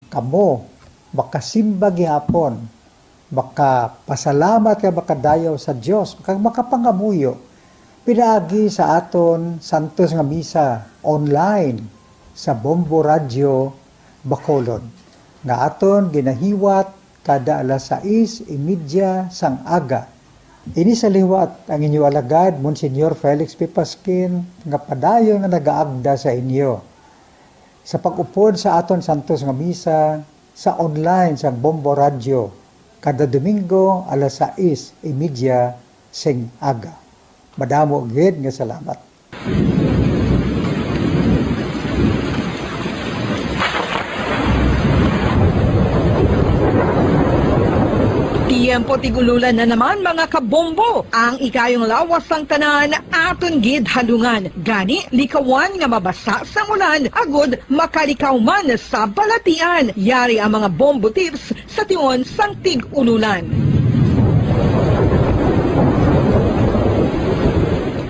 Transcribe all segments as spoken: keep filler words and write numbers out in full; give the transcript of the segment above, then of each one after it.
kamo makasimba gihapon, makapasalamat kag makadayaw sa Dios, kag makapangamuyo pinaagi sa aton santos nga misa online sa Bombo Radyo Bacolod, nga aton ginahiwat kada alas sais y media sang aga. Ini sa liwat ang inyo alagad, Monsignor Felix P. Pasquin, nga padayon nga nagaagda sa inyo sa pag-upod sa aton santos nga misa sa online sang Bombo Radyo kada Domingo alas sais y media sing aga. Madamo gid nga salamat. Tiyempo tig-ululan na naman, mga kabombo. Ang ikayong lawas sang tanan aton gid halungan. Gani, likawan nga mabasa sang ulan agud makalikaw man sa balatian. Yari ang mga bombo tips sa tion sang tig-ululan.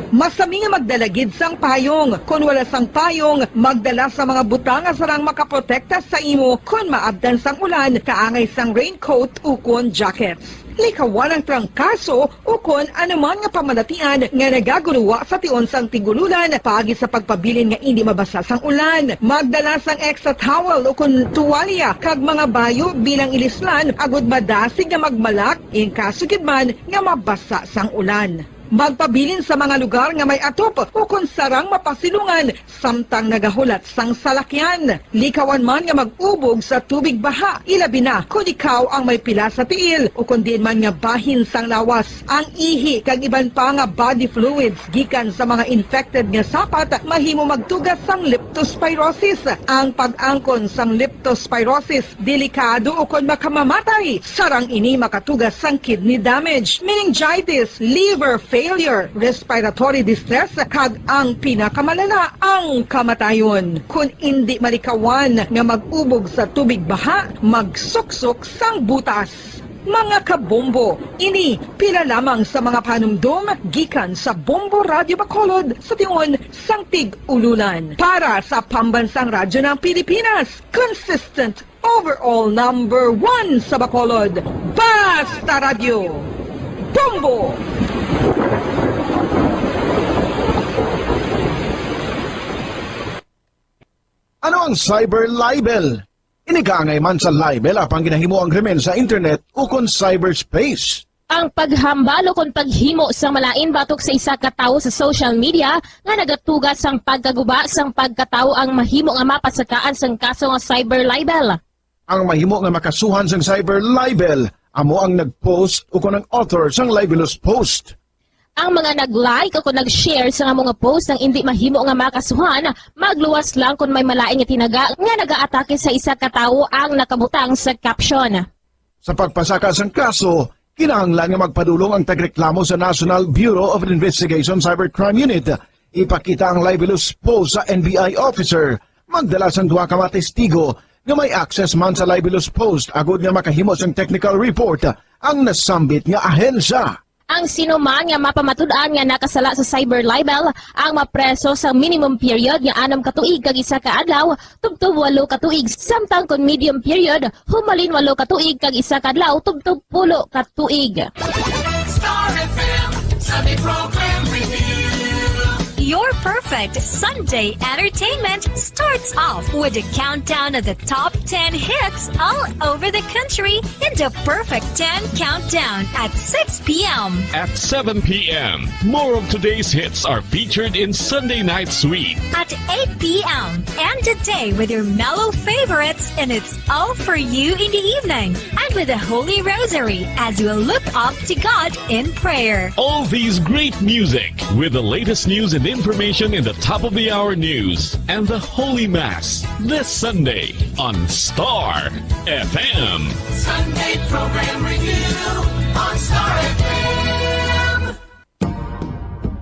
Masami nga magdala gid sang payong. Kon wala sang payong, magdala sa mga butang nga sarang makaprotekta sa imo kon maabtan sang ulan, kaangay sang raincoat ukon jackets. Likawan ang trangkaso ukon anuman nga pamalatian nga nagaguruwa sa tion sang tig-ululan paagi sa pagpabilin nga indi mabasa sang ulan. Magdala sang extra towel ukon tuwalya kag mga bayo bilang ilislan agud madasig nga magmalak in kaso gid man nga mabasa sang ulan. Magpabilin sa mga lugar nga may atop ukon sarang mapasilungan samtang nagahulat sang salakyan. Likawan man nga mag-ubog sa tubig baha, ilabi na kon ikaw ang may pila sa tiil ukon diin man nga bahin sang lawas. Ang ihi kag iban pa nga body fluids gikan sa mga infected nga sapat mahimo magtuga sang leptospirosis. Ang pag-angkon sang leptospirosis delikado ukon makamamatay. Sarang ini makatuga sang kidney damage, meningitis, liver failure, respiratory distress, kag ang pinakamalala, ang kamatayon. Kon indi malikawan nga mag-ubog sa tubig baha, magsuksok sang butas. Mga kabombo, ini pila lamang sa mga panumdom gikan sa Bombo Radyo Bacolod sa tion sang tig-ululan. Para sa Pambansang Radyo ng Pilipinas, consistent overall number one sa Bacolod, Basta Radyo, Bombo! Ano ang cyber libel? Ini kaangay man sa libel apang ginahimo ang krimen sa internet ukon cyberspace. Ang paghambal ukon paghimo sang malain batok sa isa ka tawo sa social media nga nagatuga sang pagkaguba sang pagkatawo ang mahimo nga mapasakaan sang kaso nga cyber libel. Ang mahimo nga makasuhan sang cyber libel amo ang nag-post ukon ang author sang libelous post. Ang mga nag-like ukon nag-share sang amo nga post nga indi mahimo nga makasuhan, magluwas lang kon may malain nga tinaga nga nagaatake sa isa ka tawo ang nakabutang sa caption. Sa pagpasaka sang kaso, kinahanglan nga magpadulong ang tagreklamo sa National Bureau of Investigation Cybercrime Unit. Ipakita ang libelous post sa N B I officer, magdala sang duha ka mga testigo nga may access man sa libelous post agud nga makahimo sang technical report ang nasambit nga ahensya. Ang sino man nga mapamatud-an nga nakasala sa cyber libel ang mapreso sa minimum period nga anom ka tuig kag isa ka adlaw tubtob walo ka tuig, samtang kon medium period, humalin walo ka tuig kag isa ka adlaw tubtob pulo ka tuig. Star F M Sunday Program Review. Your perfect Sunday entertainment starts off with a countdown of the top ten hits all over the country in the Perfect ten Countdown at six p m. At seven p m, more of today's hits are featured in Sunday Night Sweet. At eight p m, end the day with your mellow favorites, and it's all for you in the evening. And with the Holy Rosary as you look up to God in prayer. All these great music with the latest news and information in the top of the hour news and the Holy Mass this Sunday on Star F M. Sunday Program Review on Star F M.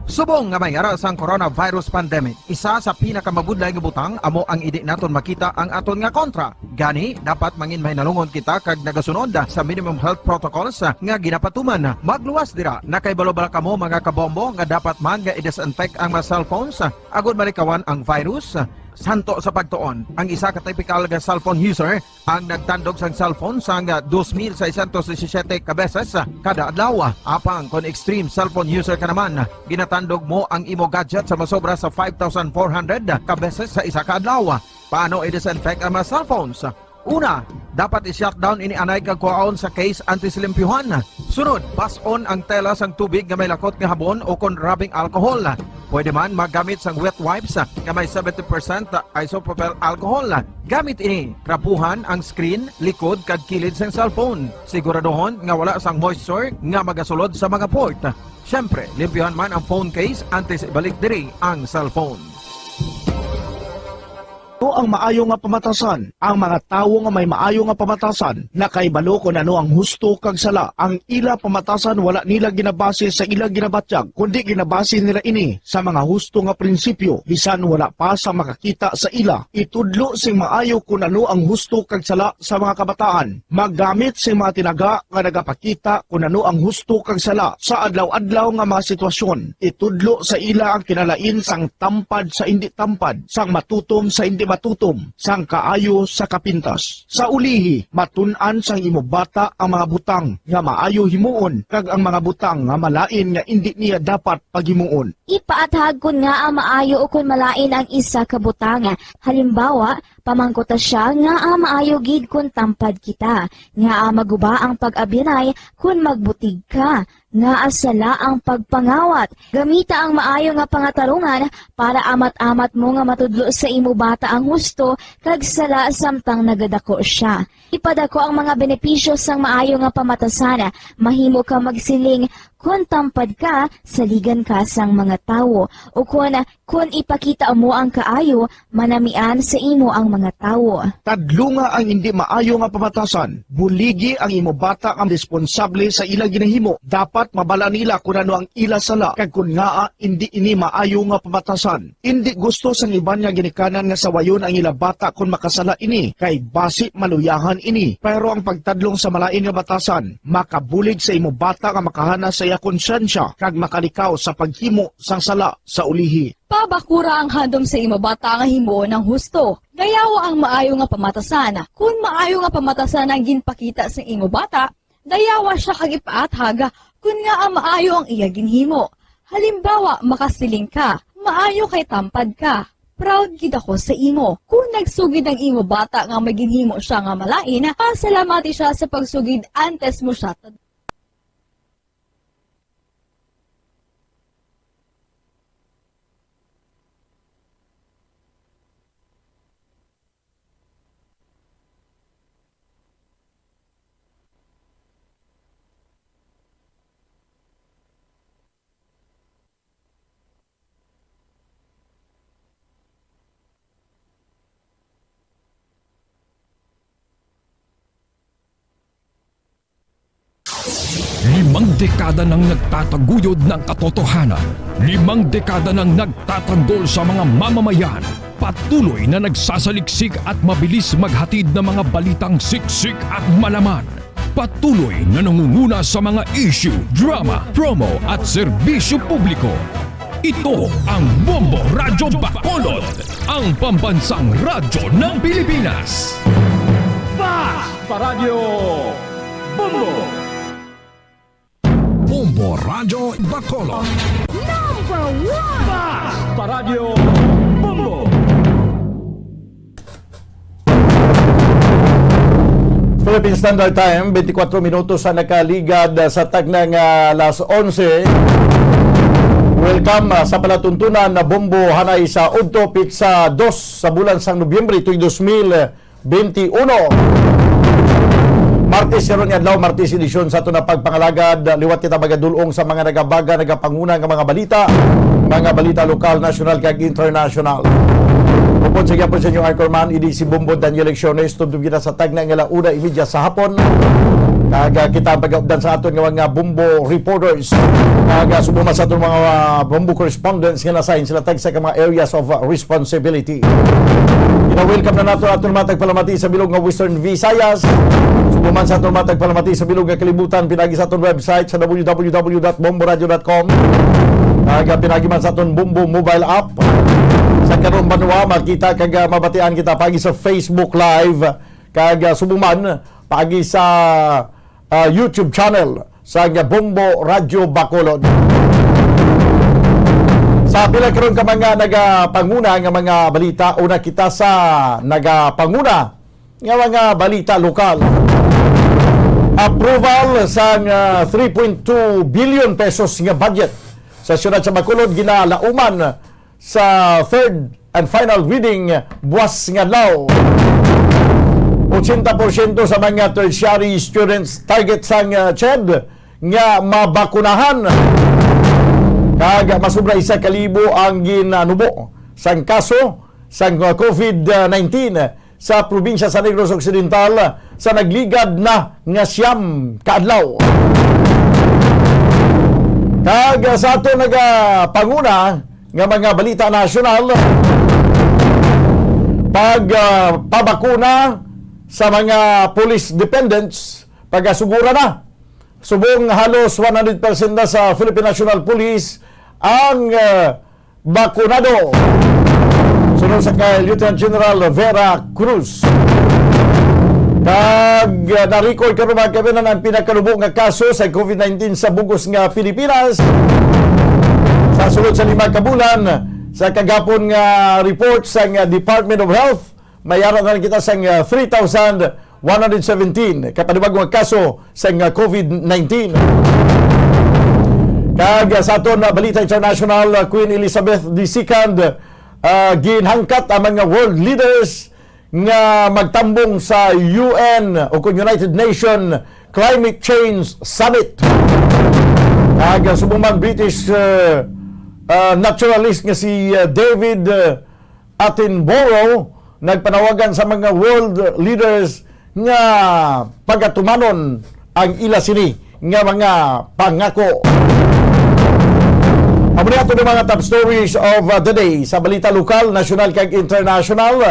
Subong nga may ara sang coronavirus pandemic, isa sa pinakamabudlay nga butang amo ang indi naton makita ang aton nga kontra. Gani, dapat mangin mahinalungon kita kag nagasunod sa minimum health protocols nga ginapatuman. Magluwas dira, nakahibalo bala kamo, mga kabombo, nga dapat man nga i-disinfect ang mga cellphones agod malikawan ang virus? Santo sa pagtuon, ang isa ka typical nga cellphone user ang nagtandog sang cellphone sang, ah, dos mil seiscientos disisiete ka beses, ah, kada adlaw. Apang kon extreme cellphone user ka naman, ginatandog mo ang imo gadget sa masobra sa five thousand four hundred ka beses sa isa ka adlaw. Paano i-disinfect ang mga cellphones? Una, dapat i-shutdown ini anay kag kuhaon sa case antes limpyuhan. Sunod, bas-on ang tela sang tubig nga may lakot nga habon o kon rubbing alcohol. Pwede man magamit sang wet wipes nga may seventy percent isopropyl alcohol. Gamit ini, trapuhan ang screen, likod, kag kilid sang cellphone. Siguraduhon nga wala sang moisture nga magasulod sa mga port. Siyempre, limpyuhan man ang phone case antes ibalik diri ang cellphone. Ano ang maayo nga pamatasan? Ang mga tawo nga may maayo nga pamatasan nakahibalo kon ano ang husto kag sala. Ang ila pamatasan wala nila ginabase sa ila ginabatyag, kundi ginabase nila ini sa mga husto nga prinsipyo, bisan wala pa sa makakita sa ila. Itudlo sing maayo kon ano ang husto kag sala sa mga kabataan. Maggamit sing mga tinaga nga nagapakita kon ano ang husto kag sala sa adlaw-adlaw nga mga sitwasyon. Itudlo sa ila ang kinalain sang tampad sa indi tampad, sang matutom sa indi matutom, sang kaayo sa kapintas. Sa ulihi, matun-an sang imo bata ang mga butang nga maayo himuon kag ang mga butang nga malain nga indi niya dapat paghimuon. Ipaathag kon ngaa maayo ukon malain ang isa ka butang. Halimbawa, pamangkuta sia ngaa maayo gid kon tampad kita, ngaa maguba ang pag-abyanay kon magbutig ka, ngaa sala ang pagpangawat. Gamita ang maayo nga pangatarungan para amat-amat mo nga matudlo sa imo bata ang husto kag sala samtang nagadako sia. Ipadako ang mga benepisyo sang maayo nga pamatasan. Mahimo ka magsiling, "Kon tampad ka, saligan ka sang mga tawo," ukon, "Kon ipakita mo ang kaayo, manamian sa imo ang mga tawo." Tadlunga ang indi maayo nga pamatasan. Buligi ang imo bata nga responsable sa ila ginahimo. Dapat mabala nila kon ano ang ila sala kag kon ngaa indi ini maayo nga pamatasan. Indi gusto sang iban nga ginikanan nga sawayon ang ila bata kon makasala ini, kay basi maluyahan ini. Pero ang pagtadlong sa malain nga batasan makabulig sa imo bata nga makahana sa iya konsyensya kag makalikaw sa paghimo sang sala sa ulihi. Pabakura ang handom sa imo bata nga himuon ang husto. Dayawa ang maayo nga pamatasan. Kon maayo nga pamatasan ang ginpakita sa imo bata, dayawa sia kag ipaathag kon ngaa maayo ang iya ginhimo. Halimbawa, makasiling ka, "Maayo kay tampad ka. Proud gid ako sa imo." Kon nagsugid ang imo bata nga may ginhimo sia nga malain, pasalamati sia sa pagsugid antes mo sia tad- Limang dekada nang nagtataguyod ng katotohanan. Limang dekada nang nagtatanggol sa mga mamamayan. Patuloy na nagsasaliksik at mabilis maghatid ng mga balitang siksik at malaman. Patuloy na nangunguna sa mga issue, drama, promo at serbisyo publiko. Ito ang Bombo Radyo Bacolod, ang pambansang radyo ng Pilipinas. Fast Paradyo Bombo. Bombo Radyo Bacolod. Number one! Fast Paradyo Bombo. Philippine Standard Time, twenty-four minutos sa nakaligad sa tagna nga alas onse. Welcome, ah, sa palatuntunan na Bombo hanay sa udto, pitsa dos sa bulan sang Nobyembre tuig dos mil twenty-uno. Martes karon nga adlaw, Martes edisyon sa aton nga pagpangalagad. Liwat kita magadul-ong sa mga nagabaga, nagapanguna nga mga balita, mga balita lokal, nasyonal, kag international. Upod sa gyapon sa inyong anchorman, ini si Bombo Daniel Lecciones, tubtob kita sa tagna nga alas una y media sa hapon. Kag, ah, kita ang pag-updan sa aton nga mga Bombo reporters. Kag, ah, subong man sa aton mga, ah, Bombo correspondents nga na-assign sila tagsa ka mga areas of, ah, responsibility. Gina-welcome na nato aton mga tagpalamati sa bilog nga Western Visayas. Subong man sa aton mga tagpalamati sa bilog nga kalibutan, pinagi sa aton website sa w w w dot bombo radio dot com. Kag, ah, pinagi man sa aton Bombo mobile app. Sa karong banwa, makita kag, ah, mabatian kita paagi sa Facebook Live, kag, ah, subong man paagi sa, ah, YouTube channel sa Bombo Radyo Bacolod. Sa pila karon ka mga nagapanguna nga mga balita, una kita sa nagapanguna nga mga balita lokal. Approval sang, ah, three point two billion pesos nga budget sa siyudad sa Bacolod ginalauman sa third and final reading buwas nga adlaw. Ochenta porsyento sa mga tertiary students target sang, ah, CHED nga mabakunahan. Kag masubra isa ka libo ang ginanubo sang kaso sang, ah, COVID nineteen sa probinsya sa Negros Occidental sa nagligad na nga siyam ka adlaw. Kag sa ato nagapanguna nga mga balita nasyonal, pag, ah, pabakuna sa mga police dependents, pagasugura na. Subong halos one hundred percent na sa Philippine National Police ang, ah, bakunado. Suno sa kay Lieutenant General Vera Cruz. Kag, ah, na-record karon, mga kaabyanan, ang pinakanubo nga kaso sa COVID nineteen sa bug-os nga Pilipinas. Sa sulod sa lima ka bulan, sa kagapon nga report sa nga Department of Health, may ara na lang kita sang, ah, three thousand one hundred seventeen ka panibago nga kaso sang, ah, COVID nineteen. Kag, ah, sa aton, ah, balita international, ah, Queen Elizabeth the Second, ah, ginhangkat ang mga world leaders nga magtambong sa U N o kung United Nation Climate Change Summit. Kag, ah, subong man British, ah, ah, naturalist nga si, ah, David, ah, Attenborough nagpanawagan sa mga world leaders nga pagatumanon ang ila sini nga mga pangako. Amo ni ato ni mga top stories of, uh, the day sa balita lokal, nasyonal, kag international.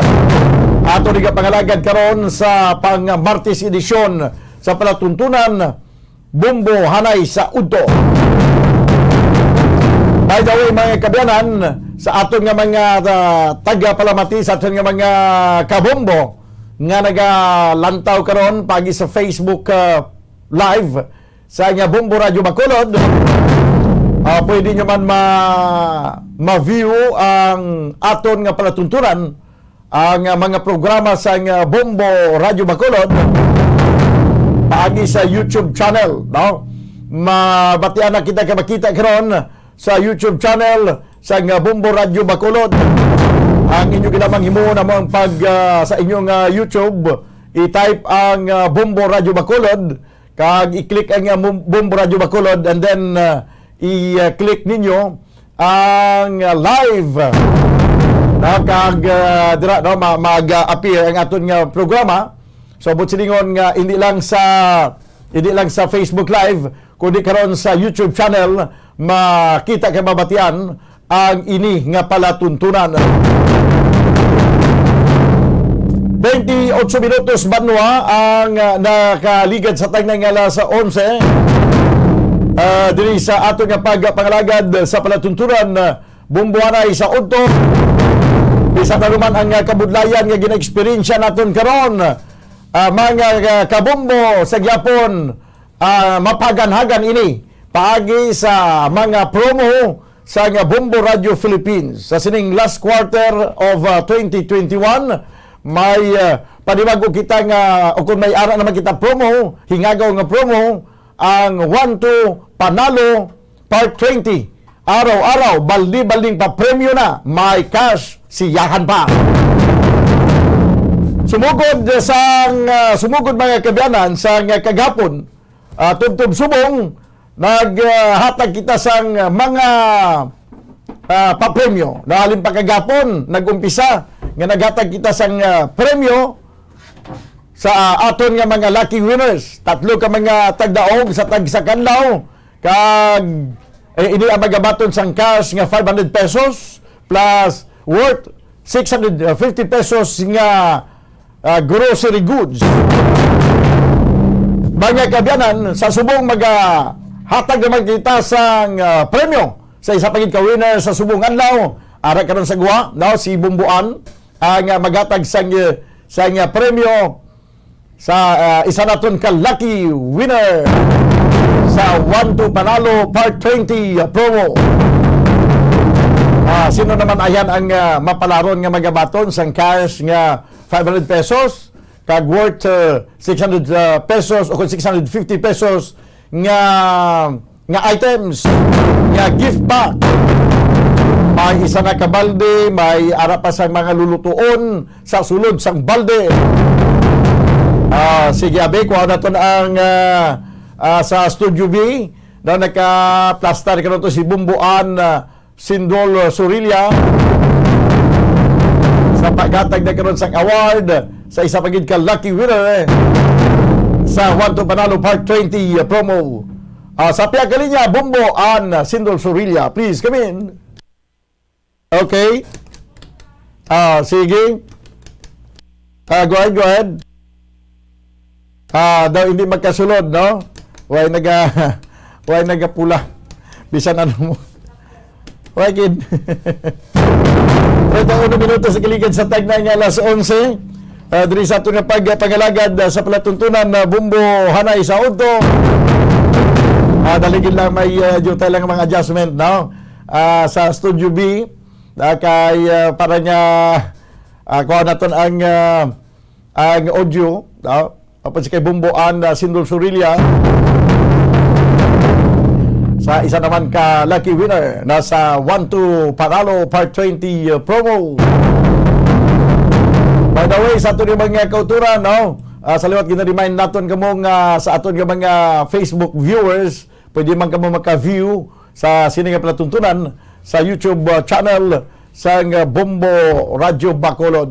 Ato ni pangalagad karon sa pang Martes edisyon sa palatuntunan, Bombo Hanay sa Udto. By the way, mga kaabyanan, sa aton nga mga, ah, tagapalamati, sa aton nga mga kabombo nga nagalantaw karon paagi sa Facebook, ah, Live sa nga Bombo Radyo Bacolod, ah, pwede nyo man ma-, ma-view ang aton nga palatuntunan, ang, ah, mga programa sang, ah, Bombo Radyo Bacolod paagi sa YouTube channel, no? Mabatian na kita kay makita karon sa YouTube channel sang, ah, Bombo Radyo Bacolod. Ang inyo lamang himuon amo ang pag, ah, sa inyong, ah, YouTube, i-type ang, ah, Bombo Radyo Bacolod, kag i-click ang, ah, Bom-, Bombo Radyo Bacolod, and then, ah, i-click ninyo ang, ah, live. Na kag, ah, dira, no, ma-, mag-, ah, appear ang aton nga programa. So, buot silingon nga hindi lang sa, hindi lang sa Facebook Live, kundi karon sa YouTube channel, makita kag mabatian ang ini nga palatuntunan. Twenty-ocho minutos banwa ang, ah, nakaligad sa tagnay nga alas onse. Ah, diri sa ato nga pagpangalagad sa palatuntunan, ah, Bombo Hanay sa Udto. Isa na naman ang, ah, kabudlayan nga gina-eksperyensya naton karon. Ah, mga, ah, kabombo sa gyapon, ah, mapaganhagan ini paagi sa mga promo sa nga Bombo Radio Philippines. Sa sining last quarter of, ah, twenty twenty-one, may, ah, panibago kita nga, o kung may ara naman kita promo, hingagaw nga promo, ang One to Panalo Part twenty. Araw-araw, baldi-balding papremyo na, may cash siyahan pa. Sumugod sang, ah, sumugod, mga kaabyanan, sang kagapon, ah, tubtob subong, naghatag kita sang mga, ah, papremyo. Nahalin pa kagapon, nag-umpisa nga naghatag kita sang, ah, premyo sa aton nga mga lucky winners. Tatlo ka mga tagdaog sa tagsa ka adlaw, kag, eh, ini ang magabaton sang cash nga five hundred pesos plus worth six hundred fifty pesos nga, ah, grocery goods. Mga kaabyanan, sa subong magahatag naman kita sang, ah, premyo sa isa pa gid ka winner sa subong adlaw, Ara karon sa gwa, no, si Bumbuan ang, ah, maghatag sang, eh, sang, ah, premyo sa, ah, isa naton ka lucky winner sa One to Panalo Part twenty, ah, promo. Ah, sino naman ayan ang, ah, mapalaron nga magabaton sang cash nga five hundred pesos, kag worth, uh, six hundred, uh, pesos o kung six hundred fifty pesos nga, nga items, nga gift bag. May isa na ka balde, may ara pa sa mga lulutuon sa sulod sang balde. Ah, sige, abi, kuha naton ang, ah, ah, sa Studio B. Na nakaplastar karon to si Bumbuan, ah, Sindol, uh, Surilla sa paghatag na karon sang award sa isa pa gid ka lucky winner, eh, sa One to Panalo Part twenty, uh, promo. Ah, sa pihak linya, Bumbo and Sindol Surilla. Please come in. Okay. Ah, sige. Ah, go ahead, go ahead. Ah, daw hindi magkasulod, no? Way naga, way nagapula. Bisan ano mo. Way gid. Treinta y uno minutos sa kaligad sa tagnay nga alas onse. Ah, diri sa aton nga pagpangalagad, ah, sa palatuntunan na Bumbo Hanay sa Udto. Ah, dali gid lang may, ah, diutay lang mga adjustment, no? Ah, sa Studio B. Ah, kay, ah, para nga, ah, kuha naton ang, ah, ang audio, ah, tapos kay Bumbo and, ah, Sindol Surilla. Sa isa naman ka lucky winner na sa One to Panalo Part twenty, uh, promo. By the way, sa aton nga mga kauturan, no? Ah, sa liwat, gina-remind naton kamo nga sa aton nga mga Facebook viewers, pwede man kamo maka-view sa sini nga palatuntunan sa YouTube, uh, channel sang, uh, Bombo Radyo Bacolod.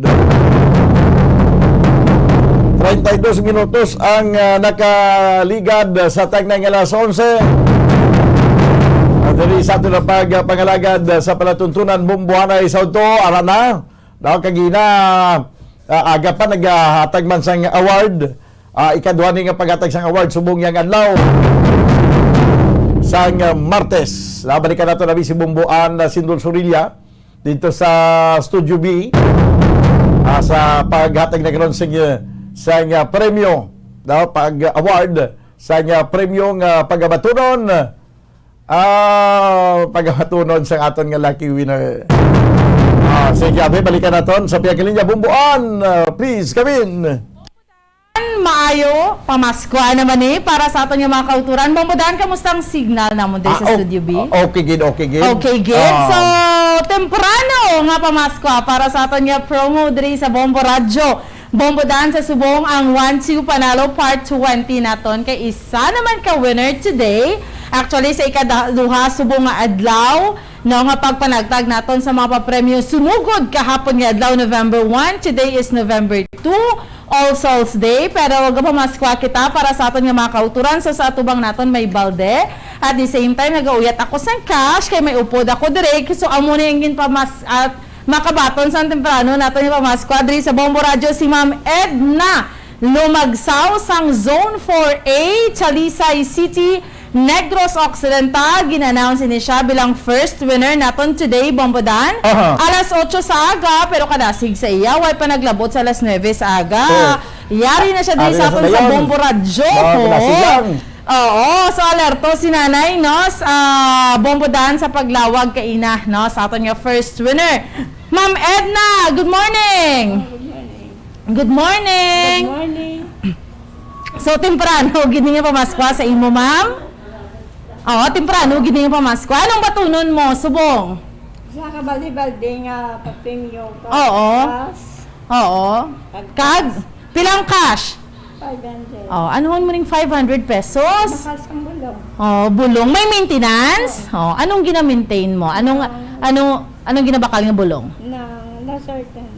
Treinta y dos minutos ang, uh, nakaligad sa tagnay nga alas onse. At diri sa aton na pagpangalagad sa palatuntunan, Bombo Hanay sa Udto, ara na. Daw kagina, ah, aga pa naghatag man sang award. Ah, ikaduha ni nga paghatag sang award subong yang adlaw sang, ah, Martes. Nabalikan nato na si Bumbuan, ah, Sindol Surilla dito sa Studio B, ah, sa paghatag na karon sa, sang, ah, premyo, daw pag-award sa, ah, premyo nga pagabatunon. Ah, pagamatunod sang aton nga lucky winner. Ah, sige, abi, balikan naton sa pihak linya, Bumbuan. Ah, please, come in. Maayo, pamaskwa naman eh, para sa aton nga mga kauturan. Bombo Dan, kamusta ang signal namon diri Ah, sa o-, Studio B? okay gid, okay gid. Okay gid. Ah. So, temprano nga pamaskwa para sa aton nga promo diri sa Bombo Radyo. Bombo Dan sa subong ang One Two Panalo Part twenty naton kay isa naman ka winner today. Actually, sa ikaduha subong nga adlaw, no, nga pagpanagtag naton sa mga papremyo sumugod kahapon nga adlaw, November one, today is November two, All Souls Day. Pero gapamaskwa kita para sa aton nga mga kauturan, so sa atubang naton may balde. At the same time, nagauyat ako sang cash kay may upod ako diri. So, amo na yung ginpamas-, at makabaton sang temprano naton nga pamaskwa diri sa Bombo Radyo si Ma'am Edna Lumagsaw sang Zone four A, Talisay City, Negros Occidental. Gin-announce ini siya bilang first winner naton today, Bombo Dan. Aha. Alas otso sa aga, pero kadasig sa iya, way pa naglabot sa alas nuebe sa aga. Oh. Yari na siya diri Ari sa na sa aton sa dayon. Bombo Radyo. Mga Oo. kinasigang. Oo, so alerto si Nanay, no, sa, ah, Bombo Dan sa paglawag kaina, no, sa aton nga first winner. Ma'am Edna, good morning. Good morning. Good morning. Good morning. So, temprano gid nga pamaskwa sa imo, ma'am? Oo, temprano gid nga pamaskwa. Anong batunon mo, subong? Sa kabalde-balde nga papremyo pa. Oo. Gas. Oo. Pag- Kag? Pilang cash? Five hundred. Oh, ano man mo ning five hundred pesos? Bakal sang bulong. Oh, bulong. May maintenance? Oh, anong gina-maintain mo? Anong, Ang ano, anong ginabakal nga bulong? Nang Losartan.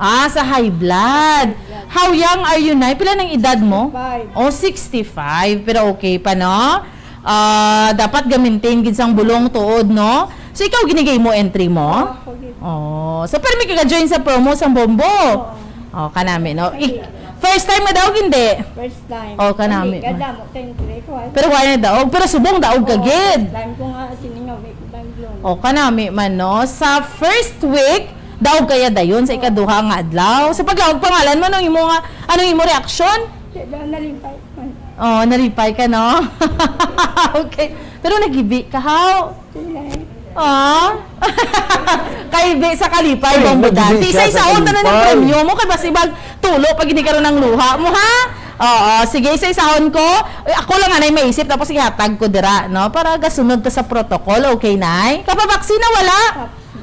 Ah, sa high blood. High blood. How young are you, Nay? Pila nang edad mo? Sixty-five. Oh, sixty-five. Pero okay pa, no? Ah, dapat ga-maintain gid sang bulong tuod, no? So, ikaw ginigay mo entry mo? Oo, ako gid. Oh, so permi ka ga-join sa promo sang Bombo? Oo. Oh, kanami, no? I-, first time nga daog, hindi? First time. Oh, kanami. Hindi, kadamo kay entry ko, ay. Pero wala na daog, pero subong daog ka Oo, gid. First time ko nga, sini nga, may kubang. O, kanami man, no? Sa first week, daog kaya dayon sa ikaduha nga adlaw. Sa paglaog pangalan mo, anong imo nga, anong imo reaksyon? Kaya nalipay man. Oh, nalipay ka, no? Okay. Pero nagibi ka, haw? Sila eh. Oh. Kaibi sa kalipay, Ay, Bombo Dan. Nagibi siya sa Isa-isahon ta na ng kalipay. Premyo mo, kay basibag tulo pag hindi karon ang luha mo, ha? Oo, sige, isa-isahon ko. Eh, ako lang anay maisip, tapos ihatag ko dira, no? Para gasunod ta sa protocol, okay, Nay? Kapabaksin na wala?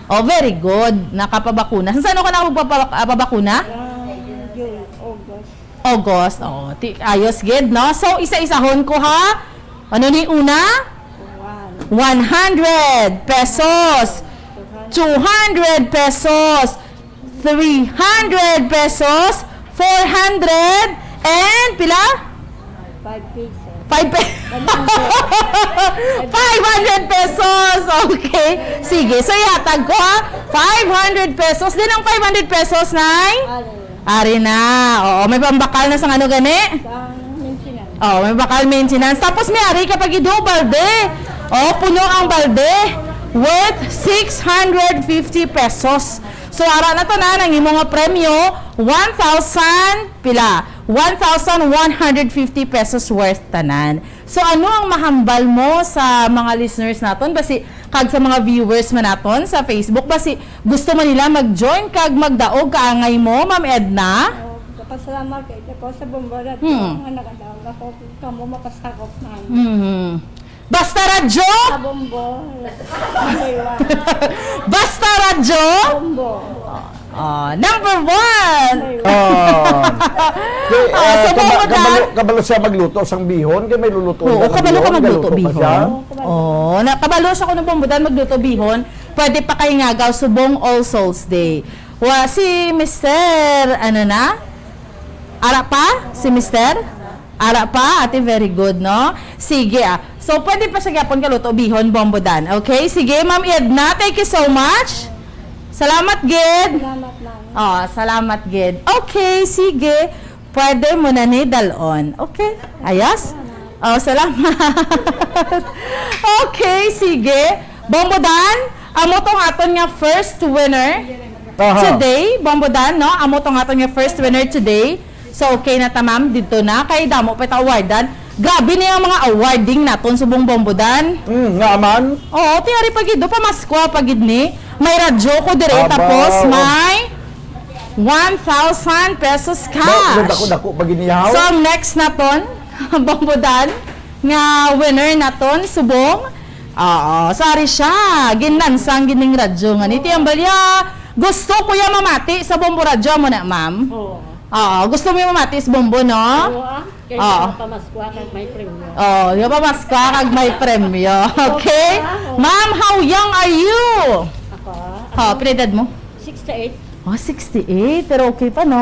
Oh, very good. Nakapabakuna. Sa ano ka na magpapabak-, ah, pabakuna? Ah, June, August. August. Oh, ti-, ayos gid, no? So, isa-isahon ko, ha? Ano ni una? One. One hundred pesos. Two hundred pesos. Three hundred pesos. Four hundred. And pila? Five pesos. Five pe-, One hundred. Five hundred pesos. Okay. Sige. So, ihatag ko, ha? Five hundred pesos. Din ang five hundred pesos, Nay? Ano? Ari na. Oo, may pambakal na sa ano gani? Sa maintenance. Oh, may bakal maintenance. Tapos may ari ka pa gid, oh, balde. Oh, puno ang balde. Worth six hundred fifty pesos. So, ara na to na, nang imo nga premyo, one thousand, pila? One thousand one hundred fifty pesos worth tanan. So, ano ang mahambal mo sa mga listeners naton? Basi, kag sa mga viewers man naton sa Facebook, basi gusto man nila mag-join kag magdaog kaangay mo, Ma'am Edna? Oh, kapasalamat kay ko sa Bombo Radyo Hmm. nga nakadaog ako kung kamo makasakop man. Mhm. Basta Radyo? Sa Bombo. Number one. Basta Radyo? Bombo. Ah, number one. Oh. Di, Ah, eh, so, kaba-, Bombo Dan? kabalo, kabalo siya magluto sang bihon, kay may luluto Oo, na kabalo ka bihon, magluto galuto pa bihon. siya. Oo, kabalo. Oh, na, kabalo siya kung Bombo Dan magluto bihon. Pwede pa kay ngagaw subong All Souls Day. Wa, si Mister, ano na? Ara pa? Si Mister? Ara pa? Ate, very good, no? Sige, ah. So, pwede pa siya gyapon kaluto bihon, Bombo Dan. Okay? Sige, Ma'am Edna, thank you so much. Salamat, gid. Salamat, ma'am. Oh, salamat, gid. Okay, sige. Pwede mo na ni dalon. Okay? Ayos? Oh, salamat. Okay, sige. Bombo Dan, amo tong aton nga first winner Aha. today. Bombo Dan, no? Amo tong aton nga first winner today. So, okay na ta, ma'am. Dito na. Kay damo pa ta awardan. Grabe ni ang mga awarding naton subong, Bombo Dan. Mm, nga man. Oo, tiyari pa gid, do, pamaskwa pa gid ni. May radyo ko dire, Aba, tapos oh. may one thousand pesos Ba, cash. Dako-dako pa gid niya, haw? So, ang next naton, Bombo Dan, nga winner naton, subong. Oo, sorry siya. Ginlansang gid ning radyo nga ni Tiang Balya. Gusto ko ya mamati sa Bombo Radyo mo na, ma'am. Oo. Oo, gusto mo yung mamati sa Bombo, no? Oo, ah. Kaya Oo. pamaskwa kag may premyo. Oh, yung pamaskwa kag may premyo. Okay? Oo. Ma'am, how young are you? Ako? Ha, Ako? pila edad mo? Sixty-eight. Oh, sixty-eight. Pero okay pa, no?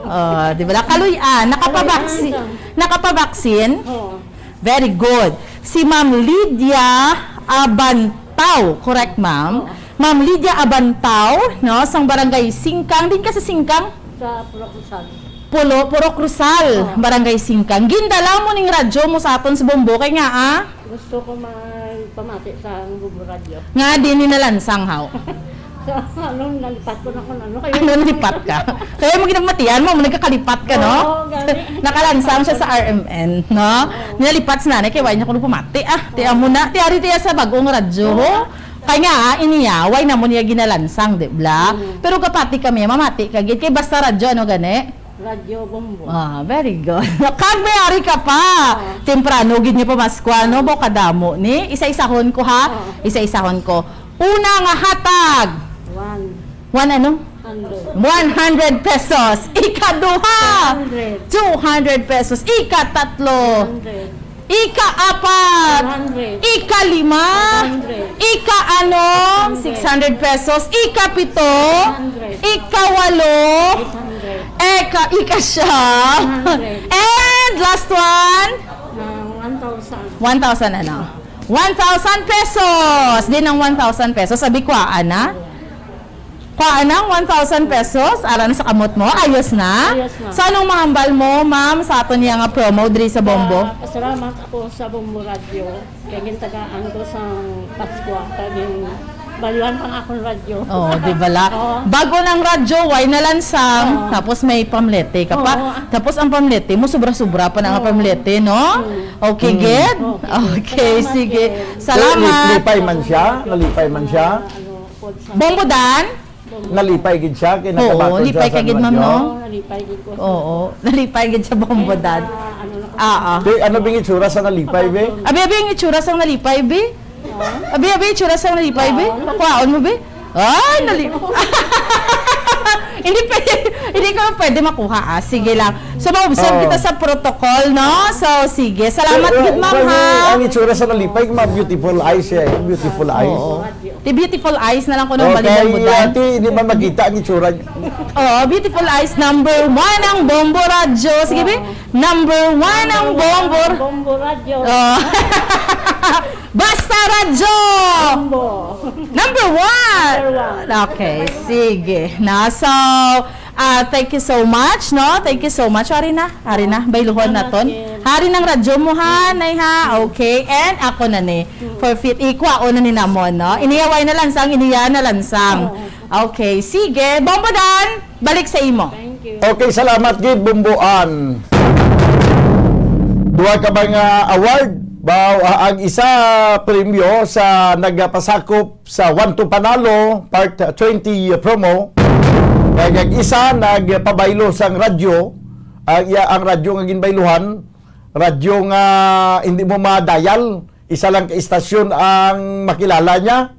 Oh, di ba? Kaluy-an, nakapabaksin. Kaluy-an. Nakapabaksin? Oo. Very good. Si Ma'am Lydia Abantaw, correct, ma'am? Oo. Ma'am Lydia Abantaw, no, sang Barangay Singkang. Din ka sa Singkang? Sa Purok Rizal. Pulo, Purok Rizal, Oo. Barangay Singkang. Gindala mo ning radyo mo sa aton sa Bombo kay nga, ah? Gusto ko magpamati sa Bombo Radyo. Nga din ni nalansang, haw? Sa, ano, nalipat ko na kung ano. Kaya Ano, nalipat ka? Kaya mo ginamatian mo, mo nagkakalipat ka, no? Oo, gani. Nakalansang siya sa R M N, no? Oo. Nalipat si nanay, kaya wala niya ko pamati. Ah, tiyan mo na. Tiyari tiya sa bagong radyo, ho? Oo. Kaya nga, ah, iniyaway na mo niya ginalansang, di ba? Mm. Pero kapati kami, mamati ka, gid. Kay basta radyo, ano gani? Radyo Bombo. Ah, very good. Kag may ari ka pa. Ah. Temprano gid ni pamaskwa, no? Bo kadamo ni. Isa-isahon ko, ha? Ah. Isa-isahon ko. Una nga hatag. One. One ano? Hundred. One hundred pesos. Ikaduha. Two hundred. Two hundred pesos. Ikatatlo. Hundred. Ika-apat. One hundred. Ikalima. One hundred. Ika-anom, Hundred. six hundred pesos. Ikapito. Hundred. Ikawalo. Eight hundred. Eka, ikasiyam. Hundred. And last one. Ah, one thousand. One thousand ano? One thousand pesos. Din ang one thousand pesos. Sabi ko, ah, ana? Kuha nang one thousand pesos, ara na sa kamot mo, ayos na. Ayos na. So, anong mahambal mo, ma'am, sa aton niya nga promo diri sa Bombo? Ah, pasalamat ako sa Bombo Radyo. Kay gintagaan ko sang Paskwa, kay gin-, baluan pang akon radyo. Oh, di bala? Oo. Bago ng radyo, way nalansang, Oo. tapos may pamlete ka pa. Oo. Tapos ang pamlete mo, sobra-sobra pa na ang Oo. pamlete, no? Mm. Okay, Mm. good? Okay. Okay, Salamat, sige. Gid. Salamat. Nalipay man siya? Nalipay man siya? Ano, Bombo Dan? Nalipay gid siya, kay Oo, nakabaton siya lipay sa ka gid, ma'am, radyo. no? Oo, nalipay gid ko. Oo, nalipay gid siya, Bombo Kaya Dan. sa, ano na ko. Ah, ah. Te, ano bing itsura sa nalipay, be? Abi, abi, ang itsura sang nalipay, be? Ah? Abi, abi, itsura sang nalipay, be? Ah. Pakuhaon mo, be? Ay, nali-, hindi pwede, hindi ko pwede makuha, ah. Sige lang. So, maubsan Oo. kita sa protocol, no? So, sige. Salamat Eh, gid, ma'am, eh, ha? Ang itsura sa nalipay, ma-beautiful eyes siya, eh. Beautiful eyes. Oo. Ti beautiful eyes na lang kuno ang Okay, malinong budan. Ate, hindi man makita ang itsura niya. Oh, beautiful eyes, number one ang Bombo Radyo. Sige, be. Number one ang Bombo. Bombo Radyo. Oh. Basta Radyo! Bombo. Number one! Number one. Okay, sige. Na, so, Ah, thank you so much, no? Thank you so much. Hari na, hari na. Bayluhon Salamat, naton. Kim. Hari ng radyo mo, ha, Nay, ha? Okay. And ako na ni. For fit, ikuha na ni namon, no? Iniyaway na lansang, iniya na lansang. Oo. Okay. Sige. Bombo Dan, balik sa imo. Thank you. Okay, salamat gid, Bomboan. Duha ka mga award. Bao, ah, ang isa premyo sa nagapasakop sa One to Panalo Part twenty promo. Kag ang isa nagpabaylo sang radyo, ang iya, ang radyo nga ginbayluhan, radyo nga hindi mo ma-dial, isa lang ka istasyon ang makilala niya.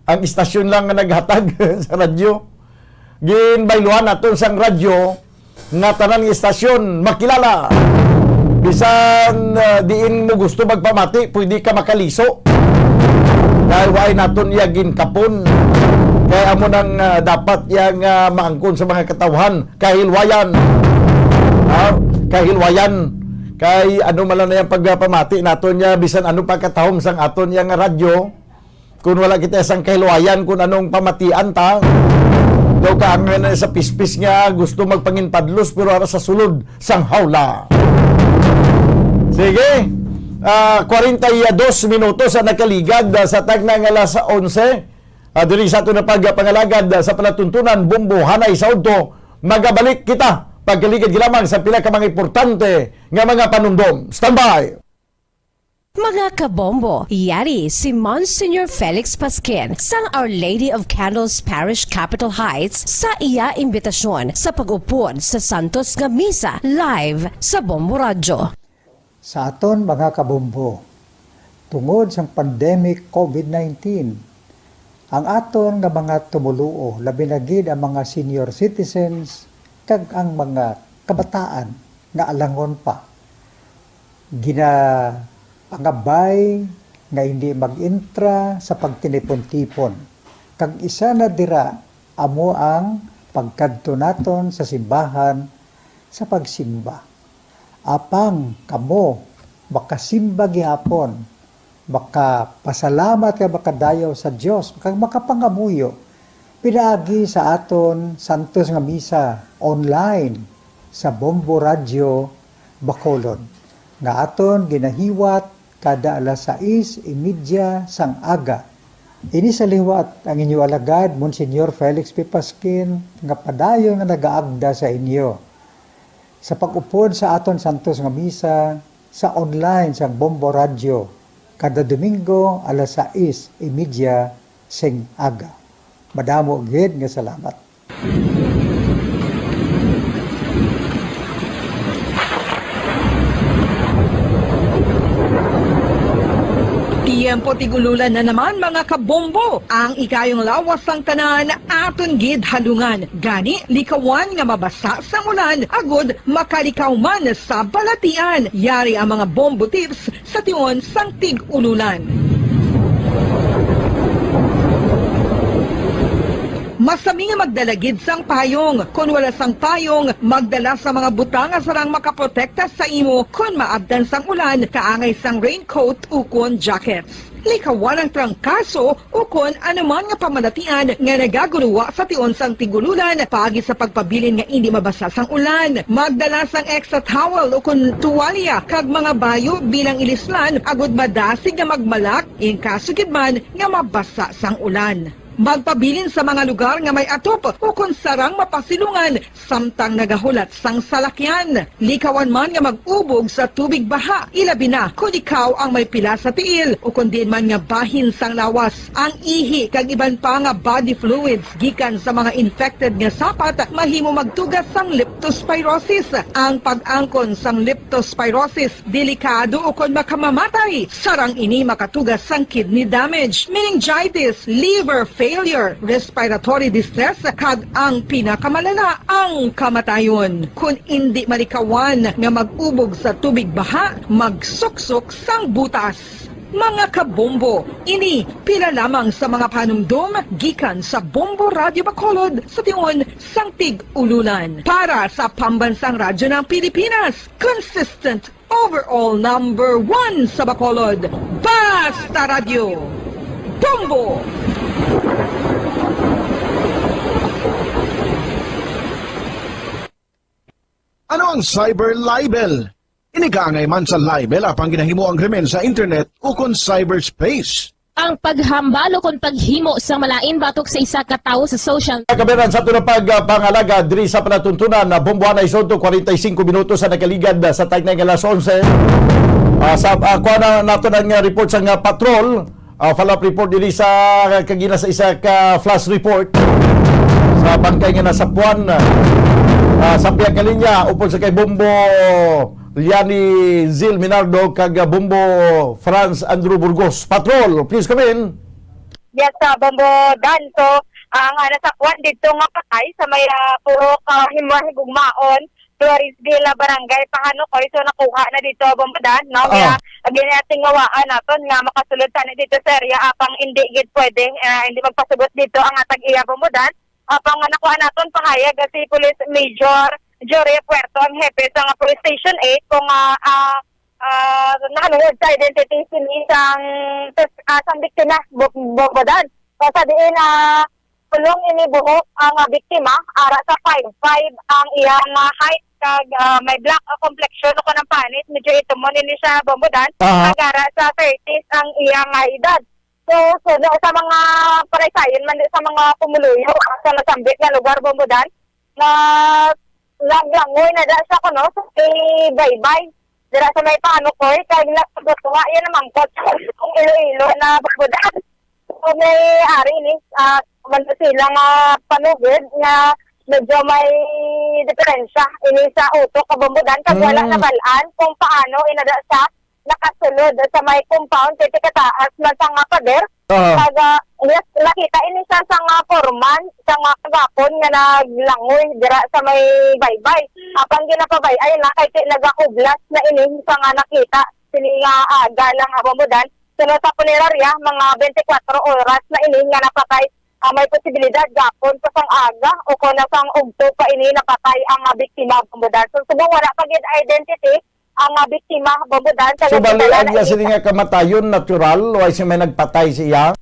Ang istasyon lang nga naghatag sa radyo. Ginbayluhan naton sang radyo nga tanan nga istasyon makilala. Bisan, ah, diin mo gusto magpamati, pwede ka makaliso. Kay way naton iya ginkapon. Kay amo nang, ah, dapat iya nga maangkon sa mga katawhan. Kahilwayan. Ah, kahilwayan. Kay ano man lang na yang pagpamati naton niya, bisan ano pa katahom sang aton iya nga radyo, Kung wala kita sang kahilwayan kung anong pamatian ta, daw kaangay na sa pispis nga gusto magpanginpadlos pero ara sa sulod sang hawla. Sige, ah, kwarenta y dos minutos ang nakaligad, ah, sa tagna nga alas onse. Ah, diri sa aton na pagpangalagad, ah, sa palatuntunan, Bombo Hanay sa Udto, magabalik kita pagkaligad lamang sa pila ka mga importante nga mga panumdom. Standby! Mga kabombo, yari si Monsignor Felix Pasquin sang Our Lady of Candles Parish, Capitol Heights, sa iya imbitasyon sa pag-upod sa santos nga misa live sa Bombo Radyo. Sa aton mga kabombo, tungod sang pandemic COVID nineteen, ang aton nga mga tumoluo, labi na gid ang mga senior citizens kag ang mga kabataan nga alangon pa, ginapangabay nga hindi mag-intra sa pagtinipon-tipon, kag isa na dira amo ang pagkadto naton sa simbahan sa pagsimba. Apang kamo makasimba gihapon, makapasalamat kag makadayaw sa Dios, kag makapangamuyo pinaagi sa aton santos nga misa online sa Bombo Radyo Bacolod, nga aton ginahiwat kada alas sais y media sang aga. Ini sa liwat ang inyo alagad, Monsignor Felix P. Pasquin, nga padayon nga nagaagda sa inyo sa pag-upod sa aton santos nga misa sa online sang Bombo Radyo kada Domingo alas sais y media sing aga. Madamo gid nga salamat. Tiyempo tig-ululan na naman, mga kabombo. Ang ikayong lawas sang tanan aton gid halungan. Gani, likawan nga mabasa sang ulan agud makalikaw man sa balatian. Yari ang mga bombo tips sa tion sang tig-ululan. Masami nga magdala gid sang payong. Kon wala sang payong, magdala sa mga butang nga sarang makaprotekta sa imo kon maabtan sang ulan, kaangay sang raincoat ukon jackets. Likawan ang trangkaso ukon anuman nga pamalatian nga nagaguluwa sa tion sang tig-ululan paagi sa pagpabilin nga indi mabasa sang ulan. Magdala sang extra towel ukon tuwalya kag mga bayo bilang ilislan agud madasig nga magmalak in kaso gid man nga mabasa sang ulan. Magpabilin sa mga lugar nga may atop ukon sarang mapasilungan samtang nagahulat sang salakyan. Likawan man nga mag-ubog sa tubig baha, ilabi na kon ikaw ang may pila sa tiil ukon diin man nga bahin sang lawas. Ang ihi kag iban pa nga body fluids gikan sa mga infected nga sapat mahimo magtuga sang leptospirosis. Ang pag-angkon sang leptospirosis delikado ukon makamamatay. Sarang ini makatuga sang kidney damage, meningitis, liver failure, respiratory distress, kag ang pinakamalala, ang kamatayon. Kon indi malikawan nga mag-ubog sa tubig baha, magsuksok sang butas. Mga kabombo, ini pila lamang sa mga panumdom gikan sa Bombo Radyo Bacolod sa tion sang tig-ululan. Para sa Pambansang Radyo ng Pilipinas, consistent overall number one sa Bacolod. Basta Radyo. Bombo! Ano ang cyber libel? Ini kaangay man sa libel apang ginahimo ang krimen sa internet ukon cyberspace. Ang paghambal ukon paghimo sang malain batok sa isa ka tawo sa social Kabiran sa ato na pag, ah, pangalaga diri sa palatuntunan na Bombohan na Isonto, kwarenta y singko minutos sa nakaligad, ah, sa tagnay nga alas onse. Ah, sa, ah, kuha na nato ng, ah, report sa nga patrol. Ah, follow-up report diri sa kagina sa isa ka flash report sa bangkay nga nasapuan, ah, sa pihak nga linya upod sa kay Bombo Liani Zil Minardo kag, ah, Bombo Franz Andrew Burgos. Patrol, please come in. Yes, ah, Bombo Dan. So, ang, ah, nasapuan dito nga patay sa may, ah, puro ka hima-, higugmaon, Floresville, ah, Barangay Pahanukoy. So, nakuha na dito, Bombo Dan, no? Ah. Kaya, ginatingawaan naton nga makasulod sana dito sa area, apang hindi gid pwede, ah, hindi magpasubot dito ang atag iya, Bombo Dan. Apang nakuha naton pahayag, ah, si Police Major Jory Puerto, ang hepe sa nga Police Station eight, kung, ah, ah, ah, nakalungod sa identity sini sang, ah, sang biktima, Bu-, Bombo Dan. So, sa diin, ah, pulong ini buhok ang, ah, biktima, ara sa five five ang iya nga height, kag, ah, may black, ah, complexion o kanang panit, medyo itumon ini siya, Bombo Dan. Aha. Kag ara sa thirties ang iya nga edad. So, so, no, sa mga paraysayon man, sa mga pumuluyo sa nasambit nga lugar, Bombo Dan, na naglangoy na da siya kuno sa may baybay. Dira sa may Pahanukoy, kay nagpagutwa, yan naman ko, kung Iloilo na Bombo Dan. So, may ari ni, ah, man sila nga panugid nga medyo may diferensya ini sa utok ka Bombo Dan, kag wala Mm. nabalaan kung paano inada siya nakasulod sa may compound kay tikataas man sa nga pader. Aha. Kag, ah, yes, nakita ini siya sa nga foreman, sa nga kagapon nga naglangoy dira sa may baybay. Apang ginapabay-ay na kay ti-, nagakublas na ini sa nga nakita sini nga aga lang, Bombo Dan. Sunod sa punerarya, mga twenty-four oras na ini nga napatay. Ah, may posibilidad gapon pa sang aga o kon na sang ugto pa ini napatay ang, ah, biktima, Bombo Dan. So, subong wala pa gid identity ang, ah, biktima, Bombo Dan, sa So, bali, nagpadala ang na iya ini sini nga kamatayon, natural, o ay si may nagpatay siya?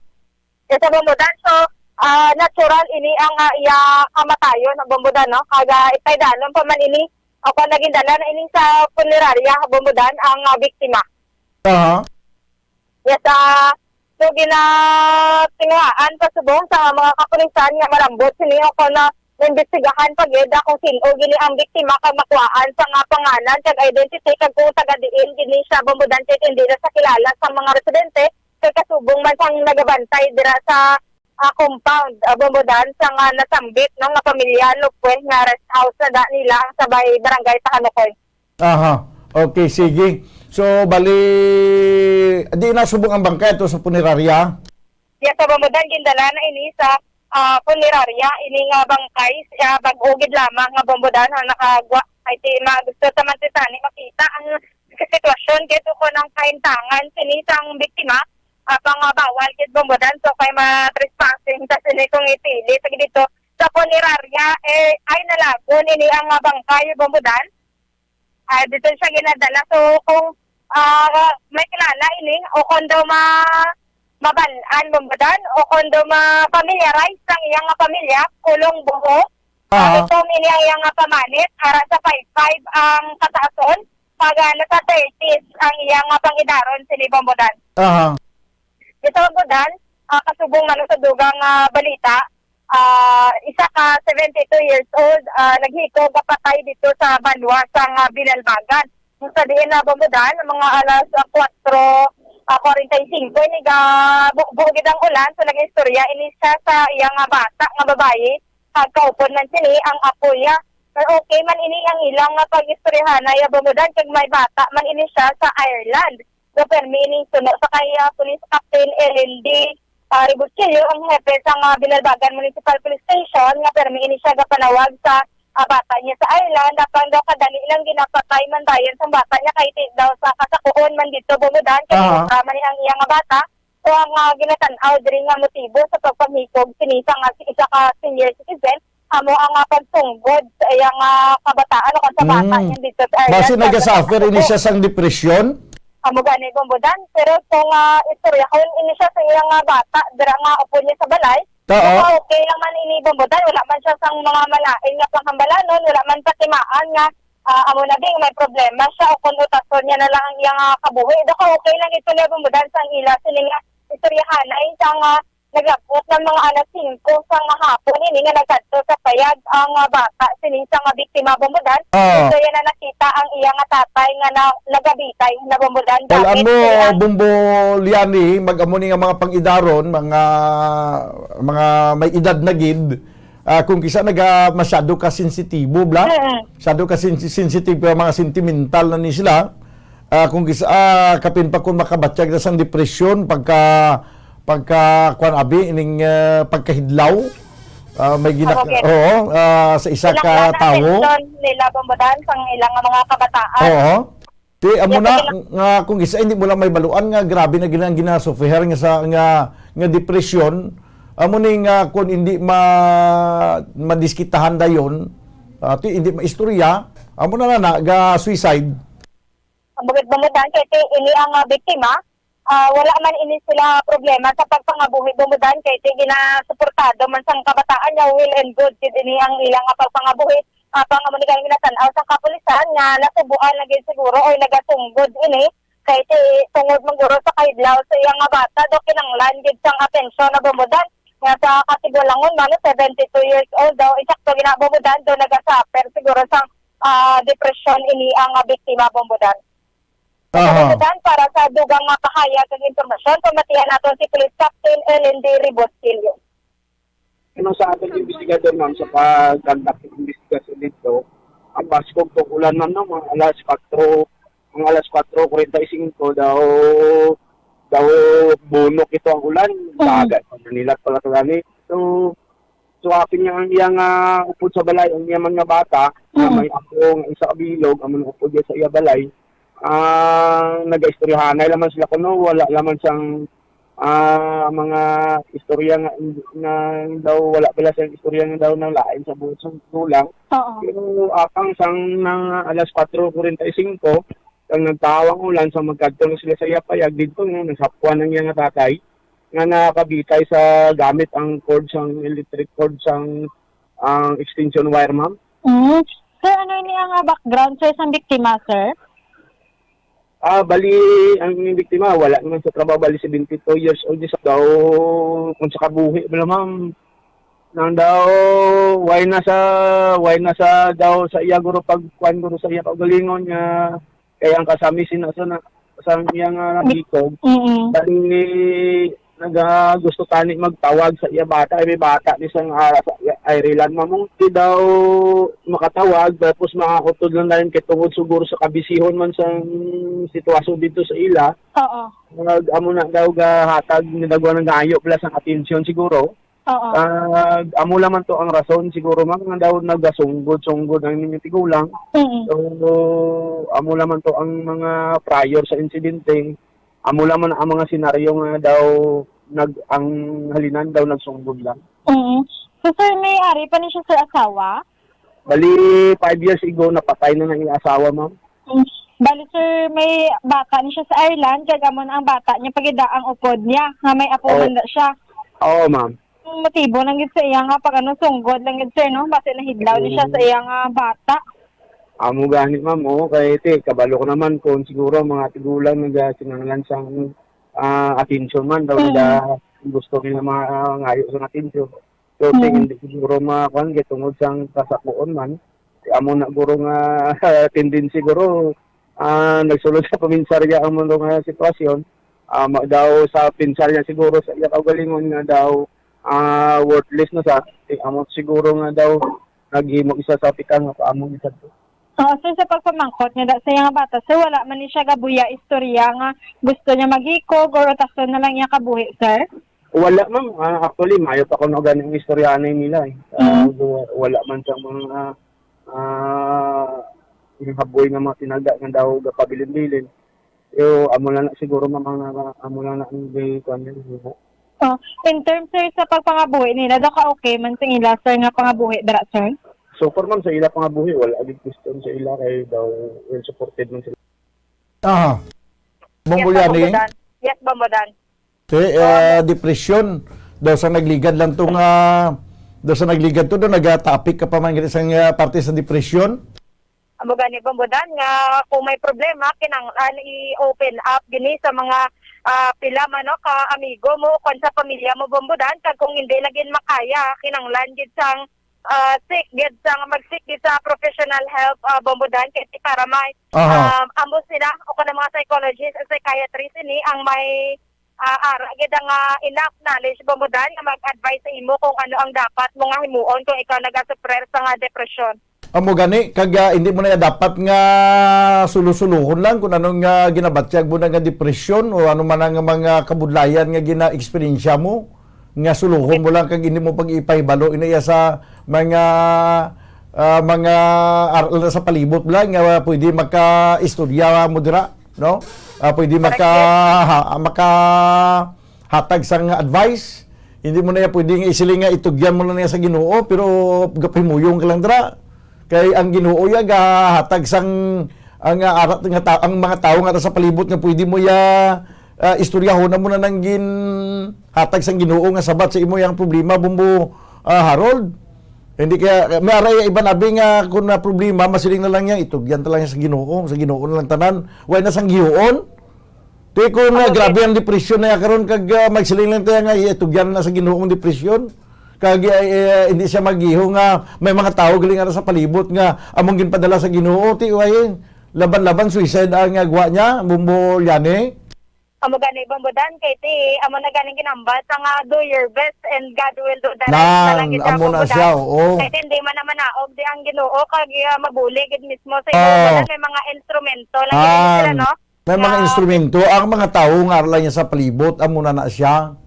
Yes, Bombo Dan. So, ah, natural ini ang, ah, iya kamatayon, Bombo Dan, no? Kag, ah, ipaidanon pa man ini, o kung naging dala na ini sa punerarya, Bombo Dan, ang, ah, biktima. Aha. Yes, ah, so ginatinguhaan pa subong sa mga kapulisan nga malambot sini o kon, ah, naimbestigahan pa gid, ah, kung sin-o gini ang biktima kag makuhaan sa nga pangalan kag identity kag kung taga diin gini siya, Bombo Dan, kay hindi na sa kilala sa mga residente kay kasubong man sang nagabantay dira sa, ah, compound, ah, Bombo Dan, sa nga nasambit, no, nga pamilya, Lupwe, nga rest house na da nila sa bay Barangay Pahanukoy. Aha. Okay, sige. So, bali, di na subong ang bangkay ato sa punerarya? Yes, sa Bombo Dan, gindala na ini sa, ah, punerarya, ini nga bangkay, ah, bag-o gid lamang nga Bombo Dan ang nakagwa. Ay, ti, ma-, gusto ta man ti tani makita ang sitwasyon kay tukon ang kaintangan sini sang biktima, ah, pang, ah, bawal gid Bombo Dan, so kay ma-trespassing ta sini kung ipili. Sige dito, sa punerarya, eh, ay nalagon ini ang, ah, bangkay Bombo Dan. Ah, dito siya ginadala. So, kung, ah, may kilala ini, o kung daw ma-, mabal-an, Bombodan, o kon daw ma-familiarize sang iya nga pamilya, Kulong Buho. Ah, Ah. Itom ini ang iya nga pamanit, ara sa five five ang kataason, pag, ah, nasa thirties ang iya nga pangidaron sini, Bombodan. Aha. Ito, Bombodan, ah, kasubong man sa dugang, ah, balita, ah, isa ka seventy-two years old, ah, naghikog, gapatay dito sa banwa sa nga Binalbagan. Sa diin na, Bombodan, mga alas, ah, kuwatro, ah, kwarenta y singko, ini ga bu-, buo gid ang ulan, so nag-istorya ini siya sa iya nga bata nga babayi, kag kaupod man sini ang apo niya. Pero okay man ini ang ilang nga pag-istoryahanay, ah, Bombodan, kag may bata man ini siya sa Ireland. So, permi ini suno sa kay, ah, Police Captain L N D, ah, Rebusquillo, ang hepe sa nga Binalbagan Municipal Police Station, nga permi ini siya gapanawag sa, ah, bata niya sa Ireland, apang daw kadali lang ginapatay man dayon sang bata niya kay ti daw sa kasakuon man dito, Bombodan, kay Aha. sobra man ni ang iya nga bata. So, ang, ah, ginatan-aw diri nga motibo sa pagpanghikog sini sa nga isa ka senior citizen, amo ang, ah, pagsunggod sa iya nga kabataan o kon sa bata Mm. niya dito sa Ireland. Basi nagasuffer ini siya sang depresyon? Amo gani, Bombodan. Pero kung, ah, istoryahon ini siya sa iya nga bata, dira nga upod niya sa balay, Oo. baka okay lang man ini, Bombodan. Wala man siya sang mga malain nga panghambalanon, wala man patimaan nga, ah, amo na ding may problema siya o kung utason niya na lang ang iya nga kabuhi. Baka okay lang ito niya, Bombodan, sang ila sini nga istoryahanay sa nga naglabot ng mga alas singko sa nga hapon ini nga nagkadto sa payag ang, ah, bata sini sa nga biktima, Bombodan. Oo. Ito yan na nakita ang iya nga tatay nga na, nagabitay na, Bombodan, Wala gamit mo, sa iyang Bombo Liani, mag-amo ni nga mga pangidaron, mga, mga may edad na gid, ah, kung kisa naga masyado ka sensitibo, bla? Mm. Masyado ka sen-, sensitive ka, mga sentimental na ni sila. Ah, kung kisa, ah, kapin pa kung makabatyag na sang depresyon, pagka, pagka, kwan, abi, ining, ah, pagkahidlaw, ah, may gina-, Ako, gid. Oo, ah, sa isa ka Kinahanglan ang tawo. atensyon nila, Bombodan, sang ilang mga kabataan. Oo. Ti, amo Yes, na, okay lang. nga kung isa, hindi mo lang may baluan nga grabe na gina-, ginasuffer nga sa, nga, nga depresyon. Amo ni nga kung hindi ma-, madiskitahan dayon, ah, ti, hindi maistorya, amo na na, na, ga-suicide. Ang bagay, Bombodan, kay ti, ini ang, ah, biktima, ah, wala man ini sila problema sa pagpangabuhi, Bombodan, kay ti ginasuportado man sang kabataan niya, well and good gid ini ang ilang, ah, pagpangabuhi. Apang amo ni gani ginatan-aw sang kapulisan nga nasubuan na gid siguro or nagasunggod ini kay ti tungod man guro sa kahidlaw sa iya nga bata, daw kinanglan gid sang atensyon na, Bombodan, nga sa katigulangon man, seventy-two years old daw, insakto gina, Bombodan, daw nagasuffer siguro sang, ah, depresyon ini ang, ah, biktima, Bombodan. Aha. Kasalukuyan, para sa dugang nga kahayag kag impormasyon, pamatian naton si Police Captain L N D Ribosquillo. Ano sa ating investigador, ma'am, sa pag-conduct ng investigasyon dito, ang paskog tong ulan, ma'am, no, mga alas kwatro, mga alas kwatro kwarenta y singko daw, daw bunok ito ang ulan. Mm. Dagat, Manila pala to gani. So, So, apin nga ang iya nga upod sa balay, ang iya man nga bata, nga Mm. may apo nga isa ka bilog, amo nang upod iya sa iya balay, ah, nagaistoryahanay lamang sila kuno, wala lamang sang, ah, mga istorya nga, nga daw, wala pala sang istorya nga daw nalain sa buot sa gulang. Oo. Pero apang sang nang alas kwatro kwarenta y singko, ang nagtahaw ang ulan, sa magkadto na sila sa iya payag, didto nga nasapuan ang iya nga tatay. nga nakabitay sa gamit ang cord sang electric cord sang, ang extension wire, ma'am. Mm. Sir, ano ini ang, ah, background, sir, sang biktima, sir? Ah, bali, ang biktima, wala naman sa trabaho, bali, seventy-two years old, sa daw, kung sa kabuhi, bala, ma'am, nang daw, why na sa, why na sa daw, sa iya, guro, pag, kuwan, guro, sa iya, kaugalingon nga, kay ang kasami sina sa na, sa iya nga nabikog, Mm-mm. bali, naga-, gusto tani magtawag sa iya bata, ay may bata ni sang, ah, sa iya, Ireland, mamungti daw makatawag, tapos makakutod lang dayon kay tungod siguro sa kabisihon man sang sitwasyon dito sa ila. Oo. Nag-, amo na daw gahatag, nagdagwa ng gayo pala sang atensyon siguro. Oo. Ah, amo lamang to ang rason siguro, ma'am, nga daw nagasunggod-sunggod ang inyong tigulang. Mm. So, amo lamang to ang mga prior sa insidente. Amo lamang ang mga senaryo nga daw nag-, ang halinan daw nagsunggod lang. Mm. So, sir, may ari pa ni siya, sir, asawa? Bali, five years ago, napatay na ng asawa, ma'am. Mm. Bali, sir, may bata ni siya sa Ireland, kag amo na ang bata niya pagida ang upod niya, nga may apo Oh. man na siya. Oo, ma'am. Ang motibo lang gid sa iya nga pag ano, sunggod lang gid, sir, no? Basi nahidlaw ni siya sa Mm. iya nga bata. Amo gani, ma'am, oo, kay ti, kabalo ko naman kung siguro ang mga tigulang nagakinahanglan sang, ah, atensyon man daw Mm. nila, gusto nila mga, ah, ngayo sang atensyon. So, ti, Mm. hindi siguro makuan kay tungod sang kasapuon man. Ti, amo na guro nga tendency guro, ah, nagsulod sa paminsarya ang mundo nga sitwasyon. Ah, ma-, daw sa pinsar niya siguro sa iya kaugalingon nga daw, ah, worthless na sa, ti, amo siguro nga daw naghimo isa sa pika nga paamong isa to. Oo, sir, sa pagpamangkot nga da-, sa iya nga bata, sir, wala man ni siya gabuya istorya nga gusto niya maghikog or utason na lang iya kabuhi, sir? Wala, ma'am. Ah, actually, mayo pa kuno gani ang istorya anay nila, eh. Ah, Mm. wa-, wala man sa mga, ah, yung haboy nga mga tinaga nga daw gapabilin-bilin. Yo, amo na na siguro, ma'am, ang, ah, amo na na ang di, kuwan, yun, yun. Oh, in terms, sir, sa pagpangabuhi nila, daw ka okay man sa ila, sir, nga pangabuhi dira, sir? So far, ma'am, sa ila pangabuhi, wala gid question sa ila kay daw well supported man sila. Aha. Yes, Bombo Liani? Bombodan. Yes, Bombodan. Ti, ah, depression. Daw sa nagligad lang to nga, daw sa nagligad to, daw nagatopic ka pa man gani sang, ah, parte sa depression. Amo gani, Bombodan, nga kung may problema, kinahanglan i-open up gini sa mga, ah, pila man, no, ka amigo mo, kung sa pamilya mo, Bombodan, kag kung hindi na gid makaya, kinahanglan gid sang, ah, seek gid sang, mag-seek gid sa professional help, ah, Bombodan, kay para may, Aha. um, ambos sila o kanang mga psychologist o psychiatrist ini ang may, ah, ara gid ang, ah, enough knowledge, Bombodan, nga mag-advise sa imo kung ano ang dapat mo nga himuon kung ikaw nagasuffer sa nga depresyon. Amo gani, kag, ah, hindi mo na dapat nga sulo-sulohon lang kung ano nga ginabatyag mo na nga depresyon o ano man ang mga kabudlayan nga gina-eksperyensya mo, nga sulohon mo lang kag hindi mo pag-ipahibalo ina iya sa mga, ah, mga ar-, sa palibot lang nga pwede makaistorya mo dira, no? Ah, pwede Correct, maka-, yes. ha-, makahatag sang advice. Hindi mo na iya pwede nga isiling nga itugyan mo na niya sa Ginoo, pero gapahimuyong ka lang dira. Kay ang Ginoo ya gahatag sang, ang, ah, arat nga ta-, ang mga tawo nga sa palibot nga pwede mo ya, ah, istoryahon na mo na nang ginhatag sang Ginoo nga sabat sa imo yang problema, Bombo, ah, Harold. Hindi kaya, may aray iban abi nga kung na problema, masiling na lang niya, itugyan ta lang sa Ginoo, sa Ginoo na lang tanan. Way na sang gihuon. Ti kung, ah, Ako, grabe ang depression na karon kag, ah, magsiling lang tayo nga itugyan na sa Ginoo ang depression. Kag, eh, eh, hindi siya maggiho nga may mga tawo gali nga sa palibot nga among ginpadala sa Ginoo, ti, way, laban-laban, suicide ang, ah, gwa niya, Bombo Liani. Amo gani, Bombodan, kay ti, amo na ganing ginambal sa nga, "Do your best and God will do the rest." Na lang Nan, gid siya, amo na Bombodan. Siya, oo. Kay ti, hindi man naman naog di ang Ginoo, kag, ah, mabuli gid mismo sa imo, Oo. Bombodan, may mga instrumento lang gid sila, Nan, no? may mga Nga instrumento, ang mga tawo nga ara lang niya sa palibot, amo na na siya.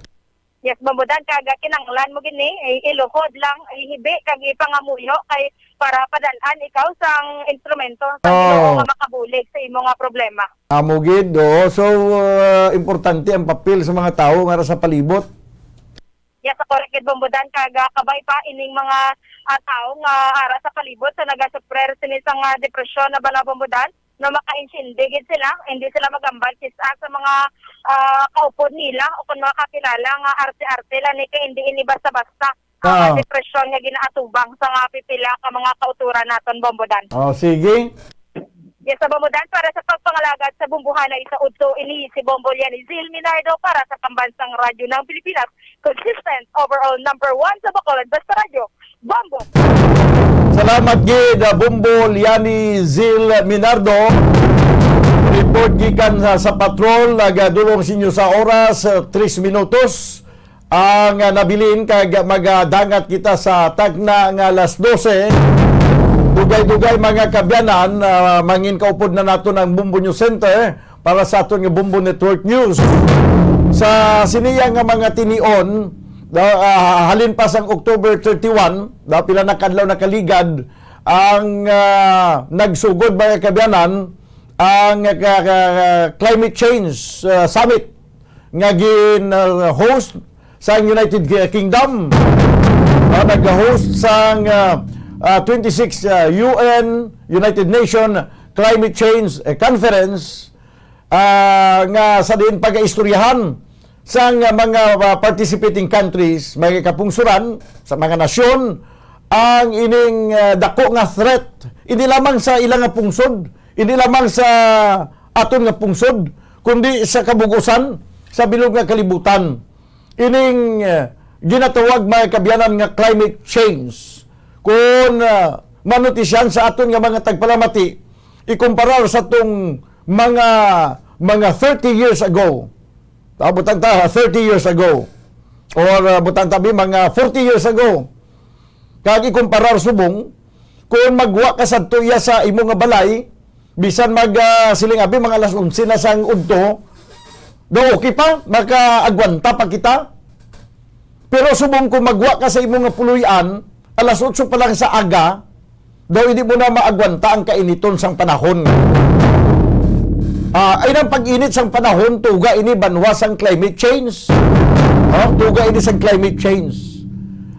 Yes, Bombodan, kag kinahanglan mo gini, i-, iluhod lang, ihibi, kag ipangamuyo kay para padal-an ikaw sang instrumento sa Oh. Ginoo nga makabulig sa imo nga problema. Amo gid, oo. So, uh, importante ang papel sa mga tawo nga ara sa palibot. Yes, correct gid, Bombodan, kag, ah, kabay pa ining mga, ah, tawo nga ara sa palibot sa nagasuffer sini sang, ah, depresyon na bala, Bombodan, no, makaintindi gid sila, hindi sila magambal kis-a sa mga, ah, kaupod nila o kung mga kakilala nga arte-arte lang ni, kay hindi ini basta-basta ang, ah, depresyon nga ginaatubang sa nga pipila ka mga kauturan naton, Bombodan. Oh, sige. Yes, sa Bombodan, para sa pagpangalagad sa bumbuhanay sa udto, ini si Bombo Lianizil Minardo para sa Pambansang Radyo ng Pilipinas, consistent, overall number one sa Bacolod, basta radyo. Bombo! Salamat gid, ah, Bombo Liani Zil Minardo. Report gikan sa, sa patrol, nagadulong sa inyo sa oras, ah, tres minutos ang, ah, nabilin, kag magadangat kita sa tagna nga alas dose. Dugay-dugay, mga kabyanan, ah, mangin kaupod na naton ang Bombo News Center para sa aton nga Bombo Network News. Sa siniya nga mga tinion, da-, ah, halin pa sang October thirty-one, da, pila na kadlaw nakaligad ang, ah, nagsugod, mga kabyanan, ang, ah, ka-, ka-, Climate Change, ah, Summit nga gin, ah, host sa United Ki-, Kingdom. Ah, nag-host sang, ah, ah, twenty-six, ah, U N, United Nation Climate Change, eh, Conference, ah, nga sa diin pagaistoryahan sang mga, ah, participating countries, mga kapungsuran sa mga nasyon, ang ining, ah, dako nga threat, hindi lamang sa ilang nga pungsod, hindi lamang sa aton nga pungsod, kundi sa kabug-usan sa bilog nga kalibutan. Ining, ah, ginatawag, mga kaabyanan, nga climate change. Kung, ah, manutisyan sa aton nga mga tagpalamati, ikumparar sa tong mga, mga thirty years ago, ah, butang ta, thirty years ago, or, ah, butang tabi, mga forty years ago, kag ikumparar subong, kung magwa ka sadto iya sa imo nga balay, bisan mag, ah, siling abi, mga alas onse na sang udto, daw okay pa, makaagwanta pa kita. Pero subong kung magwa ka sa imo nga puloy-an, alas otso pa lang sa aga, daw hindi mo na maagwanta ang kainiton sang panahon. Ah, ay, ang pag-init sang panahon, tuga ini banwa sang climate change. Oh, tuga ini sang climate change.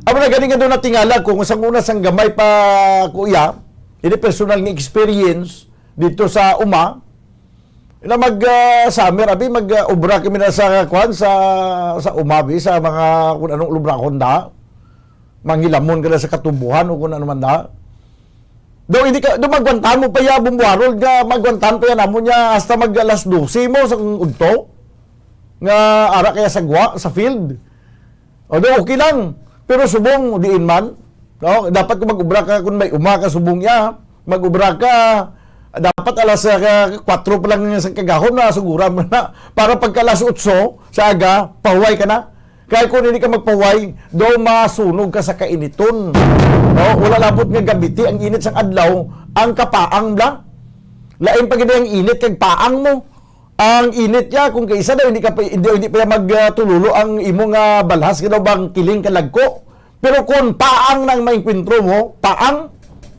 Amo na gani nga doon natingala ko, sang una sang gamay pa ko iya, ini personal nga experience dito sa uma, na mag, ah, summer, abi, mag, ah, obra kami na sa, kuan, sa, sa uma, abi, sa mga kung anong lubrahon da. Manghilamon ka na sa katubuhan o kung ano man da. Daw, hindi ka, daw, magwantahan mo pa ya, bumbuharol nga, magwantahan pa ya namon niya hasta mag alas dose mo sa udto. Nga ara kaya sa gwa, sa field. O, daw, okay lang. Pero subong, diin man. No? Dapat kung mag-ubra ka, kung may uma ka, subong ya, mag-ubra ka, dapat alas, ah, kwatro pa lang sa kagahom na, sugura mo na. Para pagka alas otso sa aga, pahuway ka na. Kay kung hindi ka magpahuway, daw masunog ka sa kainiton. No? Wala labot nga gabiti ang init sang adlaw, ang kapaang bla. Lain pa gid ang init kag paang mo. Ang init ya, kung kaisa daw, hindi ka pa, hindi, hindi pa ya magtululo ang imo nga balhas, nga daw bang kiling kalagko. Pero kung paang nang maengkwentro mo, paang,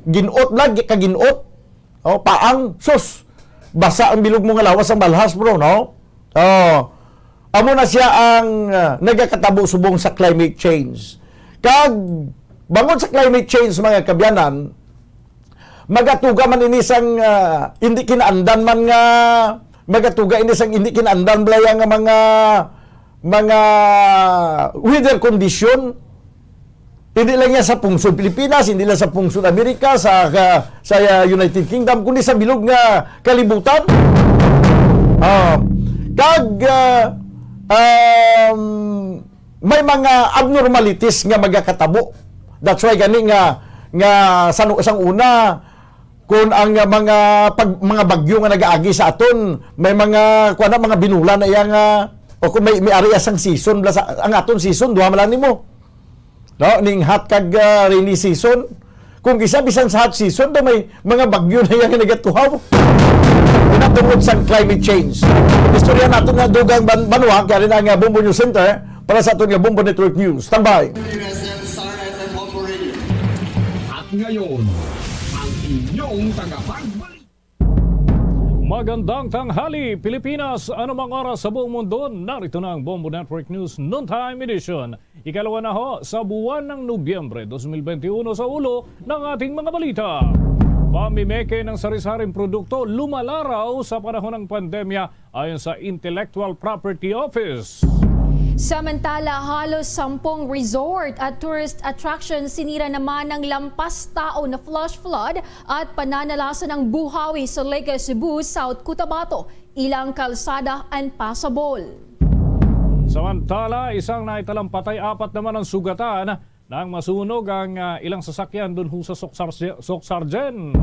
ginot lang, kaginot. Oh, paang, sus, basa ang bilog mo nga lawas ang balhas, bro, no? Oh, amo na siya ang, ah, nagakatabo subong sa climate change. Kag, bangod sa climate change, mga kabyanan, magatuga man ini sang, ah, hindi kinaandan man nga, magatuga ini sang hindi kinaandan, balaya, nga mga, mga weather condition. Hindi lang yan sa pungsod Pilipinas, hindi lang sa pungsod Amerika, sa, ka-, sa, ah, United Kingdom, kundi sa bilog nga kalibutan. Ah, kag, ah, um, may mga abnormalities nga magakatabo. That's why gani nga, nga sa nu-, sang una, kung ang, ah, mga pag-, mga bagyo nga nagaagi sa aton, may mga, kuwan na, mga binulan na iya nga, o kung may, may ari sang season, bala sa, ang aton season, duha man lang nimo. No? Ning hot kag, ah, rainy season. Kung kisa, bisan sa hot season, daw may mga bagyo na iya nga nagatuhaw. Ina tungod sa climate change. Istorya nato na dugang ban-, banwa, kaya rin ang, ah, Bombo News Center para sa aton nga Bombo Network News. Standby. At ngayon, ang inyong tagapagbalita. Magandang tanghali, Pilipinas. Anumang oras sa buong mundo, narito na ang Bombo Network News Noontime Edition. Ikalawa na ho sa buwan ng Nobyembre dos mil benti uno sa ulo ng ating mga balita. Pamimeke ng sari-saring produkto lumalaraw sa panahon ng pandemya ayon sa Intellectual Property Office. Samantala, halos sampung resort at tourist attractions sinira naman ng lampas tao na flash flood at pananalasan ng buhawi sa Lake Cebu, South Cotabato, ilang kalsada unpassable. Samantala, isang naitalang patay, apat naman ang sugatan nang masunog ang, ah, ilang sasakyan dun ho sa Soksarje-, Soksargen.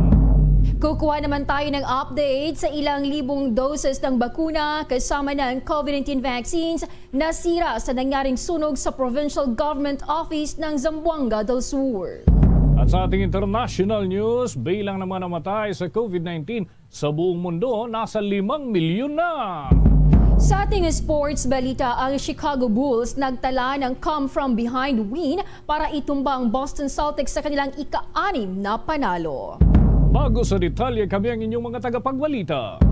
Kukuha naman tayo ng update sa ilang libong doses ng bakuna kasama ng COVID nineteen vaccines nasira sa nangyaring sunog sa Provincial Government Office ng Zamboanga del Sur. At sa ating international news, bilang ng mga namatay sa COVID nineteen sa buong mundo, nasa limang milyon na. Sa ating sports balita, ang Chicago Bulls nagtala ng come from behind win para itumba ang Boston Celtics sa kanilang ika-anim na panalo. Bago sa detalye, kami ang inyong mga tagapagbalita.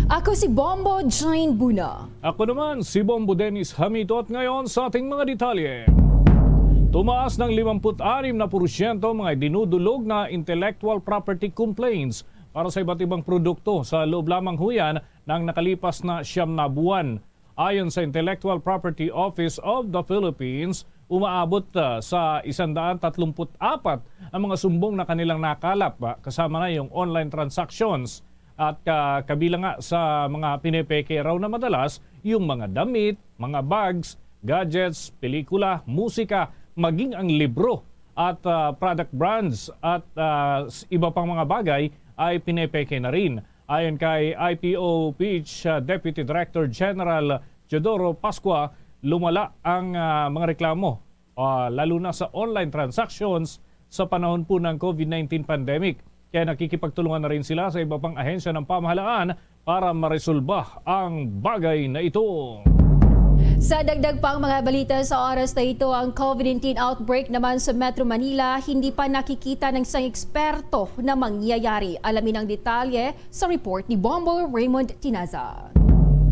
Ako si Bombo Jane Buna. Ako naman, si Bombo Dennis Hamito, at ngayon sa ating mga detalye. Tumaas ng limampu't anim na porsyento mga dinudulog na intellectual property complaints para sa iba't ibang produkto sa loob lamang ho yan ng nakalipas na siyam na buwan. Ayon sa Intellectual Property Office of the Philippines, umaabot, ah, sa isang daan tatlumpu't apat ang mga sumbong na kanilang nakalap, ah, kasama na yung online transactions at, ah, kabilang nga sa mga pinepeke raw na madalas yung mga damit, mga bags, gadgets, pelikula, musika, maging ang libro at, ah, product brands at, ah, s-, iba pang mga bagay ay pinepeke na rin. Ayon kay I P O P H, ah, Deputy Director General Teodoro Pascua, lumala ang, ah, mga reklamo, ah, lalo na sa online transactions sa panahon po ng COVID nineteen pandemic. Kaya nakikipagtulungan na rin sila sa iba pang ahensya ng pamahalaan para maresolba ang bagay na ito. Sa dagdag pang mga balita sa oras na ito, ang COVID nineteen outbreak naman sa Metro Manila, hindi pa nakikita ng isang eksperto na mangyayari. Alamin ang detalye sa report ni Bombo Raymond Tinaza.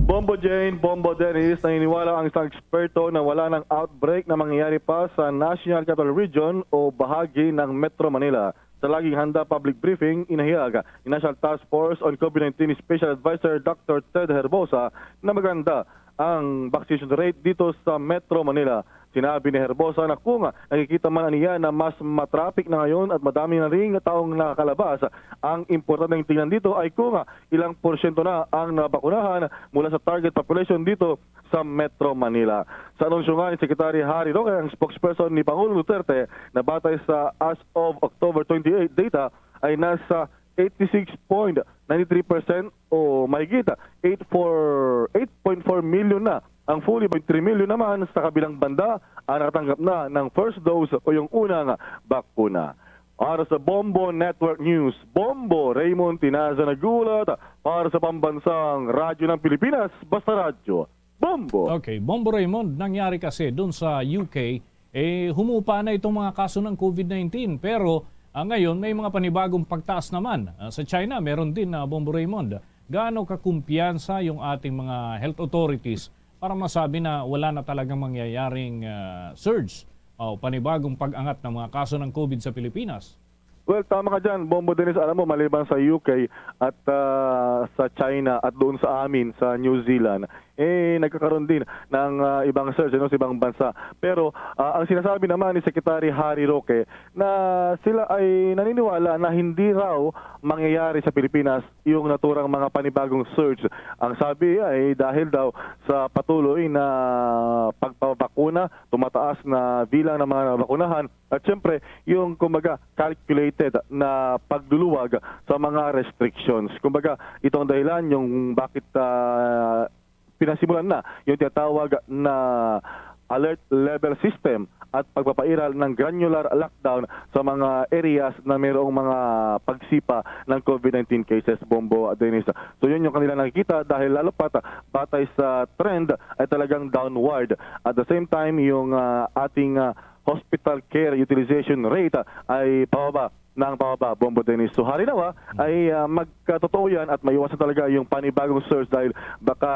Bombo Jane, Bombo Dennis, naniniwala ang isang eksperto na wala ng outbreak na mangyayari pa sa National Capital Region o bahagi ng Metro Manila. Sa Laging Handa public briefing, inahayag ni National Task Force on COVID nineteen Special Advisor Doctor Ted Herbosa na maganda ang vaccination rate dito sa Metro Manila. Sinabi ni Herbosa na kung nakikita man niya na mas matraffic na ngayon at madami na ring taong nakakalabas, ang importanteng tingnan dito ay kung ilang porsyento na ang nabakunahan mula sa target population dito sa Metro Manila. Sa anunsyo nga ni Secretary Harry Roque, ang spokesperson ni Pangulong Duterte, na batay sa as of October twenty-eight data ay nasa eighty-six point nine three percent o mahigit eight four, eight point four million na ang fully, point three million naman sa kabilang banda ang nakatanggap na ng first dose o yung unang bakuna. Para sa Bombo Network News, Bombo Raymond Tinaza nag-uulat para sa Pambansang Radyo ng Pilipinas, Basta Radyo, Bombo! Okay, Bombo Raymond, nangyari kasi dun sa U K, eh, humupa na itong mga kaso ng COVID nineteen. Pero, ah, ngayon, may mga panibagong pagtaas naman. Ah, sa China, meron din, ah, Bombo Raymond. Gaano kakumpiyansa yung ating mga health authorities para masabi na wala na talagang mangyayaring, ah, surge o panibagong pag-angat ng mga kaso ng COVID sa Pilipinas? Well, tama ka dyan, Bombo Dennis. Alam mo, maliban sa U K at, ah, sa China at doon sa amin, sa New Zealand, eh, nagkakaroon din ng, ah, ibang surge, ano, sa ibang bansa. Pero, ah, ang sinasabi naman ni Secretary Harry Roque na sila ay naniniwala na hindi raw mangyayari sa Pilipinas yung naturang mga panibagong surge. Ang sabi ay dahil daw sa patuloy na pagpapakuna, tumataas na bilang ng mga nabakunahan, at siyempre, yung, kumbaga, calculated na pagluluwag sa mga restrictions. Kumbaga, ito ang dahilan yung bakit, ah, pinasimulan na yung tinatawag na alert level system at pagpapairal ng granular lockdown sa mga areas na mayroong mga pagsipa ng COVID nineteen cases, Bombo, Dennis. So, yun yung kanila nakikita dahil lalo pa ta-, batay sa trend ay talagang downward. At the same time, yung, ah, ating, ah, hospital care utilization rate, ah, ay pababa ng pababa, Bombo Dennis. So, hari nawa ay, ah, magkatotoo yan at maiwasan talaga yung panibagong surge dahil baka,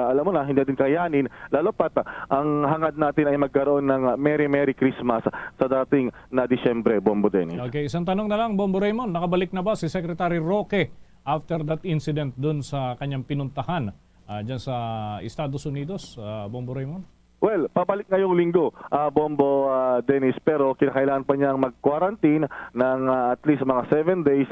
alam mo na, hindi natin kayanin. Lalo pat, ah, ang hangad natin ay magkaroon ng, ah, Merry Merry Christmas sa dating na Disyembre, Bombo Dennis. Okay, isang tanong na lang, Bombo Raymond. Nakabalik na ba si Secretary Roque after that incident dun sa kanyang pinuntahan, ah, dyan sa Estados Unidos, ah, Bombo Raymond? Well, pabalik ngayong linggo, ah, Bombo, ah, Dennis, pero kinakailangan pa niyang mag-quarantine ng, ah, at least mga seven days.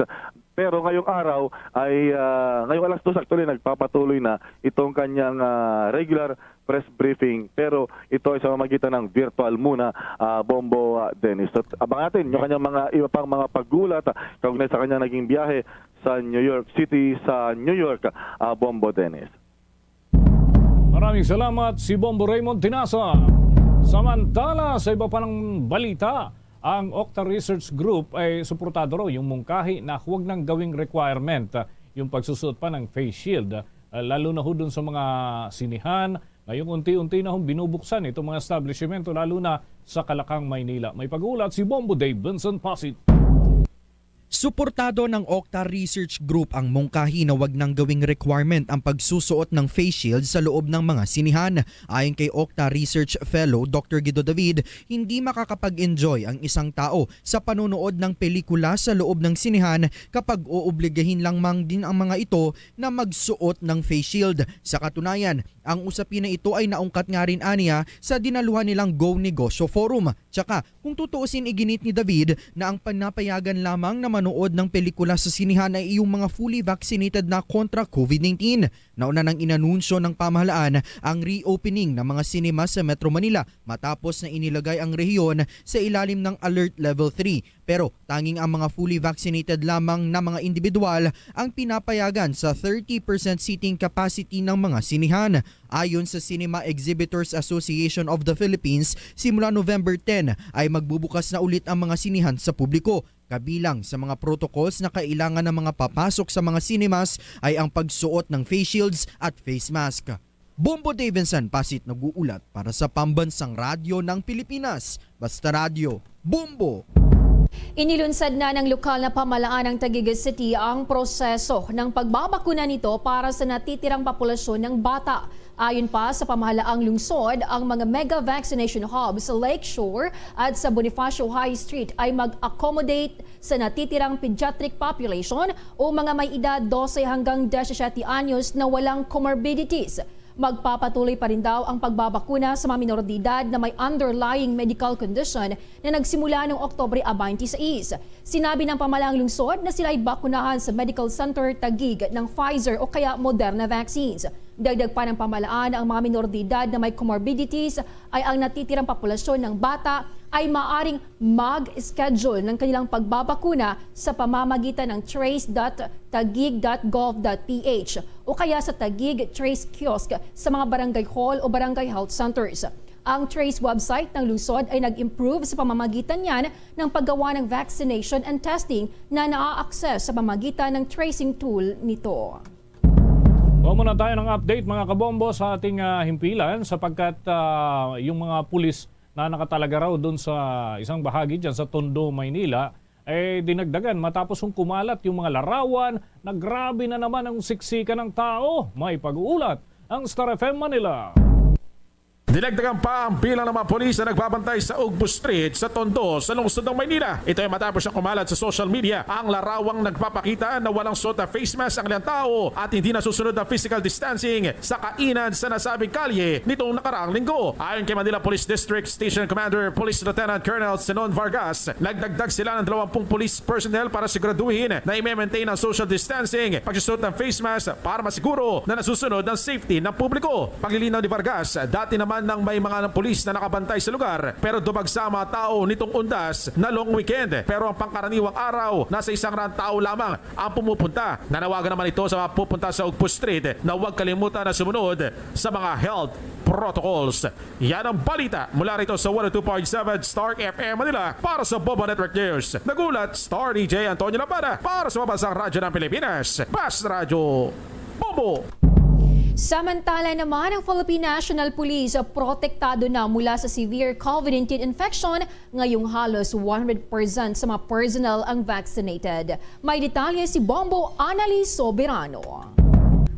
Pero ngayong araw ay, ah, ngayong alas dos actually, nagpapatuloy na itong kanyang, ah, regular press briefing. Pero ito ay sa pamamagitan ng virtual muna, ah, Bombo, ah, Dennis. At abangan natin yung kanyang mga iba pang mga pag-ulat, ah, kaugnay sa kanyang naging biyahe sa New York City, sa New York, ah, Bombo, Dennis. Maraming salamat, si Bombo Raymond Tinaza. Samantala, sa iba pa ng balita, ang Okta Research Group ay suportado raw yung mungkahi na huwag nang gawing requirement, ah, yung pagsusuot pa ng face shield, ah, lalo na ho dun sa mga sinihan. Ngayong unti-unti na hong binubuksan itong mga establishmento, lalo na sa Kalakang, Maynila. May pag-uulat si Bombo Dave Vincent Pasit. Suportado ng Okta Research Group ang mungkahi na wag nang gawing requirement ang pagsusuot ng face shield sa loob ng mga sinehan. Ayon kay Okta Research Fellow Doctor Guido David, hindi makakapag-enjoy ang isang tao sa panonood ng pelikula sa loob ng sinehan kapag oobligahin lang mang din ang mga ito na magsuot ng face shield. Sa katunayan, ang usapin na ito ay naungkat nga rin aniya sa dinaluhan nilang Go Negosyo Forum. Tsaka, kung tutuusin, iginit ni David na ang panapayagan lamang na manood ng pelikula sa sinehan ay yung mga fully vaccinated na kontra COVID nineteen. Nauna nang inanunsyo ng pamahalaan ang reopening ng mga cinema sa Metro Manila matapos na inilagay ang rehiyon sa ilalim ng Alert Level three. Pero tanging ang mga fully vaccinated lamang na mga individual ang pinapayagan sa thirty percent seating capacity ng mga sinehan. Ayon sa Cinema Exhibitors Association of the Philippines, simula November ten ay magbubukas na ulit ang mga sinehan sa publiko. Kabilang sa mga protocols na kailangan ng mga papasok sa mga cinemas ay ang pagsuot ng face shields at face mask. Bombo Davidson Pasit nag-uulat para sa Pambansang Radyo ng Pilipinas, Basta Radyo, Bombo! Inilunsad na ng lokal na pamahalaan ng Taguig City ang proseso ng pagbabakuna nito para sa natitirang populasyon ng bata. Ayon pa sa pamahalaang lungsod, ang mga mega vaccination hub sa Lakeshore at sa Bonifacio High Street ay mag-accommodate sa natitirang pediatric population o mga may edad dose hanggang disisiete anyos na walang comorbidities. Magpapatuloy pa rin daw ang pagbabakuna sa mga minor de edad na may underlying medical condition na nagsimula noong Oktubre twenty-six. Sinabi ng pamahalaang lungsod na sila ay bakunahan sa Medical Center Taguig ng Pfizer o kaya Moderna vaccines. Dagdag pa ng pamahalaan na ang mga minor de edad na may comorbidities ay ang natitirang populasyon ng bata ay maaring mag-schedule ng kanilang pagbabakuna sa pamamagitan ng trace dot taguig dot gov dot ph o kaya sa Taguig Trace Kiosk sa mga barangay hall o barangay health centers. Ang Trace website ng lungsod ay nag-improve sa pamamagitan niyan ng paggawa ng vaccination and testing na naa-access sa pamamagitan ng tracing tool nito. Kuha muna tayo ng update, mga kabombo, sa ating, ah, himpilan, sapagkat, ah, yung mga pulis na nakatalaga raw dun sa isang bahagi dyan sa Tondo, Maynila, eh, dinagdagan matapos kung kumalat yung mga larawan na grabe na naman ang siksikan ng tao. May pag-uulat ang Star F M Manila. Dinagdagan pa ang bilang ng mga pulis na nagbabantay sa Ugbo Street sa Tondo, sa lungsod ng Maynila. Ito ay matapos ang kumalat sa social media ang larawang nagpapakita na walang suot na face mask ang ilang tao at hindi nasusunod ang physical distancing sa kainan sa nasabing kalye nitong nakaraang linggo. Ayon kay Manila Police District Station Commander Police Lieutenant Colonel Zenon Vargas, nagdagdag sila ng dalawampung police personnel para siguraduhin na i-maintain ang social distancing, pagsusuot ng face mask para masiguro na nasusunod ang safety ng publiko. Paglilinaw ni Vargas, dati naman nang may mga pulis na nakabantay sa lugar, pero dumagsa ang mga tao nitong undas na long weekend. Pero ang pangkaraniwang araw, nasa isang raan tao lamang ang pumupunta. Nanawagan naman ito sa mga pupunta sa Ugbo Street na huwag kalimutan na sumunod sa mga health protocols. Yan ang balita mula rito sa one oh two point seven Star F M Manila para sa Bombo Network News. Nagulat, Star D J Antonio Labana para sa Pambansang Radyo ng Pilipinas, Basta Radyo, Bombo! Samantala naman, ang Philippine National Police protektado na mula sa severe COVID nineteen infection, ngayong halos one hundred percent sa mga personnel ang vaccinated. May detalye si Bombo Annalise Soberano.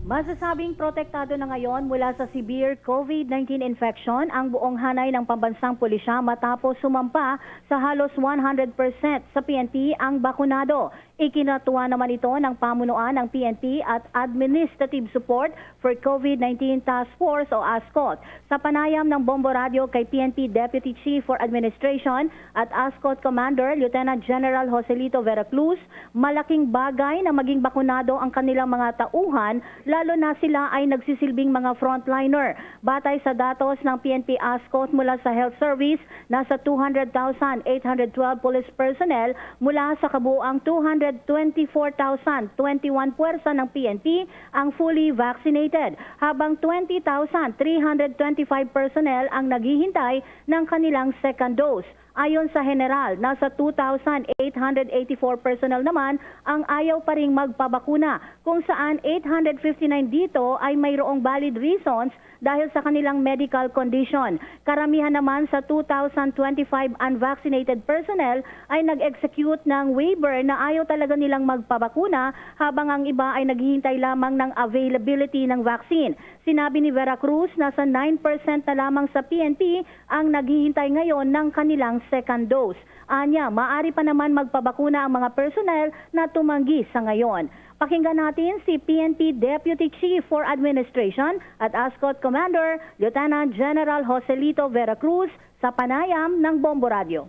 Masasabing protektado na ngayon mula sa severe COVID nineteen infection ang buong hanay ng pambansang pulisya matapos sumampa sa halos one hundred percent sa P N P ang bakunado. Ikinatuwa naman ito ng pamunuan ng P N P at Administrative Support for COVID nineteen Task Force o ASCOT. Sa panayam ng Bombo Radio kay P N P Deputy Chief for Administration at ASCOT Commander Lieutenant General Joselito Veracruz, malaking bagay na maging bakunado ang kanilang mga tauhan, lalo na sila ay nagsisilbing mga frontliner. Batay sa datos ng P N P ASCOT mula sa Health Service, nasa two hundred thousand eight hundred twelve police personnel mula sa kabuoang two hundred twenty-four thousand twenty-one puwersa ng P N P ang fully vaccinated, habang twenty thousand three hundred twenty-five personnel ang naghihintay ng kanilang second dose. Ayon sa general, nasa two thousand eight hundred eighty-four personnel naman ang ayaw pa ring magpabakuna, kung saan eight hundred fifty-nine dito ay mayroong valid reasons dahil sa kanilang medical condition. Karamihan naman sa two thousand twenty-five unvaccinated personnel ay nag-execute ng waiver na ayaw talaga nilang magpabakuna, habang ang iba ay naghihintay lamang ng availability ng vaccine. Sinabi ni Vera Cruz na sa nine percent na lamang sa P N P ang naghihintay ngayon ng kanilang second dose. Anya, maaari pa naman magpabakuna ang mga personnel na tumanggi sa ngayon. Pakinggan natin si P N P Deputy Chief for Administration at ASCOT Commander, Lieutenant General Joselito Vera Cruz, sa panayam ng Bombo Radio.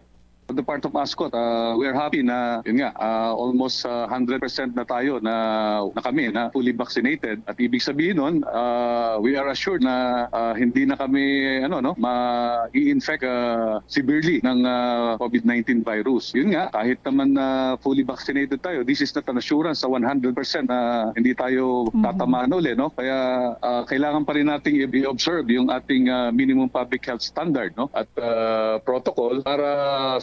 On the part of ASCOT, uh, we are happy na, yun nga, uh, almost uh, hundred percent na tayo na, na kami na fully vaccinated. At ibig sabihin nun, uh, we are assured na uh, hindi na kami ano no ma-infect uh, severely ng uh, COVID nineteen virus. Yun nga, kahit naman na fully vaccinated tayo, this is not an assurance sa one hundred percent na hindi tayo tatamaan uli, no? Kaya uh, kailangan pa rin nating i-, i-observe yung ating uh, minimum public health standard, no? At uh, protocol para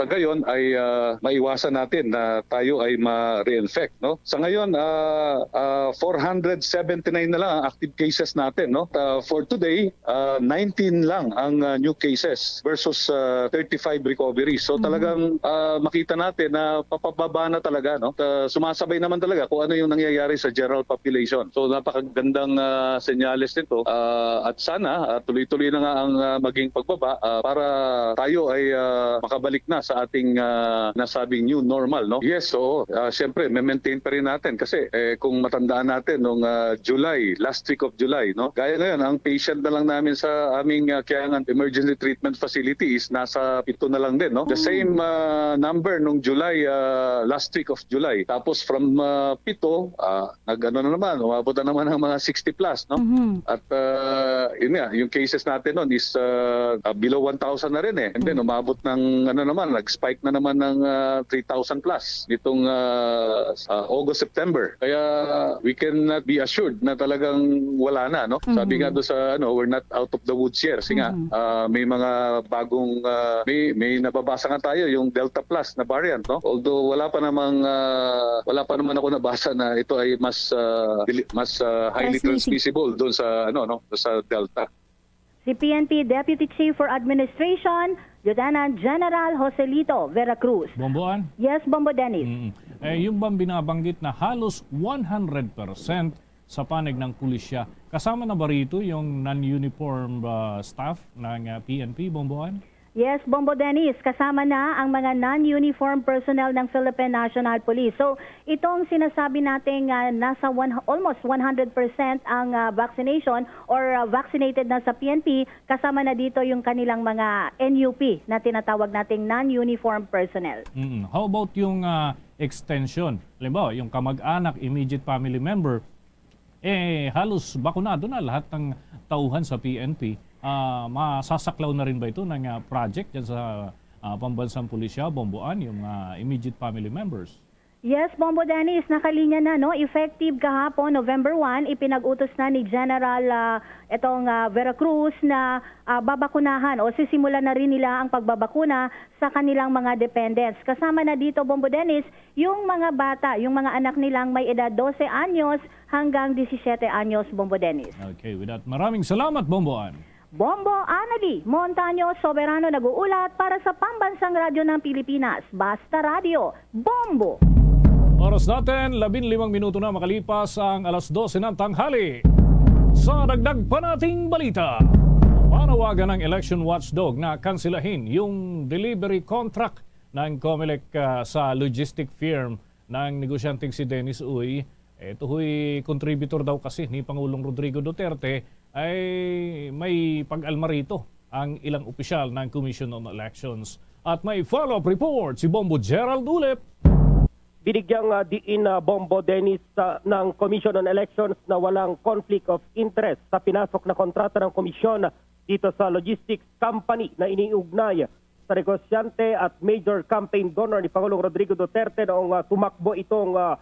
sa gayon ay uh, maiwasan natin na tayo ay ma-reinfect, no? Sa ngayon, uh, uh, four hundred seventy-nine na lang ang active cases natin, no? Uh, for today, uh, nineteen lang ang uh, new cases versus uh, thirty-five recoveries. So talagang uh, makita natin na papababa na talaga, no? Uh, sumasabay naman talaga kung ano yung nangyayari sa general population. So napakagandang uh, senyales nito uh, at sana uh, tuloy-tuloy na nga ang uh, maging pagbaba uh, para tayo ay uh, makabalik na sa ating uh, nasabing new normal, no? Yes, oo. Uh, Siyempre, maintain pa rin natin kasi eh, kung matandaan natin nung uh, July, last week of July, no? Gaya ngayon, ang patient na lang namin sa aming uh, Kiangan Emergency Treatment Facility is nasa pito na lang din, no? The same uh, number nung July, uh, last week of July. Tapos from uh, pito, uh, nag-ano na naman, umabot na naman ng mga sixty plus, no? At uh, yun nga, yung cases natin noon is uh, uh, below one thousand na rin eh. And then umabot ng ano naman, nag-spike na naman ng uh, three thousand plus nitong uh, uh, August, September. Kaya we cannot be assured na talagang wala na, no? Sabi nga do sa ano, we're not out of the woods yet. Kasi nga uh, may mga bagong uh, may may nababasa nga tayo yung Delta Plus na variant, no? Although wala pa namang uh, wala pa naman ako nabasa na ito ay mas uh, dili- mas uh, highly Transmissible. Transmissible doon sa ano no, sa Delta. Si P N P Deputy Chief for Administration, Lieutenant General Joselito Vera Cruz. Bomboan? Yes, Bombo Dennis. Mm. Eh, yung bang binabanggit na halos one hundred percent sa panig ng pulisya, kasama na ba rito yung non-uniform uh, staff ng uh, P N P, Bomboan? Yes, Bombo Dennis, kasama na ang mga non-uniform personnel ng Philippine National Police. So, itong sinasabi natin nga nasa one, almost one hundred percent ang uh, vaccination or uh, vaccinated na sa P N P, kasama na dito yung kanilang mga N U P na tinatawag nating non-uniform personnel. Mm. How about yung uh, extension? Halimbawa, yung kamag-anak, immediate family member, eh halos bakunado na lahat ng tauhan sa P N P. Ah, masasaklaw na rin ba ito ng ah, project dyan sa ah, pambansang pulisya, Bomboan, yung ah, immediate family members? Yes, Bombo Dennis, nakalinya na, no? Effective kahapon, November one, ipinag-utos na ni General ah, itong ah, Vera Cruz na ah, babakunahan o sisimulan na rin nila ang pagbabakuna sa kanilang mga dependents. Kasama na dito, Bombo Dennis, yung mga bata, yung mga anak nilang may edad dose anyos hanggang disisiete anyos, Bombo Dennis. Okay, with that, maraming salamat, Bomboan. Bombo Anali Montaño Soberano nag-uulat para sa Pambansang Radyo ng Pilipinas, Basta Radyo, Bombo! Oras natin, labing limang minuto na makalipas ang alas dose ng tanghali. Sa dagdag pa nating balita, panawagan ng election watchdog na kansilahin yung delivery contract ng Comelec ah, sa logistic firm ng negosyanteng si Dennis Uy. Ito ho'y contributor daw kasi ni Pangulong Rodrigo Duterte ay may pag-alma rito ang ilang opisyal ng Commission on Elections. At may follow-up report si Bombo Gerald Ulep. Binigyang ah, diin na Bombo Dennis ah, ng Commission on Elections na walang conflict of interest sa pinasok na kontrata ng komisyon dito sa logistics company na iniugnay sa negosyante at major campaign donor ni Pangulong Rodrigo Duterte noong ah, tumakbo itong ah,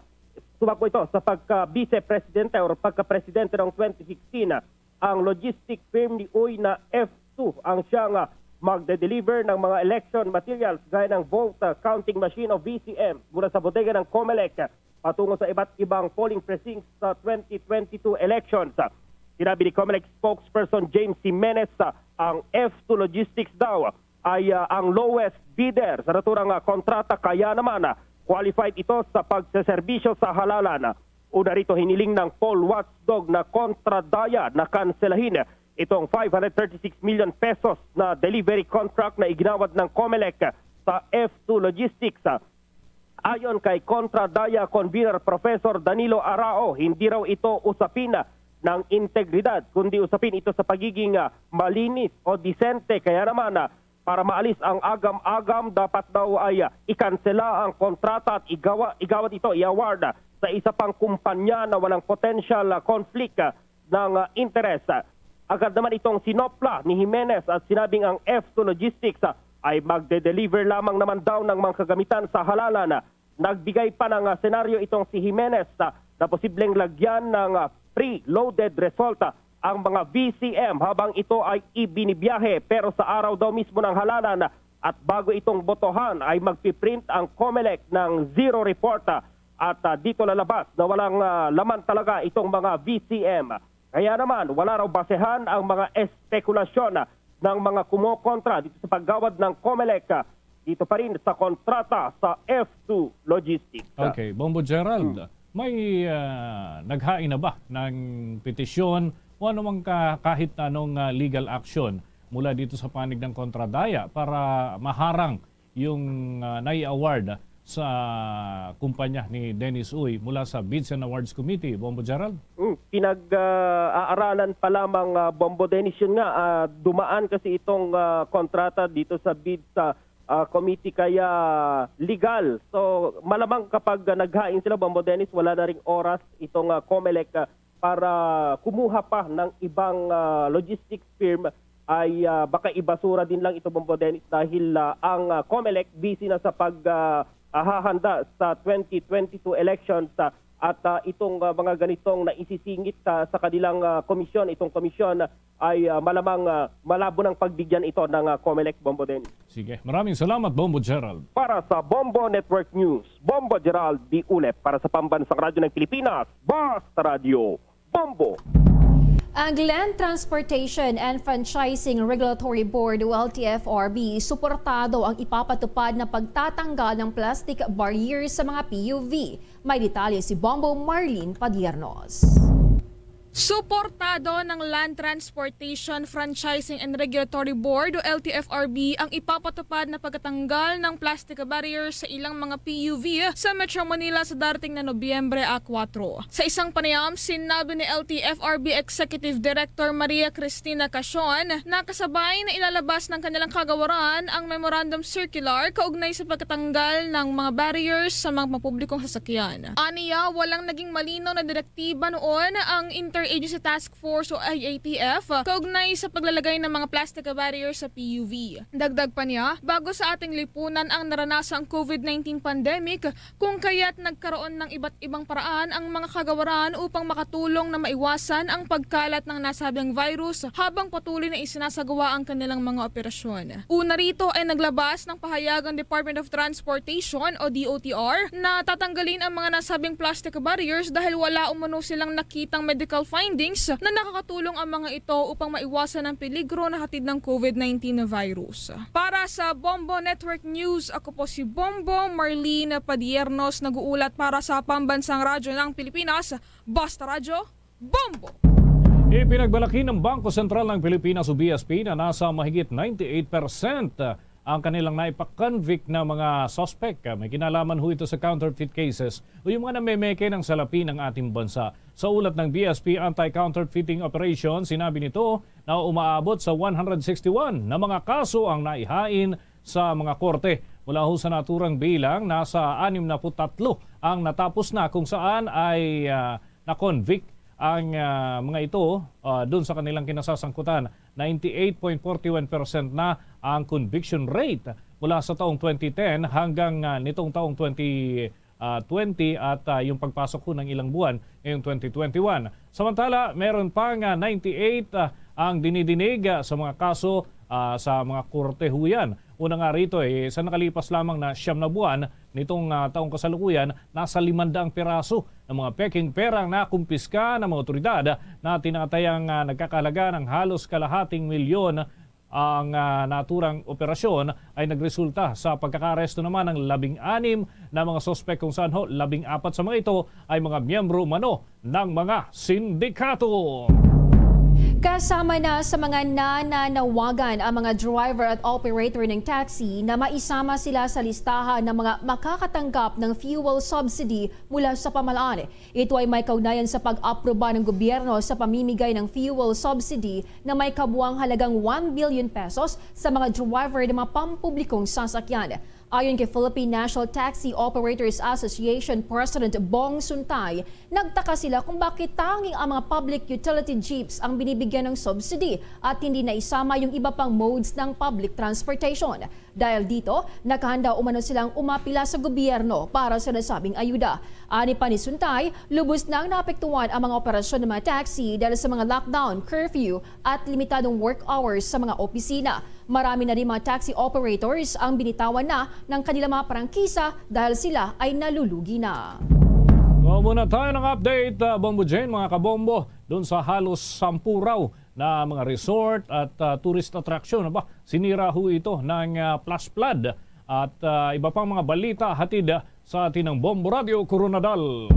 tumakbo ito sa pagka-vice presidente or pagka-presidente noong twenty sixteen. Ang logistic firm ni Uy na F two ang siyang ah, magde-deliver ng mga election materials gaya ng vote, ah, counting machine o V C M mula sa bodega ng Comelec patungo sa iba't ibang polling precincts sa twenty twenty-two elections. Sinabi ni Comelec spokesperson James Jimenez, ah, ang F two Logistics daw ay, ah, ang lowest bidder sa naturang, ah, kontrata, kaya naman, ah, qualified ito sa pagseserbisyo sa halalan. Una rito, hiniling ng poll watchdog na Kontra Daya na kanselahin itong five hundred thirty-six million pesos na delivery contract na iginawad ng Comelec sa F two Logistics. Ayon kay Kontra Daya convener Professor Danilo Arao, hindi raw ito usapin ng integridad, kundi usapin ito sa pagiging, ah, malinis o disente. Kaya naman, ah, para maalis ang agam-agam, dapat daw ay, ah, ikansela ang kontrata at igawa, igawad ito, i-award, ah, sa isa pang kumpanya na walang potential, ah, conflict, ah, ng, ah, interes. Agad naman itong sinopla ni Jimenez at sinabing ang F two Logistics, ah, ay magde-deliver lamang naman daw ng mga kagamitan sa halalan. Nagbigay pa ng, ah, senaryo itong si Jimenez, ah, na posibleng lagyan ng, ah, preloaded result, ah, ang mga V C M habang ito ay ibinibiyahe, pero sa araw daw mismo ng halalan, ah, at bago itong botohan, ay magpiprint ang Comelec ng zero report, ah, at, ah, dito lalabas na walang, ah, laman talaga itong mga V C M. Kaya naman, wala raw basehan ang mga espekulasyon, ah, ng mga kumokontra dito sa paggawad ng Comelec, ah, dito pa rin sa kontrata sa F two Logistics. Okay, Bombo Gerald, may, ah, naghain na ba ng petisyon o anumang ka-, kahit anong, ah, legal action mula dito sa panig ng Kontra Daya para maharang yung, ah, nai-award sa kumpanya ni Dennis Uy mula sa Bids and Awards Committee, Bombo Gerald? Mm, pinag, ah, aaralan pa lamang, ah, Bombo Dennis, yun nga, ah, dumaan kasi itong, ah, kontrata dito sa bid sa, ah, committee, kaya legal. So, malamang kapag, ah, naghain sila, Bombo Dennis, wala na ring oras itong, ah, Comelec, ah, para kumuha pa ng ibang, ah, logistics firm ay, ah, baka ibasura din lang ito, Bombo Dennis, dahil, ah, ang, ah, Comelec busy na sa pag, ah, ah, hahanda sa twenty twenty-two elections, ah, at, ah, itong, ah, mga ganitong naisisingit, ah, sa kanilang, ah, komisyon, itong komisyon ay, ah, malamang, ah, malabo ng pagbigyan ito ng, ah, Comelec, Bombo Dennis. Sige, maraming salamat, Bombo Gerald. Para sa Bombo Network News, Bombo Gerald D. Ulep, para sa Pambansang Radyo ng Pilipinas, Basta Radyo, Bombo. Ang Land Transportation and Franchising Regulatory Board o L T F R B suportado ang ipapatupad na pagtatanggal ng plastic barrier sa mga P U V. May detalye si Bombo Marlene Padiernos. Suportado ng Land Transportation Franchising and Regulatory Board o L T F R B ang ipapatupad na pagtatanggal ng plastic barrier sa ilang mga P U V sa Metro Manila sa darating na Nobyembre a kuwatro. Sa isang panayam, sinabi ni L T F R B Executive Director Maria Cristina Casion na kasabay na ilalabas ng kanilang kagawaran ang memorandum circular kaugnay sa pagtatanggal ng mga barriers sa mga pampublikong sasakyan. Aniya, walang naging malinaw na direktiba noon ang Interagency Task Force o I A T F kaugnay sa paglalagay ng mga plastic barrier sa P U V. Dagdag pa niya, bago sa ating lipunan ang naranasang COVID nineteen pandemic, kung kaya't nagkaroon ng iba't ibang paraan ang mga kagawaran upang makatulong na maiwasan ang pagkalat ng nasabing virus habang patuloy na isinasagawa ang kanilang mga operasyon. Una rito ay naglabas ng pahayag ang Department of Transportation o D O T R na tatanggalin ang mga nasabing plastic barriers dahil wala umano silang nakitang medical findings na nakakatulong ang mga ito upang maiwasan ang peligro na hatid ng COVID nineteen na virus. Para sa Bombo Network News, ako po si Bombo Marlene Padiernos, nag-uulat para sa Pambansang Radyo ng Pilipinas, Basta Radyo, Bombo! Ipinagmalaki ng Bangko Sentral ng Pilipinas o B S P na nasa mahigit ninety-eight percent ang kanilang naipa-convict na mga suspect. May kinalaman ho ito sa counterfeit cases o yung mga namemeke ng salapi ng ating bansa. Sa ulat ng B S P Anti-Counterfeiting Operation, sinabi nito na umaabot sa one hundred sixty-one na mga kaso ang naihain sa mga korte. Mula ho sa naturang bilang, nasa anim na put tatlo ang natapos na, kung saan ay, ah, na-convict ang, ah, mga ito, ah, dun sa kanilang kinasasangkutan. Ninety-eight point forty-one percent na ang conviction rate mula sa taong twenty ten hanggang, ah, nitong taong twenty, ah, twenty at, ah, yung pagpasok ho ng ilang buwan ngayong twenty twenty-one. Samantala, meron pang, ah, ninety-eight, ah, ang dinidinig, ah, sa mga kaso ah, sa mga korte huyan. Una nga rito, eh, sa nakalipas lamang na siyam na buwan nitong, ah, taong kasalukuyan, nasa limandaang piraso ng mga peking pera ang nakumpiska ng mga otoridad na tinatayang, ah, nagkakahalaga ng halos kalahating milyon. Ang, ah, naturang operasyon ay nagresulta sa pagkakaaresto naman ng labing-anim na mga suspek, kung saan ho labing-apat sa mga ito ay mga miyembro umano ng mga sindikato. Kasama na sa mga nananawagan ang mga driver at operator ng taxi na maisama sila sa listahan ng mga makakatanggap ng fuel subsidy mula sa pamahalaan. Ito ay may kaugnayan sa pag-aproba ng gobyerno sa pamimigay ng fuel subsidy na may kabuang halagang one billion pesos sa mga driver ng mga pampublikong sasakyan. Ayon kay Philippine National Taxi Operators Association President Bong Suntay, nagtaka sila kung bakit tanging ang mga public utility jeeps ang binibigyan ng subsidy at hindi na isama yung iba pang modes ng public transportation. Dahil dito, nakahanda umano silang umapila sa gobyerno para sa nasabing ayuda. Ani pa ni Suntay, lubos nang naapektuhan ang mga operasyon ng mga taxi dahil sa mga lockdown, curfew, at limitadong work hours sa mga opisina. Marami na rin mga taxi operators ang binitawan na ng kanilang mga prangkisa dahil sila ay nalulugi na. Kuha muna tayo ng update, ah, Bombo Jane, mga kabombo, dun sa halos sampu raw na mga resort at, ah, tourist attraction. Aba, sinira ho ito ng, ah, flash flood at, ah, iba pang mga balita hatid, ah, sa atin ng Bombo Radio Koronadal.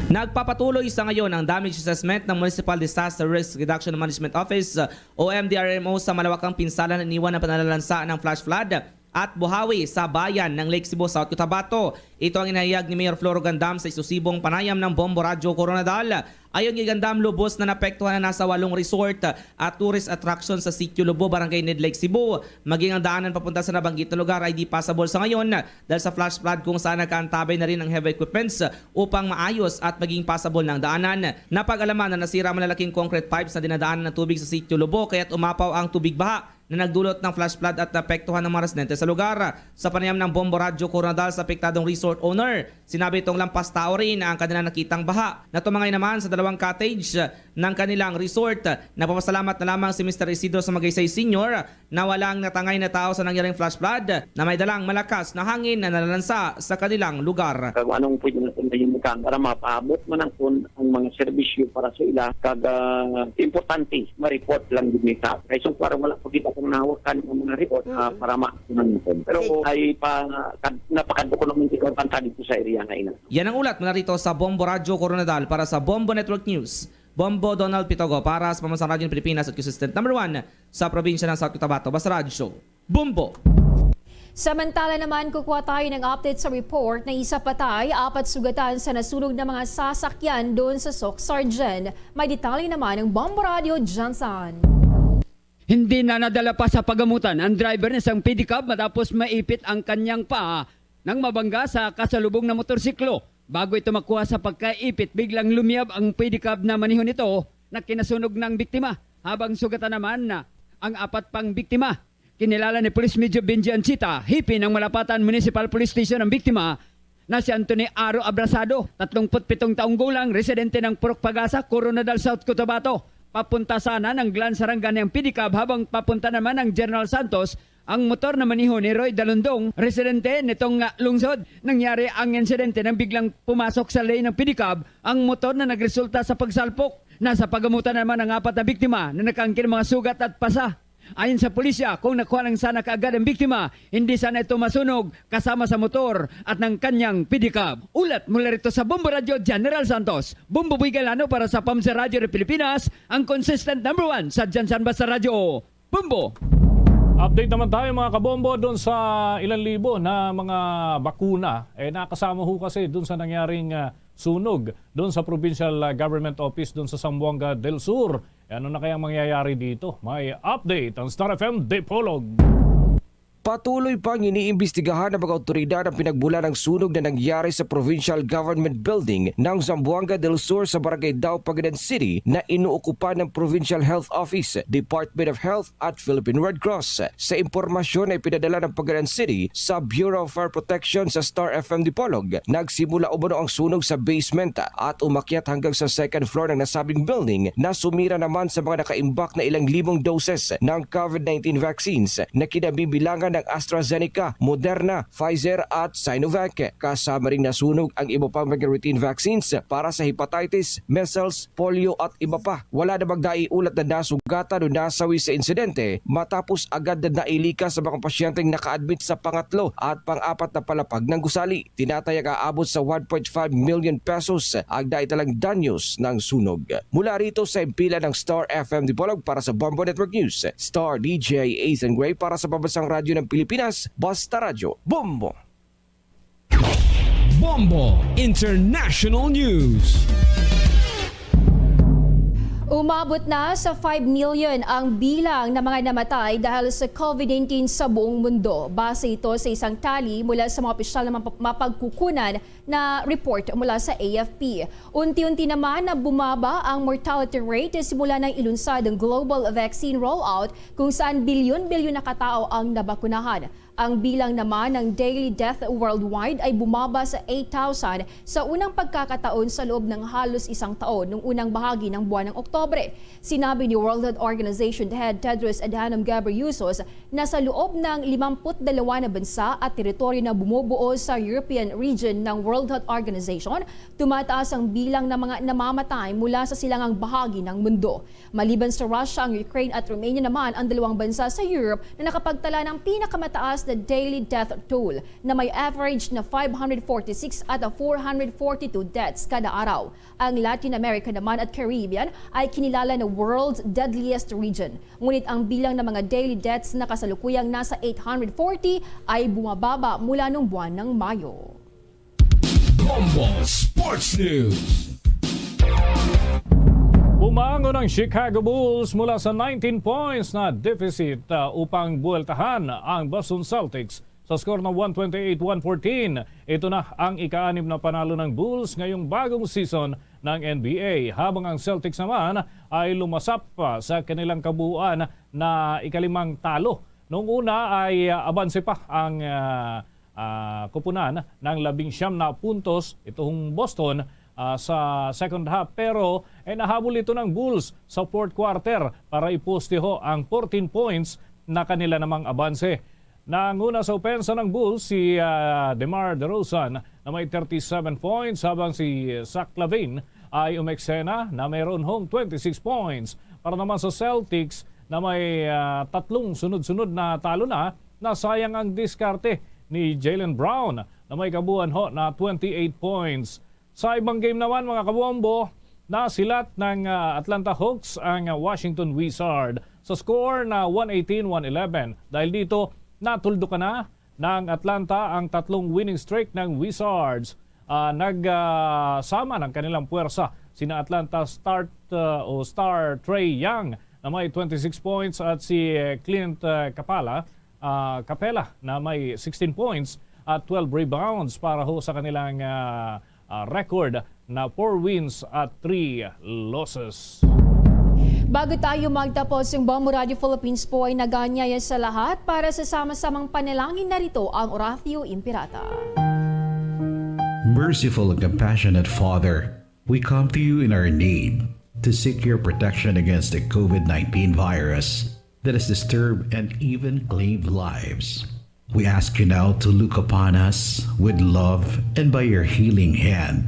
Nagpapatuloy sa ngayon ang damage assessment ng Municipal Disaster Risk Reduction Management Office o M D R M O sa malawakang pinsala na iniwan ng panalalansa ng flash flood at buhawi sa bayan ng Lake Cebu, South Cotabato. Ito ang inahayag ni Mayor Floro Gandam sa isusibong panayam ng Bombo Radyo Koronadal. Ayon kay Gandam, lubos na napektuhan na nasa walong resort at tourist attraction sa Sitio Lobo, Barangay Ned, Lake Cebu. Maging ang daanan papunta sa nabanggit na lugar ay di passable sa ngayon dahil sa flash flood, kung saan nagkaantabay na rin ang heavy equipments upang maayos at maging passable ng daanan. Napag-alaman na nasira ang malalaking concrete pipes na dinadaanan ng tubig sa Sitio Lobo, kaya't umapaw ang tubig baha na nagdulot ng flash flood at naapektuhan ng mga residente sa lugar. Sa panayam ng Bombo Radyo Koronadal sa apektadong resort owner, sinabi itong lampas tao rin ang kanilang nakitang baha. Natumangay naman sa dalawang cottage ng kanilang resort. Nagpapasalamat na lamang si Mister Isidro Sumagaysay Senior na walang natangay na tao sa nangyaring flash flood na may dalang malakas na hangin na nalalansa sa kanilang lugar. Kag anong pwede naton mahimo para mapaabot man ang, ang mga serbisyo para sa ila, kag, ah, importante ma-report lang gid ni sa. Kay so far, wala pa kita kung nahawakan ang mga report, ah, Mm. para ma-, man naton. Pero Sige. ay pa, kad-, napakadto ko naman ikaw kanta dito sa area nga ina. Yan ang ulat mula rito sa Bombo Radyo Koronadal para sa Bombo Network News. Bombo Donald Pitogo para sa Pamansang Radyo ng Pilipinas at consistent number one sa probinsya ng South Cotabato. Basta Radyo, Bombo! Samantala naman, kukuha tayo ng update sa report na isa patay, apat sugatan sa nasunog na mga sasakyan doon sa Soc Sargen. May detalye naman ang Bombo Radio Johnson. Hindi na nadala pa sa pagamutan ang driver ng isang pedicab matapos maipit ang kanyang paa nang mabangga sa kasalubong na motorsiklo. Bago ito makuha sa pagkaipit, biglang lumiyab ang pedicab na maniho nito na kinasunog ng biktima, habang sugatan naman na ang apat pang biktima. Kinilala ni Police Major Benji Anchita, hepe ng Malapatan Municipal Police Station, ang biktima na si Anthony Aro Abrasado, tatlong put pitong taong gulang, residente ng Purok Pagasa, Coronadal, South Cotabato. Papunta sana ng Glen Sarangani ang pedicab, habang papunta naman ng General Santos ang motor na maniho ni Roy Dalundong, residente nitong, ah, lungsod. Nangyari ang insidente nang biglang pumasok sa lane ng pedicab ang motor na nagresulta sa pagsalpok. Nasa pagamutan naman ang apat na biktima na nakaangkin ng mga sugat at pasa. Ayon sa pulisya, kung nakuha lang sana kaagad ang biktima, hindi sana ito masunog kasama sa motor at ng kanyang pedicab. Ulat mula rito sa Bombo Radyo, General Santos, Bombo Boy Galano para sa Pamsa Radyo de Pilipinas, ang consistent number one sa Dyan San Basta Radyo. Bombo! Update naman tayo, mga kabombo, doon sa ilang libo na mga bakuna. Eh, nakasama ho kasi doon sa nangyaring, ah, sunog doon sa Provincial, ah, Government Office doon sa Zamboanga del Sur. Eh, ano na kayang mangyayari dito? May update ang Star F M Dipolog. Patuloy pang iniimbestigahan ng mga awtoridad ang pinagmula ng sunog na nangyari sa Provincial Government Building ng Zamboanga del Sur sa Barangay Daopanganan City na inuokupan ng Provincial Health Office, Department of Health at Philippine Red Cross. Sa impormasyon na ipinadala ng Panganan City sa Bureau of Fire Protection sa Star F M Dipolog, nagsimula umano ang sunog sa basement at umakyat hanggang sa second floor ng nasabing building na sumira naman sa mga nakaimbak na ilang libong doses ng COVID nineteen vaccines na kinabibilangan ng AstraZeneca, Moderna, Pfizer at Sinovac. Kasama ring nasunog ang iba pang mga routine vaccines para sa hepatitis, measles, polio at iba pa. Wala namang naiulat na nasugatan o nasawi sa insidente matapos agad na nailikas sa mga pasyenteng naka-admit sa pangatlo at pang-apat na palapag ng gusali. Tinatayag aabot sa one point five million pesos ang naitalang danyos ng sunog. Mula rito sa himpilan ng Star F M Dipolog para sa Bombo Network News, Star D J Ethan Gray para sa Pambansang Radyo ng Pilipinas, Basta Radyo, Bombo! Bombo International News. Umabot na sa five million ang bilang ng mga namatay dahil sa COVID nineteen sa buong mundo. Base ito sa isang tally mula sa mga opisyal na map-, mapagkukunan na report mula sa A F P. Unti-unti naman na bumaba ang mortality rate simula nang ilunsad ang global vaccine rollout, kung saan bilyon-bilyon na katao ang nabakunahan. Ang bilang naman ng daily death worldwide ay bumaba sa eight thousand sa unang pagkakataon sa loob ng halos isang taon, nung unang bahagi ng buwan ng Oktubre. Sinabi ni World Health Organization Head Tedros Adhanom Ghebreyesus na sa loob ng limampu't dalawa na bansa at teritoryo na bumubuo sa European region ng World Health Organization, tumataas ang bilang ng mga namamatay mula sa silangang bahagi ng mundo. Maliban sa Russia, ang Ukraine at Romania naman ang dalawang bansa sa Europe na nakapagtala ng pinakamataas na daily death toll, na may average na five hundred forty-six at four hundred forty-two deaths kada araw. Ang Latin America naman at Caribbean ay kinilala na world's deadliest region. Ngunit ang bilang ng mga daily deaths na kasalukuyang nasa eight hundred forty ay bumababa mula nung buwan ng Mayo. Bombo Sports News. Bumangon ang Chicago Bulls mula sa nineteen points na deficit, uh, upang buweltahan ang Boston Celtics sa score na one twenty-eight one fourteen. Ito na ang ika-anim na panalo ng Bulls ngayong bagong season ng N B A, habang ang Celtics naman ay lumasap pa sa kanilang kabuuan na ikalimang talo. Noong una ay, uh, abanse pa ang, uh, ah, kupunan ng labing siyam na puntos itong Boston, ah, sa second half, pero, eh, nahabol ito ng Bulls sa fourth quarter para iposteho ang fourteen points na kanila namang abanse. Nanguna sa opensa ng Bulls si, ah, DeMar DeRozan na may thirty-seven points, habang si Zach LaVine ay umeksena na mayroon hong twenty-six points. Para naman sa Celtics na may, ah, tatlong sunod-sunod na talo na, nasayang ang diskarte ni Jaylen Brown na may kabuuan ho na twenty-eight points. Sa ibang game naman, mga kabombo, nasilat ng, ah, Atlanta Hawks ang, ah, Washington Wizard sa score na one eighteen one eleven. Dahil dito, natuldukan na ng Atlanta ang tatlong winning streak ng Wizards. Ah, nag, ah, sama ng kanilang puwersa sina Atlanta start, ah, o star Trae Young na may twenty-six points at si, eh, Clint, ah, Capela, ah, Capela na may sixteen points at twelve rebounds para ho sa kanilang, ah, ah, record na four wins at three losses. Bago tayo magtapos, ang Bombo Radio Philippines po ay nag-aanyaya sa lahat para sa sama-samang panalangin. Narito ang Oratio Imperata. Merciful and compassionate Father, we come to you in our need to seek your protection against the COVID nineteen virus that has disturbed and even claimed lives. We ask you now to look upon us with love and by your healing hand,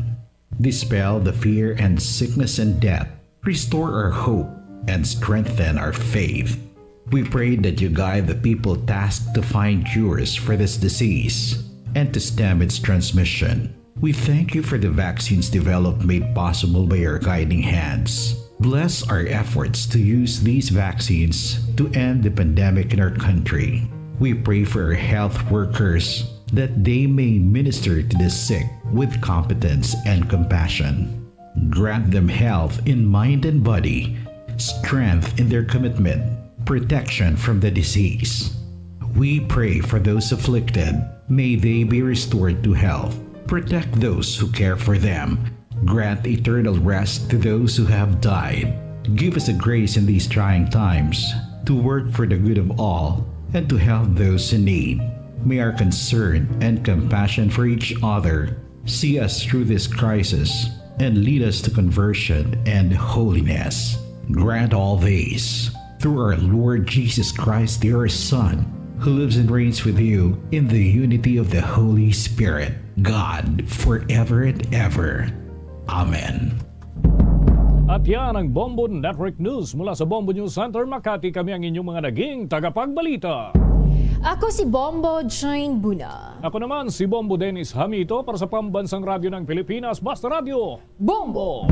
dispel the fear and sickness and death, restore our hope, and strengthen our faith. We pray that you guide the people tasked to find cures for this disease and to stem its transmission. We thank you for the vaccines developed made possible by your guiding hands. Bless our efforts to use these vaccines to end the pandemic in our country. We pray for our health workers that they may minister to the sick with competence and compassion. Grant them health in mind and body, strength in their commitment, protection from the disease. We pray for those afflicted. May they be restored to health. Protect those who care for them. Grant eternal rest to those who have died. Give us the grace in these trying times to work for the good of all and to help those in need. May our concern and compassion for each other see us through this crisis and lead us to conversion and holiness. Grant all these through our Lord Jesus Christ, your Son, who lives and reigns with you in the unity of the Holy Spirit, God, forever and ever. Amen. At yan ang Bombo Network News mula sa Bombo News Center, Makati. Kami ang inyong mga naging tagapagbalita. Ako si Bombo Jane Buna. Ako naman si Bombo Dennis Hamito para sa Pambansang Radyo ng Pilipinas, Basta Radyo Bombo.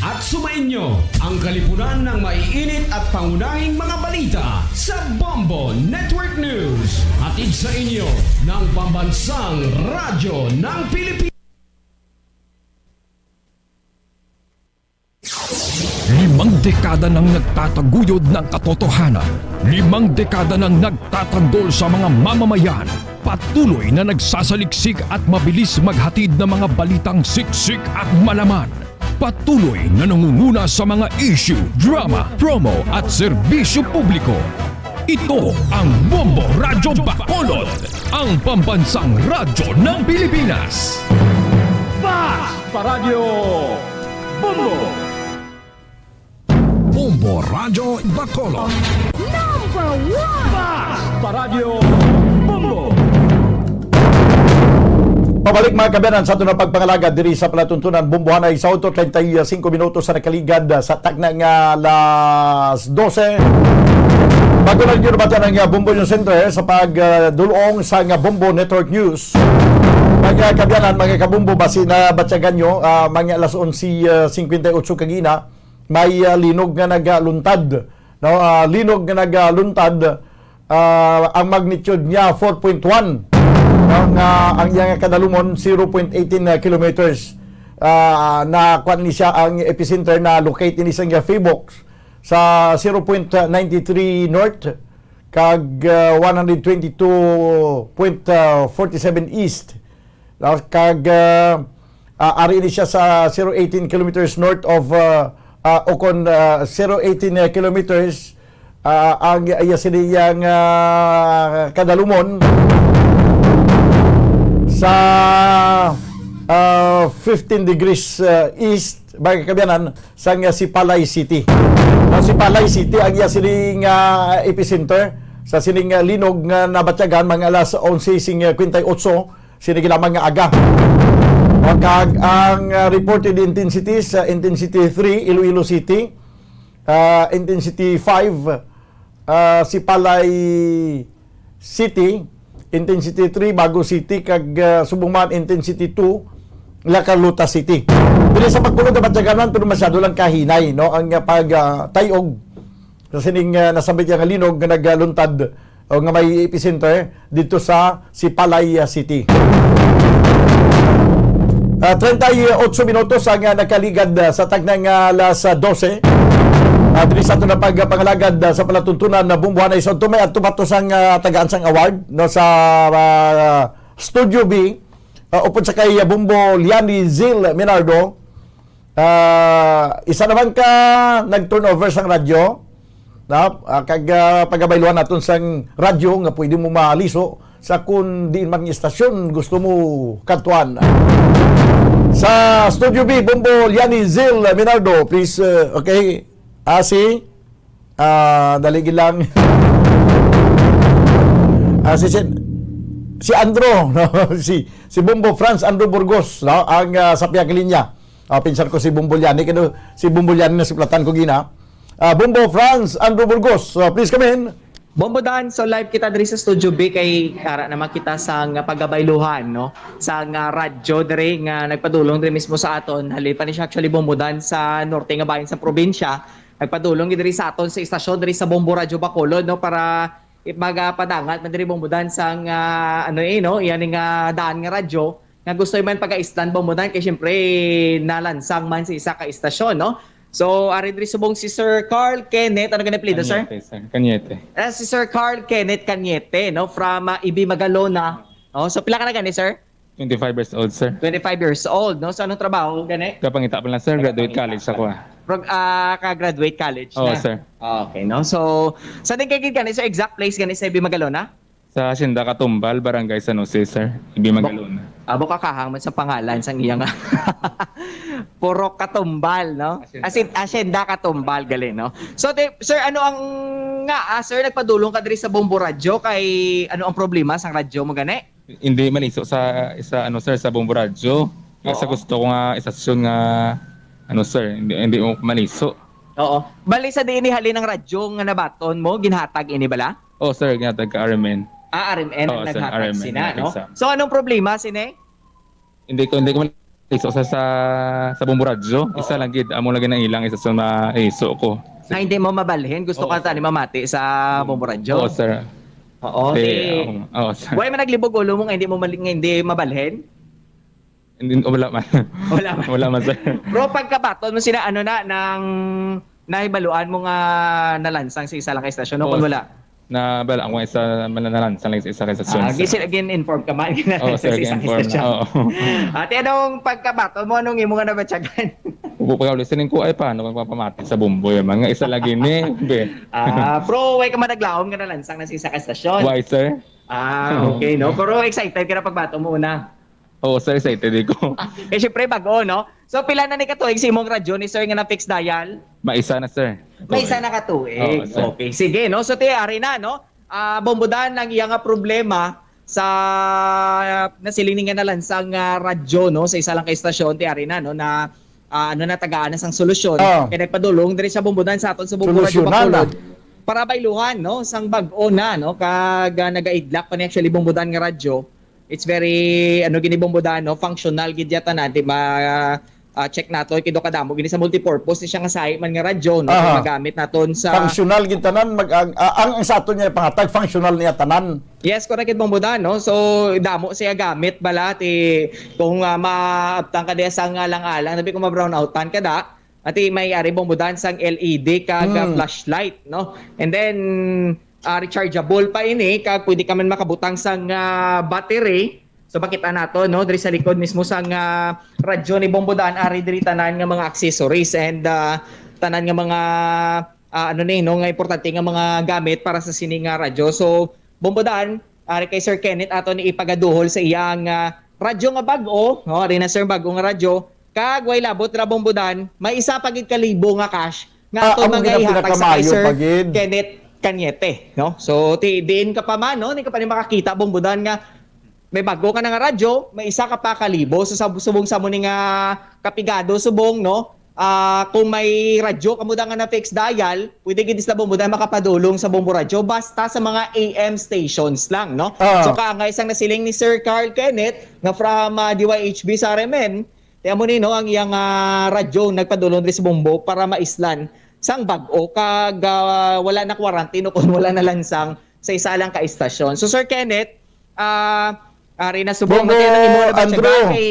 At sumainyo ang kalipunan ng maiinit at pangunahing mga balita sa Bombo Network News. Hatid sa inyo ng Pambansang Radyo ng Pilipinas. Limang dekada nang nagtataguyod ng katotohanan. Limang dekada nang nagtatanggol sa mga mamamayan. Patuloy na nagsasaliksik at mabilis maghatid ng mga balitang siksik at malaman. Patuloy na nangunguna sa mga issue, drama, promo at serbisyo publiko. Ito ang Bombo Radyo Bacolod, ang pambansang radyo ng Pilipinas. Basta Radyo Bombo! Bombo Radyo Bacolod. Number one! Basta Radyo Bombo! Pabalik, mga kaabyanan, sa aton nga pagpangalagad diri sa palatuntunan, Bombohanay sa Auto, treinta y cinco minutos sa nakaligad, ah, sa takna nga alas dose. Bago lang ninyo nabatian ang, ah, Bombo News Center sa pag, ah, dulong sa nga Bombo Network News. Mga kaabyanan, mga kabombo, basi nabatyagan nyo, ah, mga alas onse, ah, cincuenta y ocho kagina, may, ah, linog nga nagaluntad, no? Ah, linog nga nagaluntad, ah, ang magnitude niya four point one, no? Nga ang iyang kadalumon zero point eighteen kilometers. Ah, na kuan ni siya ang epicenter, na locate ni sa Phivolcs sa zero point nine three north kag, ah, one hundred twenty-two point forty-seven east. Tapos kag, ah, ah, ari ni siya sa zero eighteen kilometers north of, ah, ah, o kon, ah, zero eighteen kilometers, ah, ang iya sini iyang, ah, kadalumon sa, ah, fifteen degrees, ah, east, mga kaabyanan, sang, ah, Sipalay City. Ang Sipalay City ang iya sining, ah, epicenter sa sining, ah, linog nga nabatyagan mga alas onse cincuenta y ocho sini lamang nga aga. Kag ang, ah, reported intensities, ah, intensity three, Iloilo City, ah, intensity five, ah, Sipalay City, intensity three, Bago City, kag, ah, subong man intensity two, La Carlota City. Diri sa Bacolod, nabatyagan man, pero masyado lang kahinay, no, ang, ah, pag, ah, tay-og sa sining, ah, nasambit nga linog nga nagaluntad o nga may epicenter dito sa Sipalay, ah, City. Ah, treinta y ocho minutos ang, ah, nakaligad, ah, sa takna nga alas, ah, dose. Ah, diri sa aton nga pagpangalagad, ah, sa palatuntunan na Bombohanay sa Auto, may ato ba to sang, ah, tagaan sang award, no, sa, ah, Studio B, ah, upod sa kay, ah, Bombo Liani Zil Minardo. Ah, isa naman ka nag-turnover sang radyo, na, ah, kag, ah, pagabayluhan naton sang radyo nga pwede mo maliso sa kun diin man nga istasyon gusto mo kadtuan. Sa Studio B, Bombo Liani Zil Minardo, please, uh, okay. Ah, si, ah, dali lang. Ah, si, si, si Andro, no? Si, si Bombo Franz Andro Burgos, no? Ang, ah, sa pihak linya. Ah, pinsan ko si Bombo Liani, kaya si Bombo Liani na suplatan ko gina. Ah, Bombo Franz Andro Burgos, ah, please come in. Bombo Dan, so live kita diri sa Studio B kay ara naman kita sa nga pagabayluhan, no? Sa nga radyo diri nga nagpadulong diri mismo sa aton. Halin pa ni siya actually, Bombo Dan, sa norte nga bahin sa probinsya. Nagpadulong diri sa aton sa istasyon diri sa Bombo Radyo Bacolod, no? Para magapadangat man diri, Bombo Dan, sa nga, ano, eh, no? Yan nga daan nga radyo nga gusto man pagaisdan, Bombo Dan, kay siyempre nalansang man sa isa ka istasyon, no? So, ari diri subong si Sir Carl Kenneth. Ano gani apelyido, sir? Cañete, sir. Cañete. Ah, si Sir Carl Kenneth Cañete, no? From uh, Ibi Magalona. Oh, so, pila ka na gani, sir? Twenty-five years old, sir. Twenty-five years old, no? So, anong trabaho gani? Kapangita pa lang, sir. Graduate college ako, ah. Prog, ah, ka-graduate college Oo, na? Sir. Okay, no? So, sa din kay gani, sir, exact place gani sa Ibi Magalona? Sa Hacienda Katumbal, Barangay San Jose, sir. Ibi Magalona. Abo ka kahang man sa pangalan sang iya nga. Purok Katumbal, no? Hacienda. As in, Hacienda Katumbal, gali, no? So, te, sir, ano ang nga, ah, sir, nagpadulong ka diri sa Bombo Radyo kay ano ang problema sang radyo mo gani? Hindi maliso sa sa ano, sir, sa Bombo Radyo. Kaya sa Oo. Gusto ko nga istasyon nga ano, sir, hindi, hindi mo maliso. Oo. Bali sa diin ni halin ang radyo nga nabaton mo, ginhatag ini bala? Oh, sir, ginatag ka R M N. Ah, R M N ang Oo, sir, naghatag R M N sina, ang no? isa. So, anong problema sini? Hindi ko hindi ko maliso sa sa, sa Bombo Radyo. Oo. Isa lang gid, amo lang gid ang ilang istasyon maiso ko. Ay, hindi mo mabalhin. Gusto Oo, ka sir. tani mamati sa Bombo Radyo. Oo, sir. Oo, Hindi, di. um, oo, sir. Why man naglibog ulo mo nga hindi mo mali-, nga hindi mabalhin? Hindi, wala man. Wala man. Wala man, sir. Bro, pagkabaton mo sina, ano na, nang nahibaluan mo nga nalansang sa isa lang ka istasyon, no? Kung Oo, wala? Na, wala, ako isa man na nalansang lang sa isa ka istasyon, Ah, sir. gin-, gin-inform ka man. Oo, sir, Sa isang gin-inform na, istasyon. oo. Ate, anong pagkabaton mo? Anong imo nga nabatiyagan? Upo pa ulit, sining ko, ay, paano magpapamati sa Bombo, yung mga isa lagi ni, be. Ah, bro, why ka man naglaom nga nalansang na sa isa ka istasyon? Why, sir? Ah, okay, no? Pero excited ka na pagbaton mo una. Oo, sir, excited ko. Eh, syempre, bago, no? So, pila na ni katuig sa imong radyo ni sir nga na fixed dial? Maisa na, sir. May isa na katuig. Oo, sir. Okay, sige, no? So, ti, ari na, no? Ah, Bombo Dan, ang iya nga problema sa nasiling ni nga nalansang nga radyo, no? Sa isa lang ka istasyon, ti, ari na, no? Na, ah, ano na, tagaan na sang solusyon. Ah. Kaya nagpadulong diri sa Bombo Dan sa aton sa Bombo Radyo Solusyonan na. Bacolod. Para bayluhan, no? Sang bag-o na, no? Kag ah, nagaidlak pa ni actually Bombo Dan nga radyo. It's very, ano, gini Bombo Dan, no? Functional gid ya tanan, di ma, ah, check nato, kido kadamo gini sa multipurpose ni siya nga sahi man nga radyo, no? Aha. Magamit naton sa Functional gid tanan, mag, ang, ah, ang, ang sa aton niya pangatag, functional niya tanan. Yes, correct it, Bombo Dan, no? So, damo siya gamit bala, ti, kung ah, maabtang ka diya sa nga lang-alang, nabi kung ma-brownoutan ka da, ati may ari, Bombo Dan, sang L E D kag ah, Hmm. flashlight, no? And then, ah, rechargeable pa ini, kag pwede ka man makabutang sang ah, battery. So, makita nato, no? Diri sa likod mismo sang ah, radyo ni Bombo Dan, ari diri tanan nga mga accessories and ah, tanan nga mga ah, ano ni, no, nga importante nga mga gamit para sa sini nga radyo. So, Bombo Dan, ari kay Sir Kenneth ato ni ipagaduhol sa iyang ah, radyo nga bag-o, no? Ari na, sir, bag-o nga radyo. Kag way labot ra, Bombo Dan, may isa pa gid ka libo nga cash nga Ah, ato amo gid ang magaihatag sa kay pinakamaayo Sir pa gid. Kenneth Cañete, no? So, ti, diin ka pa man, no? Di ka pa ni makakita, Bombo Dan, nga may bago ka na nga radyo, may isa ka pa ka libo. So, sa subong sa mo ni nga kapigado, subong, no? Ah, kung may radyo ka mo da nga na fixed dial, pwede gid sa Bombo Dan makapadulong sa Bombo Radyo basta sa mga A M stations lang, no? Ah. So, kaangay sang nasiling ni Sir Carl Kenneth nga from ah, D Y H B sa R M N, kaya mo ni, no, ang iyang ah, radyo nagpadulong diri sa Bombo para maislan sang bag-o kag ah, wala na quarantine o kung wala na lansang sa isa lang ka istasyon. So, Sir Kenneth, ah, ari na subong, Bombo, mati, ano, imo na ba Andrew. Kay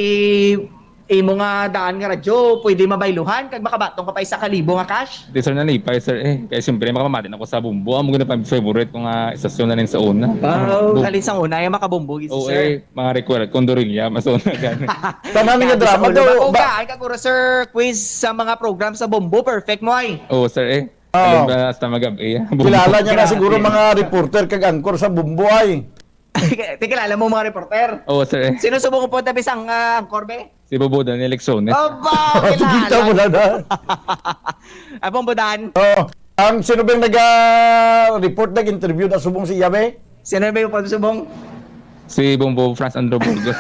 imo nga daan nga radyo, pwede mabayluhan kag makabaton ka pa isa ka libo nga cash? Di, sir, nalipay, sir, eh. Kaya siyempre, makamamati na ko sa Bombo. Amo gina pa favorite ko nga istasyon na rin sa una. Wow, Bom- halin sa una, yung makabombo, gid, Oo, sir. Eh, mga requirement, kondorilla, mas una gani. Tanan nga drama Sa daw. ulo. Ba, Ay, kag oras, sir, quiz sa mga program sa Bombo, perfect mo ay. Oo, sir, eh. Oo. Alam ba, hasta mag-ab-, eh. Kilala niya na Grabe. siguro mga reporter kag anchor sa Bombo ay. Tikilala mo mga reporter? Oo, sir, eh. Sino subong po tabi sang ah, anchor, be? Si Bobo Daniel Lexones. Aba, Kita mo kilala. Na na. Abong Budan. Oh, ang sino ba yung nag-report, nag-interview na subong si Yabe? Sino ba yung pagsubong? Si Bombo Franz Andrew Burgos.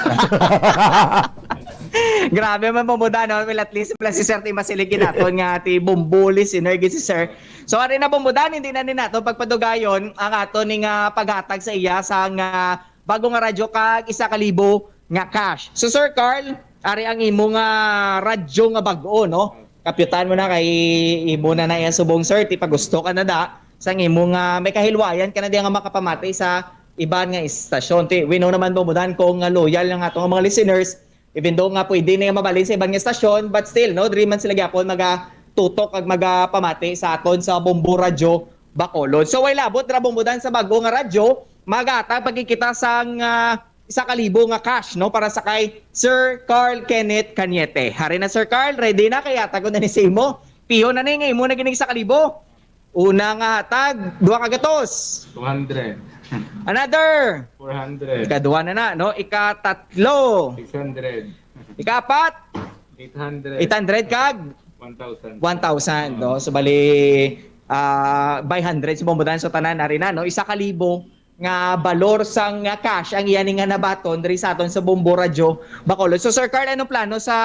Grabe man, Bombo Dan, no? Well, at least, wala si Sir Tim Masiligin naton nga ti Bombo listener, gid si Sir. So, ari na, Bombo Dan, hindi na ni nato pagpadugayon ang ato ni nga paghatag sa iya sa nga bago nga radyo kag isa ka libo nga cash. So, Sir Carl, ari ang imo nga radyo nga bag-o, no? Kapyutan mo na kay imo na na iya subong, sir. Ti pagusto ka na da. Sang imo nga may kahilwayan ka na diya nga makapamati sa iban nga istasyon. Ti, we know naman, Bombo Dan, kung nga loyal ang ato nga mga listeners, even though nga pwede na yung mabalhin sa iban nga istasyon, but still, no, diri man sila gyapon maga magatutok kag magapamati sa aton sa Bombo Radyo Bacolod. So, way labot ra, Bombo Dan, sa bag-o nga radyo, maghatag pa gid kita sang, ah, isa ka libo nga cash, no, para sa kay Sir Carl Kenneth Cañete. Hari na, Sir Carl, ready na, kay hatag ko na ni sa imo. Pihon na ni nga imo na gining isa ka libo. Una nga hatag, duha ka gatos. Two hundred. Another. Four hundred. Ikaduha na na, no? Ikatatlo. Six hundred. Ikaapat. Eight hundred. Eight hundred kag? One thousand. One thousand, no? So, bali, ah, by hundred si Bombo Dan. So, tanan na rin na, no? Isa ka libo nga balor sang, ah, cash ang iya ni nga nabaton diri sa aton sa Bombo Radyo Bacolod. So, Sir Carl, anong plano sa,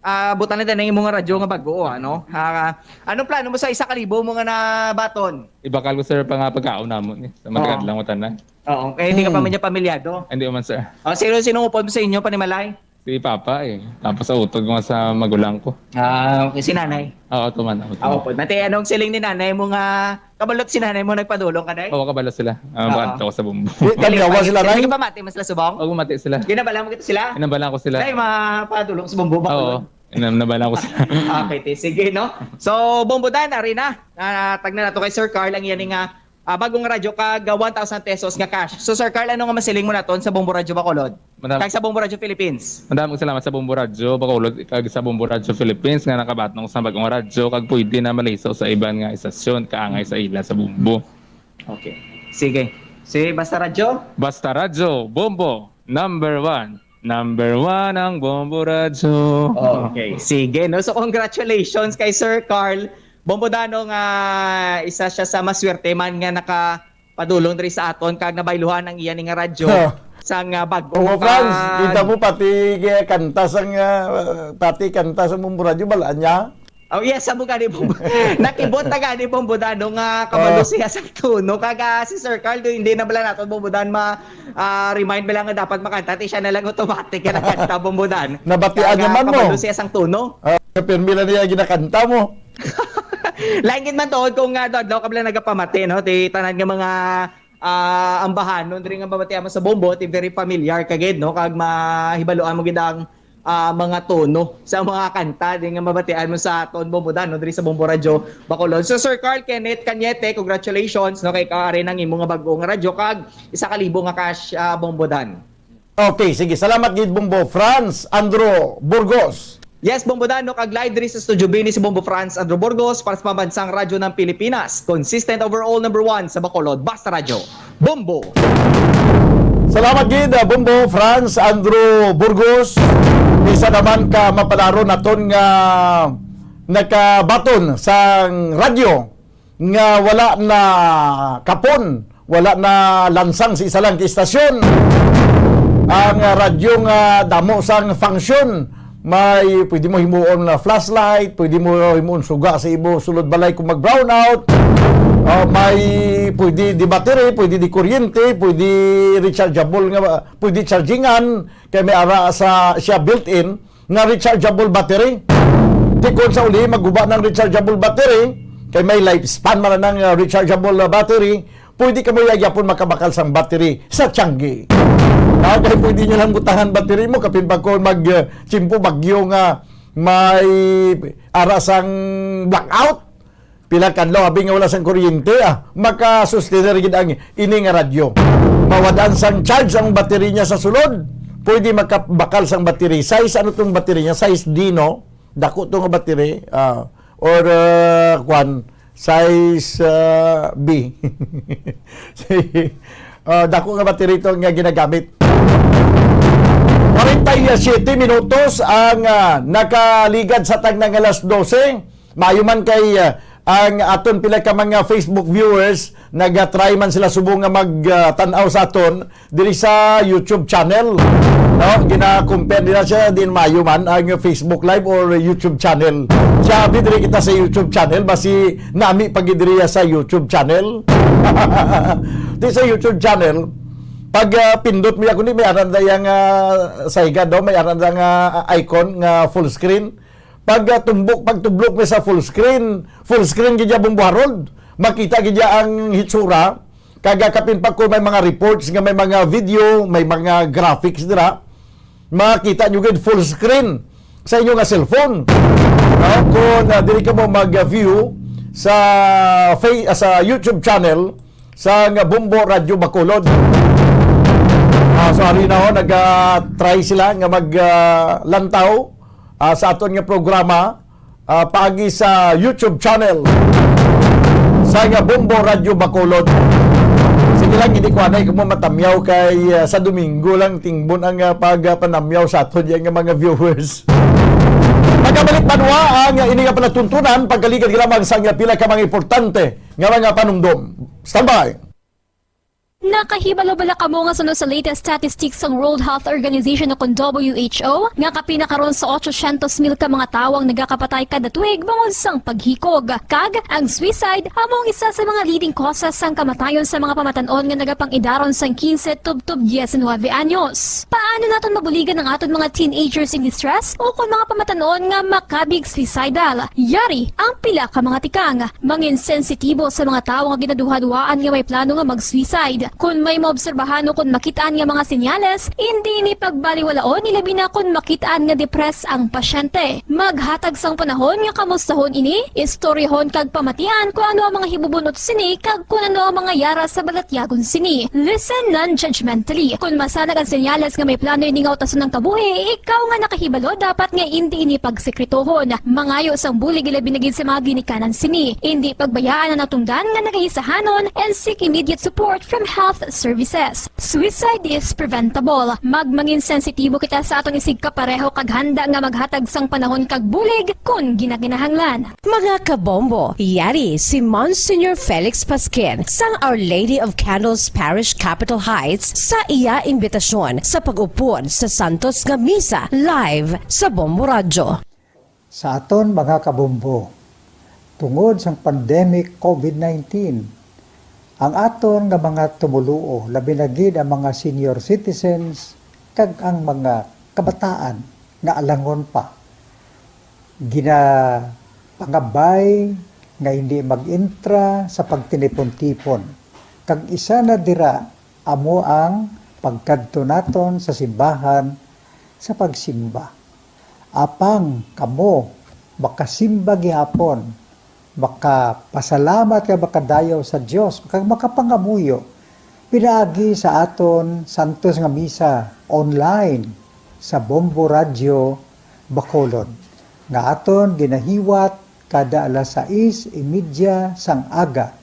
ah, butang na tayo ng imong radyo nga bago, ano? Ah, anong plano mo sa isa ka libo mo nga nabaton? Ibakal ko, sir, pa nga pagkaon namon, eh. Sa Oo. Matagal lang mo tanan. Oo, kaya hindi ka pa Hmm. man niya pamilyado. Hindi man, sir. Oh, sino, sino upod mo sa inyo, panimalay? Si Papa, eh. Tapos sa utod ko nga sa magulang ko. Ah, okay. Si Nanay? Oo, tuman. Oo, Ah, tuman. Upod. Mati, anong siling ni Nanay mo nga kabalot si Nanay mo nagpadulong ka, Day? Oo, kabalo sila. Ah, Oo. Bakit ako sa bumbo? Di, Galing, kami awa pangit sila, sila. Nay? Hindi ka pamati, mas lasubong? Oo, mati sila. Ginabala mo kita sila? Ginabala ko sila. Nay, mapadulong sa bumbo, ba? Oo, ginam-, nabala ko sila. Okay, ti, sige, no? So, Bombo Dan, ari na. Ah, tagna nato kay Sir Carl ang iya ni nga, ah, bagong radyo kag, ah, one thousand pesos nga cash. So, Sir Carl, ano nga masiling mo naton sa Bombo Radyo Bacolod? Madam-, Kag sa Bombo Radyo Philippines? Madaming salamat sa Bombo Radyo Bacolod kag sa Bombo Radyo Philippines nga nakabatnong sa bagong radyo kag pwede na maliso sa iban nga istasyon kaangay sa ila sa Bombo. Okay. Sige. Sige, Basta Radyo? Basta Radyo, Bombo, number one. Number one ang Bombo Radyo. Okay. Sige, no? So, congratulations kay Sir Carl Bombo Dan, no, nga isa siya sa maswerte man nga nakapadulong diri sa aton kag nabayluhan ang iya ni nga radyo Ha. sang, ah, bag-o, Bombo Franz, ah, kita mo pati kaya kanta sang, ah, pati kanta sa Bombo Radyo, balaan niya? Oh, yes, sa mo gani, Bombo. Nakibot na gani, Bombo Dan, no, nga kabalo Oh. siya sa tono. Kag, ah, si Sir Carl, do, hindi na bala naton, Bombo Dan, ma, ah, remind bala nga dapat makanta, ti siya na lang automatic nga nakanta, Bombo Dan. Nabatian Kag, ah, naman mo. Kabalo siya sang tono. Ah, pirmi lang niya ginakanta mo. Lain gid man tuod kung, ah, do, adlaw ka bala nagapamati, no? Ti tanan nga mga, ah, ambahanon diri nga mabatian mo sa Bombo, ti very familiar ka gid, no? Kag mahibaluan mo gid ang, ah, mga tono sa mga kanta din nga mabatian mo sa aton, Bombo Dan, no, diri sa Bombo Radyo Bacolod. So, Sir Carl Kenneth Cañete, congratulations, no, kay kaari nang imo nga bag-o nga radyo kag isa ka libo nga cash, ah, Bombo Dan. Okay, sige. Salamat gid, Bombo Franz Andrew Burgos. Yes, Bombo Dan, no, kag live diri sa Studio B ni si Bombo Franz Andrew Burgos para sa Pambansang Radyo ng Pilipinas. Consistent overall number one sa Bacolod. Basta Radyo. Bombo! Salamat gid, ah, Bombo Franz Andrew Burgos. Isa naman ka mapalaro naton nga nakabaton sang radyo nga wala na kapon, wala na lansang sa isa lang ka istasyon. Ang, ah, radyo nga damo sang function, may pwede mo himuon na flashlight, pwede mo himuon suga sa imo sulod balay kung mag-brownout. Ah, may pwede di battery, pwede di kuryente, pwede rechargeable nga, pwede chargingan, kay may ara sa siya built-in nga rechargeable battery. Di kon sa uli maguba ng rechargeable battery, kay may lifespan man ang, uh, rechargeable, uh, battery, pwede kamo ya gyapon makabakal sang battery sa tiyanggi. Ah, kay pwede nyo lang butangan battery mo, kapin pa kon mag, uh, tsimpo bagyo nga may ara sang blackout. Pila ka adlaw, abi nga wala sang kuryente, ah, maka-sustainer gid ang ini nga radyo. Mawad-an sang charge ang battery niya sa sulod. Pwede makabakal sang battery. Size, ano tong battery niya? Size D, no? Dako to nga battery, ah, or, ah, kwan, size, ah, B. Sige. Ah, dako nga battery to nga ginagamit. Kwarenta y siete minutos ang, ah, nakaligad sa tagna nga alas dose. Maayo man kay, ah, ang aton pila ka mga Facebook viewers, naga-try man sila subong nga mag, ah, tan-aw sa aton diri sa YouTube channel. No, gina-compare nila siya, din maayo man ang Facebook Live or YouTube channel. Siya, abi, diri kita sa YouTube channel, basi nami pa gid diri sa YouTube channel. Di sa YouTube channel, pag, ah, pindot mo ya, kundi may aran da yang, ah, sa higad, no? May aran da nga, ah, icon nga full screen. Pag, ah, tumbok, pag tublok mi sa full screen, full screen gid ya, Bombo Harold. Makita gid ya ang hitsura. Kag, ah, kapin pa ko may mga reports nga may mga video, may mga graphics dira. Makita nyo gid full screen. sa inyo nga cellphone. No? Kung, ah, dili ka mo mag-view sa fa-, ah, sa YouTube channel sa nga Bombo Radyo Bacolod. Ah, so, ari na ho, nag-try sila nga mag, ah, lantaw, ah, sa aton nga programa, ah, paagi sa YouTube channel sa nga Bombo Radyo Bacolod. Sige lang, hindi ko anay kung matamyaw kay, ah, sa Domingo lang tingbon ang, ah, pagpanamyaw sa aton yan nga mga viewers. Magkabalik banwa ang ini nga palatuntunan, pagkaligad lamang sa nga pila ka mga importante nga mga panumdom. Standby! Nakahibalo bala kamo nga suno sa latest statistics sang World Health Organization o kon W H O, nga kapin na karon sa otsosyentos mil ka mga tawo ang nagakapatay kada tuig bangod sang paghikog, kag ang suicide amo ang isa sa mga leading causes sang kamatayon sa mga pamatan-on nga nagapang-idaron sang quince tubtob diecinuebe anyos. Paano naton mabuligan ang aton mga teenagers in distress o kon mga pamatan-on nga makabig suicidal? Yari ang pila ka mga tikang. Mangin sensitibo sa mga tawo nga ginaduhaduhaan nga may plano nga mag-suicide. Kon may maobserbahan o kon makit-an nga mga senyales, indi ini pagbaliwalaon, ilabi na kon makit-an nga depressed ang pasyente. Maghatag sang panahon nga kamustahon ini, istoryahon kag pamatian kon ano ang mga hibubunot sini kag kon ano ang mga yara sa balatyagon sini. Listen non-judgmentally. Kon masanag ang senyales nga may plano ini nga utason ang kabuhi, ikaw nga nakahibalo dapat nga indi ini pagsekretohon. Mangayo sang bulig, ilabi na gid sa mga ginikanan sini. Indi pagbayaan ang natungdan nga nagaisahanon and seek immediate support from health services. Suicide is preventable. Magmangin sensitibo kita sa aton isigkapareho kag handa nga maghatag sang panahon kag bulig kon ginakinahanglan. Mga kabombo, yari si Monsignor Felix Pasquin sang Our Lady of Candles Parish, Capitol Heights, sa iya imbitasyon sa pag-upod sa Santos nga Misa live sa Bombo Radyo. Sa aton mga kabombo, tungod sang pandemic covid nineteen, ang aton nga mga tumoluo, labi na gid ang mga senior citizens kag ang mga kabataan nga alangon pa, ginapangabay nga hindi mag-entra sa pagtinipon-tipon, kag isa na dira amo ang pagkadto naton sa simbahan sa pagsimba. Apang kamo makasimba gihapon, makapasalamat kag makadayaw sa Dios, kag makapangamuyo pinaagi sa aton santos nga misa online sa Bombo Radyo Bacolod, nga aton ginahiwat kada alas sais y media sang aga.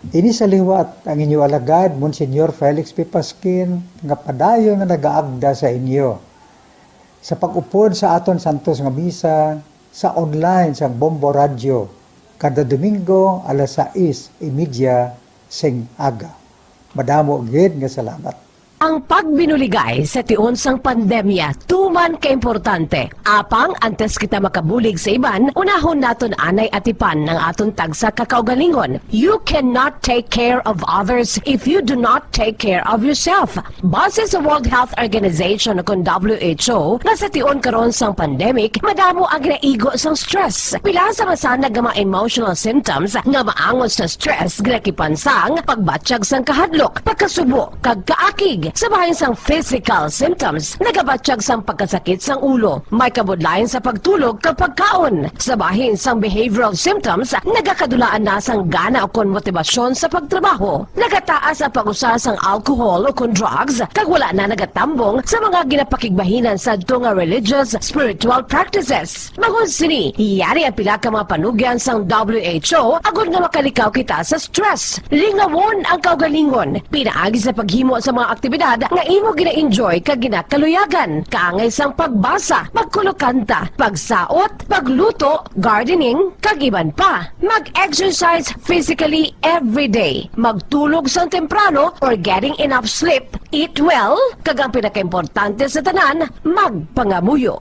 Ini sa liwat ang inyo alagad, Monsignor Felix P. Pasquin, nga padayon nga nagaagda sa inyo sa pag-upod sa aton santos nga misa sa online sang Bombo Radyo kada Domingo alas sais y media sing aga. Madamo gid nga salamat. Ang pagbinuligay sa tion sang pandemya tuman kaimportante. Apang antes kita makabulig sa iban, unahon naton anay atipan ang aton tagsa ka kaugalingon. You cannot take care of others if you do not take care of yourself. Base sa World Health Organization o kon W H O, nga sa tion karon sang pandemic, madamo ang ginaigo sang stress. Pila sa masanag nga mga emotional symptoms nga maangot sa stress ginakipan sang pagbatyag sang kahadlok, pagkasubo, kag kaakig. Sa bahin sang physical symptoms, nagabatyag sang pagkasakit sang ulo, may kabudlayan sa pagtulog kag pagkaon. Sa bahin sang behavioral symptoms, nagakadulaan na sang gana ukon motibasyon sa pagtrabaho. Nagataas ang pag-usa sang alcohol ukon drugs, kag wala na nagatambong sa mga ginapakigbahinan sadto nga religious, spiritual practices. Bangod sini, yari ang pila ka mga panugyan sang W H O agod nga makalikaw kita sa stress. Lingawon ang kaugalingon pinaagi sa paghimo sa mga aktibidad nga imo gina-enjoy kag ginakaluyagan, kaangay sang pagbasa, pagkulokanta, pagsaot, pagluto, gardening, kag iban pa. Mag-exercise physically every day. Magtulog sang temprano or getting enough sleep. Eat well, kag ang pinakaimportante sa tanan, magpangamuyo.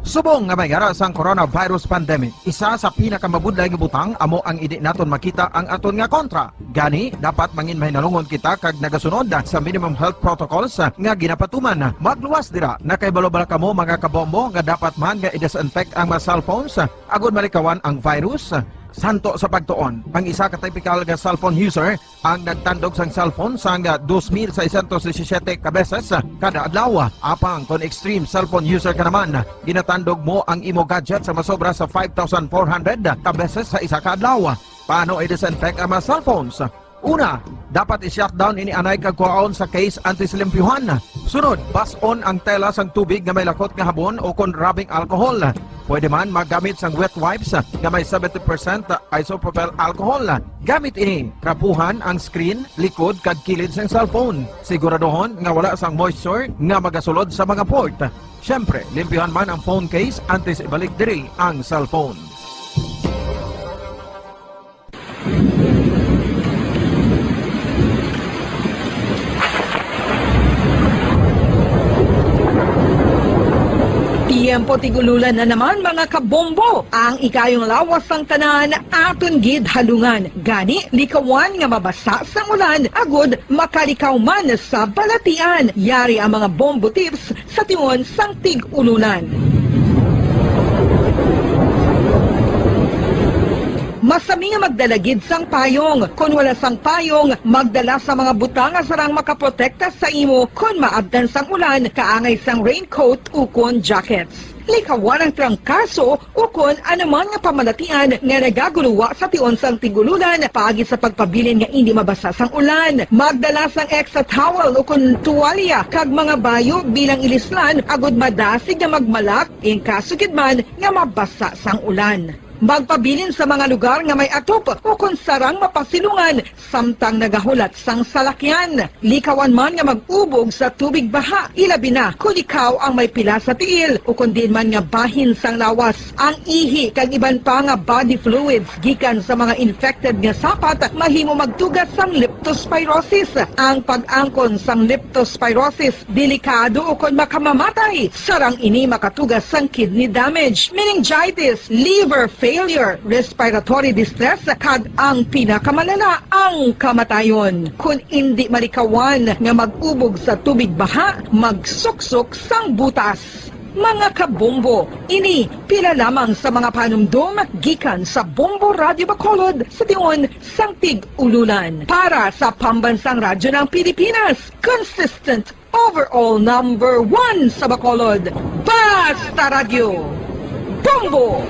Subong nga may ara sang coronavirus pandemic, isa sa pinakamabudlay nga butang amo ang indi naton makita ang aton nga kontra. Gani, dapat mangin mahinalungon kita kag nagasunod sa minimum health protocols nga ginapatuman. Magluwas dira. Nakahibalo bala kamo, mga kabombo, nga dapat man nga i-disinfect ang mga cellphones agud malikawan ang virus? Santo sa pagtuon, ang isa ka tipikal nga cellphone user ang nagtandog sang cellphone sang, ah, dos mil seiscientos disisiete ka beses, ah, kada adlaw. Apang kon extreme cellphone user ka naman, ginatandog mo ang imo gadget sa masobra sa five thousand four hundred ka beses sa isa ka adlaw. Paano i-disinfect ang mga cellphones? Una, dapat i-shutdown ini anay kag kuhaon sa case antes limpyuhan. Sunod, bas-on ang tela sang tubig nga may lakot nga habon o kon rubbing alcohol. Pwede man maggamit sang wet wipes nga may seventy percent isopropyl alcohol. Gamit ini, trapuhan ang screen, likod, kag kilid sang cellphone. Siguraduhon nga wala sang moisture nga magasulod sa mga port. Siyempre, limpyuhan man ang phone case antes ibalik diri ang cellphone. Tiyempo tig-ululan na naman, mga kabombo. Ang ikayong lawas sang tanan aton gid halungan. Gani, likawan nga mabasa sang ulan agud makalikaw man sa balatian. Yari ang mga bombo tips sa tion sang tig-ululan. Masami nga magdala gid sang payong. Kon wala sang payong, magdala sa mga butang nga sarang makaprotekta sa imo kon maabtan sang ulan, kaangay sang raincoat ukon jackets. Likawan ang trangkaso ukon anuman nga pamalatian nga nagaguluwa sa tion sang tig-ululan paagi sa pagpabilin nga indi mabasa sang ulan. Magdala sang extra towel ukon tuwalya kag mga bayo bilang ilislan agud madasig nga magmalak in kaso gid man nga mabasa sang ulan. Magpabilin sa mga lugar nga may atop ukon sarang mapasilungan samtang nagahulat sang salakyan. Likawan man nga mag-ubog sa tubig baha, ilabi na kon ikaw ang may pila sa tiil ukon diin man nga bahin sang lawas. Ang ihi kag iban pa nga body fluids gikan sa mga infected nga sapat mahimo magtuga sang leptospirosis. Ang pag-angkon sang leptospirosis delikado ukon makamamatay. Sarang ini makatuga sang kidney damage, meningitis, liver failure, respiratory distress, kag ang pinakamalala, ang kamatayon. Kon indi malikawan nga mag-ubog sa tubig baha, magsuksok sang butas. Mga kabombo, ini pila lamang sa mga panumdom gikan sa Bombo Radyo Bacolod sa tion sang tig-ululan. Para sa Pambansang Radyo ng Pilipinas, consistent overall number one sa Bacolod, Basta Radyo, Bombo!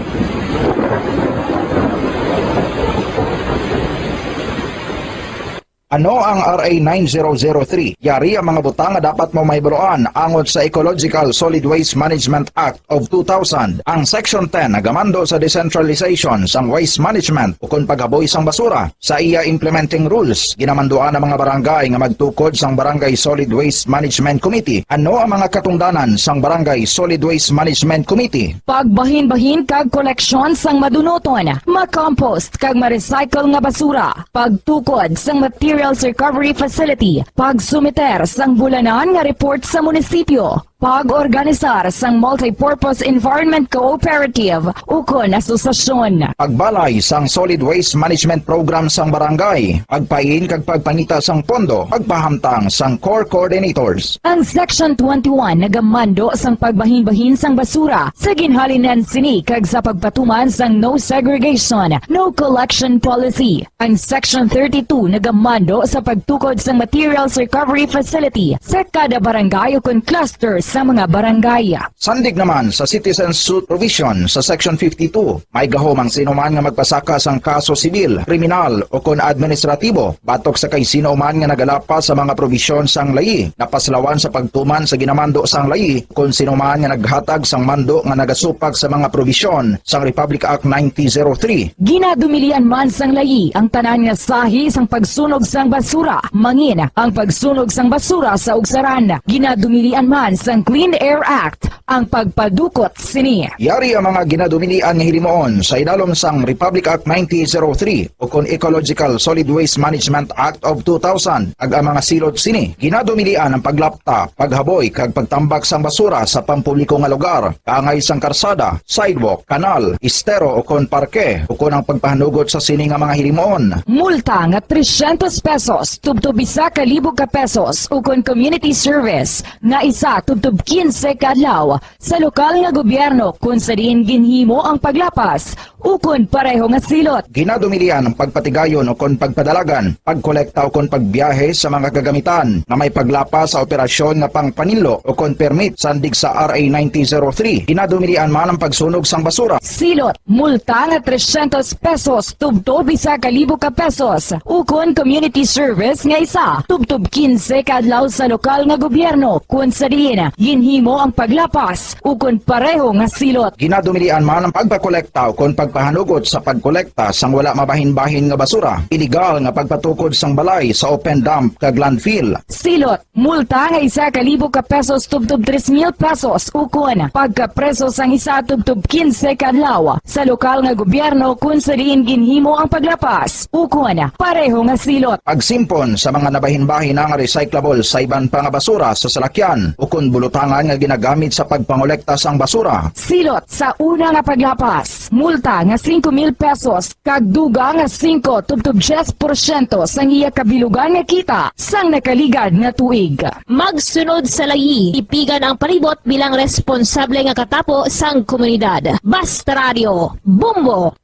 Ano ang R A nine zero zero three? Yari ang mga butang nga dapat mo mahibaluan angot sa Ecological Solid Waste Management Act of two thousand. Ang Section ten nagamando sa decentralization sang waste management ukon paghaboy sang basura. Sa iya implementing rules, ginamanduan ang mga barangay nga magtukod sang Barangay Solid Waste Management Committee. Ano ang mga katungdanan sang Barangay Solid Waste Management Committee? Pagbahinbahin kag koleksyon sang madunuton, ma-compost kag ma-recycle nga basura, pagtukod sang materials recovery facility, pagsumiter sang bulanan nga report sa munisipyo, pag-organisar sang multipurpose environment cooperative ukon asosasyon. Pagbalay sang solid waste management program sang barangay, pagpain kag pagpangita sang pondo, pagpahamtang sang core coordinators. Ang Section twenty-one nagamando sang pagbahinbahin sang basura sa ginhalinan sini kag sa pagpatuman sang no segregation, no collection policy. Ang Section thirty-two nagamando sa pagtukod sang materials recovery facility sa kada barangay ukon cluster sa mga barangay. Sandig naman sa citizen suit provision sa Section fifty-two, may gahom ang sino man nga magpasaka sang kaso sibil, kriminal, ukon administratibo batok sa kay sino man nga nagalapas sa mga probisyon sang layi, napaslawan sa pagtuman sa ginamando sang layi, kon sino man nga naghatag sang mando nga nagasupak sa mga probisyon sang Republic Act nineteen zero three. Ginadumilian man sang layi ang tanan nga sahi sang pagsunog sang basura, mangin ang pagsunog sang basura sa ugsaran. Ginadumilian man sang Clean Air Act ang pagpadukot sini. Yari ang mga ginadumilian nga hilimuon sa idalom sang Republic Act nineteen zero three ukon Ecological Solid Waste Management Act of two thousand, kag ang mga silot sini. Ginadumilian ang paglapta, paghaboy, kag pagtambak sang basura sa pampubliko nga lugar, kaangay sang karsada, sidewalk, kanal, estero, ukon parke, ukon ang pagpahanugot sa sini nga mga hilimuon. Multa nga trescientos pesos tubtob isa ka libo ka pesos, ukon community service nga isa tubtob quince ka adlaw sa lokal nga gobyerno kung sa diin ginhimo ang paglapas ukon pareho nga silot. Ginadumilian ang pagpatigayon ukon pagpadalagan, pagkolekta ukon pagbiyahe sa mga kagamitan nga may paglapas sa operasyon nga pangpaninlo ukon permit sandig sa R A ninety zero three. Ginadumilian man ang pagsunog sang basura. Silot, multa nga trescientos pesos tubtob isa ka libo ka pesos, ukon community service nga isa tubtob quince ka adlaw sa lokal nga gobyerno, kun sa diin ginhimo ang paglapas ukon pareho nga silot. Ginadumilian man ang pagpakolekta ukon pagpahanugot sa pagkolekta sang wala mabahin-bahin nga basura, iligal nga pagpatukod sang balay sa open dump kag landfill. Silot, multa nga isa ka libo ka pesos tubtob tres mil pesos, ukon pagkapreso sang isa tubtob quince ka adlaw sa lokal nga gobyerno kun sa diin ginhimo ang paglapas ukon pareho nga silot. Pagsimpon sa mga nabahin-bahin nga recyclable sa iban pa nga basura sa salakyan ukon bulutangan nga ginagamit sa pagpangolekta sang basura. Silot sa una nga paglapas, multa nga singko mil pesos kag dugang nga singko tubtob diyes porsyento sang iya kabilugan nga kita sang nakaligad nga tuig. Magsunod sa layi, tipigan ang palibot bilang responsable nga katapo sang komunidad. Basta Radio, Bombo!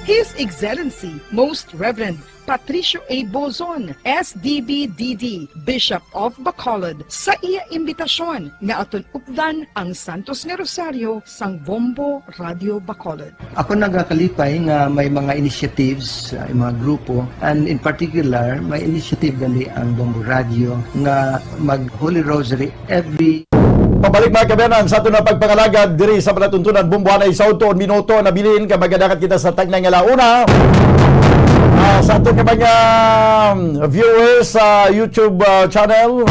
His Excellency Most Reverend Patricio A. Bozon, S D B D D, Bishop of Bacolod, sa iya imbitasyon nga aton updan ang Santos nga Rosario sang Bombo Radio Bacolod. Ako nagakalipay nga may mga initiatives, uh, mga grupo, and in particular, may initiative gali ang Bombo Radio nga mag Holy Rosary every Pabalik, mga kabayanan, sa aton na pagpangalagad diri sa palatuntunan, Bombo Anay sa Udto, un minuto na bilin, kag magadakat kita sa tagnay nga launa. Ah, sa aton nga mga, um, viewers sa YouTube, ah, channel,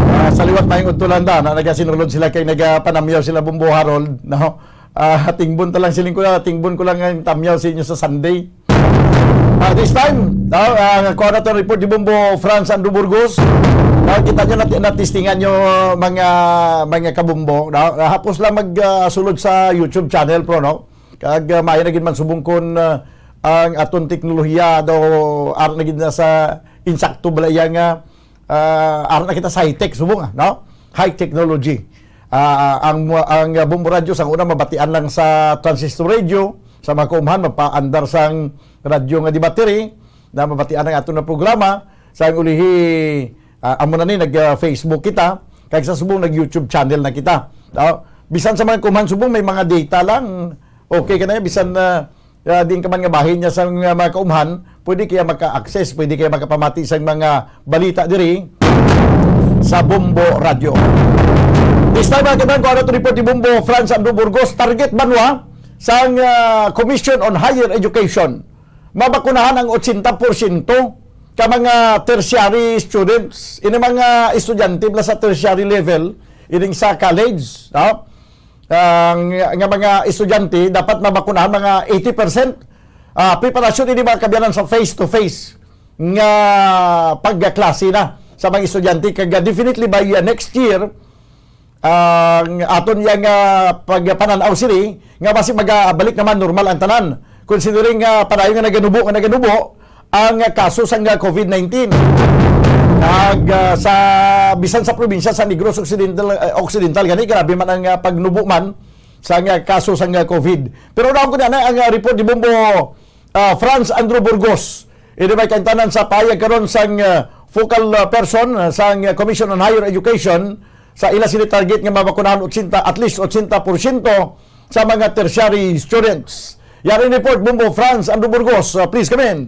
ah, sa liwat, maayong udto lang da, na nagasinulod sila kay nagapanamyaw sila, Bombo Harold, no? Ah, tingbon ta lang, siling ko na, tingbon ko lang ang tamyaw sa inyo sa Sunday. Ah, this time, ah, ah, kuha na to report ni Bombo Franz Andrew Burgos. Ah, kita nyo, nat-, natistingan nyo, mga, mga kabumbo, no? Ah, hapos lang mag, ah, sulod sa YouTube channel, pro, no? Kag, ah, maayo na gid man subong kon, ah, ang aton teknolohiya daw, ara na gid na sa insakto bala iya nga, ah, ara na kita sa high-tech subong, ah, no? High technology. Ah, ang, ang Bombo Radio sa una mabatian lang sa transistor radio, sa mga kaumhan, mapaandar sang radyo nga di battery, na mabatian ang aton nga programa, sa ang ulihi, ah, amo na ni, nag, ah, Facebook kita, kag sa subong nag YouTube channel na kita. Ah, bisan sa mga kaumhan subong, may mga data lang, okay ka na, bisan, ah, ah, diin ka man nga bahin niya sa mga, mga kaumhan, pwede kaya maka-access, pwede kaya makapamati sa mga balita diri sa Bombo Radio. This time, mga kabayan, kung ano to report ni Bombo Franz Andrew Burgos, target banwa sang, ah, Commission on Higher Education, mabakunahan ang ochenta porsyento ka mga tertiary students, ini mga estudyante bala sa tertiary level, ining sa college, no? Ah, nga, nga mga estudyante dapat mabakunahan mga eighty percent. Ah, preparasyon ini, mga kabayanan, sa face-to-face nga pagkaklase na sa mga estudyante. Kag, ah, definitely by, ah, next year, ang aton yang, ah, pagpanan-aw sini nga basi magabalik naman normal ang tanan. Considering nga padayon nga naganubo, nga naganubo, ang kaso sang COVID nineteen. Kag, ah, sa, bisan sa probinsya sa Negros Occidental, ah, Occidental gani, grabe man ang, ah, pagnubo man sa nga kaso sang COVID. Pero naon ko na ang, ah, report ni Bombo, ah, Franz Andrew Burgos. Ini may kaintanan sa pahayag karon sang, ah, focal, ah, person, ah, sang, ah, Commission on Higher Education sa ila sini target nga mabakunahan ochenta, at least ochenta porsyento sa mga tertiary students. Yari report, Bombo Franz Andrew Burgos. Uh, please come in.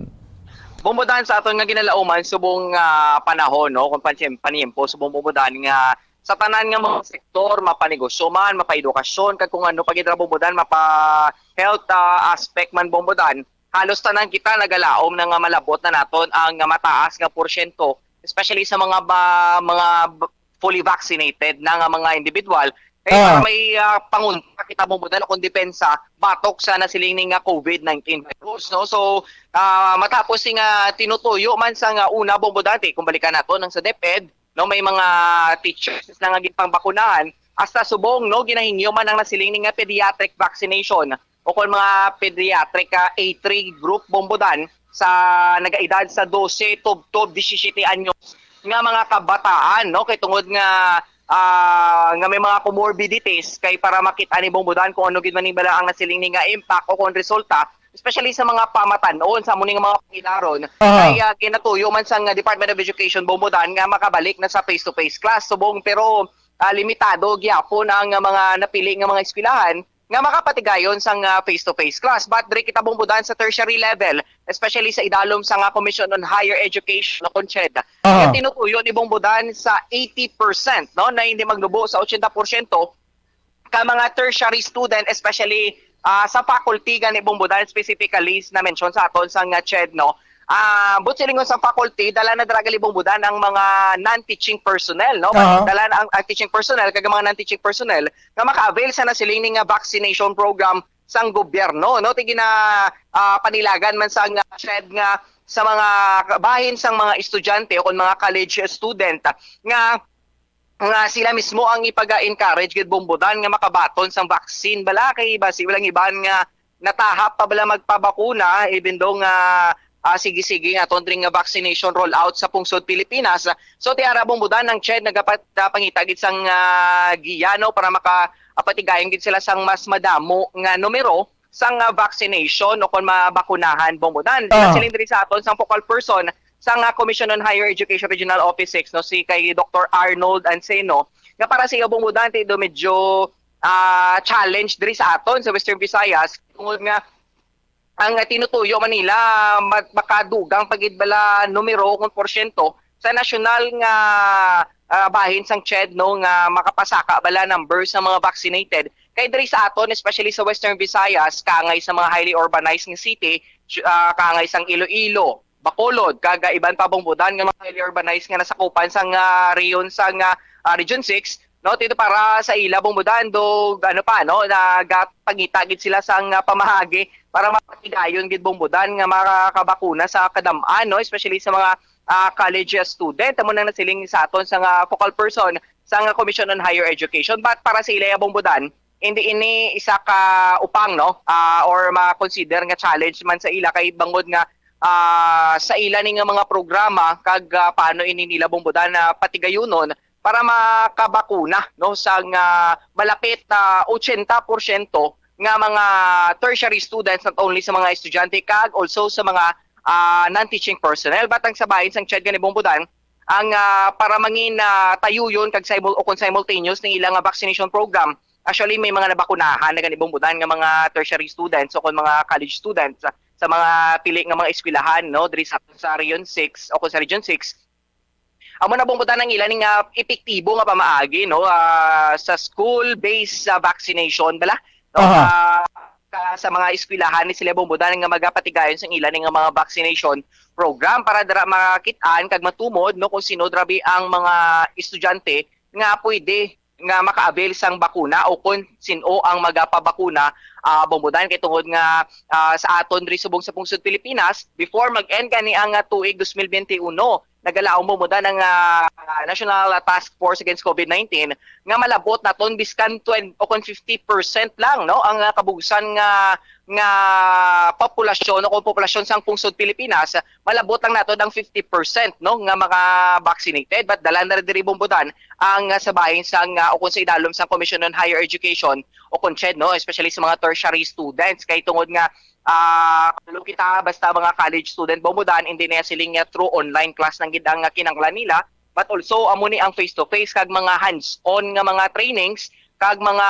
Bombo Dan, sa aton nga ginalauman subong, ah, panahon, no, kung pansim-, panimpo, subong Bombo Dan nga sa tanan nga mga sektor, mapanegosyo man, mapaedukasyon, kag kung ano pa gid ra, Bombo Dan, mapa health, ah, aspect man, Bombo Dan, halos tanan kita nagalaom na nga malabot na naton ang mataas nga porsyento, especially sa mga ba, mga b-, fully vaccinated na nga mga individual, kay Ah. para may, ah, pangunta kita, Bombo Dan, o kung depensa batok sa nasiling ni nga COVID nineteen virus, no? So, ah, matapos si nga tinutuyo man sa nga una, Bombo Dan, kung balikan nato nang sa DepEd, no, may mga teachers na nga ginpangbakunahan, hasta subong, no, ginahingyo man ang nasiling ni nga pediatric vaccination o kon mga pediatric, ah, A three group, Bong Budan, sa nagaedad sa dose tubtob disisiyete anyos nga mga kabataan, no? Kay tungod nga, ah, nga may mga comorbidities, kay para makit-an ni, Bong Budan, kung ano gid man ni bala ang nasiling ni nga impact o kung resulta, especially sa mga pamatan-on sa amo ni nga mga pangidaron, kay, ah, ginatuyo man sang Department of Education, Bong Budan, nga makabalik na sa face-to-face class subong, pero, ah, limitado gyapon ang, ah, mga napili nga mga eskwelahan nga makapatigayon sang, ah, face-to-face class. But diri kita, Bong Budan, sa tertiary level, especially sa idalom sang, ah, Commission on Higher Education o kon CHED, nga tinutuyo ni, Bong Budan, sa eighty percent, no, na hindi magnubo sa eighty percent ka mga tertiary student, especially, ah, sa faculty gani, Bong Budan, specifically na mention sa aton sang, ah, CHED, no? Ah, but silingon sa faculty, dala na dira gali, Bong Budan, ang mga non-teaching personnel, no? Dala na ang, ang teaching personnel kag ang mga non-teaching personnel nga maka-avail sa nasiling ni nga vaccination program sang gobyerno, no? Ti gina, ah, panilagan man sang, ah, CHED nga sa mga bahin sang mga estudyante o kon mga college student nga nga sila mismo ang ipaga-encourage gid, Bong Budan, nga makabaton sang vaccine bala, kay basi walang iban nga natahap pa bala magpabakuna, even though nga, ah, sige-sige nga aton diri nga vaccination rollout sa pungsod Pilipinas. So, ti ara, Bong Budan, ang CHED nagapangita gid sang, ah, giya, no, para maka-, ah, patigayon gid sila sang mas madamo nga numero sang, ah, vaccination o kon mabakunahan, Bong Budan. Nasiling diri sa aton sang focal person sang, ah, Commission on Higher Education Regional Office six, no, si kay Doctor Arnold Anceno, nga para sa iya, Bong Budan, ti do medyo, ah, challenge diri sa aton sa Western Visayas tungod nga ang, ah, tinutuyo man nila, mag-, makadugang pa gid bala numero kon porsyento sa nasyonal nga, ah, bahin sang CHED, no, nga makapasaka bala numbers sa mga vaccinated. Kay diri sa aton, especially sa Western Visayas, kaangay sa mga highly urbanized nga city, ju-, ah, kaangay sang Iloilo, Bacolod, kag, ah, iban pa, Bong Budan, nga mga highly urbanized nga nasakupan sang, ah, rehiyon sang, ah, ah, Region six, no, dito para sa ila, Bong Budan, do, ano pa, no, nagapangita gid sila sang, ah, pamahagi para mapatigayon gid, Bong Budan, nga makakabakuna sa kadam-an, no, especially sa mga, ah, college student. Amo nang nasiling sa aton sang, ah, focal person sang, ah, Commission on Higher Education. But para sa ila, Bong Budan, hindi ini isa ka upang, no, ah, or ma-consider nga challenge man sa ila, kay bangod nga, ah, sa ila ni nga mga programa kag, ah, paano ini nila, Bong Budan, na patigayunon para makabakuna, no, sang, ah, malapit na eighty percent nga mga tertiary students, not only sa mga estudyante kag also sa mga, ah, non-teaching personnel. But ang sa bahin sang CHED gani, Bong Budan, ang, ah, para mangin, ah, tayuyon kag simul-, o kung simultaneous ning ila nga vaccination program, actually, may mga nabakunahan na gani, Bong Budan, nga mga tertiary students o kung mga college students sa, sa mga pili nga mga eskwelahan, no, diri sa, sa Region six o kung sa Region six. Amo na, Bong Budan, ang ila ni nga epektibo nga pamaagi, no, ah, sa school-based, ah, vaccination bala, no? Aha. Ah, ka, sa mga eskwelahan ni sila, Bong Budan, nga magapatigayon sang ila ni nga mga vaccination program para dira makit-an kag matumod, no, kung sino drabi ang mga estudyante nga pwede nga maka-avail sang bakuna o kung sin-o ang magapabakuna, ah, Bong Budan, kay tungod nga, ah, sa aton diri subong sa pungsod Pilipinas, before mag-end gani ang, ah, tuig dos mil bente uno, nagalaom, Bong Budan, ang, ah, National Task Force Against COVID nineteen nga malabot naton biskan twenty o kon fifty percent lang, no, ang, ah, kabugsan nga, nga populasyon o kon populasyon sang pungsod Pilipinas, malabot lang naton ang fifty percent, no, nga mga vaccinated. But dala na rin diri, Bong Budan, ang, ah, sa bahin sang, ah, o kon sa idalom sang Commission on Higher Education o kon CHED, no, especially sa mga tertiary students, kay tungod nga, ah, kabalo kita, basta mga college student, Bong Budan, hindi na siling nga through online class lang gid ang, ah, kinahanglan nila, but also amo ni ang face-to-face kag mga hands-on nga mga trainings kag mga,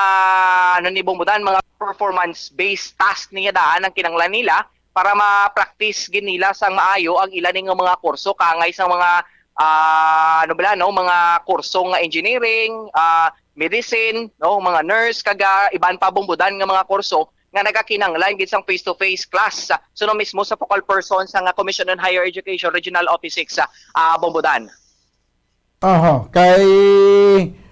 ano ni, Bong Budan, mga performance-based task niya daan ang kinahanglan nila para ma-practice gid nila sang maayo ang ila ni nga mga kurso, kaangay sang mga, ah, ano bala, no, mga kurso nga engineering, ah, medicine, no, mga nurse, kag, ah, iban pa, Bong Budan, nga mga kurso nga nagakinahanglan gid sang face-to-face class. Suno mismo sa focal person sang, ah, Commission on Higher Education Regional Office six, ah, ah, Bong Budan. Aha, kay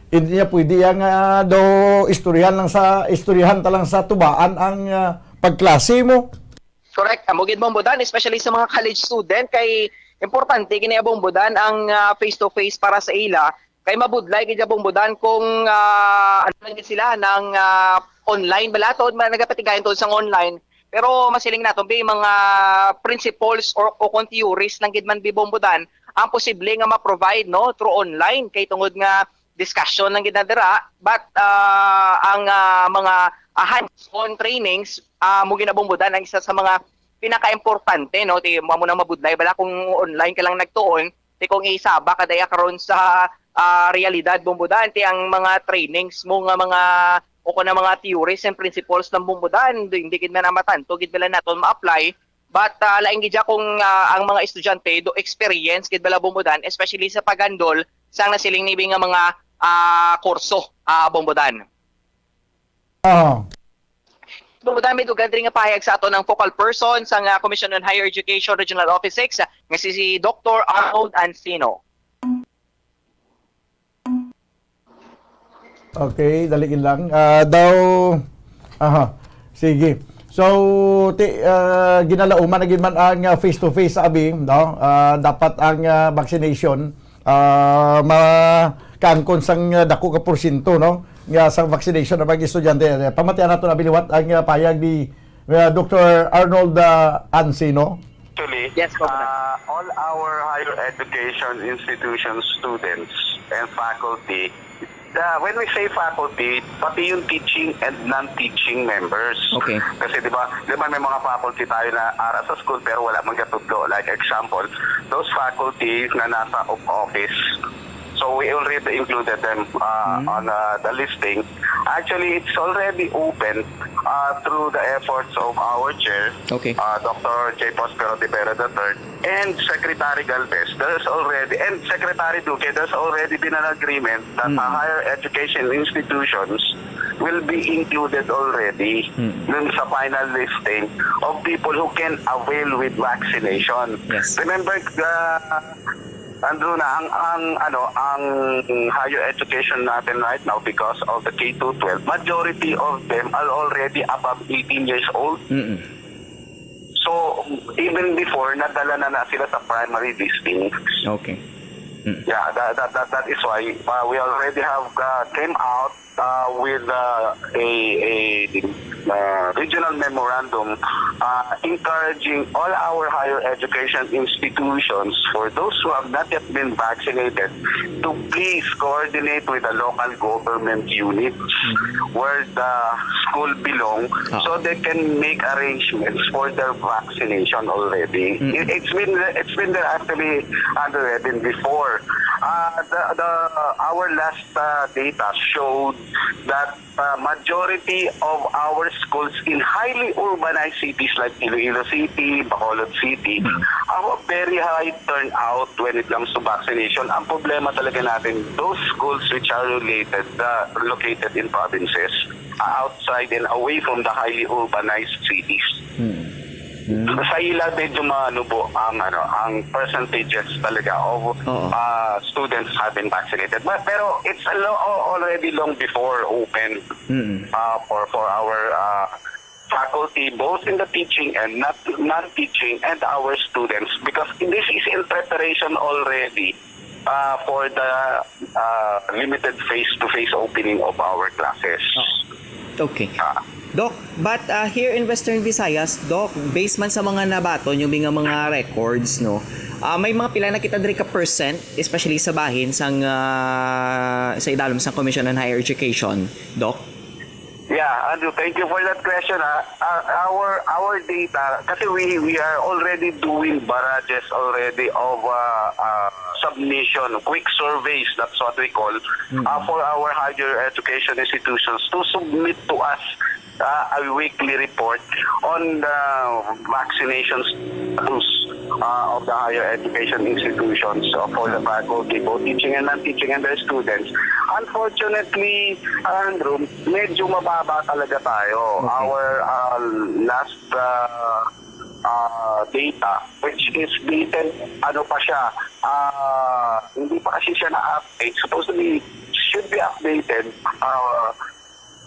hindi niya pwede yang, ah, do istoryahan lang sa, istoryahan ta lang sa tubaan ang, ah, pagklase mo. Correct. Amo gid, Bong Budan, especially sa mga college student, kay importante gid ni, Bong Budan, ang, ah, face-to-face para sa ila. Kay mabudlay gid, Bong Budan, kung, ah, ano lang gid sila, nang, ah, online bala to, ma-, nagapatigayon to sang online. Pero masiling naton, bi, mga principles or, o kung theories lang gid man, bi, Bombo Dan, ang posible nga ma-provide, no, through online. Kay tungod nga discussion lang gid na dira, but, ah, ang, ah, mga, ah, hands-on trainings, ah, mo gina, Bombo Dan, ang isa sa mga pinakaimportante, no? Ti, mo, mo na mabudlay bala kung online ka lang nagtuon, ti kung isaba ka daya karon sa, ah, realidad, Bombo Dan, ti ang mga trainings mo nga mga, o kung mga theories and principles ng, Bombo Dan, di, hindi gid man na matanto gid bala naton ma-apply. But, ah, lain gid siya kung, ah, ang mga estudyante do experience gid bala, Bombo Dan, especially sa paghandle sang nasiling nibi nga mga, ah, kurso, ah, Bombo Dan. Ah, Bombo Dan, may dugang diri nga pahayag sa aton ang focal person sang, ah, Commission on Higher Education Regional Office six, ah, nga si, si Doctor Arnold Ancino. Okay, dali lang. Ah, daw, aha, sige. So, ti, ah, ginalauman na gid man ang, ah, face-to-face, abi, no? Ah, dapat ang, ah, vaccination, ah, makaangkon sang, ah, dako ka porsyento, no? Nga sa vaccination ng mga estudyante. Pamatian nato na biliwat ang, ah, payag ni, ah, Doctor Arnold, ah, Ancino. Actually, Yes, Governor. uh, all our higher education institutions, students, and faculty, uh, when we say faculty, pati yung teaching and non-teaching members. Okay. Kasi di ba, di ba may mga faculty tayo na ara sa school pero wala man gatudlo. Like example, those faculties na nasa of office. So we already included them uh, on uh, the listing. Actually, it's already open uh, through the efforts of our chair, Okay. uh, Doctor J. Prospero de Vera the third, and Secretary Galvez. There's already, and Secretary Duque, there's already been an agreement that uh, higher education institutions will be included already dun sa final listing of people who can avail with vaccination. Yes. Remember, uh, Andrew, na ang ang ano ang higher education natin right now, because of the K to twelve, majority of them are already above eighteen years old. Mm-mm. So even before, nadala na na sila sa primary listing. Okay. Yeah, that that that, that is why uh, we already have uh, came out uh, with uh, a, a uh, regional memorandum uh, encouraging all our higher education institutions, for those who have not yet been vaccinated, to please coordinate with the local government unit where the school belong, so they can make arrangements for their vaccination already. It, it's been it's been there actually under even before. Uh, the, the our last uh, data showed that uh, majority of our schools in highly urbanized cities like Iloilo City, Bacolod City, have a very high turnout when it comes to vaccination. Ang problema talaga natin, those schools which are related, uh, located in provinces, uh, outside and away from the highly urbanized cities. Sa ila, medyo manubo ang ano, ang percentages talaga of Oo. uh, students have been vaccinated. But, pero it's a lo- already long before open Mm-mm. uh, for for our uh, faculty, both in the teaching and not non-teaching, and our students, because this is in preparation already uh, for the uh, limited face-to-face opening of our classes. Okay. Ah. Doc, but uh, here in Western Visayas, Doc, based man sa mga nabaton yung mga mga records, no, ah, may mga pila na kita diri ka percent, especially sa bahin sang ah, sa idalom sang Commission on Higher Education, Doc? Yeah, Andrew, thank you for that question. Ha. Uh, our our data, kasi we we are already doing barrages already of uh, uh, submission, quick surveys, that's what we call, uh, for our higher education institutions to submit to us uh, a weekly report on the vaccination status uh, of the higher education institutions uh, for the faculty, both teaching and non-teaching, and their students. Unfortunately, Andrew, medyo mababa talaga tayo. Okay. Our uh, last uh, uh, data, which is dated, ano pa siya, uh, hindi pa kasi siya na-update. Supposedly, should be updated uh,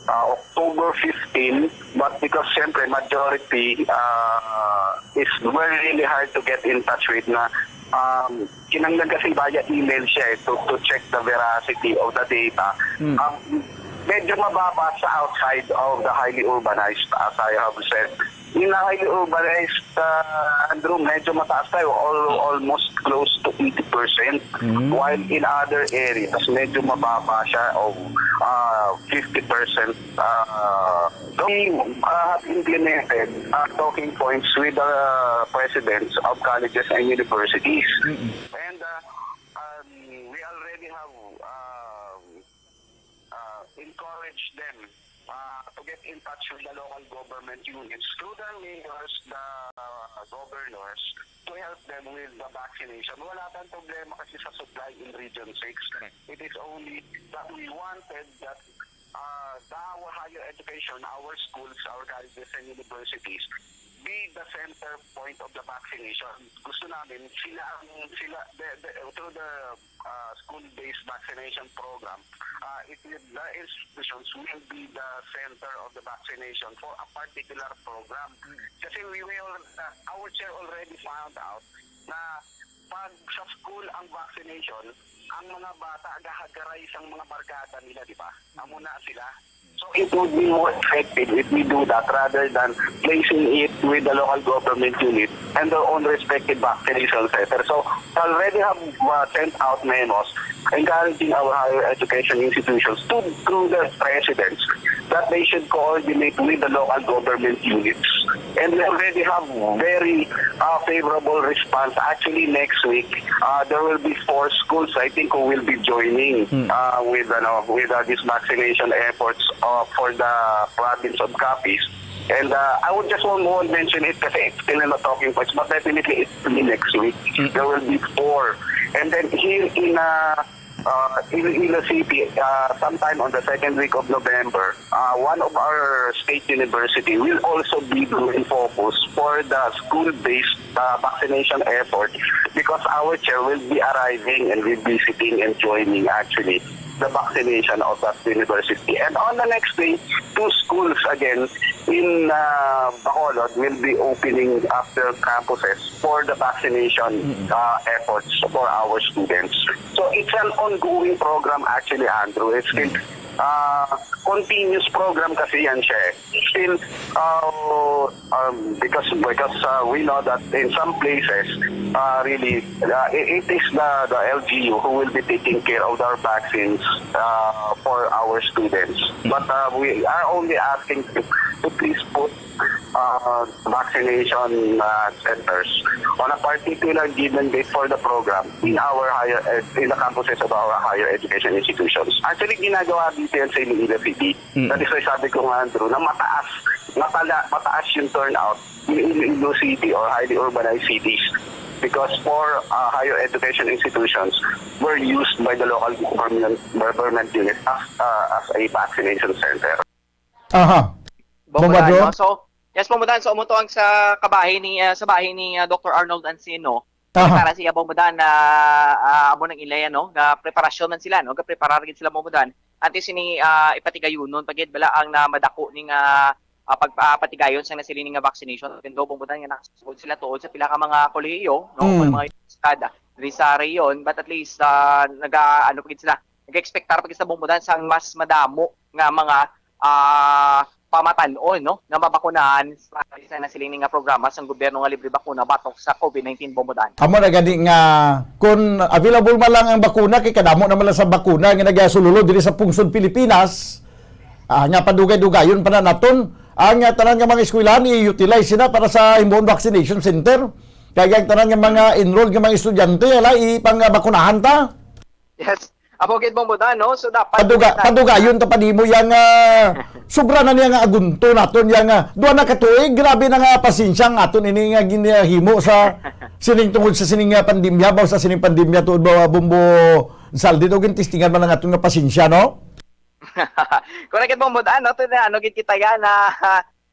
uh, October fifteen, but because siyempre majority uh, is very really hard to get in touch with na um, kinanglan kasi via email siya eh, to, to check the veracity of the data. Mm. Um, Medyo mababa sa outside of the highly urbanized, as I have said. In the highly urbanized, uh, Andrew, medyo mataas tayo, al- almost close to eighty percent. Mm. While in other areas, medyo mababa siya of uh, fifty percent. Uh, we uh, have implemented uh, talking points with the presidents of colleges and universities. Mm-mm. And uh, um, we already have uh, uh, encourage them uh, to get in touch with the local government units through the mayors, the uh, governors, to help them with the vaccination. Wala tang problema kasi sa supply in Region six. Correct. It is only that we wanted that uh, the, our higher education, our schools, our colleges and universities be the center point of the vaccination. Gusto namin sila ang sila the, the, through the uh, school-based vaccination program, uh, it will, the institutions will be the center of the vaccination for a particular program. Kasi we will, uh, our chair already found out na pag sa school ang vaccination, ang mga bata gahagaray sang mga barkada nila, di ba? Amo na sila. So it would be more effective if we do that rather than placing it with the local government unit and their own respective vaccination center. So we already have uh, sent out memos encouraging our higher education institutions to, through their presidents, that they should coordinate with the local government units. And we already have very uh, favorable response. Actually, next week, uh, there will be four schools, I think, who will be joining Hmm. uh, with ano, with uh, this vaccination efforts uh, for the province of Capiz. And uh, I would just want to mention it kasi it's still in the talking points, but definitely it will be next week. Hmm. There will be four. And then here in uh, uh, Iloilo City, uh, sometime on the second week of November, uh, one of our state university will also be doing focus for the school-based uh, vaccination effort because our chair will be arriving and will be visiting and joining actually the vaccination of that university. And on the next day, two schools again in uh, Bacolod will be opening up their campuses for the vaccination Mm-mm. uh, efforts for our students. So it's an ongoing program actually, Andrew. It's still Mm. uh, continuous program kasi yan siya eh. Still, uh, um, because because uh, we know that in some places, uh, really, uh, it, it is the, the L G U who will be taking care of our vaccines uh, for our students. But uh, we are only asking to, to please put uh, vaccination uh, centers on a particular given date for the program in our higher ed, in the campuses of our higher education institutions. Actually, ginagawa dito yan sa Iloilo City. Mm. That is why sabi ko nga, Andrew, na mataas, matala, mataas yung turnout in Iloilo City or highly urbanized cities because for uh, higher education institutions were used by the local government, government unit as, uh, as a vaccination center. Aha. Bong Bong Madan, Badro? No? So, yes, Bong Madan. So, amo to ang sa kabahin ni, ah, sa bahin ni, ah, Doctor Arnold Encino. Aha. Para sa iya, Bong Madan, na, ah, amo nang ilaya, no? Nga preparasyon man sila, no? Nga preparar gid sila, Bong Madan. Antes ini, ah, ipatigayunon pa gid bala ang na madako ni nga, ah, pag, ah, patigayon sa nasiling nga vaccination. Even though, Bong Madan, nga nakasugod sila tuod sa pila ka mga kolehiyo, no? Mm. Mga universidad, ah, diri sa rehiyon, but at least, ah, naga, ano pa gid sila, nag-expectar pa gid sa, Bong Madan, sang mas madamo nga mga, ah, pamatan-on, no, nga mabakunahan sa, sa nasiling nga programa sang gobyerno nga libre bakuna batok sa COVID nineteen, Bong Madan. Amo na gani nga kung available man lang ang bakuna, kay kadamo naman lang sa bakuna nga nagasululod diri sa pungsod Pilipinas, ah, nga padugay-dugayon pa na naton ang, ah, tanan nga mga eskwelahan i-utilize sila para sa himuon vaccination center. Kaya ang tanan nga mga enrolled nga mga estudyante, ala, ipangbakunahan ta. Yes. Amo gid, Bong Madan, no? So, dapat Paduga, kita padugayon ta pa nimo yang, ah, sobra na niya nga agunto naton yang, ah, duha na ka tuig, grabe na nga pasensya ang aton ini nga ginahimo sa sining tungod sa sining nga pandemya, ba sa sining pandemya tuod ba, Bombo Zaldi, o gintistingan man ang aton nga pasensya, no? Correct gid, Bong Madan, no? Ito na, ano gid kita yan, na,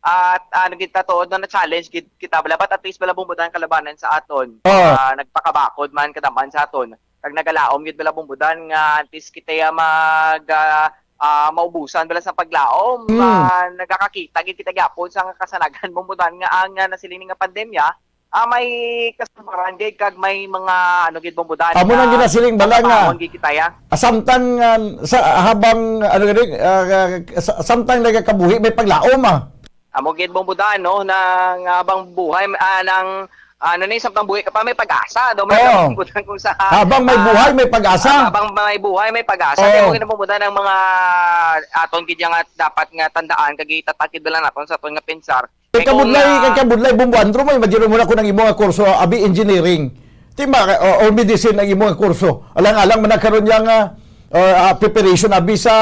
at, ah, naging tatuod na na-challenge gid kita bala, but at least bala, Bong Madan, kalabanan sa aton. Oh. Ah, nagpakabakod man kadaman sa aton. Kag nagalaom gid bala, Bong Madan, nga at least kita ya mag, ah, ah, maubusan bala sa paglaom. Mm. Ah, nagakakita gid kita gyapon sa kasanagan, Bong Madan, nga ang, ah, nasiling nga pandemya, Ah, may kasamaran gid kag may mga, ano gid, Bombo Dan, Amo nang ah, ginasiling bala nga, kabataan gid kita, ya. ah, samtang, ah, sa habang, ano gani, ah, ah, sa, samtang nagakabuhi may paglaom, ah. Amo gid, Bombo Dan, no, nang habang buhay, ah, nang, ano ni, samtang buhay ka pa, may pag-asa daw, may Oo. Bombo Dan, kung sa, Habang may ah, buhay, may pag-asa. Ah, habang may buhay, may pag-asa. Oo. Kaya mo gid, Bombo Dan, ang mga aton gid nga dapat nga tandaan kag itatakid lang naton sa aton nga pensar. Kay Kung, kabudlay, ah, kay kabudlay, Bombo Andrew, mo, imagine mo na kung ang imo nga kurso, abi engineering. Di ba, o, o medicine ang imo nga kurso. Alang-alang man na karon niya nga, uh, ah, preparation, abi sa,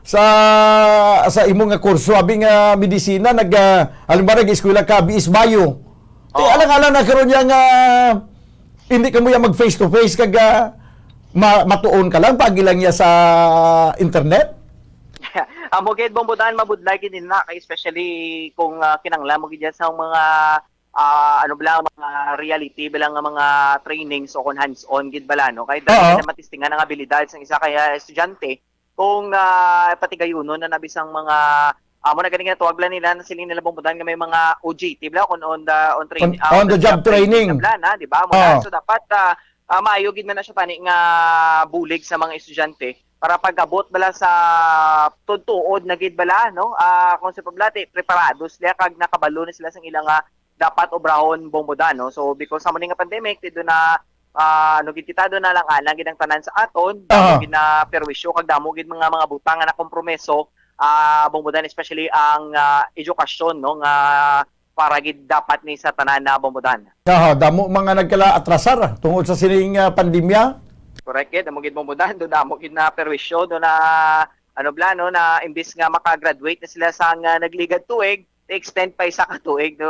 sa, sa imo nga kurso, abi nga medisina, nag, ah, halimbawa, nag-eskwela ka, abi is bio. Di, Oo. alang-alang na karon niya nga, hindi ka mo yan mag face to face, kag, ah, ma-, matuon ka lang, pag ilang niya sa internet. Amo gid, Bombo Dan, mabudlay gid na, kay especially kung, ah, kinanglan mo gid yan sa mga, ah, ano bala, mga reality bala nga mga trainings o kung hands-on gid bala, no? Kay dali Oo. na matistingan ang abilidad sang isa kaya estudyante kung, ah, patigayunon na nabisang mga, amo na gani nga tawag bala nila, na siling nila, Bombo Dan, nga may mga O J T bala, kung on the, on training, On- on the job training. Bala na, di ba? Amo Oo. na. So dapat, ah, ah, maayo gid man na siya tani nga bulig sa mga estudyante para pag-abot bala sa tuod-tuod na gid bala, no? Ah, kung sa paglati, preparado sila kag nakabalo na sila sa ilang, ah, dapat obrahon, Bombo Dan, no? So because sa mo ni nga pandemic, ti do na, ah, ano gid kita, do na lang anang gid ang tanan sa aton, damo Aha. gid na perwisyo kag damo gid mga, mga butang nga nakompromiso, ah, Bombo Dan, especially ang, ah, edukasyon, no, nga para gid dapat ni sa tanan na, Bombo Dan. Aha, damo mga nagkala atrasar, ah, tungod sa sining, ah, pandemya. Correct gid, amo gid, Bombo Dan, do damo gid na perwisyo, do na, ano bala, no, na imbis nga maka-graduate na sila sa nga nagligad tuig, extend pa isa ka tuig, do,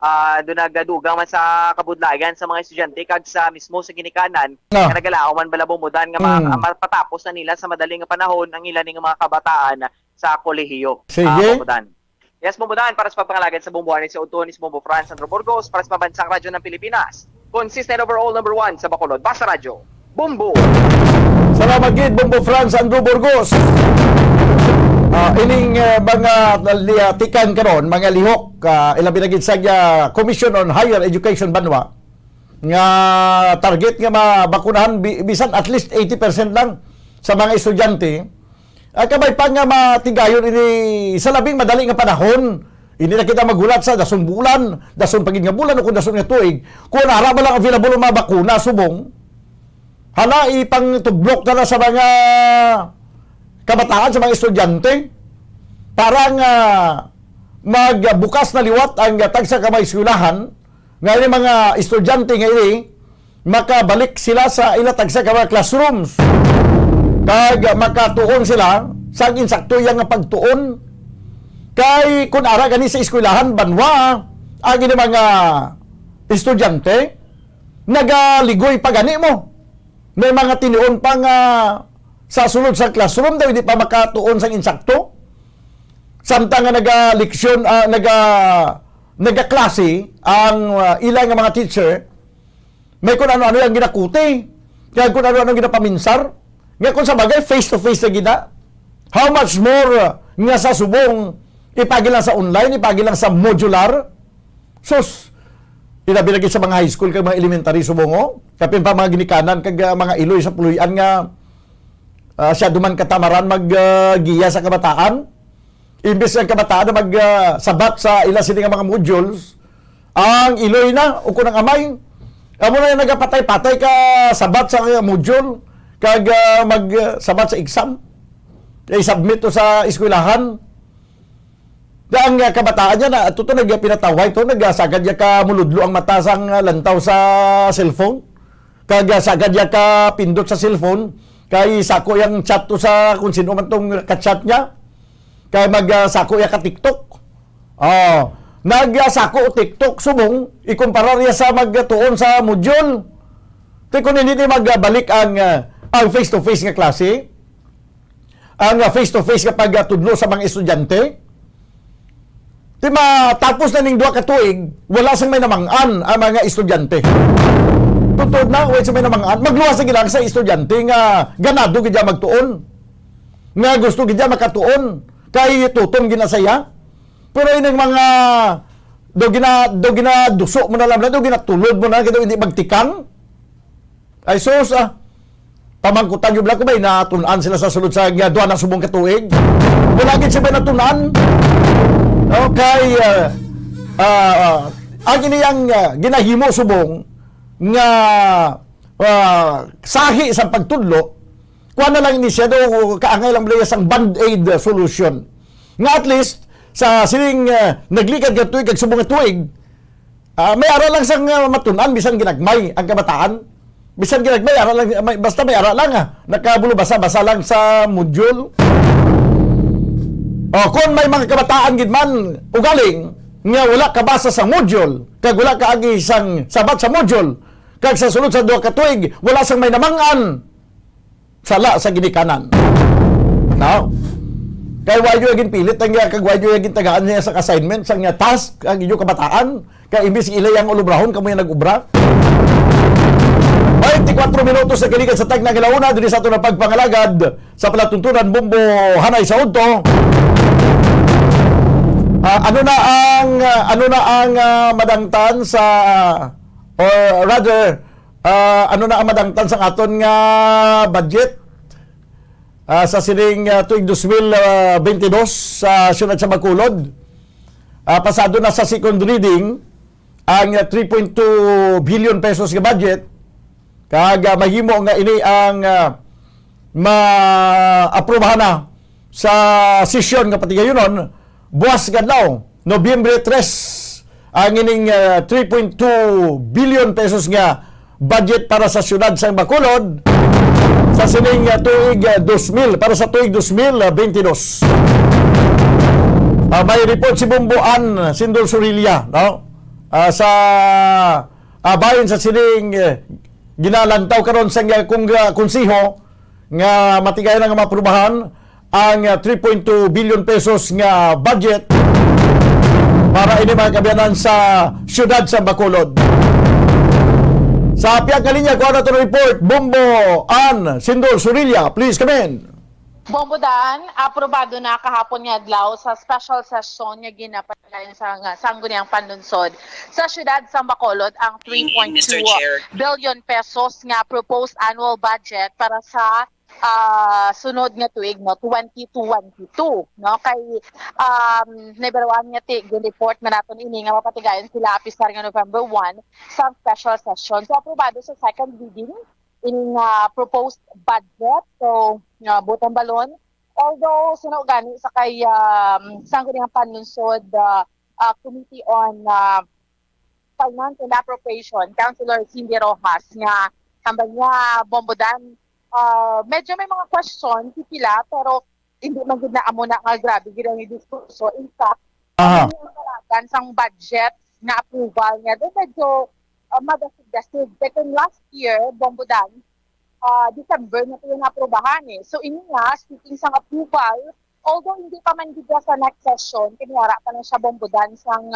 ah, do nagadugang man sa kabudlayan sa mga estudyante kag sa mismo sa ginikanan, Ah. nga nagalaom man bala, Bombo Dan, nga ma-, Mm. mapatapos na nila sa madaling panahon ang ilang mga kabataan sa kolehiyo. Sige. Ah, Bombo Dan. Yes, Bombo Dan, para sa pagpangalagan sa Bombo Arnel, sa Utonis, Bombo Franz Andrew Burgos, para sa Mabansang Radyo ng Pilipinas, consistent overall number one sa Bacolod, Basta Radyo, Bombo. Salamat gid, Bombo Franz Andrew Burgos. Ah, ining, eh, mga liyatikan karon, mga lihok, ah, ilabi na gid sa, ah, Commission on Higher Education banwa, nga target nga mabakunahan bi-, bisan at least eighty percent lang sa mga estudyante. Ah, kabay pa nga matigayon ini sa labing madali nga panahon. Hindi na kita maghulat sa dason bulan, dason pa gid nga bulan, o kung dason nga tuig. Kung ara ba lang available ang mga bakuna subong, hala, ipangtudlok na, na sa mga kabataan, sa mga estudyante, para nga magbukas na liwat ang tagsa ka mga eskwelahan, nga ini mga estudyante nga ini, makabalik sila sa ila tagsa ka mga classrooms. Kag makatuon sila sa insakto iya nga pagtuon. Kay kun ara gani sa eskwelahan, banwa, ang ini mga estudyante, nagaligoy pa gani mo. May mga tinuon pa nga sa sulod sa classroom daw, hindi pa makatuon sang insakto. Samtang nga naga-leksyon, ah, naga-, nagaklase ang, ah, ila nga mga teacher, may kun ano-ano ang ginakuti, kaya kun ano-ano ang ginapaminsar, nga kun sa bagay, face-to-face na gid na. How much more, ah, nga sa subong, ipagi lang sa online, ipagi lang sa modular? Sus, ilabi lagi sa mga high school kag mga elementary subong, oh. Kapin pa mga ginikanan kag, ah, mga iloy sa puloy-an nga, ah, siya duman katamaran mag, ah, giya sa kabataan. Imbis ang kabataan na mag, ah, sabat sa ila sini nga mga modules, ang iloy na o kun ang amay, amo na yung nagapatay-patay ka sabat sa module kag, ah, mag, ah, sabat sa exam. Kay submit to sa eskwelahan. Ang, ah, kabataan niya na, ato to, nagpinatawhay to, nagsagad niya ka muludlo ang mata sang, ah, lantaw sa cellphone. Kag, ah, sagad niya ka pindot sa cellphone, kay sako yang chat to sa kung sino man tong ka-chat niya. Kay mag, ah, sako ya ka TikTok. Oh, nag, ah, sako TikTok subong, ikumpara niya sa magtuon sa module. Kay kung hindi, di magbalik ang, ah, ang face-to-face nga klase, ang, ah, face-to-face nga pagtudlo sa mga estudyante, di matapos na ning duha ka tuig, wala sang may namang-an ang mga estudyante. Totoo na, wala sang may namang-an. Magluwas na gid lang sa estudyante nga ganado gid siya magtuon. Nga gusto gid siya makatuon. Kay tutom gid na siya. Pero ining mga Do gina-, do ginaduso mo na lang, do ginatulod mo na, kay do hindi magtikang. Ay sus, ah. Pamangkutan gyud lang ko ba, natun-an sila sa sulod sa nga duha na subong ka tuig. Wala gid siya ba natun-an? Okay, ah, ah, ah, ang iniyang, ah, ginahimo subong nga, ah, sahi sa pagtudlo, kuha na lang ini siya, do kaangay lang bala sang band-aid solution. Nga at least, sa sining, ah, naglikad ka tuig, kag subong nga tuig, ah, may ara lang sang, ah, matun-an, bisan ginagmay ang kabataan. Bisan ginagmay, ara lang, may, basta may ara lang, ah. Nakabulo basa-basa lang sa module. O, kung may mga kabataan gid man, ugaling, nga wala kabasa sa module, kag wala kaagi sang sabat sa module, kag sa sulod sa duha ka tuig, wala sang may namang-an, sala sa ginikanan. No? Kay wa gyud ginpilit ang iya, kag wa gyud gintagaan niya sa assignment, sa iya task, ang inyo kabataan, kay imbis ila ang ulubrahon, kamo ang nag-ubra. Twenty-four minutos na kalikan sa tagna nga launa, diri sa aton ang pagpangalagad sa palatuntunan, Bombo Hanay sa Udto. Ah, ano na ang, ah, ano na ang, ah, madangtan sa, or rather, ah, ano na ang madangtan sang aton nga budget, ah, sa sining, ah, tuig dos mil, ah, benti dos sa siyudad sa Bacolod? Ah, pasado na sa second reading ang, ah, three point two billion pesos nga budget, kag, ah, mahimo nga ini ang, ah, maaprubahan na sa sesyon nga patigayunon buwas nga adlaw, Nobyembre tres, ang ining, ah, three point two billion pesos nga budget para sa siyudad sang Bacolod sa sining, ah, tuig, ah, dos mil, para sa tuig dos mil benti dos. Ah, may report si Bombo Ann Sindol Sorilla, no? Ah, sa, ah, bahin sa sining, eh, ginalantaw karon sa, ah, kung, ah, konseho, nga matigayon nga maaprubahan ang, ah, three point two billion pesos nga budget para ini, mga kaabyanan, sa siyudad sa Bacolod. Sa pihak nga linya, kuha naton ang report, Bombo Ann Sindol Sorilla, please come in. Bombo Dan, aprobado na kahapon nga adlaw sa special session nga ginapatigayon sa, nga Sangguniang Panlunsod sa siyudad sa Bacolod ang three point two billion pesos nga proposed annual budget para sa, ah, sunod nga tuig, no, twenty twenty-two, no? Kay, um, nahibaluan nga ti, gin-report na naton ini nga mapatigayon sila apisar nga November one sa special session. So, aprobado sa second reading ini nga proposed budget. So, nga butang balon. Although, suno gani sa kay, um, Sangguniang Panlunsod, uh, uh, Committee on, uh, Finance and Appropriation, Councilor Cindy Rojas, nga hambal niya, Bombo Dan, uh, medyo may mga question si pila, pero hindi man gud na amo na nga grabe gid ang diskurso. In fact, Aha. Ang mga kalagan sang budget nga approval niya, do medyo, uh, magasig-gasig. Kay kung last year, Bombo Dan, ah, December na to yung aprubahan eh. So, ini nga, speaking sang approval, although hindi pa man gid sa next session, kini ara pa lang siya, Bombo Dan, sang,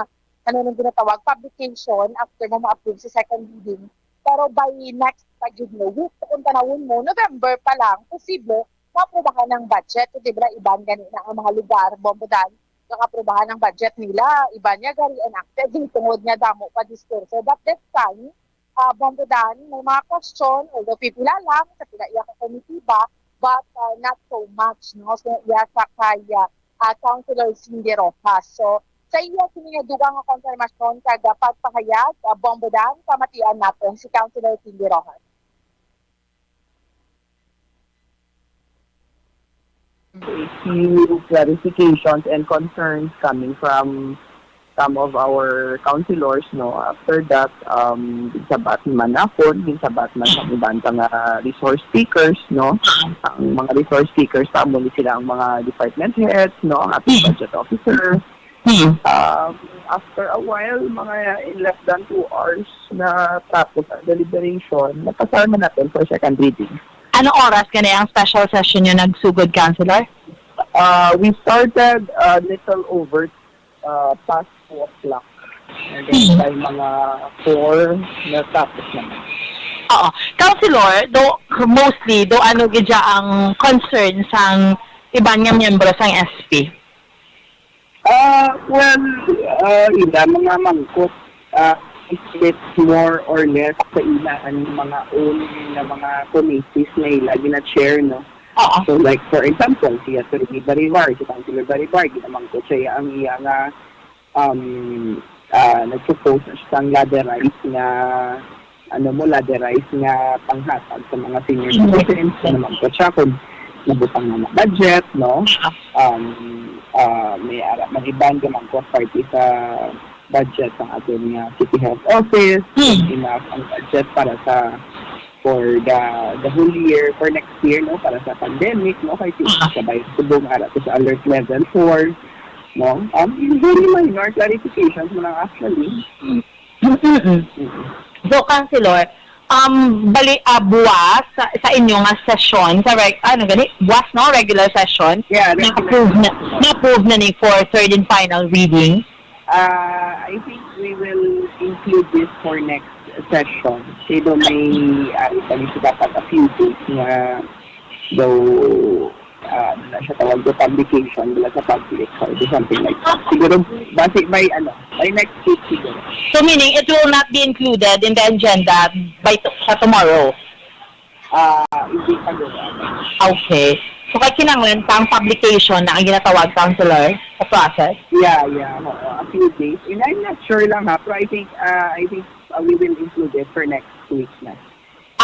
ano nang ginatawag, publication after mo ma-approve sa second reading. Pero by next pa gid nga week, kung tanawon mo, November pa lang, posible, maaprubahan ang budget. Di ba, iban gani na ang mga lugar, Bombo Dan, nga aprubahan ang budget nila, iban niya gari enacted, tungod nga damo pa diskurso. But this time, ah, Bombo Dan, may mga question, although pipila lang, sa pila iya ka komitiba, but, ah, not so much, no? So, iya sa kay, ah, ah, Councilor Cindy Rojas. So, sa iya, kini nga dugang nga konfirmasyon kag, ah, pagpahayag, ah, Bombo Dan, pamatian naton si Councilor Cindy Rojas. A few clarifications and concerns coming from some of our councilors, no? After that, um, ginsabat man ako, ginsabat man sa iban pa nga resource speakers, no? Ang mga resource speakers, tamo ni sila ang mga department heads, no? Ang ating budget officer. Hmm. Um, after a while, mga in less than two hours na tapos ang deliberation, napasar man natin for second reading. Anong oras gani ang special session nyo nagsugod, Councilor? Uh, we started a little over, uh, past two o'clock. And then Hmm. by mga four, natapos naman. Oo. Councilor, do, mostly, do ano gid siya ang concern sang iban nga miyembro sang S P? Ah, well, ah, ila mga mangkot, ah, it's more or less sa ila ang mga own nga mga committees nga ila gina-chair, no? Oo. So, like, for example, si Attorney Baribar, si Councilor Baribar, ginamangkot siya ang iya nga, um, ah, nagpropose na siya sang ladderized nga, ano mo, ladderized nga panghatag sa mga senior citizens. Ginamangkot siya kung nabutang na nga budget, no? Um, ah, may ara, may iban gamangkot parte sa budget sang aton nga City Health Office, Hmm. enough ang budget para sa, for the, the whole year, for next year, no, para sa pandemic, no, kay si Ah. sabay subong ara to sa alert level four, no. Um, very minor clarifications mo lang actually. Mm-mm. Mm. So, Councilor, um, bali, ah, buwas sa, sa inyo nga session, sa reg-, ano gani? Buwas, no? Regular session? Yeah, Na regular. approve na, na approve na ni for third and final reading. Ah, I think we will include this for next session. Kay do may, ah, ipali sa dapat a few days nga daw, ah, ano na siya tawag do, publication, wala sa public or something like that. Siguro, base by, ano, by next week siguro. So, meaning, it will not be included in the agenda by to- sa tomorrow? Ah, hindi pa guro. Okay. So, kay kinanglan pa ang publication na ang ginatawag, Councilor, sa process? Yeah, yeah, oo, a few days. And I'm not sure lang ha, pero I think, ah, I think, ah, we will include it for next week na.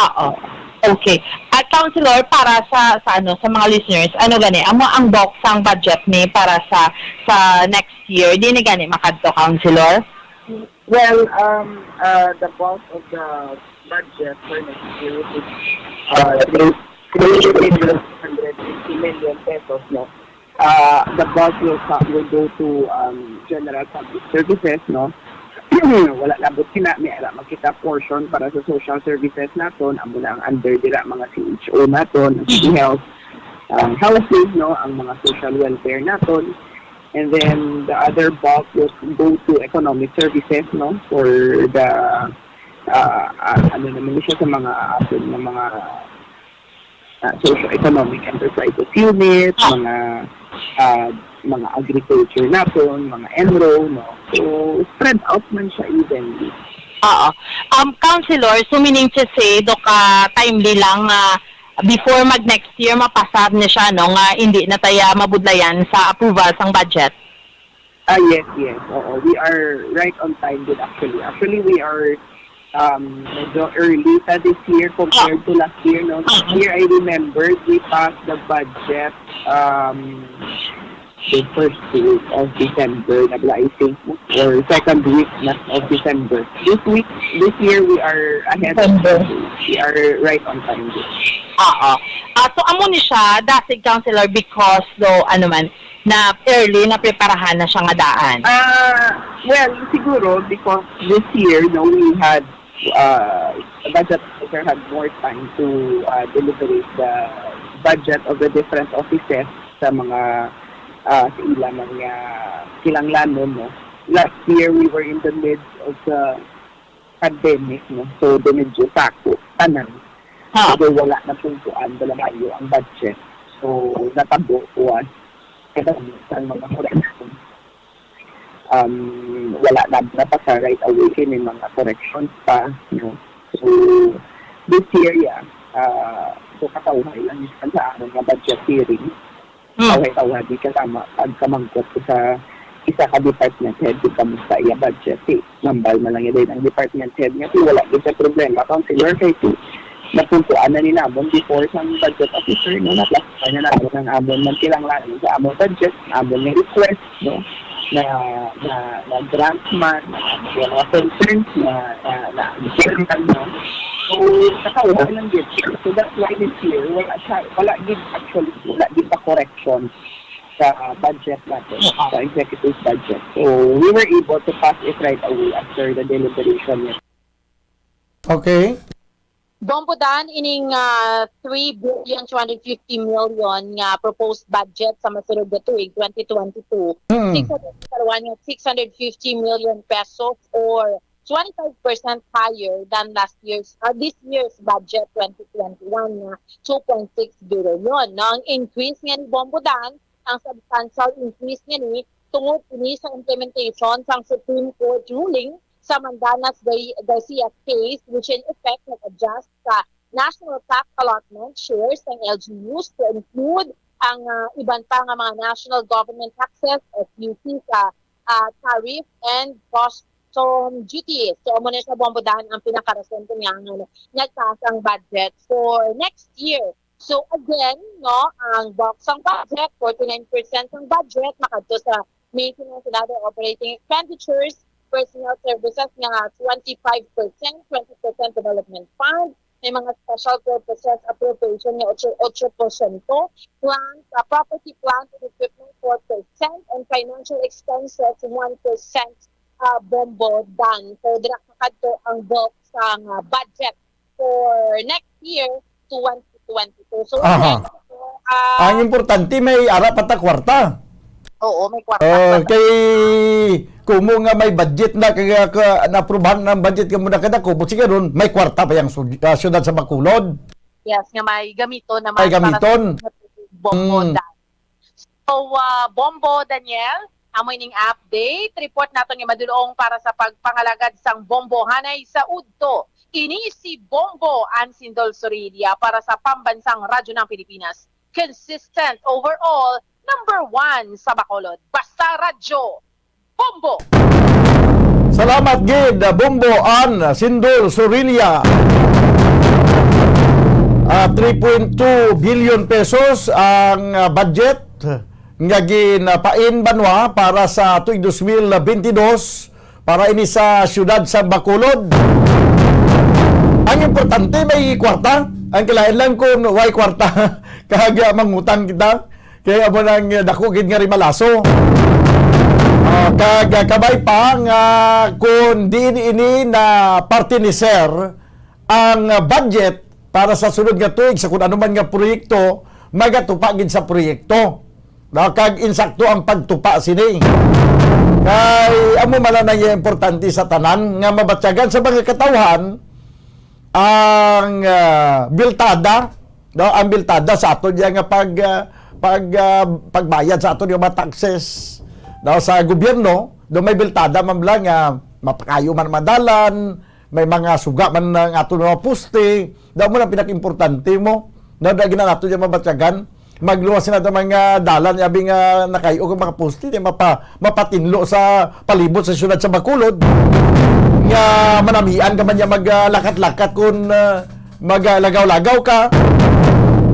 Oo. Okay. At Councilor, para sa, sa ano, sa mga listeners, ano gani, amo ang bulk sang budget ni para sa sa next year, di ni gani makadto, Councilor? Well, um, uh, the bulk of the budget for next year is uh, three three hundred fifty million pesos, no? Uh, the bulk will, co- will go to um, general public services, no? Wala labot sina, may ara man kita portion para sa social services naton, amo na ang under dira mga C H O naton, ang City Health, ang housing, no, ang mga social welfare naton. And then the other bulk will go to economic services, no, for the uh, uh, ano naman siya sa mga aton nga mga uh, socio-economic enterprises unit, mga uh, mga agriculture naton, mga ENRO, no. So spread out man siya evenly. Oo. Um, Councilor, so meaning to say, do ka timely lang nga before mag next year, mapasar na siya, no, nga hindi na taya mabudlayan sa approval sang budget? Ah, yes, yes. Oo, we are right on time din actually. Actually, we are um, medyo early sa this year compared to last year, no? Last year, I remembered we passed the budget um, the first week of December, na bala, I think, or second week na of December. This week, this year, we are ahead. December. We are right on time. Oo. Ah, so, amo ni siya, dasig, Councilor, because do, ano man, na early na preparahan na siya nga daan. Ah, well, siguro because this year, no, we had uh, the budget officer had more time to uh, deliberate the budget of the different offices sa mga uh, sa ila man nga kinahanglanon, no. Last year we were in the midst of the pandemic, no. So do medyo sako tanan. Ha? So wala na pungkuan bala maayo ang budget. So natabo was kadami sang mga correction. Um, wala na napasa right away kay may mga corrections pa, no. So this year, yeah, uh, so katawhay lang sa amon nga budget hearing. Hmm. Tawhay-tawhay di kasama pagkamangkot ko sa isa ka department head kung kamusta iya budget. Si, nambal man lang yun ang department head nga si wala gyud sa problema, Councilor, kay si napungkuan na ni namon before sang budget officer, no, na-classify na namin ang amon man kinahanglan sa amon budget, amon nga request, no, na na, na grant man, na mga concerns na na, na, na, no. So, nakauha lang yun. So that's why this year wala siya, wala gid actually, wala gid pa correction sa budget natin, sa executive budget. So we were able to pass it right away after the deliberation niya. Okay. Bombodan, ining ah, three billion two hundred fifty million nga proposed budget sa masunod nga tuig, twenty twenty-two, Hmm. six hundred, six hundred fifty million pesos or twenty-five percent higher than last year's, uh, this year's budget twenty twenty-one nga two point six billion. No? Ang increase nga ni Bombodan, ang substantial increase nga ni tungod ini sa implementation sang Supreme Court ruling sa Mandanas Gar-, Garcia case, which in effect nag-adjust sa national tax allotment shares ng L G Us to include ang, ah, iban pa nga mga national government taxes, F U C, sa, ah, tariff and custom duties. So, amo na siya, Bombo Dan, ang pinakarason ko niya nga nagtaas ang budget for next year. So, again, no, ang bulk sang budget, forty-nine percent ng budget, makadto sa maintenance and other operating expenditures, personnel services nga twenty-five percent, twenty percent development fund, may mga special purposes appropriation nga otso, otso porsyento, plant, ah, property, plant, and equipment, four percent, and financial expenses, one percent, ah, Bombo Dan. So, dira makadto ang bulk sang, ah, budget for next year, twenty twenty-two. So, Aha. again, ah, Ang importante, may ara pa ta kwarta. Oo, may kwarta Ah, pa ta. Kay kumo nga may budget na, kaya ka, naaprubahan ang budget nga muna kadako, buti karon, may kwarta pa yung sud-, ah, siyudad sa Bacolod. Yes, nga may gamiton naman May para sa gamiton. Bombo Mm. Dan. So, ah, Bombo Daniel, amo ining update report naton nga madulong para sa pagpangalagad sang Bombo hanay sa udto. Ini si Bombo Ansindol Sorilla para sa Pambansang Radyo ng Pilipinas. Consistent overall, number one sa Bacolod. Basta Radyo, Bombo! Salamat gid, Bombo An Sindol Sorilla. Ah, three point two billion pesos ang, ah, budget nga ginapain banwa para sa tuig dos mil bentidós para ini sa siyudad sa Bacolod. Ang importante, may kwarta. Ang kalain lang kung way kwarta, kag, ah, mangutang kita. Kay amo nang, eh, dako gid nga rimalaso. Ah, kag, ah, kabay pa nga kung diin ini na parte ni Sir ang, ah, budget para sa sunod nga tuig sa kung ano man nga proyekto, magatupa gid sa proyekto. No, kag insakto ang pagtupa sini. Kay amo man lang ang importante sa tanan nga mabatyagan sa mga katawhan ang, ah, biltada, no, ang biltada sa aton diya nga pag, ah, pag, ah, pagbayad sa aton nga mga taxes, no, sa gobyerno, do may biltada man lang nga mapakayo man madalan, may mga suga man ang aton mga poste, daw mo lang pinakaimportante mo, no, daghan na nato diya mabatyagan. Magluwas na ta mga dalan, abi nga nakayo ang mga poste, di mapa-, mapatinlo sa palibot sa siyudad sa Bacolod. Nga manamian ka man niya mag, ah, lakat-lakat kung, ah, mag, ah, lagaw-lagaw ka.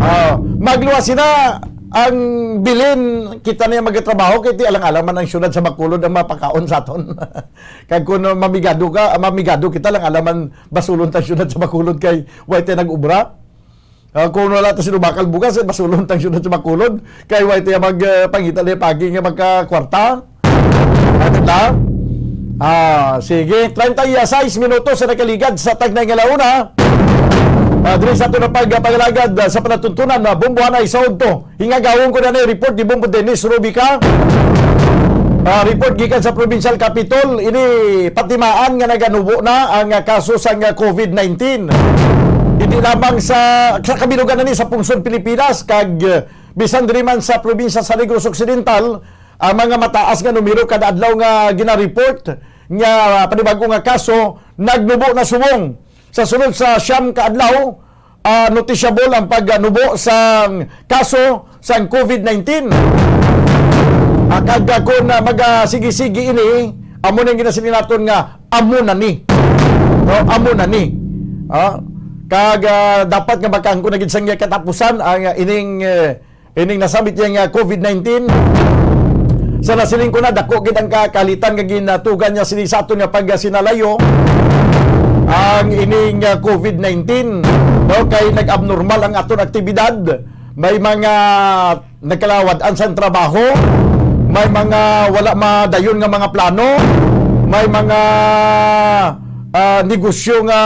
Ah, magluwas sila ang bilin, kita niya magtrabaho, kay ti alang-alang man ang siyudad sa Bacolod ang mapakaon sa aton. Kag kung mamigado ka, mamigado kita lang, alam man basulon ta siyudad sa Bacolod kay way tayo nag-ubra. Ah, kung wala ta sinubakal bugas, eh, basulon tang siyudad sa Bacolod. Kay way tayo mag, eh, pangita na pagi nga magkakwarta. Ano ta? Ah, sige, treinta y seis minutos sa nakaligad sa tagnay nga launa. Ah, diri sa ato na pag-, pag-alagad, ah, sa panatuntunan na Bombo Hanay sa udto. Hingagawon ko na ni report ni Bombo Dennis Rubica. Ah, report gikan sa Provincial Capitol, ini patimaan nga naganubo na ang, ah, kaso sang, ah, covid nineteen. Hindi lamang sa, sa kabilugan na ni sa pungsod Pilipinas, kag, ah, bisan diri man sa probinsya sa Negros Occidental, ang mga mataas nga numero kada adlaw nga ginareport nga, ah, panibago nga kaso, nagnubo na subong. Sa sunod sa siyam ka adlaw, ah, notisyable ang pagnubo sang kaso sang covid nineteen. Ah, kag, ah, kung, ah, magasigi-sigi ini, amo na yung ginasiling naton nga amo na ni. No, amo na ni. Ah, kag, ah, dapat nga makaangkon na gid sang katapusan ang, ah, ining, eh, ining nasabit niya nga covid nineteen. Sa nasiling ko na, dako gid ang kakalitan nga ginatugan niya sini sa aton nga pagsinalayo ang ining, ah, covid nineteen, no? Kay nag-abnormal ang aton aktibidad. May mga nagkalawad-an sang trabaho, may mga wala madayon nga mga plano, may mga ah, negosyo nga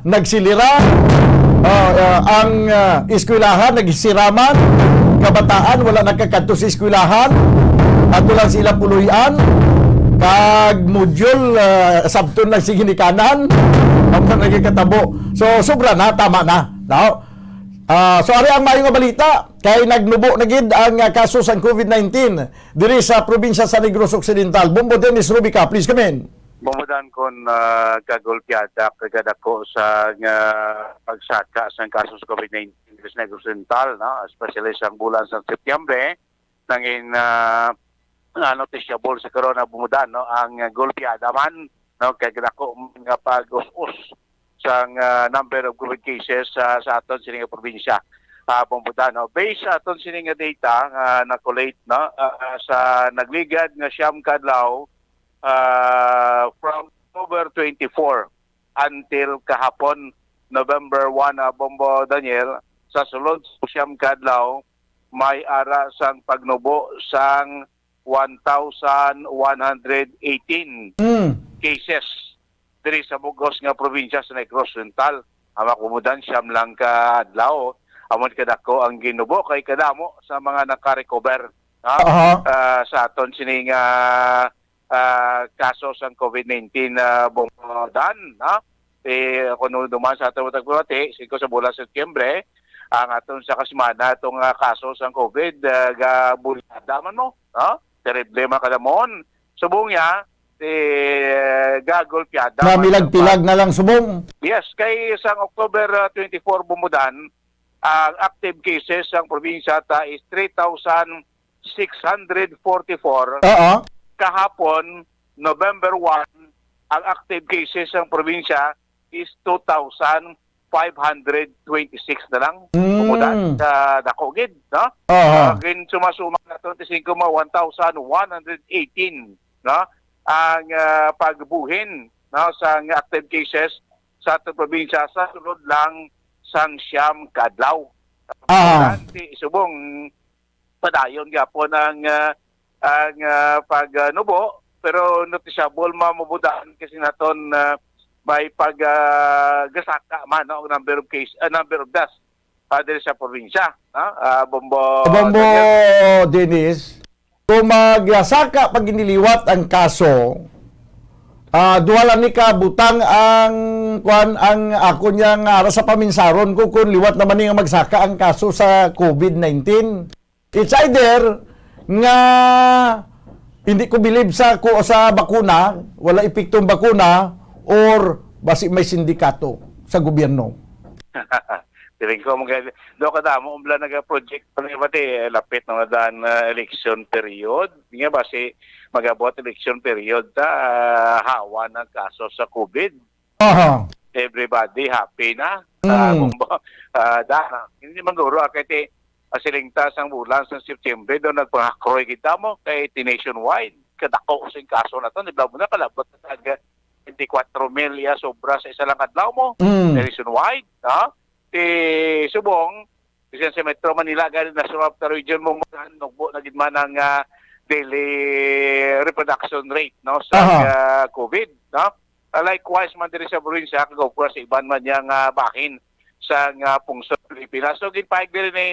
nagsilira. Ah, ah, ang, ah, eskwelahan nagsiraman. Kabataan wala nakakadto sa eskwelahan. Ato lang sila puloy-an. Kag module, ah, sabton lang sa ginikanan. Ang nagkatabo. So, sobra na, tama na. No? Ah, so, ari ang maayo nga balita, kay nagnubo na gid ang, ah, kaso sang COVID nineteen diri sa probinsya sa Negros Occidental. Bombo Dennis Rubica, please come in. Bombo Dan, kon, ah, kagulpiada, kagadako sa nga pagsaka sang kaso sa COVID nineteen diri sa Negros Occidental, no? Especially sa bulan sa Setyembre, nangin, ah, ah, notisyable sa karon na, Bombo Dan, no, ang, ah, golpeada man, no, kay dako man nga pag-us-us sang, ah, number of COVID cases sa, sa aton sini nga probinsya, ah, Bombo Dan, no. Based sa aton sini nga data nga na-collate, no, ah, sa nagligad nga siyam ka adlaw, ah, from October twenty-four until kahapon, November one, ah, Bombo Daniel, sa sulod sa siyam ka adlaw, may ara sang pagnubo sang one thousand one hundred eighteen Mm. cases diri sa bug-os nga probinsya sa Negros Oriental. Ang makumpulan, siyam lang ka adlaw, amo ni kadako ang ginubo, kay kadamo sa mga naka-recover, ha? Aha. Ah, sa aton sining, ah, ah, kaso sang COVID nineteen, ah, Bombo Dan, ha? Eh, kung duman sa aton matagpulati, singko sa bulan Setyembre, ang aton sa kasimana, itong, ah, kaso sang COVID, ah, gabulyada man mo, ha? Terrible man kadamon. Subong niya, eh, gagulpiada man Namilag-pilag ang na lang subong. Yes, kay sang October, ah, twenty-four, Bombo Dan, ang active cases sang probinsya ta is three thousand six hundred forty-four. Oo. Kahapon, November one, ang active cases sang probinsya is two thousand five hundred twenty-six na lang. Mm. Kumudan sa dako gid, no? Aha. Ah, gin sumasuma na twenty-five mo, one thousand one hundred eighteen, no? Ang, ah, pagbuhin, no, sa active cases sa aton probinsya sa sulod lang sang siyam ka adlaw. Aha. Importante, subong padayon gyapon ang, ah, ang, ah, pag, ah, nubo, pero notisyable, ma-, mabudan kasi naton, ah, may pag, ah, gasaka man, no, ang number of case, ah, number of deaths, ah, diri sa probinsya, no? Ah, Bombo Bombo Daniel. Dennis, kung magsaka pag iniliwat ang kaso, ah, duha lang ni ka butang ang, kwan, ang ako niya nga ara sa paminsaron ko kung liwat naman ni nga magsaka ang kaso sa COVID nineteen. It's either nga hindi ko bilib sa ku-, sa bakuna, wala epektong bakuna, or basi may sindikato sa gobyerno. Feeling ko, mga, do kadamo, umbla naga-project pa ni pati, eh, lapit na madaan na election period. Nga basi magabot election period ta, ah, hawa ng kaso sa COVID. Aha. Everybody happy na. Mm. Ah, kung ba, ah, da-, hindi man guro, ah, kay ti, ah, siling ta sang bulan sa September, do nagpangakroy kita mo, kay ti nationwide. Kadako sing kaso na to, di ba mo na kalabot na tag twenty-four mil iya sobra sa isa lang adlaw mo. Mm. Nationwide, ha? Ti subong, bisan sa Metro Manila, gani na sa mga region mo, man, nugbo na gid man ang, ah, daily reproduction rate, no, sa, Aha. ah, COVID, no? Ah, likewise man diri sa probinsya, kag of course, sa iban man yang, ah, bahin sa, ah, pungsod Pilipinas. So, ginpahayag diri ni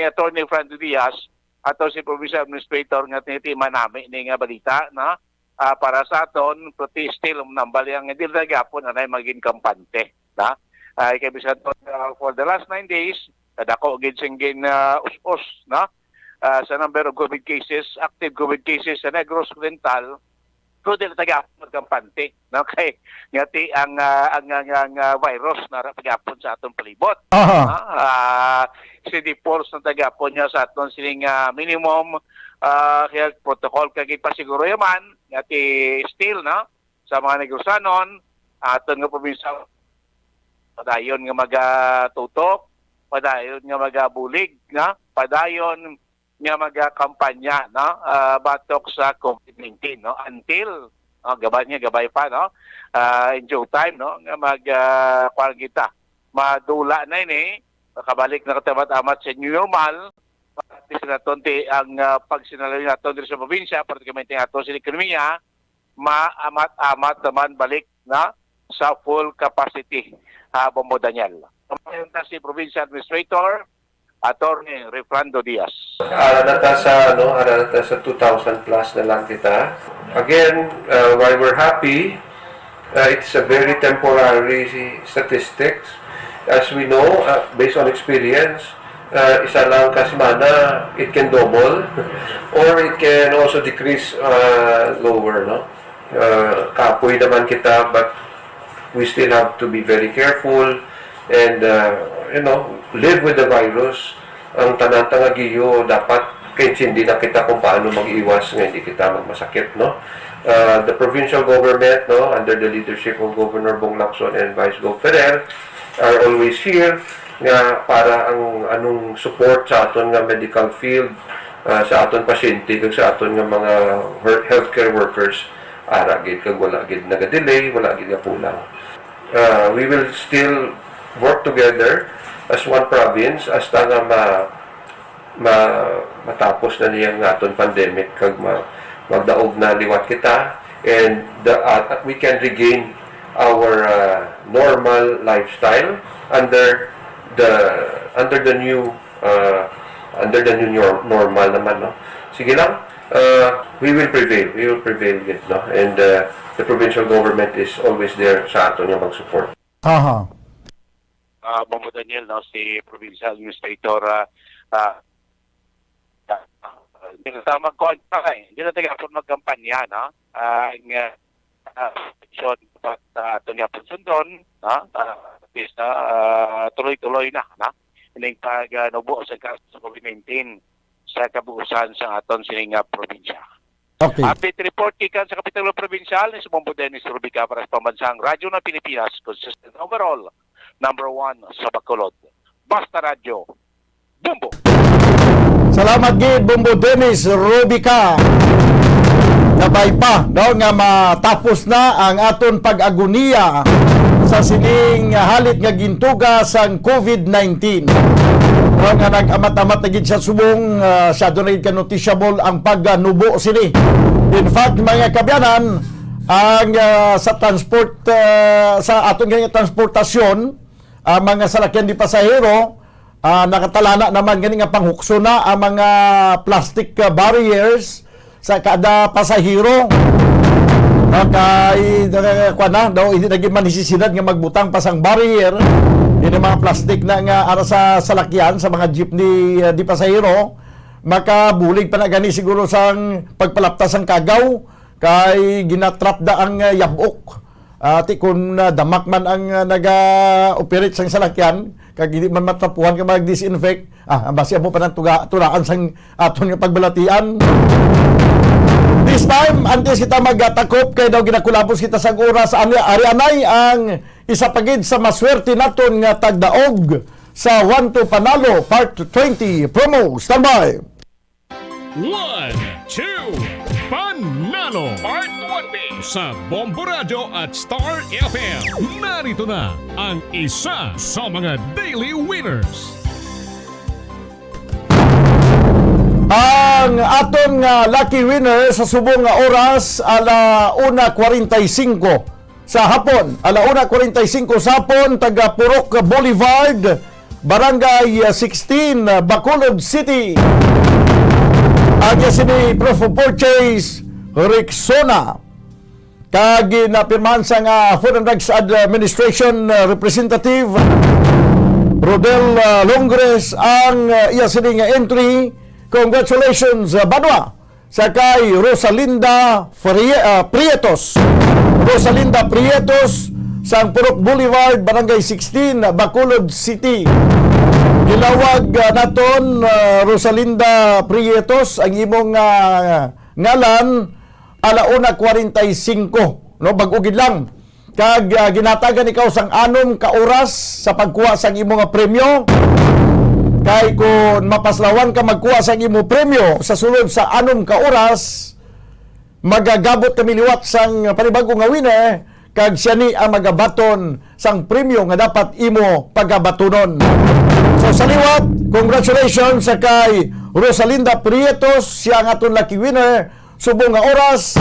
Attorney Franz Diaz, ato si provincial administrator nga tiniti manami ni nga balita, no? Ah, para sa aton, pero ti still, nambal yang hindi na gyapon anay maging kampante, no? Ay, kay bisan to, ah, for the last nine days, kadako gid sing gin, ah, us-us, no? Ah, sa number of COVID cases, active COVID cases sa Negros Occidental, pero dili ta gyapon magkampante, no? Kay ngati ang, ah, ang, ang, ang, ah, virus na ra gyapon sa atong palibot. Aha. Ah, ah, C D four sa ta gyapon niya sa aton sining, ah, minimum, ah, health protocol. Kay gipasiguro yaman ngati still, no? Sa mga Negrosanon, aton nga probinsya, padayon nga magatutok, padayon nga magabulig, no? Padayon nga magakampanya, no? Ah, batok sa COVID nineteen, no? Until, no, gabay niya, gabay pa, no? Ah, in due time, no? Nga mag, ah, kuwan kita. Madula na ini, makabalik na katamat-amat sa new normal, pati sa naton ti ang, ah, pagsinalayo naton diri sa probinsya, partikularmente ato sa ekonomiya, maamat-amat naman balik na sa full capacity, ah, Bombo Daniel. Kamayon ta si Provincial Administrator, Attorney Refrando Diaz. Ara na ta sa, ano, ara na ta sa two thousand plus na lang kita. Again, uh, while we're happy, uh, it's a very temporary statistics. As we know, uh, based on experience, uh, isa lang ka semana, it can double or it can also decrease, uh, lower, no? Uh, kapoy naman kita, but we still have to be very careful and, uh, you know, live with the virus. Ang tanan ta nga giyo, dapat kaintindi na kita kung paano mag-iwas nga hindi kita magmasakit, no? Uh, the provincial government, no, under the leadership of Governor Bong Lacson and Vice Gov Ferrer, are always here nga para ang anong support sa aton nga medical field, uh, sa aton pasyente, kag sa aton nga mga her-, healthcare workers, ara gid kag wala gid nagadelay, wala gid nga kulang. Uh, we will still work together as one province hasta nga ma-, ma-, matapos na niya nga aton pandemic kag ma-, magdaog na liwat kita, and the, uh, we can regain our, uh, normal lifestyle under the, under the new, uh, under the new nor-, normal naman, no? Sige lang, uh, we will prevail. We will prevail gid, no? And, uh, the provincial government is always there sa aton nga mag-support. Aha. Ah, Bombo Daniel, no, si Provincial Administrator, ah, ah, ah, hindi na tama, kuwan pa, eh. Hindi na tayo hapon magkampanya, no? Ah, ang, ah, ah, eleksyon dapat, ah, aton nga pagsundon, no? Ah, at least, ah, tuloy-tuloy na, no? Ining pag, ah, nubo sa kaso sa COVID nineteen sa kabuusan sa aton sining, ah, probinsya. Okay. Update report gikan sa Kapitulo Provincial ni Sumombo Dennis Rubica para sa Pambansang Radyo ng Pilipinas, consistent overall, number one sa Bacolod. Basta Radyo, Bombo! Salamat gid, Bombo Dennis Rubica. Labay pa, no, nga matapos na ang aton pag-agoniya sa sining halit nga gintuga sang COVID nineteen. No, nga nag-amat-amat na gid sa subong, ah, siya doon na gid ka-noticeable ang pagnubo sini. In fact, mga kaabyanan, ang, ah, sa transport, ah, sa aton gani nga transportasyon, ang mga salakyan di pasahero, ah, nakatalana naman gani nga panghukso na ang mga plastic, ah, barriers sa kada pasahero. Ah, kay, ah, kuwan na, daw, hindi na gid man nisisidad nga magbutang pa sang barrier. Ini mga plastic na nga ara sa salakyan, sa mga jeepney, ah, di pasahero, makabulig pa na gani siguro sang pagpalapta sang kagaw, kay ginatrap da ang, ah, yabok. Ah, ti kun, ah, damak man ang, ah, naga-operate sang salakyan, kag hindi man matrapuhan ka mag-disinfect, ah, basi amo pa nang tuga-, tulaan sang aton nga pagbalatian. This time, antes kita magatakop, kay daw ginakulabos kita sang oras, ani, ari anay ang isa pa gid sa maswerte naton nga tagdaog sa One to Panalo Part twenty promo. Standby! One, two, Panalo Part twenty sa Bombo Radyo at Star F M. Narito na ang isa sa mga daily winners. Ang aton nga lucky winner sa subong nga oras, ala una kwarenta y cinco sa hapon, ala una kwarenta y cinco sa hapon, taga Purok Boulevard, Barangay sixteen, Bacolod City. Ang iya sini proof of purchase, Rexona. Kag ginapirmahan sang, ah, Food and Drugs Administration, ah, Representative Rodel, ah, Longres ang, ah, iya sini nga entry. Congratulations, ah, Banwa. Sa kay Rosalinda Frie-, ah, Prietos. Rosalinda Prietos, sang Purok Boulevard, Barangay sixteen, Bacolod City. Gilawag, ah, naton, ah, Rosalinda Prietos, ang imong, ah, ngalan, ala una kwarenta y cinco, no? Bag-o gid lang. Kag, ah, ginatagan ikaw sang anom ka oras sa pagkuha sang imo nga premyo. Kay kun mapaslawan ka magkuha sang imo premyo sa sulod sa anom ka oras, magagabot kami liwat sang panibag-o nga winner, kag siya ni ang magabaton sang premyo nga dapat imo pagabatunon. So, sa liwat, congratulations sa kay Rosalinda Prietos, siya ang aton lucky winner. Subong nga oras,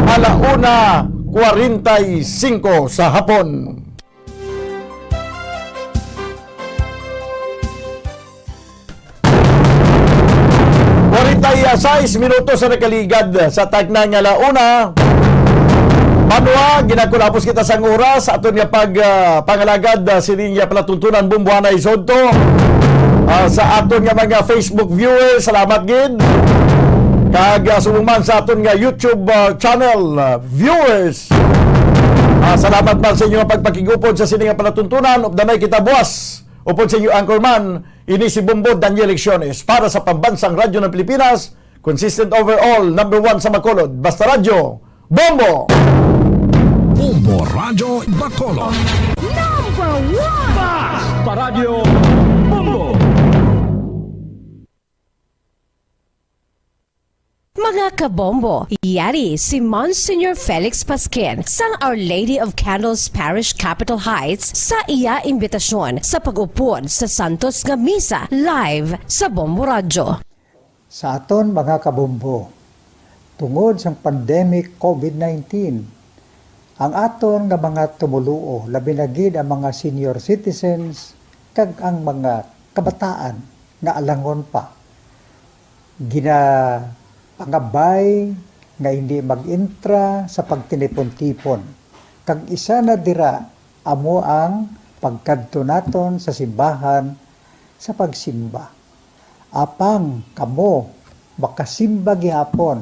ala una kwarenta y cinco sa hapon. Kwarenta y seis minutos ang nakaligad sa takna nga ala una. Banwa, ginakulapos kita sang oras sa aton nga pag, ah, pangalagad, ah, sining nga palatuntunan, Bombo Hanay Zonto. Ah, sa aton nga mga Facebook viewers, salamat gid. Kag, ah, subong man sa aton nga YouTube, ah, channel, ah, viewers. Ah, salamat man sa inyo nga pagpakigupod sa sining nga palatuntunan. Updanay kita buas. Upod sa inyo anchorman, ini si Bombo Daniel Lecciones para sa Pambansang Radyo ng Pilipinas, consistent overall, number one sa Bacolod. Basta Radyo, Bombo! Bombo Radyo Bacolod. Number one! Basta Radyo, Bombo! Mga kabombo, yari si Monsignor Felix Pasquin sang Our Lady of Candles Parish, Capitol Heights, sa iya imbitasyon sa pag-upod sa Santos nga Misa live sa Bombo Radyo. Sa aton mga kabombo, tungod sang pandemic COVID nineteen, ang aton nga mga tumoluo, labi na gid ang mga senior citizens kag ang mga kabataan nga alangon pa, ginapangabay nga hindi mag-entra sa pagtinipon-tipon, kag isa na dira amo ang pagkadto naton sa simbahan sa pagsimba. Apang kamo makasimba gihapon,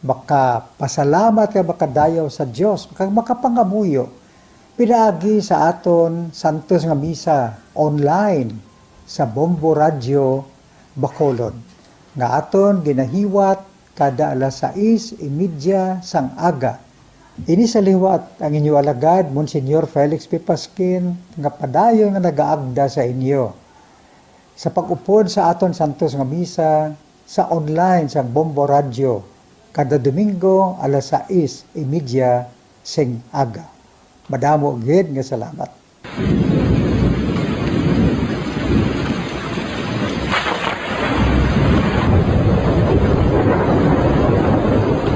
makapasalamat kag makadayaw sa Dios, kag makapangamuyo pinaagi sa aton santos nga misa online sa Bombo Radyo Bacolod, nga aton ginahiwat kada alas sais y media sang aga. Ini sa liwat ang inyo alagad, Monsignor Felix P. Pasquin, nga padayon nga nagaagda sa inyo sa pag-upod sa aton santos nga misa sa online sang Bombo Radyo kada Domingo alas sais y media sing aga. Madamo gid nga salamat.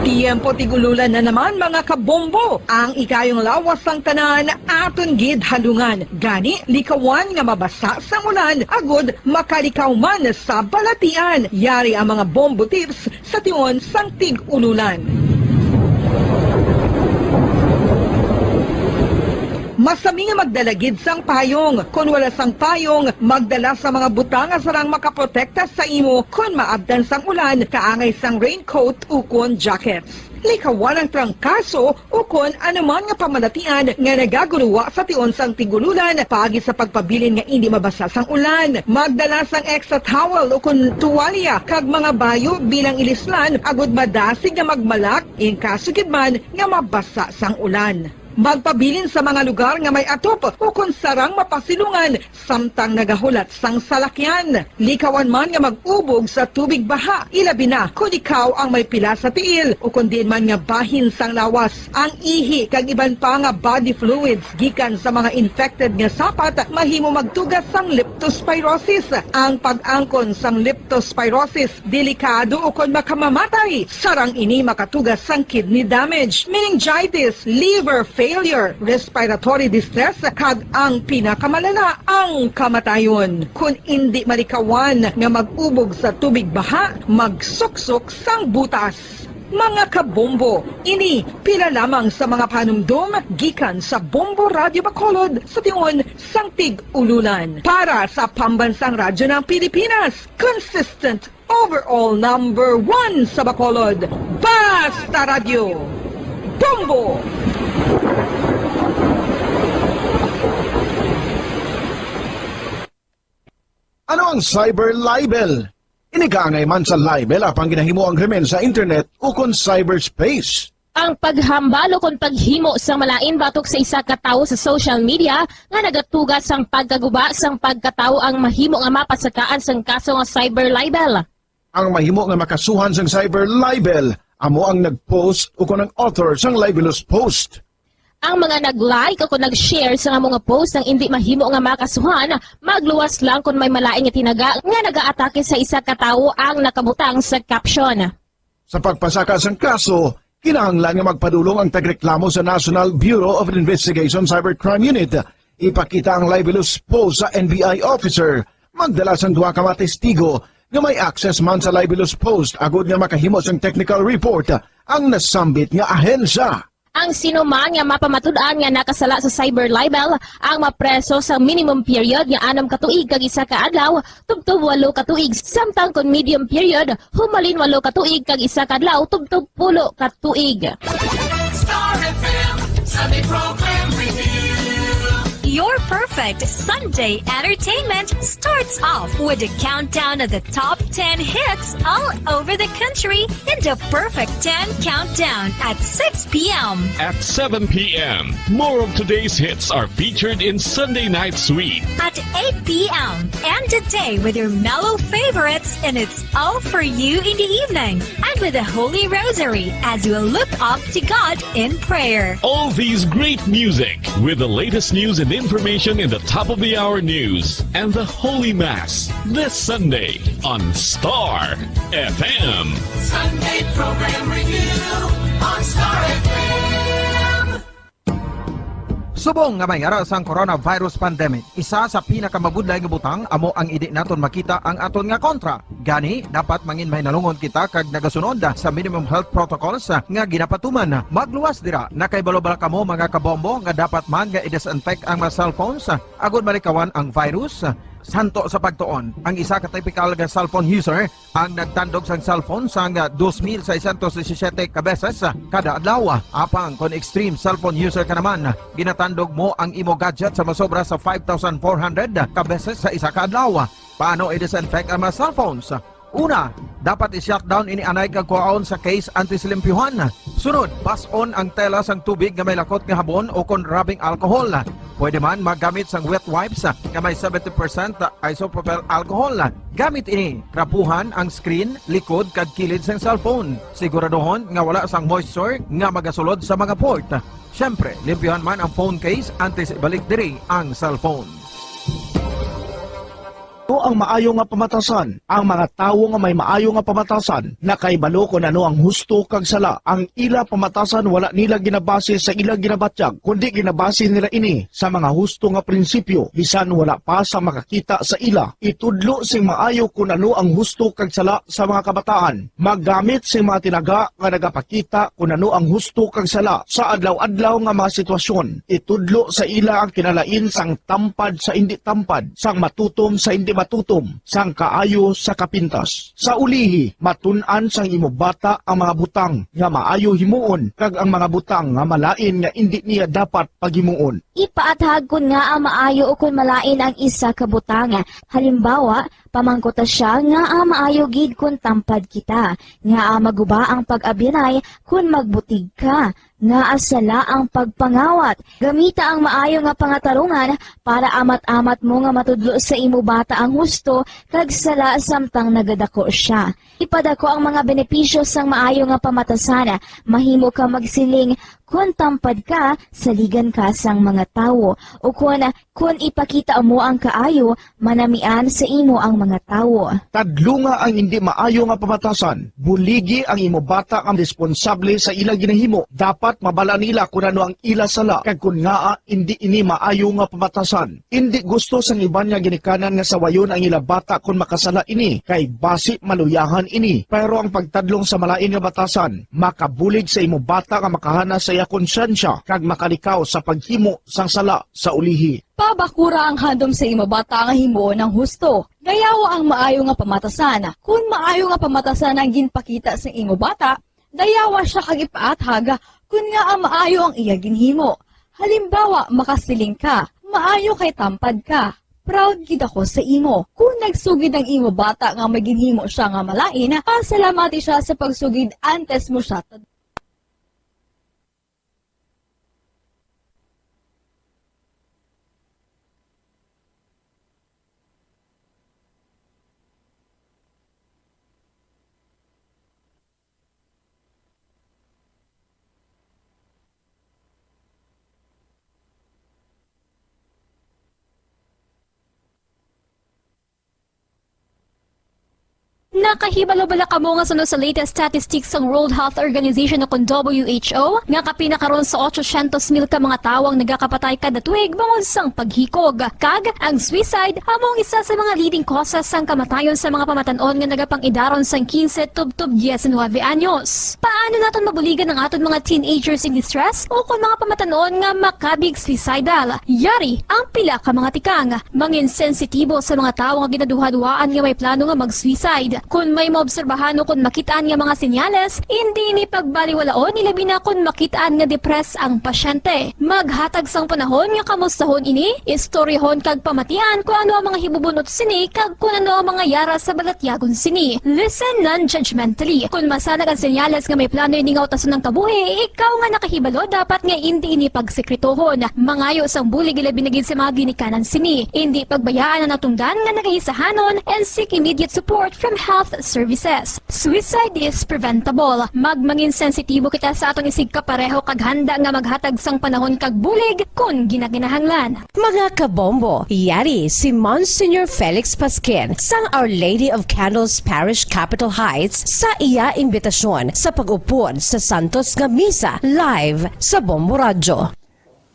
Tiyempo tig-ululan na naman, mga kabombo. Ang ikayong lawas sang tanan aton gid halungan. Gani, likawan nga mabasa sang ulan agud makalikaw man sa balatian. Yari ang mga bombo tips sa tion sang tig-ululan. Masami nga magdala gid sang payong. Kon wala sang payong, magdala sa mga butang nga sarang makaprotekta sa imo kon maabtan sang ulan, kaangay sang raincoat ukon jackets. Likawan ang trangkaso ukon anuman nga pamalatian nga nagaguruwa sa tion sang tig-ululan, paagi sa pagpabilin nga indi mabasa sang ulan. Magdala sang extra towel ukon tuwalya kag mga bayo bilang ilislan agud madasig nga magmalak in kaso gid man nga mabasa sang ulan. Magpabilin sa mga lugar nga may atop ukon sarang mapasilungan samtang nagahulat sang salakyan. Likawan man nga mag-ubog sa tubig baha, ilabi na kon ikaw ang may pila sa tiil ukon diin man nga bahin sang lawas. Ang ihi kag iban pa nga body fluids gikan sa mga infected nga sapat mahimo magtuga sang leptospirosis. Ang pag-angkon sang leptospirosis delikado ukon makamamatay. Sarang ini makatuga sang kidney damage, meningitis, liver failure, respiratory distress, kag ang pinakamalala, ang kamatayon. Kon indi malikawan nga mag-ubog sa tubig baha, magsuksok sang butas. Mga kabombo, ini pila lamang sa mga panumdom gikan sa Bombo Radyo Bacolod sa tion sang tig-ululan. Para sa Pambansang Radyo ng Pilipinas, consistent overall number one sa Bacolod, Basta Radyo, Bombo! Ano ang cyber libel? Ini kaangay man sa libel apang ginahimo ang krimen sa internet ukon cyberspace. Ang paghambal ukon paghimo sang malain batok sa isa ka tawo sa social media nga nagatuga sang pagkaguba sang pagkatawo ang mahimo nga mapasakaan sang kaso nga cyber libel. Ang mahimo nga makasuhan sang cyber libel amo ang nag-post ukon ang author sang libelous post. Ang mga nag-like ukon nag-share sang amo nga post ang indi mahimo nga makasuhan, magluwas lang kon may malain nga tinaga nga nagaatake sa isa ka tawo ang nakabutang sa caption. Sa pagpasaka sang kaso, kinahanglan nga magpadulong ang tagreklamo sa National Bureau of Investigation Cybercrime Unit. Ipakita ang libelous post sa N B I officer, magdala sang duha ka mga testigo nga may access man sa libelous post agud nga makahimo sang technical report ang nasambit nga ahensya. Ang sinuman nga mapamatud-an nga nakasala sa cyber libel ang mapreso sa minimum period nga anom ka tuig kag isa ka adlaw tubtob walo ka tuig, samtang kon medium period, humalin walo ka tuig kag isa ka adlaw tubtob pulo ka tuig. Star F M Sunday Program Review. Your perfect Sunday entertainment starts off with a countdown of the top ten hits all over the country in the Perfect ten Countdown at six p.m. At seven p.m., more of today's hits are featured in Sunday Night Sweet. At eight p.m., end the day with your mellow favorites, and it's all for you in the evening. And with the Holy Rosary as you look up to God in prayer. All these great music with the latest news and information in the top of the hour news and the Holy Mass this Sunday on Star F M. Sunday Program Review on Star F M. Subong nga may ara sang coronavirus pandemic, isa sa pinakamabudlay nga butang amo ang indi naton makita ang aton nga kontra. Gani, dapat mangin mahinalungon kita kag nagasunod sa minimum health protocols nga ginapatuman. Magluwas dira, nakahibalo bala kamo, mga kabombo, nga dapat man nga i-disinfect ang mga cellphones agod malikawan ang virus? Santo sa pagtuon, ang isa ka typical nga cellphone user ang nagtandog sang cellphone sang dos mil seiscientos disisiete ka beses kada adlaw. Apang kon extreme cellphone user ka naman, ginatandog mo ang imo gadget sa masobra sa five thousand four hundred ka beses sa isa ka adlaw. Paano i-disinfect ang mga cellphones? Una, dapat i-shutdown ini anay kag kuhaon sa case antes limpyuhan. Sunod, bas-on ang tela sang tubig nga may lakot nga habon o kon rubbing alcohol. Pwede man magamit sang wet wipes nga may seventy percent isopropyl alcohol. Gamit ini, trapuhan ang screen, likod, kag kilid sang cellphone. Siguraduhon nga wala sang moisture nga magasulod sa mga port. Siyempre, limpyuhan man ang phone case antes ibalik diri ang cellphone. Ano ang maayo nga pamatasan? Ang mga tawo nga may maayo nga pamatasan nakahibalo kon ano ang husto kag sala. Ang ila pamatasan wala nila ginabase sa ila ginabatyag, kundi ginabase nila ini sa mga husto nga prinsipyo, bisan wala pa sa makakita sa ila. Itudlo sing maayo kon ano ang husto kag sala sa mga kabataan. Maggamit sing mga tinaga nga nagapakita kon ano ang husto kag sala sa adlaw-adlaw nga mga sitwasyon. Itudlo sa ila ang kinalain sang tampad sa indi tampad, sang matutom sa indi matutom, sang kaayo sa kapintas. Sa ulihi, matun-an sang imo bata ang mga butang nga maayo himuon kag ang mga butang nga malain nga indi niya dapat paghimuon. Ipaathag kon ngaa maayo ukon malain ang isa ka butang. Halimbawa, pamangkuta sia ngaa maayo gid kon tampad kita, ngaa maguba ang pag-abyanay kon magbutig ka, ngaa sala ang pagpangawat. Gamita ang maayo nga pangatarungan para amat-amat mo nga matudlo sa imo bata ang husto kag sala samtang nagadako sia. Ipadako ang mga benepisyo sang maayo nga pamatasan. Mahimo ka magsiling, "Kon tampad ka, saligan ka sang mga tawo," ukon, "Kon ipakita mo ang kaayo, manamian sa imo ang mga tawo." Tadlunga ang indi maayo nga pamatasan. Buligi ang imo bata nga responsable sa ila ginahimo. Dapat mabal-an nila kon ano ang ila sala kag kon ngaa indi ini maayo nga pamatasan. Indi gusto sang iban nga ginikanan nga sawayon ang ila bata kon makasala ini, kay basi maluyahan ini. Pero ang pagtadlong sa malain nga batasan makabulig sa imo bata nga makahanas sa iya konsyensya kag makalikaw sa paghimo sang sala sa ulihi. Pabakura ang handom sa imo bata nga himuon ang husto. Dayawa ang maayo nga pamatasan. Kon maayo nga pamatasan ang ginpakita sa imo bata, dayawa sia kag ipaathag kon ngaa maayo ang iya ginhimo. Halimbawa, makasiling ka, "Maayo kay tampad ka. Proud gid ako sa imo." Kon nagsugid ang imo bata nga may ginhimo sia nga malain, pasalamati sia sa pagsugid antes mo sia tad- Nakahibalo bala kamo nga suno sa latest statistics sang World Health Organization o kon W H O, nga kapin na karon sa otsosyentos mil ka mga tawo ang nagakapatay kada tuig bangod sang paghikog? Kag ang suicide amo ang isa sa mga leading causes sang kamatayon sa mga pamatan-on nga nagapang-idaron sang quince tubtob diecinuebe anyos. Paano naton mabuligan ang aton mga teenagers in distress o kon mga pamatan-on nga makabig suicidal? Yari ang pila ka mga tikang. Mangin sensitibo sa mga tawo nga ginaduhaduhaan nga may plano nga mag-suicide. Kon may maobserbahan o kon makit-an nga mga senyales, indi ini pagbaliwalaon, ilabi na kon makit-an nga depressed ang pasyente. Maghatag sang panahon nga kamustahon ini, istoryahon kag pamatian kon ano ang mga hibubunot sini kag kon ano ang mga yara sa balatyagon sini. Listen non-judgmentally. Kon masanag ang senyales nga may plano ini nga utason ang kabuhi, ikaw nga nakahibalo dapat nga indi ini pagsekretohon. Mangayo sang bulig, ilabi na gid sa mga ginikanan sini. Indi pagbayaan ang natungdan nga nagaisahanon and seek immediate support from health services. Suicide is preventable. Magmangin sensitibo kita sa aton isigkapareho kag handa nga maghatag sang panahon kag bulig kon ginakinahanglan. Mga kabombo, yari si Monsignor Felix Pasquin sang Our Lady of Candles Parish, Capitol Heights, sa iya imbitasyon sa pag-upod sa santos nga misa live sa Bombo Radyo.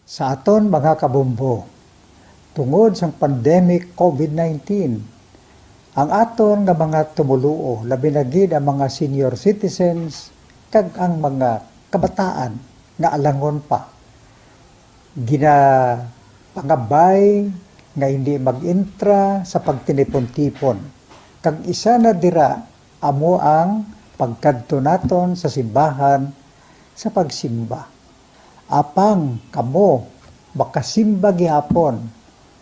Sa aton mga kabombo, tungod sang pandemic COVID nineteen, ang aton nga mga tumoluo, labi na gid ang mga senior citizens kag ang mga kabataan nga alangon pa, ginapangabay nga hindi mag-entra sa pagtinipon-tipon, kag isa na dira amo ang pagkadto naton sa simbahan sa pagsimba. Apang kamo makasimba gihapon,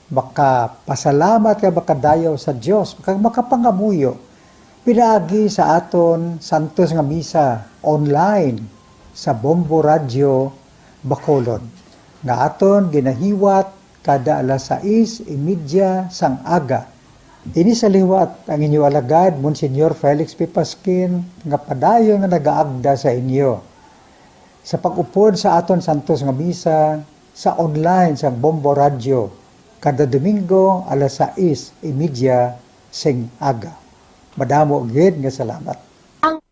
makapasalamat kag makadayaw sa Dios, kag makapangamuyo pinaagi sa aton santos nga misa online sa Bombo Radyo Bacolod, nga aton ginahiwat kada alas sais y media sang aga. Ini sa liwat ang inyo alagad, Monsignor Felix P. Pasquin, nga padayon nga nagaagda sa inyo sa pag-upod sa aton santos nga misa sa online sang Bombo Radyo kada Domingo alas sais y media sing aga. Madamo gid nga salamat. Ang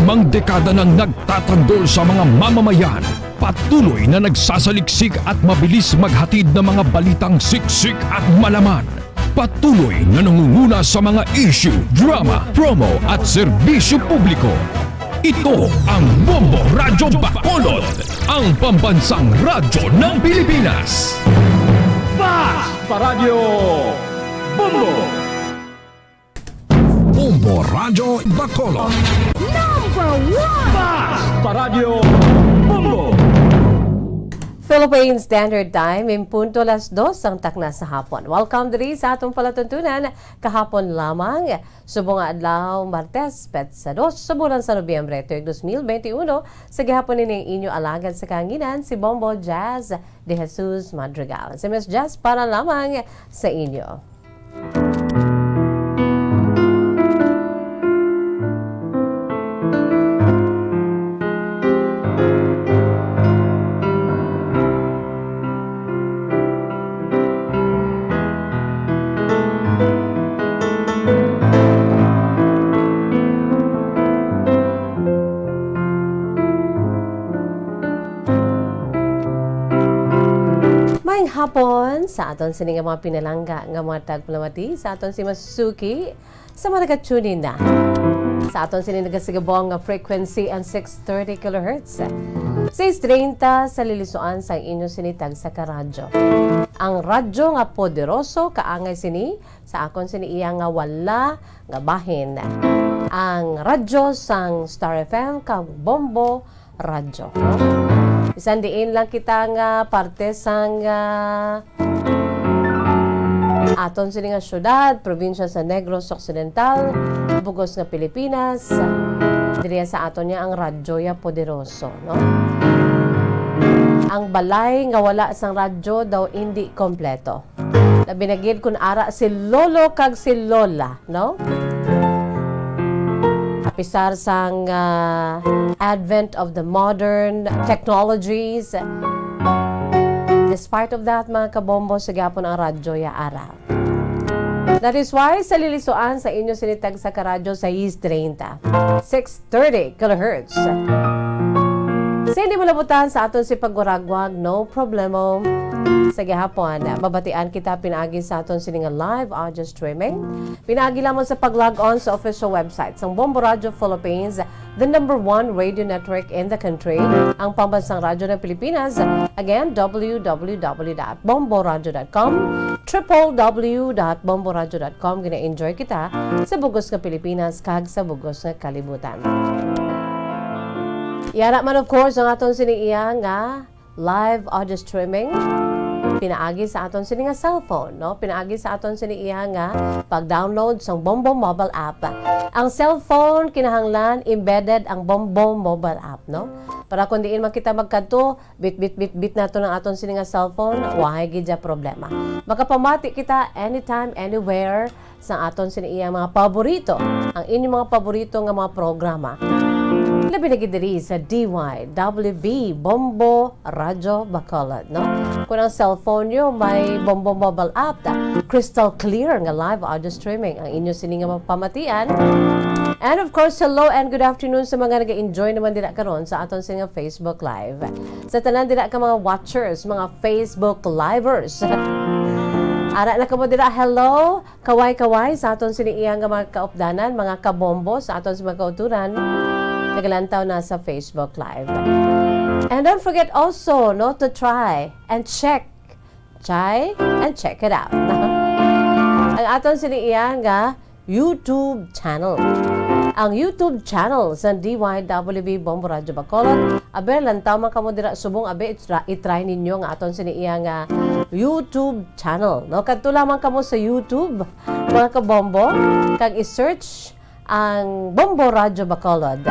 Mang dekada nang nagtatanggol sa mga mamamayan, patuloy na nagsasaliksik at mabilis maghatid ng mga balitang siksik at malaman. Patuloy na nangunguna sa mga issue, drama, promo at serbisyo publiko. Ito ang Bombo Radyo Bacolod, ang pambansang radyo ng Pilipinas. Bas Paradyo Bombo! Bombo Radyo Bacolod. Number one! Bas Paradyo Bombo! Philippine Standard Time, in punto alas dos ang takna sa hapon. Welcome diri sa atong palatuntunan kahapon lamang, subong nga adlaw, Martes, petsa dos sa bulan sa Nobyembre, tuig dos mil benti uno. Sa gihapon ini ang inyo alagad sa kahanginan, si Bombo Jazz de Jesus Madrigal. Si Miss Jazz para lamang sa inyo. Maayong hapon sa aton sini nga mga pinalangga nga mga tagpalamati, sa aton si Masuki, sa mga nagatunin na sa aton sini nagasigabong nga frequency ang six thirty kilohertz. Sais treinta sa lilisuan sang inyo sini tagsa ka radyo. Ang radyo nga poderoso, kaangay sini sa akon sini iya nga wala nga bahin. Ang radyo sang Star F M kag Bombo Radyo, no? Bisan diin lang kita nga parte sang, ah, aton sini nga syudad, probinsya sa Negros Occidental, bugos nga Pilipinas, diri sa aton niya ang radyo ya poderoso, no? Ang balay nga wala sang radyo daw indi kompleto. Labi na gid kun ara si lolo kag si lola, no? Apisar sang, ah, advent of the modern technologies, despite of that, mga kabombo, sa gihapon ang radyo ya ara. That is why sa Lilisuan sa inyo sini tagsa ka radyo, sais treinta, six thirty kilohertz. Sa hindi mo labutan sa aton si pagwaragwag, no problemo. Sa gihapon, mabatian kita pinaagi sa aton sini nga live audio streaming. Pinaagi lamang sa pag-log on sa official website sang Bombo Radio Philippines, the number one radio network in the country, ang Pambansang Radyo ng Pilipinas. Again, w w w dot bombo radio dot com, triple w dot bombo radio dot com. Gina-enjoy kita sa bugos nga Pilipinas kag sa bugos nga kalibutan. Yara man, of course, ang aton sini iya nga live audio streaming pinaagi sa aton sini nga cellphone, no? Pinaagi sa aton sini iya nga pag-download sang Bombo mobile app. Ang cellphone kinahanglan embedded ang Bombo mobile app, no? Para kung diin man kita magkadto, bit, bit, bit, bit nato ng aton sini nga cellphone, wahay gid ya problema. Makapamati kita anytime, anywhere, sa aton sini iya mga paborito, ang inyong mga paborito nga mga programa. Labi na gid diri sa D Y W B Bombo Radyo Bacolod, no? Kung ang cellphone nyo may Bombo mobile app, crystal clear nga live audio streaming ang inyo sini nga mapamatian. And of course, hello and good afternoon sa mga nag-enjoy naman dira karon sa aton sini nga Facebook Live. Sa tanan dira ka mga watchers, mga Facebook livers. Ara na kamo dira, hello. Kaway-kaway sa aton sini iya nga mga kaupdanan, mga kabombo sa aton sa mga kauturan, nagalantaw na sa Facebook Live. And don't forget also, no, to try and check. Try and check it out. Ang aton sini iya nga YouTube channel. Ang YouTube channel sa D Y W B Bombo Radyo Bacolod. Aber, lantaw man kamo dira subong, aber, i-try, i-try ninyo nga aton sini iya nga YouTube channel, no? Kadto lamang kamo sa YouTube, mga kabombo, kag i-search ang Bombo Radyo Bacolod.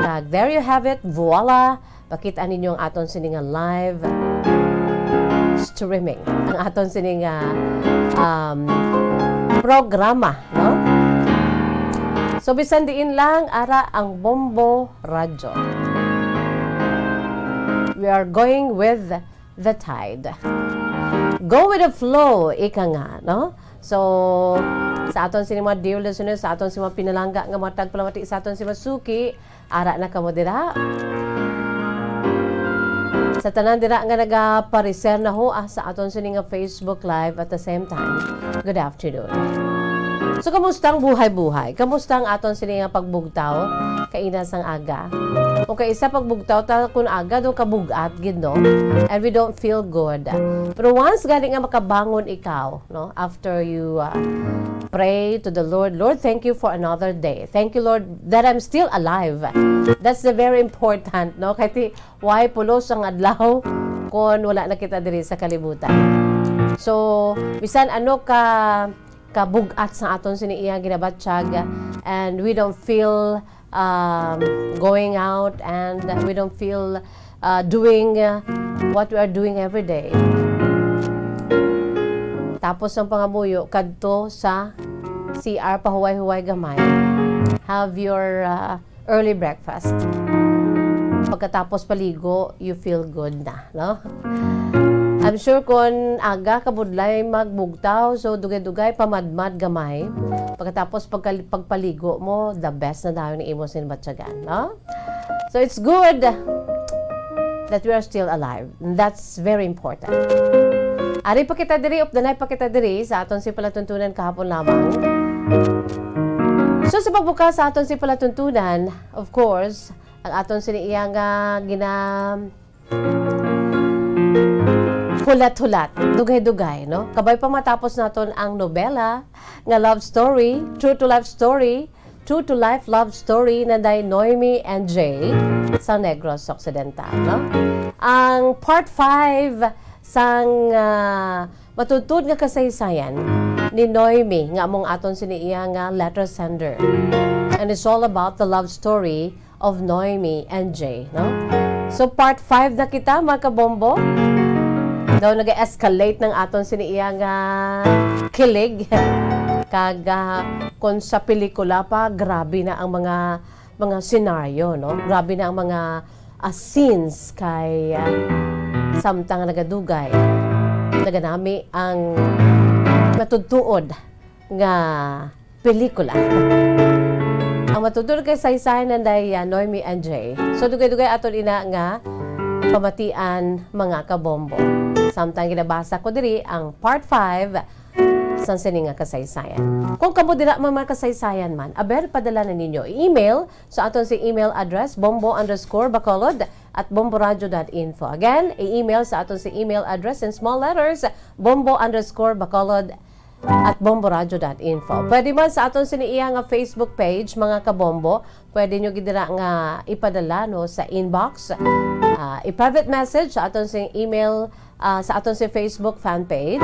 Kag there you have it, voila, pakita ninyo ang aton sini nga live streaming, ang aton sini nga, um, programa, no? So, bisan diin lang, ara ang Bombo Radyo. We are going with the tide. Go with the flow, ika nga, no? So, sa aton sini mga dear listeners, sa aton sini mga pinalangga nga mga tagpalamati, sa aton sini mga suki, ara na kamo dira. Sa tanan dira nga nagapareser na ho, ah, sa aton sini nga Facebook Live at the same time, good afternoon. So, kamusta ang buhay-buhay? Kamusta ang aton sini nga pagbugtaw kaina sang aga? O kay isa, pagbugtaw ta kun aga, do kabug-at gid, no? And we don't feel good. Pero once gani nga makabangon ikaw, no? After you, uh, pray to the Lord, "Lord, thank you for another day. Thank you, Lord, that I'm still alive." That's the very important, no? Kay ti, why pulos ang adlaw kon wala na kita diri sa kalibutan. So, bisan ano ka kabug-at sa aton sini iya ginabatyag, and we don't feel, um, going out, and we don't feel, uh, doing, uh, what we are doing every day. Tapos ang pangamuyo, kadto sa C R, pahuway-huway gamay. Have your, uh, early breakfast. Pagkatapos paligo, you feel good na, no? I'm sure kon aga ka budlay magbugtaw, so dugay-dugay, pamadmad gamay. Pagkatapos pagka-, pagpaligo mo, the best na dayon ang imo sini batyagan, no? So it's good that we are still alive. That's very important. Ari pa kita diri, updanay pa kita diri sa aton sini palatuntunan kahapon lamang. So, sa pagbukas sa aton sini palatuntunan, of course, ang aton sini iya nga gina-, hulat-hulat, dugay-dugay, no? Kabay pa matapos naton ang nobela nga love story, true to life story, true to life love story nanday Noemi and Jay sa Negros Occidental, no? Ang part five sang, ah, matuod-tuod nga kasaysayan ni Noemi nga among aton sini iya nga letter sender. And it's all about the love story of Noemi and Jay, no? So, part five na kita, mga kabombo. Daw naga-escalate ng aton sini iya nga kilig. Kag, ah, kung sa pelikula pa, grabe na ang mga, mga senaryo, no? Grabe na ang mga, ah, scenes kay, ah, samtang nagadugay, naganami ang matudtuod nga pelikula. Ang matudtuod nga kasaysayan nanday, ah, Noemi and Jay. So, dugay-dugay aton ina nga pamatian, mga kabombo. Samtang ginabasa ko diri ang part five sang sini nga kasaysayan. Kung kamo dira man, mga kasaysayan man, aber, padala na ninyo. I-email sa aton si email address, bombo underscore bacolod at bomboradio dot info. Again, i-email sa aton si email address in small letters, bombo underscore bacolod at bomboradio dot info. Pwede man sa aton sini iya nga Facebook page, mga kabombo, pwede nyo gid dira nga ipadala, no, sa inbox, ah, i-private message sa aton sing email, ah, sa aton sing Facebook fan page.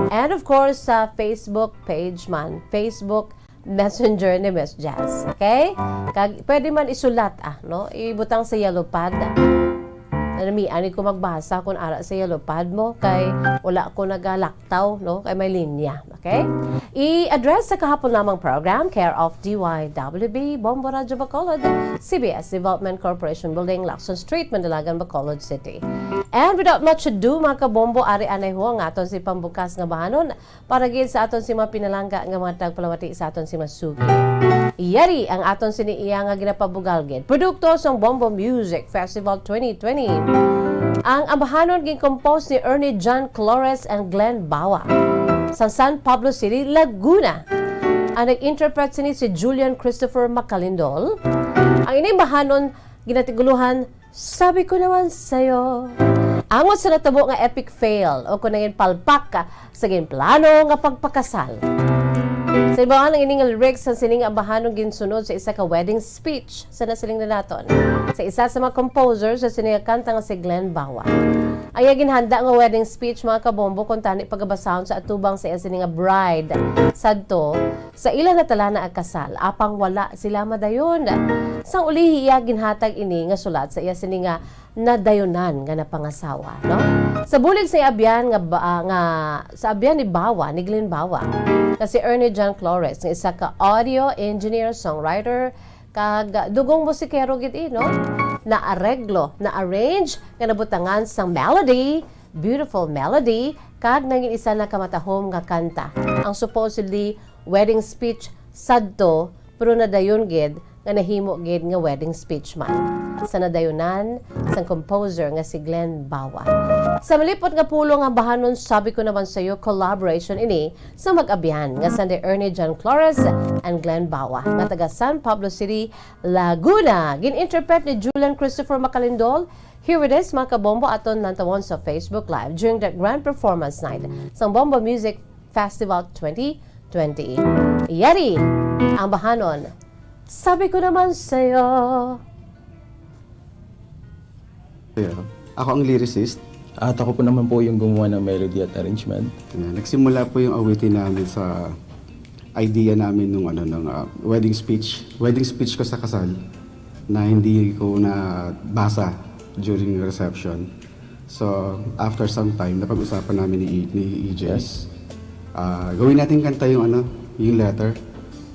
And of course, sa Facebook page man, Facebook Messenger ni Miss Jazz. Okay? Kag pwede man isulat, ah, no? Ibutang sa yellow pad. Nami, ani ko magbasa kung ara sa yellow pad mo, kay wala ko nagalaktaw, no? Kay may linya, okay? I-address sa kahapon lamang program, care of D Y W B, Bombo Radyo Bacolod, C B S Development Corporation Building, Lacson Street, Mandalagan, Bacolod City. And without much ado, mga kabombo, ari anay ho ang aton si pambukas nga bahanon. Para gid sa aton si mga pinalangga nga mga tagpalamati sa aton si masugi. Yari ang aton sini iya nga ginapabugal gid. Produkto sang Bombo Music Festival twenty twenty. Ang ambahanon gin-compose ni Ernie John Clores and Glenn Bawa sa San Pablo City, Laguna. Ang nag-interpret sini si Julian Christopher Macalindol. Ang ining bahanon ginatigulohan Sabi Ko Naman Sa'yo. Angot sa natabo nga epic fail o kung nangin palpak sa ginplano nga pagpakasal. Sa ibabaw ang ining lyrics sang sining ambahanong ginsunod sa isa ka wedding speech sa nasiling na naton sa isa sa mga composer sa sining nga kanta nga si Glenn Bawa. Ang iya ginhanda nga wedding speech, mga kabombo, kung tani pagabasahon sa atubang sa iya sining nga bride sadto sa ila na tala na kasal, apang wala sila madayon. Sang uli, iya ginhatag ini nga sulat sa iya sini nga nadayonan nga napangasawa, no? Sa bulig sa abyan nga ba, nga, sa abyan ni Bawa, ni Glenn Bawa, nga si Ernie John Flores, nga isa ka audio engineer, songwriter, kag dugong musikero gid, eh, no? Naareglo, na-arrange, nga nabutangan sang melody, beautiful melody, kag nangin isa na ka matahom nga kanta. Ang supposedly wedding speech sadto, pero nadayon gid nga nahimo gid nga wedding speech man sa nadayonan sang composer nga si Glenn Bawa. Sa malipot nga pulong nga bahanon, Sabi Ko Naman Sa'yo collaboration ini sa mag-abyan nga sanda Ernie John Flores and Glenn Bawa nga taga San Pablo City, Laguna. Gin-interpret ni Julian Christopher Macalindol. Here it is, mga kabombo, aton lantawon sa Facebook Live during the grand performance night sang Bombo Music Festival twenty twenty. Yari ang bahanon. Sabi Ko Naman Sa'yo. Ayan. Ako ang lyricist. At ako po naman po yung gumawa ng melody at arrangement. Ayan. Nagsimula po yung awitin namin sa idea namin nung ano, nung, ah, wedding speech. Wedding speech ko sa kasal na hindi ko nabasa during reception. So, after some time, napag-usapan namin ni, ni E J. Yes. Ah, gawin natin kanta yung ano, yung letter.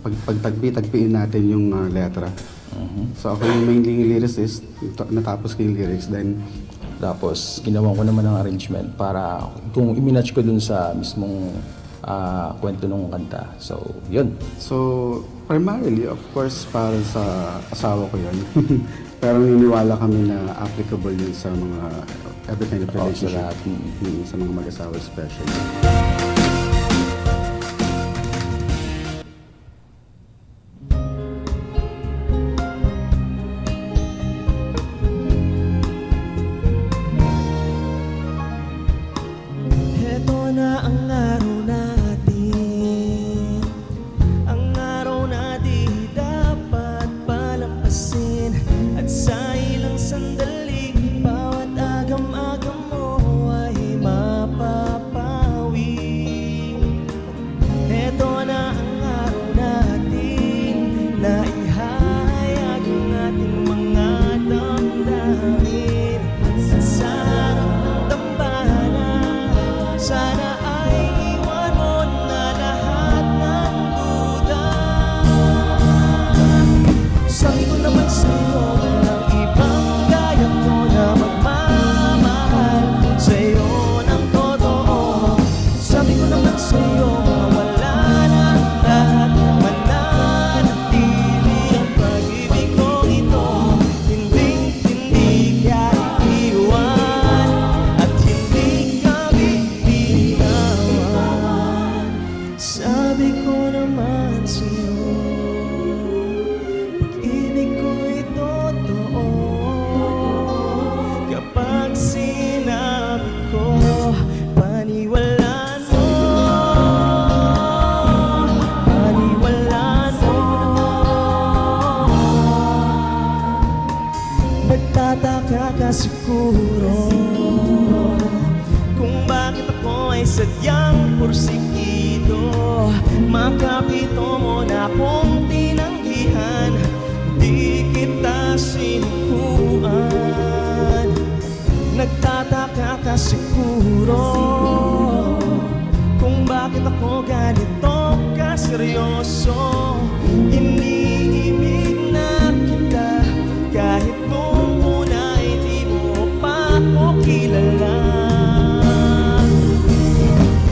Pag, pagtagpi-tagpiin natin yung, ah, letra. Mhm. So, ako yung mainly lyricist, ta-, natapos ko yung lyrics, then Tapos, ginawa ko naman ang arrangement para kung i-match ko dun sa mismong, ah, kwento ng kanta. So, yun. So, primarily, of course, para sa asawa ko yun. Pero naniniwala kami na applicable yun sa mga, every kind of Oo, sa relationship. Lahat. Mm. Mm, sa mga mag-asawa especially. Heto na ang araw natin, ang araw na di dapat palampasin. At sa ilang sandali, bawat agam-agam mo ay mapapawi. Sadyang porsigido, makapito mo na kong tinanggihan, di kita sinukuan. Nagtataka ka siguro kung bakit ako ganito kaseryoso. Iniibig na kita kahit nung una ay di mo pa ako kilala.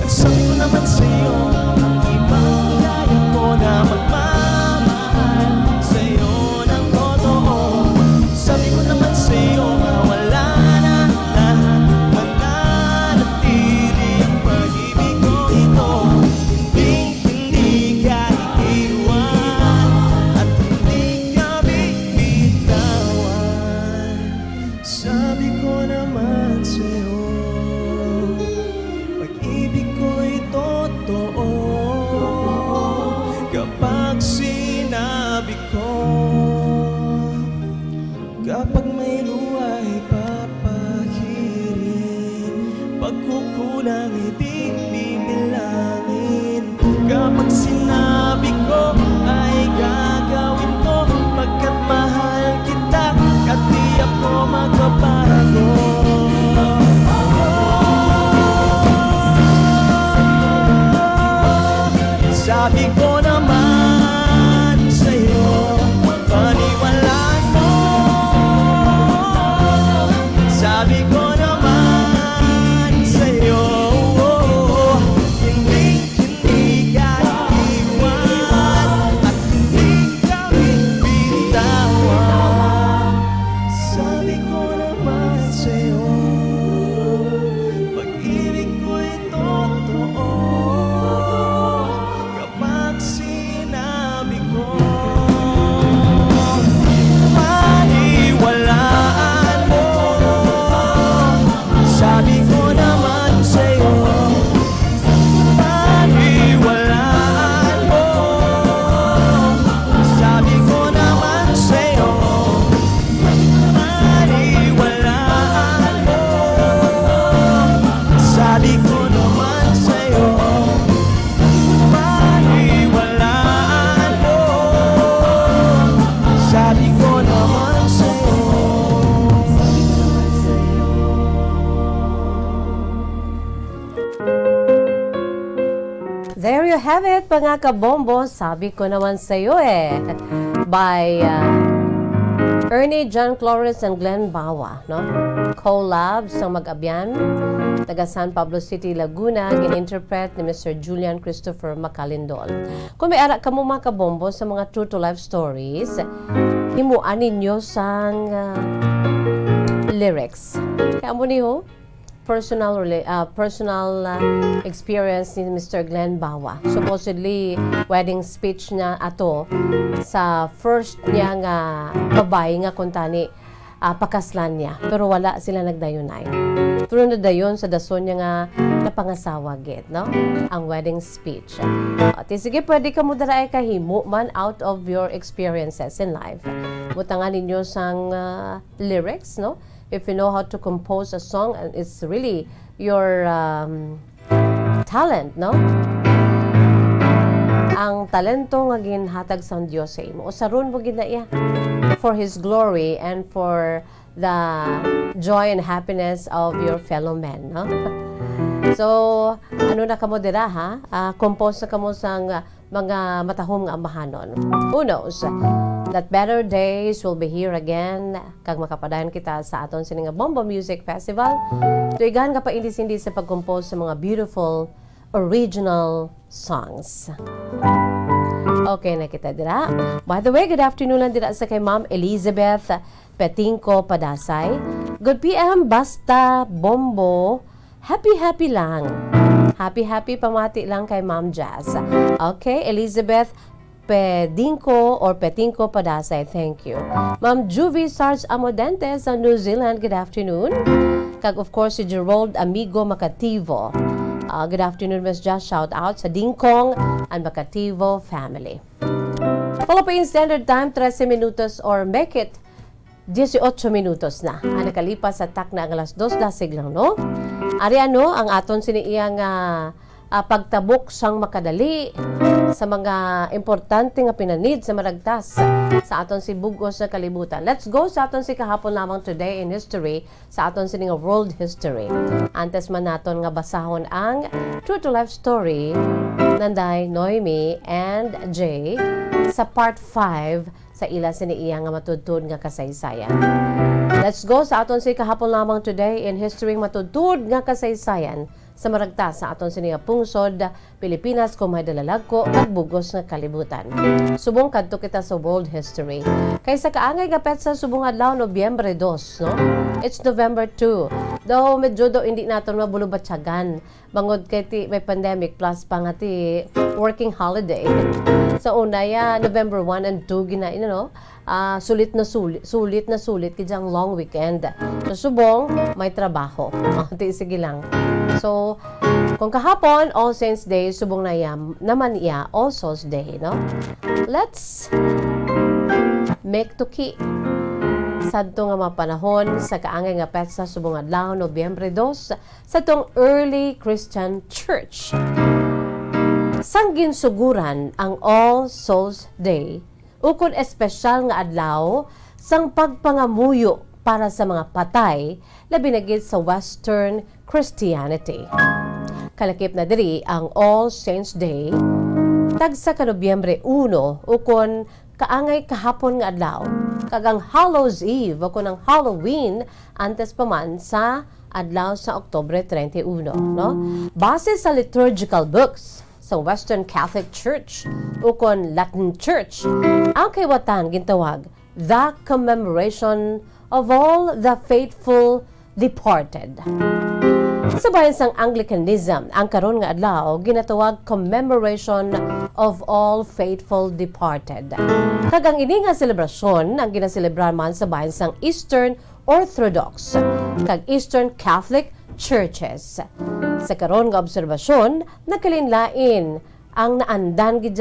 At sabi ko naman sa'yo, ang ibang gaya ko na magmamahal sa'yo ng totoo. Sabi ko naman sa'yo, mawala na lahat, mananatili ang pag-ibig ko ito. Hindi, hindi ka iiwan at hindi ka bibitawan. Sabi ko naman sa'yo, pag-ibig ko'y totoo. Kapag sinabi ko, kapag may luha ay papahirin, pagkukulang ay di bibilangin. Kapag sinabi ko ay gagawin ko, pagkat mahal kita, at di ako magbabago. Sabi ko naman sa'yo, paniwalaan mo. Sabi ko naman sa'yo, hindi, hindi ka iiwan at hindi ka bibitawan. Sabi ko naman sa'yo, pag-ibig ko'y totoo. Kapag sinabi ko, paniwalaan mo. Sabi ko naman sa'yo, paniwalaan mo. Sabi ko naman sa'yo, paniwalaan mo. Sabi ko naman sa'yo, paniwalaan mo. Sabi ko naman sa'yo. There you have it, mga kabombo. Sabi ko naman sa'yo eh. By uh, Ernie John Flores and Glenn Bawa, no? Collab sang Mag-Abyan, taga San Pablo City, Laguna, gin-interpret ni Mister Julian Christopher Macalindol. Kung may ara kamo, mga kabombo, sa mga true to life stories, himuan ninyo sang uh, lyrics. Kaya mo niyo, personal rela- ah, personal ah, experience ni Mister Glenn Bawa. Supposedly, wedding speech niya ato sa first niya nga babayi nga kuntani ah, pakaslan niya, pero wala sila nagdayunay. Pero nadayon sa dason niya nga napangasawa gid, no? Ang wedding speech. Ati, sige, pwede ka mo dara ay kahimo man out of your experiences in life. Butangan ninyo sang ah, lyrics, no? If you know how to compose a song, and it's really your um, talent, no? Ang talento nga ginhatag sang Dios sa imo, usaron mo gid na iya for His glory and for the joy and happiness of your fellow men, no? So, ano na kamo dira, ha? Ah, compose na kamo sang ah, mga matahom nga amahanon. Who knows that better days will be here again, kag makapadayon kita sa aton sini nga Bombo Music Festival. Tuigan nga paindis-indis sa pag-compose sa mga beautiful original songs. Okay na kita dira. By the way, good afternoon lang dira sa kay Ma'am Elizabeth Petingco Padasay. Good P M, basta bombo. Happy, happy lang. Happy, happy pamati lang kay Ma'am Jazz. Okay, Elizabeth Pedingco or Petingco Padasay, thank you. Ma'am Juvie Sarge Amodente sa New Zealand, good afternoon. Kag of course, si Gerold Amigo Macativo. Ah, good afternoon, Miss Jazz. Shout out sa Dingkong and Macativo family. Philippine Standard Time, trese minutos or make it dieciocho minutos na ang nakalipas sa takna ang alas dos dasig lang, no? Ari ano ang aton sini iya nga, ah, pagtabok sang makadali sa mga importante nga pinanid sa maragtas sa aton si bug-os nga kalibutan. Let's go sa aton si kahapon lamang today in history, sa aton sini nga world history. Antes man naton nga basahon ang true to life story, Nanday Noemi and Jay, sa part five sa ila sini iya nga matudtod nga kasaysayan. Let's go sa aton si kahapon lamang today in history, matudtod nga kasaysayan sa maragtas sa aton sini nga pungsod, Pilipinas, kumay dalalagko kag bugos nga kalibutan. Subong kadto kita sa world history, kay sa kaangay nga petsa subong adlaw, Nobyembre dos, no? It's November two. Daw medyo daw hindi naton mabulubatyagan bangod kay ti may pandemic plus pa nga ti working holiday. Sa una ya, November one and two gina, you know, ah, sulit na sulit, sulit na sulit gid ang long weekend. So, subong may trabaho. Oh, ti sige lang. So, kung kahapon, All Saints Day, subong na ya, naman iya, All Souls Day, no? Let's make tuki. Sadto nga mga panahon, sa kaangay nga petsa subong adlaw, Nobyembre dos, sa tong early Christian church. Sang ginsuguran ang All Souls Day, ukon espesyal nga adlaw sang pagpangamuyo para sa mga patay, labi na gid sa Western Christianity. Kalakip na diri ang All Saints Day, tagsa ka Nobyembre uno, ukon kaangay kahapon nga adlaw, kag ang Hallows Eve, ukon ang Halloween, antes pa man sa adlaw sa Oktubre treinta y uno, no? Base sa liturgical books sa Western Catholic Church, ukon Latin Church, ang kaliwatan gintawag the Commemoration of All the Faithful Departed. Sa bahin sang Anglicanism, ang karon nga adlaw ginatawag Commemoration of All Faithful Departed. Kag ang ini nga selebrasyon ang ginaselebrar man sa bahin sang Eastern Orthodox kag Eastern Catholic Churches. Sa karon nga obserbasyon, nagkalainlain ang naandan gid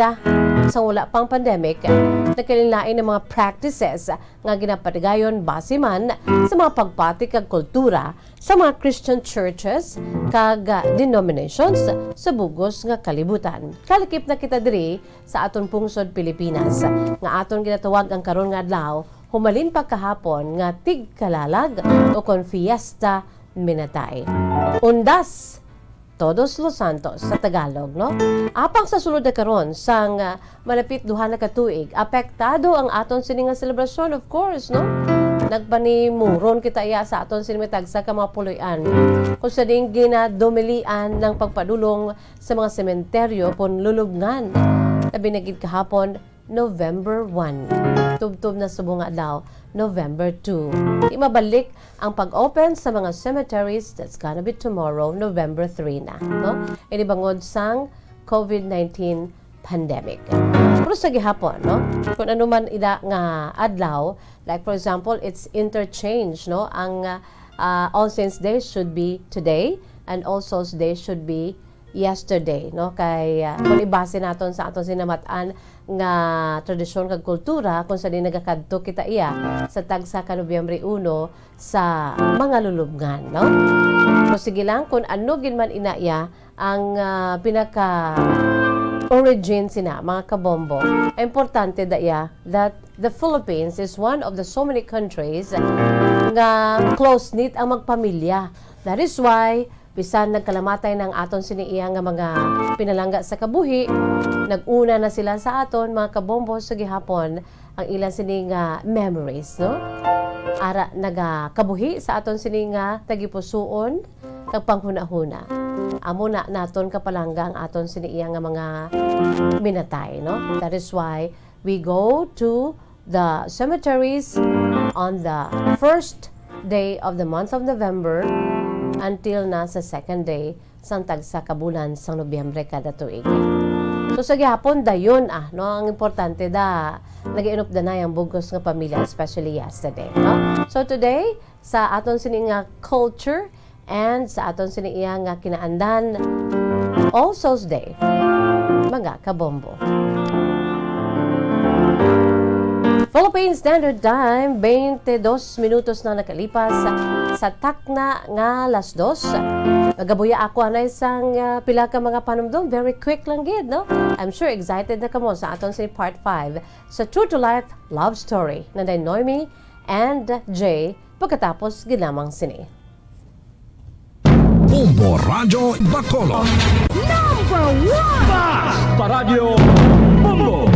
sa wala pang pandemic. Nagkalainlain ang mga practices nga ginapatigayon base man sa mga pagpati kag kultura sa mga Christian churches kag denominations sa bugos nga kalibutan. Kalakip na kita diri sa aton pungsod Pilipinas, nga aton ginatawag ang karon nga adlaw, humalin pa kahapon nga tigkalalag ukon Fiesta Minatay. Undas, Todos los Santos sa Tagalog, no? Apang sa sulod na karon, sang, ah, malapit duha na ka tuig, apektado ang aton sini nga selebrasyon, of course, no? Nagpanimuron kita iya sa aton sini nga tagsa ka mga puloy-an, kung sa diin ginadumilian ng pagpadulong sa mga sementeryo kon lulubngan. Labi na gid kahapon, November one. Tubtob na subong nga adlaw, November two. Di mabalik ang pag-open sa mga cemeteries, that's gonna be tomorrow, November three na, no? Ini bangod sang COVID nineteen pandemic. Pero sa gihapon, no? Kung ano man ida nga adlaw, like for example, it's interchange, no? Ang, ah, ah, All Saints Day should be today and All Souls Day should be yesterday, no? Kay, ah, kung ibase naton sa aton sini nga mat-an nga tradisyon kag kultura, kung sa diin nagakadto kita iya sa tagsa ka Nobyembre uno sa mga lulubngan, no? So, sige lang, kung ano gid man ina iya ang, ah, pinaka-origin sina, mga kabombo, importante da iya that the Philippines is one of the so many countries nga close-knit ang magpamilya. That is why bisan nagkalamatay na ang aton sini iya nga mga pinalangga sa kabuhi, nag-una na sila sa aton, mga kabombo, sa gihapon ang ila sini nga memories, no? Ara nagakabuhi sa aton sini nga tagipusoon kag panghunahuna. Amo na naton kapalangga ang aton sini iya nga mga minatay, no? That is why we go to the cemeteries on the first day of the month of November until na sa second day sang tagsa ka bulan sang Nobyembre kada tuig. So, sa gihapon, dayon, ah, no, ang importante da, nag-inupdanay ang bugos nga pamilya, especially yesterday, no? So, today, sa aton sini nga culture, and sa aton sini iya nga kinaandan, All Souls Day, mga kabombo. Philippine Standard Time, twenty-dos minutos na nakalipas sa takna nga las dos. Magabuya ako anay sang, ah, pila ka mga panumdom. Very quick lang gid, no? I'm sure excited na kamo sa aton sa part five sa True to Life Love Story na ni Noemi and Jay pagkatapos gid lamang sini. Bombo Radyo Bacolod. Number one! Basta Radyo Bombo!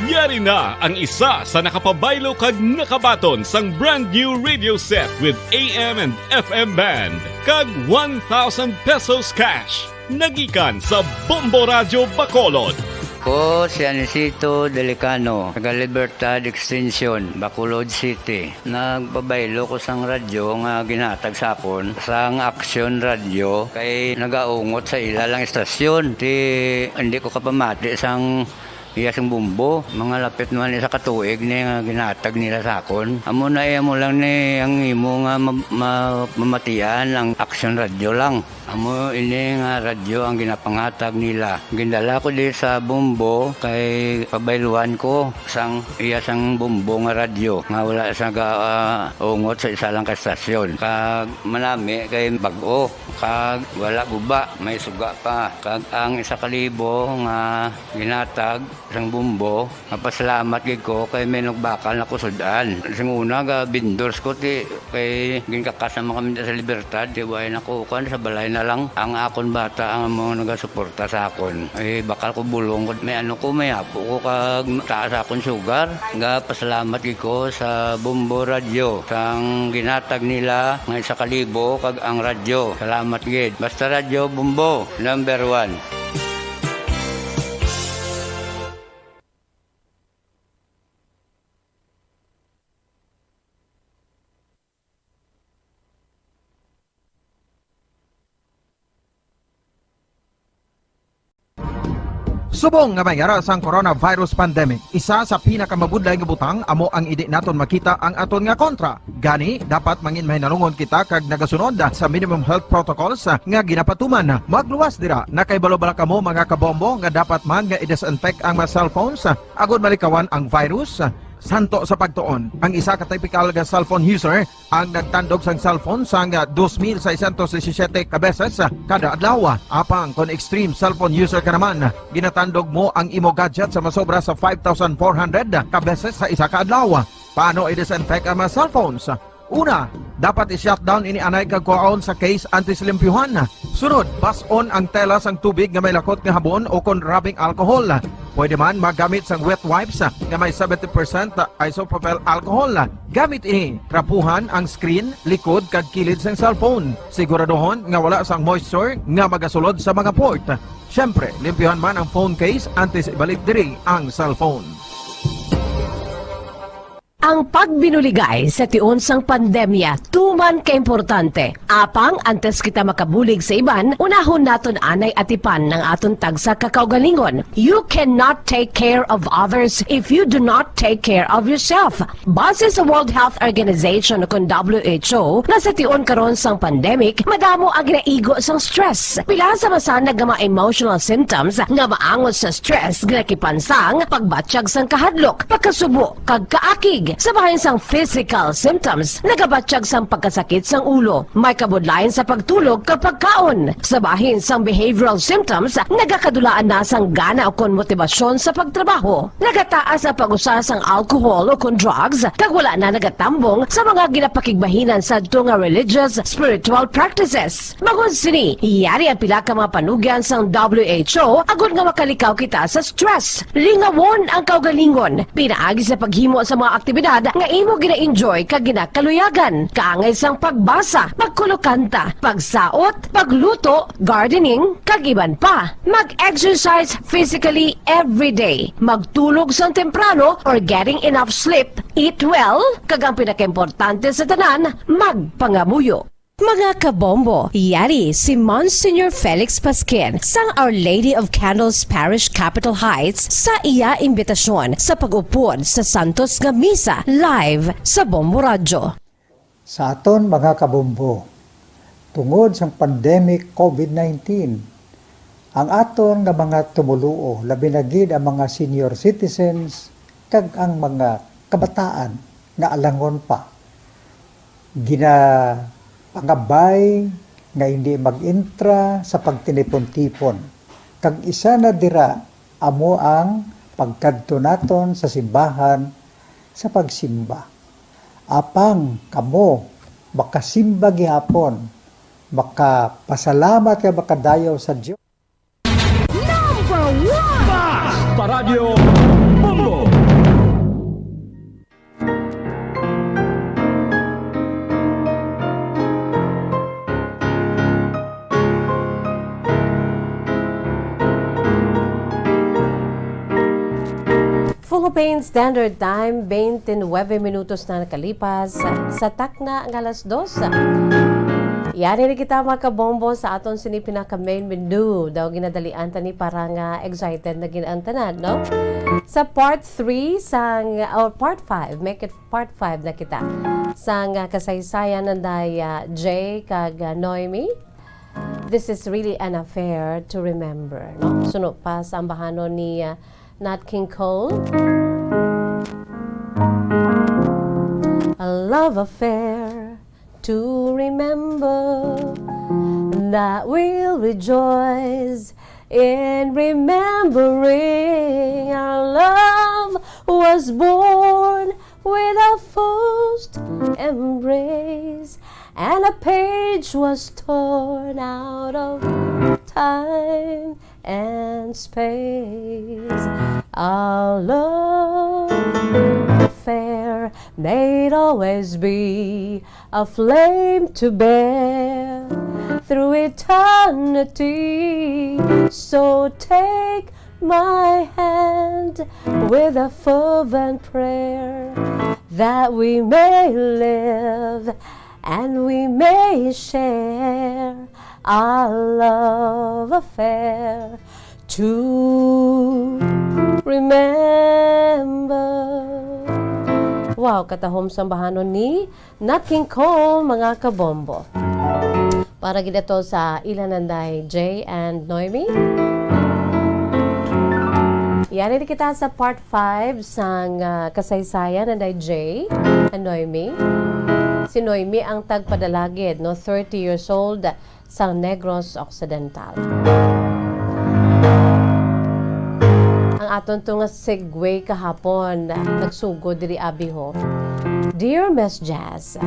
Yari na ang isa sa nakapabaylo kag nakabaton sang brand new radio set with A M and F M band kag one thousand pesos cash. Nagikan sa Bombo Radyo Bacolod. Ko si Anisito Delicano, taga Libertad Extension, Bacolod City. Nagpabaylo ko sang radyo nga ginhatag sa akon sang Action Radio kay nagaungot sa ila lang estasyon. Ti hindi ko kapamati sang iya sing bumbo. Mga lapit naman isa ka tuig ni nga ginhatag nila sa akon. Amo na iya mo lang ni ang imo nga ma- ma- mamatian ang Action Radio lang. Amo ini nga radyo ang ginapanghatag nila. Gindala ko di sa Bombo kay pabayluan ko sang iya sang Bombo nga radyo nga wala sa ga, ah, ungot sa isa lang ka stasyon. Kag manami kay bag-o, kag wala guba, may suga pa. Kag ang isa ka libo nga ginatag sang Bombo, mapasalamat gid ko kay may nagbakal na ko sud-an. Sing una ga vendors ko ti kay ginkakas naman kami sa Libertad, ti way na ko kuan sa balay na lang. Ang akon bata ang mga nagasuporta sa akon. Ay bakal ko bulong ko, may ano ko, may apo ko kag taas akon sugar. Ga pasalamat gid ko sa Bombo Radyo sang ginatag nila nga isa ka libo kag ang radyo. Salamat gid. Basta Radyo Bombo, number one. Subong nga may ara sang coronavirus pandemic, isa sa pinakamabudlay nga butang amo ang indi naton makita ang aton nga kontra. Gani, dapat mangin mahinalungon kita kag nagasunod sa minimum health protocols nga ginapatuman. Magluwas dira, nakahibalo bala kamo, mga kabombo, nga dapat man nga i-disinfect ang mga cellphones agod malikawan ang virus? Santo sa pagtuon, ang isa ka typical nga cellphone user ang nagtandog sang cellphone sang dos mil seiscientos disisiete ka beses kada adlaw. Apang kon extreme cellphone user ka naman, ginatandog mo ang imo gadget sa masobra sa five thousand four hundred ka beses sa isa ka adlaw. Paano i-disinfect ang mga cellphones? Una, dapat i-shutdown ini anay kag kuhaon sa case antes limpyuhan. Sunod, bas-on ang tela sang tubig nga may lakot nga habon o kon rubbing alcohol. Pwede man magamit sang wet wipes nga may seventy percent isopropyl alcohol. Gamit ini, trapuhan ang screen, likod, kag kilid sang cellphone. Siguraduhon nga wala sang moisture nga magasulod sa mga port. Siyempre, limpyuhan man ang phone case antes ibalik diri ang cellphone. Ang pagbinuligay sa tion sang pandemya tuman kaimportante. Apang antes kita makabulig sa iban, unahon naton anay atipan ang aton tagsa ka kaugalingon. You cannot take care of others if you do not take care of yourself. Base sa World Health Organization o kon W H O, nga sa tion karon sang pandemic, madamo ang ginaigo sang stress. Pila sa masanag nga mga emotional symptoms nga maangot sa stress ginakipan sang pagbatyag sang kahadlok, pagkasubo, kag kaakig. Sa bahin sang physical symptoms, nagabatyag sang pagkasakit sang ulo, may kabudlayan sa pagtulog kag pagkaon. Sa bahin sang behavioral symptoms, nagakadulaan na sang gana o kon motibasyon sa pagtrabaho. Nagataas ang pag-usa sang alcohol o kon drugs, kag wala na nagatambong sa mga ginapakigbahinan sadto nga religious, spiritual practices. Bangod sini, yari ang pila ka mga panugyan sang W H O agod nga makalikaw kita sa stress. Lingawon ang kaugalingon pinaagi sa paghimo sa mga aktibidad nga imo gina-enjoy kag ginakaluyagan, kaangay sang pagbasa, pagkulokanta, pagsaot, pagluto, gardening, kag iban pa. Mag-exercise physically every day. Magtulog sang temprano or getting enough sleep. Eat well, kag ang pinakaimportante sa tanan, magpangamuyo. Mga kabombo, yari si Monsignor Felix Pasquin sang Our Lady of Candles Parish, Capitol Heights, sa iya imbitasyon sa pag-upod sa santos nga misa live sa Bombo Radyo. Sa aton mga kabombo, tungod sang pandemic COVID nineteen, Ang aton nga mga tumoluo, labi na gid ang mga senior citizens kag ang mga kabataan nga alangon pa, ginapangabay nga hindi mag-entra sa pagtinipon-tipon, kag isa na dira amo ang pagkadto naton sa simbahan sa pagsimba. Apang kamo makasimba gihapon, makapasalamat kag makadayaw sa Dios. Number one! Basta Radyo Bombo! Philippine Standard Time, twenty-nine minutos na nakalipas sa takna nga alas dos. Yari na kita, mga kabombo, sa aton sini pinaka main menu. Daw ginadalian ta ni para nga excited na gid ang tanan, no? Sa part three sang, or part five, make it part five na kita. Sang, ah, kasaysayan nanday, ah, Jay kag, ah, Noemi. This is really an affair to remember, no? Suno pa sa ambahanon ni, ah, Nat King Cole. A love affair to remember, that we'll rejoice in remembering. Our love was born with our first embrace, and a page was torn out of time and space. Our love affair may it always be a flame to bear through eternity. So take my hand with a fervent prayer, that we may live and we may share our love affair to remember. Wow, katahom sang ambahanon ni Nat King Cole, mga kabombo. Para gid ato sa ila nanday Jay and Noemi. Yari na kita sa part five sang, ah, kasaysayan nanday Jay and Noemi. Si Noemi ang tagpadalagid, no, thirty years old, sang Negros Occidental. Ang aton to nga segue kahapon, nagsugod diri, abi ho. Dear Miss Jazz,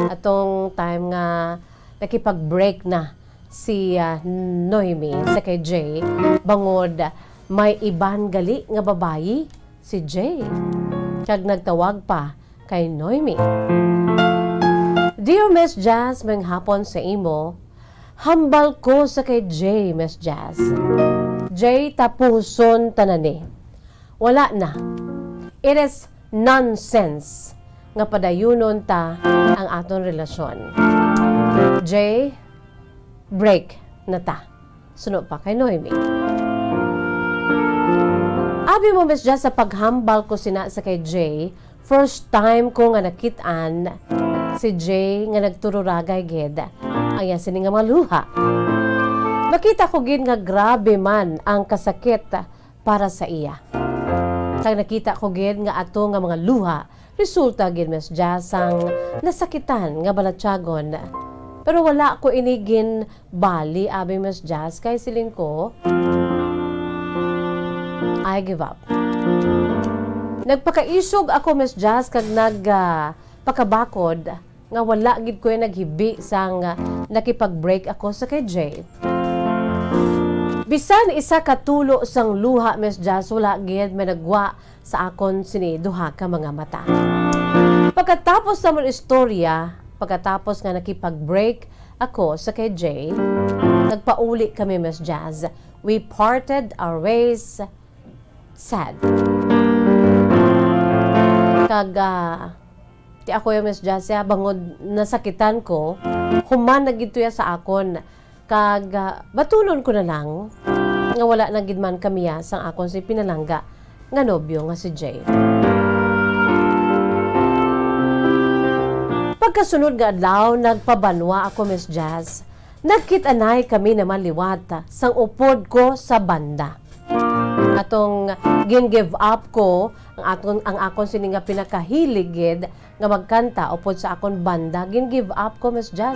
atong time nga nakipag-break na si, ah, Noemi sa kay Jay, bangod may iban gali nga babayi si Jay, kag nagtawag pa kay Noemi. Dear Miss Jazz, maayong hapon sa imo. Hambal ko sa kay Jay, Miss Jazz. Jay, tapuson ta na ni. Wala na. It is nonsense nga padayunon ta ang aton relasyon. Jay, break na ta. Suno pa kay Noemi. Abi mo, Miss Jazz, sa paghambal ko sina sa kay Jay, first time ko nga nakit-an si Jay nga nagtururagay gid ang iya sini nga mga luha. Makita ko gid nga grabe man ang kasakit para sa iya. Kag nakita ko gid nga ato nga mga luha resulta gid, Miss Jazz, sang nasakitan nga balatyagon. Pero wala ko ini ginbali, abi, Miss Jazz, kay siling ko, I give up. Nagpakaisog ako, Miss Jazz, kag nag, ah, pakabakod nga wala gid ko naghibi sang, ah, nakipag-break ako sa kay Jay. Bisan isa ka tulo sang luha, Miss Jazz, wala gid may nagwa sa akon sini duha ka mga mata. Pagkatapos sa amon istorya, pagkatapos nga nakipag-break ako sa kay Jay, nagpauli kami, Miss Jazz. We parted our ways sad. Kag, ah, ti ako yung Miss Jazz, ya, bangod nasakitan ko, human na gid to ya sa akon. Kag, ah, batunon ko na lang nga wala na gid man kami ya sang akon si pinalangga nga nobyo nga si Jay. Pagkasunod nga adlaw, nagpabanwa ako, Miss Jazz. Nagkit-anay kami naman liwat sang upod ko sa banda. Atong gin-give up ko ang aton, ang akon sini nga pinakahilig gid nga magkanta upod sa akon banda, gin-give up ko, Miss Jazz.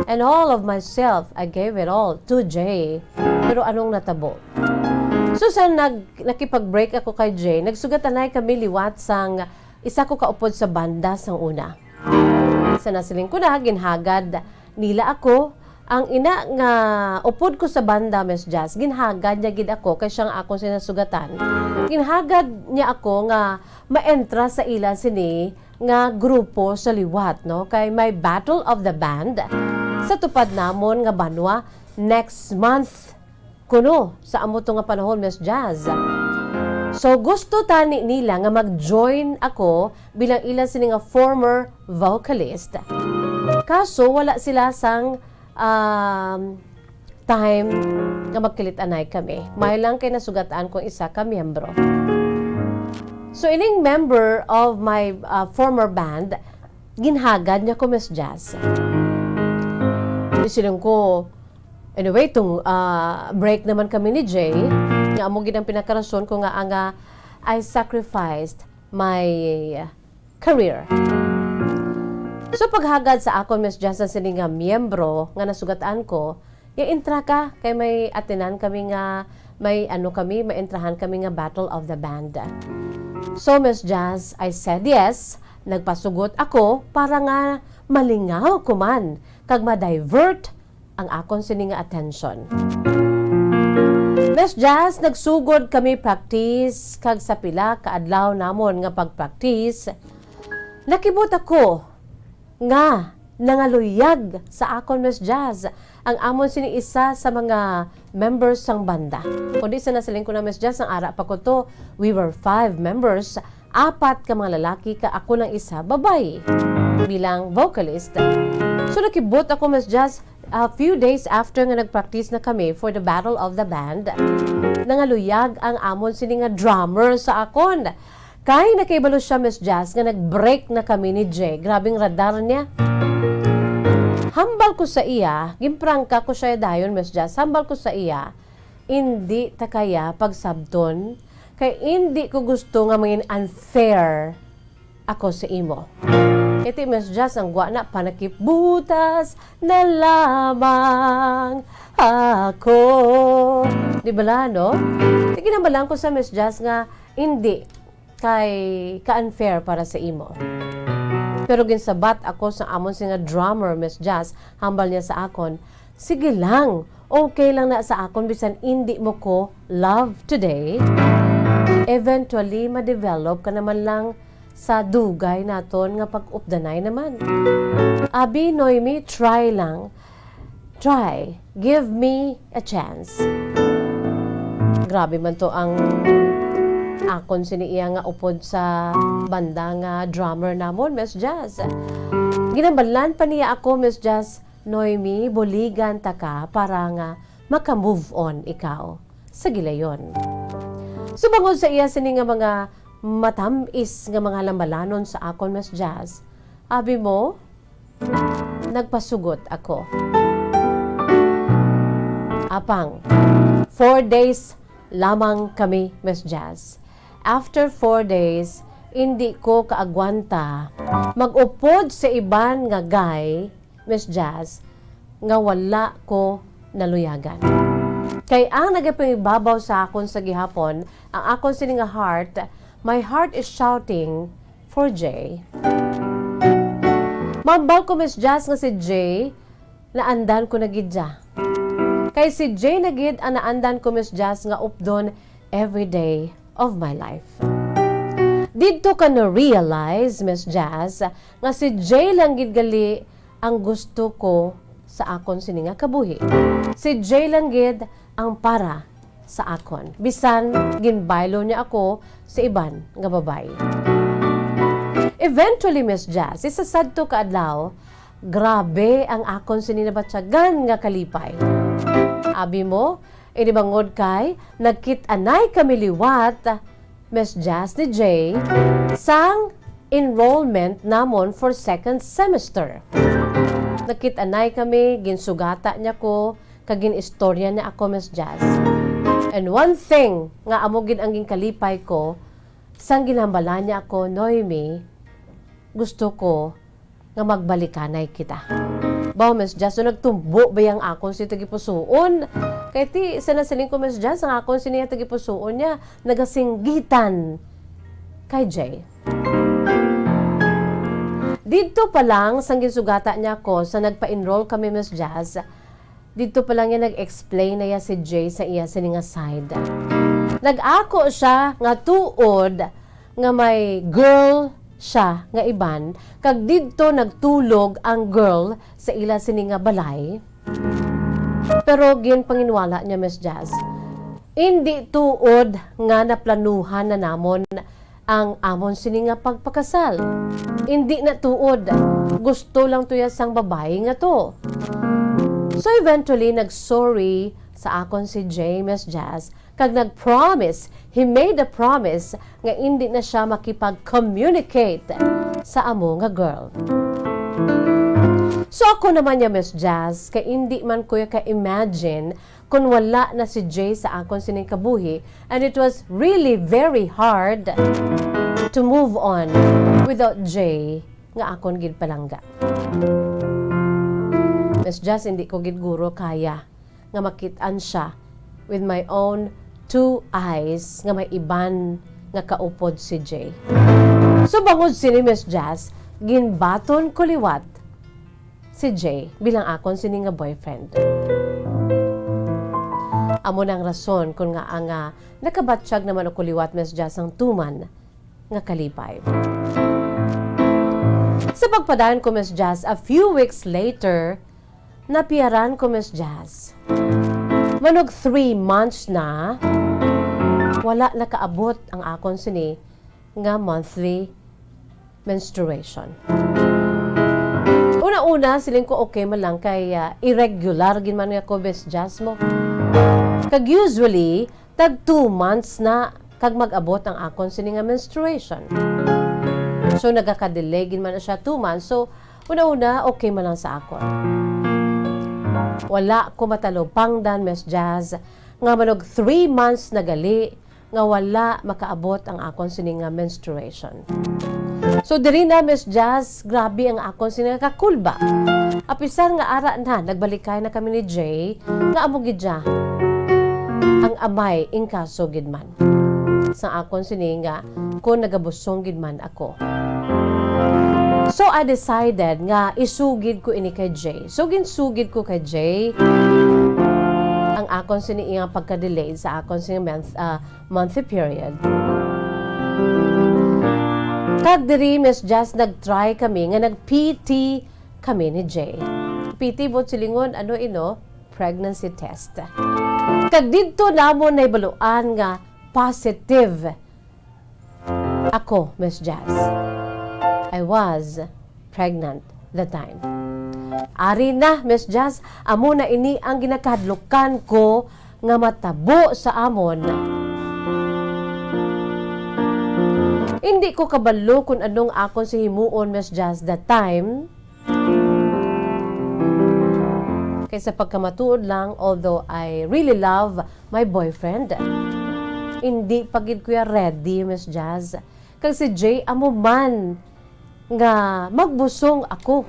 And all of myself, I gave it all to Jay. Pero anong natabo? So, sa nag-, nakipag-break ako kay Jay, nagsugat-anay kami liwat sang isa ko ka upod sa banda sang una. Sa nasiling ko na, ginhagad nila ako. Ang ina nga upod ko sa banda, Miss Jazz, ginhagad niya gid ako kay siya ang akon sinasugatan. Ginhagad niya ako nga maentra sa ila sini nga grupo sa liwat, no? Kay may Battle of the Band sa tupad namon nga banwa next month kuno sa amo to nga panahon, Miss Jazz. So, gusto tani nila nga mag-join ako bilang ila sini nga former vocalist. Kaso, wala sila sang, um, time nga magkilit-anay kami. May lang kay nasugatan kong isa ka miyembro. So, ining member of my, uh, former band, ginhagad niya ko, Miss Jazz. Isiling ko, anyway, tung, ah, break naman kami ni Jay, nga amo gid ang pinakarason ko nga, ah, nga I sacrificed my career. So, paghagad sa akon, Miss Jazz, ang sini nga miyembro nga nasugatan ko, ya, entra ka, kay may atinan kami nga, may ano kami, may entrahan kami nga Battle of the Band. So, Miss Jazz, I said yes. Nagpasugot ako para nga malingaw ko man kag ma-divert ang akon sini nga atensyon. Miss Jazz, nagsugod kami practice, kag sa pila ka adlaw namon nga pagpractice, nakibot ako nga nangaluyag sa akon, Miss Jazz, ang amon sini isa sa mga members sang banda. Kundi sa nasiling ko na, Miss Jazz, ang ara pa ko to, we were five members, apat ka mga lalaki, ka ako lang isa, babayi, bilang vocalist. So, nakibot ako, Miss Jazz, a few days after nga nag-practice na kami for the Battle of the Band, nangaluyag ang amon sini nga drummer sa akon. Kay nakahibalo siya, Miss Jazz, nga nag-break na kami ni Jay. Grabing radar niya. Hambal ko sa iya, ginprangka ko siya dayon, Miss Jazz. Hambal ko sa iya, indi ta kaya pagsabton, kay indi ko gusto nga mangin unfair ako sa imo. Iti, Miss Jazz, ang gwa na, panakip butas na lamang ako. Di ba la, no? Sige, namalang ko sa Miss Jazz nga, hindi kay ka-unfair para sa imo. Pero ginsabat ako sa amon sini nga drummer, Miss Jazz, hambal niya sa akon, "Sige lang, okay lang na sa akon bisan indi mo ko love today. Eventually, ma-develop ka naman lang sa dugay naton nga pag-updanay naman." Abi, Noemi, try lang. Try. Give me a chance. Grabe man to ang akon sini iya nga upod sa banda nga drummer namon, Miss Jazz. Ginambalan pa niya ako, Miss Jazz, Noemi, buligan ta ka para nga maka-move on ikaw sa gilayon. Subangod sa iya sini nga mga matam-is nga mga lambalanon sa akon, Miss Jazz, abi mo, nagpasugot ako. Apang, four days lamang kami, Miss Jazz. After four days, hindi ko kaagwanta mag-upod sa iban nga guy, Miss Jazz, nga wala ko naluyagan. Kay ang nagapangibabaw sa akon sa gihapon, ang akon sini nga heart, my heart is shouting for Jay. Mambal ko, Miss Jazz, nga si Jay, naandan ko na gid siya. Kay si Jay na gid ang naandan ko, Miss Jazz, nga updon every day of my life. Didto ka na-realize, Miss Jazz, nga si Jay lang gid gali ang gusto ko sa akon sini nga kabuhi. Si Jay lang gid ang para sa akon. Bisan ginbaylo niya ako sa iban nga babayi. Eventually, Miss Jazz, isa sadto ka adlaw, grabe ang akon sini nabatyagan nga kalipay. Abi mo, ini bangod kay nagkit-anay kami liwat, Miss Jazz, ni Jay, sang enrollment namon for second semester. Nakit-anay kami, ginsugata niya ko, kag gin-istorya niya ako, Miss Jazz. And one thing nga amo gid ang ginkalipay ko, sang ginhambala niya ako, "Noemi, gusto ko nga magbalikanay kita." Baw, Miss Jazz, so nagtumbo ba yang akon si tagipusuon? Kay ti, sa nasiling ko, Miss Jazz, ang akon sini tagipusuon niya, nagasinggitan kay Jay. Didto pa lang, sang ginsugata niya ko, sa nagpa-enroll kami, Miss Jazz, didto pa lang niya nag-explain na ya si Jay sa iya sini nga side. Nag-ako siya nga tuod nga may girl siya nga iban, kag didto nagtulog ang girl sa ila sini nga balay. Pero ginpanginwala niya, Miss Jazz, indi tuod nga naplanuhan na namon ang amon sini nga pagpakasal. Indi na tuod. Gusto lang to ya sang babayi nga to. So eventually, nag-sorry sa akon si Jay, Miss Jazz, kag nag-promise, he made a promise nga indi na siya makipag-communicate sa amo nga girl. So ako naman ya, Miss Jazz, kay indi man ko ya ka-imagine kon wala na si Jay sa akon sining kabuhi, and it was really very hard to move on without Jay nga akon gid palangga. Miss Jazz, hindi ko gid guro kaya nga makit-an siya with my own two eyes nga may iban nga kaupod si Jay. So bangod sini, Miss Jazz, ginbaton ko liwat si Jay bilang akon sini nga boyfriend. Amo na ang rason kon ngaa nga nakabatyag naman ako liwat, Miss Jazz, sang tuman nga kalipay. Sa pagpadayon ko, Miss Jazz, a few weeks later, napiyaran ko, Miss Jazz. Manog three months na, wala nakaabot ang akon sini nga monthly menstruation. Una-una, siling ko okay man lang kay, ah, irregular gid man nga ko, Miss Jazz, mo. Kag usually, tag two months na kag mag-abot ang akon sini nga menstruation. So, nagaka-delay gid man na siya two months. So, una-una, okay man lang sa akon. Wala ko matalupangdan, Miss Jazz, nga manog three months na gali nga wala makaabot ang akon sini nga menstruation. So, diri na, Miss Jazz, grabe ang akon sini nga kakulba. Apisar nga ara na, nagbalikay na kami ni Jay, nga amo gid siya ang amay, inkaso gid man sa akon sini nga kung nagabusong gid man ako. So, I decided nga isugid ko ini kay Jay. So, ginsugid ko kay Jay ang akon sini nga pagka-delayed sa akon sini month, ah, monthly period. Kag diri, Miss Jazz, nag-try kami nga nag-P T kami ni Jay. P T, buot silingon, ano ino? Pregnancy test. Kag didto namon nahibaluan nga positive ako, Miss Jazz. I was pregnant that time. Ari na, Miss Jazz, amo na ini ang ginakahadlukan ko nga matabo sa amon. Hindi ko kabalo kung anong akon si himuon, Miss Jazz, that time. Kay sa pagkamatuod lang, although I really love my boyfriend, hindi pa gid ko ya ready, Miss Jazz. Kag si Jay amo man nga magbusong ako.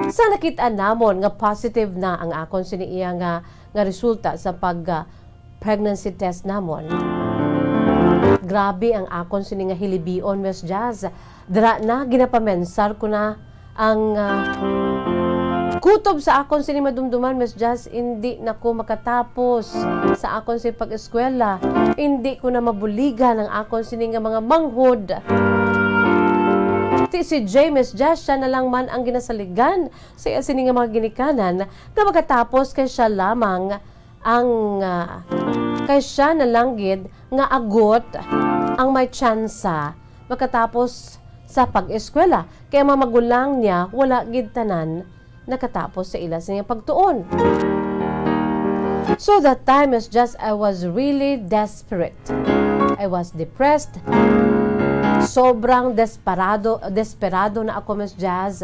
Sa nakit-an namon nga positive na ang akon sini iya nga, nga resulta sa pag, ah, pregnancy test namon. Grabe ang akon sini nga hilibion, Miss Jazz. Dira na, ginapamensar ko na ang, ah, kutob sa akon sini madumduman, Miss Jazz, indi na ko makatapos sa akon sini pag-eskwela. Indi ko na mabuligan ang akon sini nga mga manghod. Ti si Jay, Miss Jazz, siya na lang man ang ginasaligan sa iya sini nga mga ginikanan nga makatapos kay siya lamang ang, ah, kay siya na lang gid nga agot ang may tsansa makatapos sa pag-eskwela, kay ang mga magulang niya wala gid tanan nakatapos sa ila sini nga pagtuon. So that time, Miss Jazz, I was really desperate. I was depressed. Sobrang desperado, desperado na ako, Miss Jazz.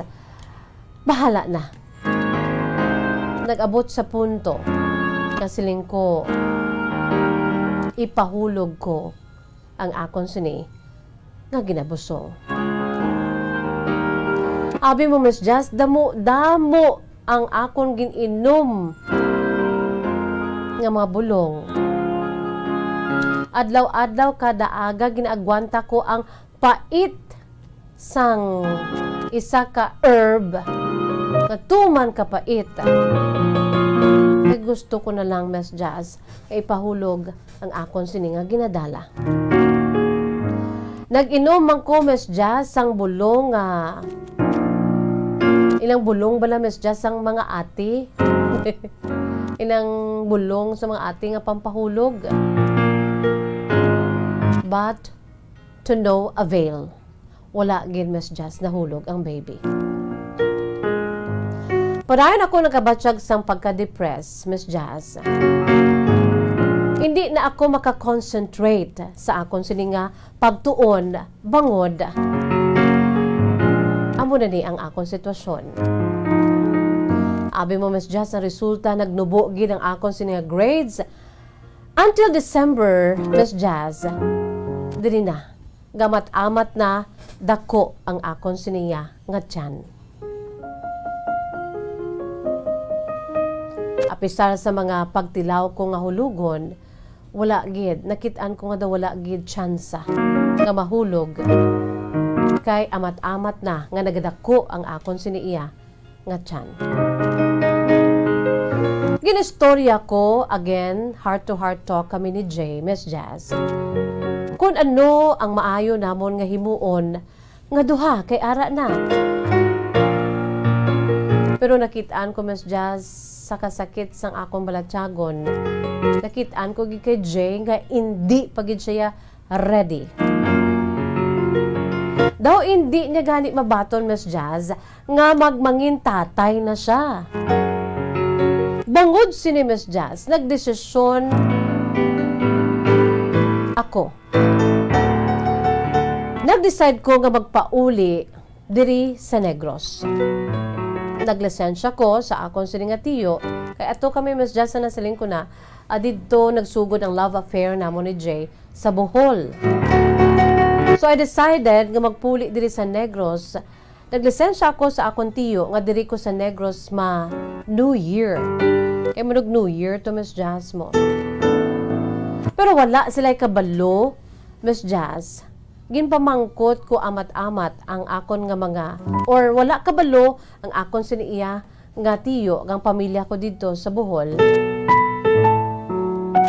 Bahala na. Nag-abot sa punto nga siling ko, ipahulog ko ang akon sini nga ginabusong. Abi mo, Miss Jazz, damo-damo ang akon gin-inom nga mga bulong. Adlaw-adlaw, kada aga, ginaagwanta ko ang pait sang isa ka herb nga tuman ka pait. Kay gusto ko na lang, Miss Jazz, nga ipahulog ang akon sini nga ginadala. Nag-inom man ko, Miss Jazz, sang bulong nga, ilang bulong bala, Miss Jazz, sang mga ati? Ilang bulong sa mga ati nga pampahulog? But to no avail. Wala gid, Miss Jazz, nahulog ang baby. Padayon ako nagabatyag sang pagka-depressed, Miss Jazz. Hindi na ako maka-concentrate sa akon sini nga pagtuon bangod amo na ni ang akon sitwasyon. Abi mo, Miss Jazz, ang resulta, nagnubo gid ang akon sini nga grades. Until December, Miss Jazz, diri na, gamat-amat na, dako ang akon siniya nga tiyan. Apisar sa mga pagtilaw ko nga hulugon, wala gid, nakit-an ko nga daw wala gid tsansa nga mahulog, kay amat-amat na nga nagadako ang akon sini iya nga tiyan. Ginistorya ko, again, heart-to-heart talk kami ni Jay, Miss Jazz, kun ano ang maayo namon nga himuon nga duha kay ara na. Pero nakit-an ko, Miss Jazz, sa kasakit sang akong balatyagon, nakit-an ko gid kay Jay nga indi pa gid siya ready. Daw indi niya gani mabaton, Miss Jazz, nga magmangin tatay na siya. Bangod sini, Miss Jazz, nagdesisyon ako. Nag-decide ko nga magpauli diri sa Negros. Naglisensya ko sa akon sini nga tiyo, kay ato kami, Miss Jazz, sa nasiling ko na, ah, didto nagsugod ang love affair namon ni Jay sa Bohol. So, I decided nga magpuli diri sa Negros. Naglisensya ako sa akon tiyo nga diri ko sa Negros ma New Year. Kay murag New Year to, Miss Jazz, mo. Pero wala sila'y kabalo, Miss Jazz. Ginpamangkot ko amat-amat ang akon nga mga, or wala kabalo ang akon sini iya nga tiyo, ang pamilya ko didto sa Bohol.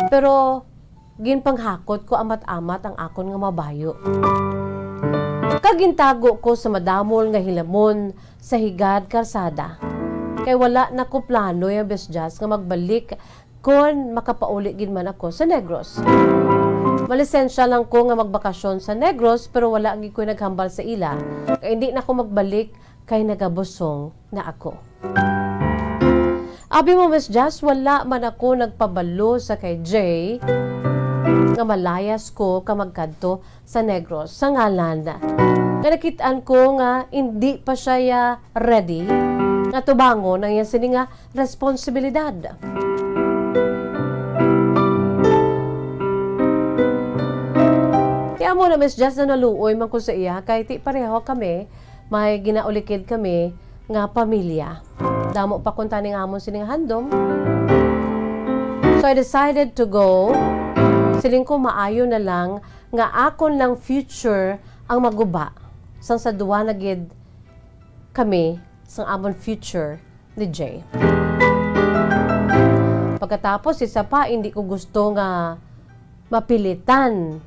Pero ginpanghakot ko amat-amat ang akon nga mabayo. Kag gintago ko sa madamol nga hilamon sa higad karsada. Kay wala na ko plano ya, Miss Jazz, nga magbalik kon makapauli gid man ako sa Negros. Malisensya lang ko nga magbakasyon sa Negros, pero wala gid ko naghambal sa ila. Kay hindi na ko magbalik kay nagabusong na ako. Abi mo, Miss Jazz, wala man ako nagpabalo sa kay Jay nga malayas ko ka magkadto sa Negros sa ngalan nga nakit-an ko nga indi pa siya ready nga tubangon ang iya sini nga responsibilidad. Ti amo na, Miss Jazz, na naluoy man ko sa iya, kay ti pareho kami, may ginaulikid kami nga pamilya. Damo pa kuntani nga amon sining handom. So I decided to go. Siling ko, maayo na lang nga akon lang future ang maguba, sang sa duwa na gid kami sang amon future ni Jay. Pagkatapos, isa pa, hindi ko gusto nga mapilitan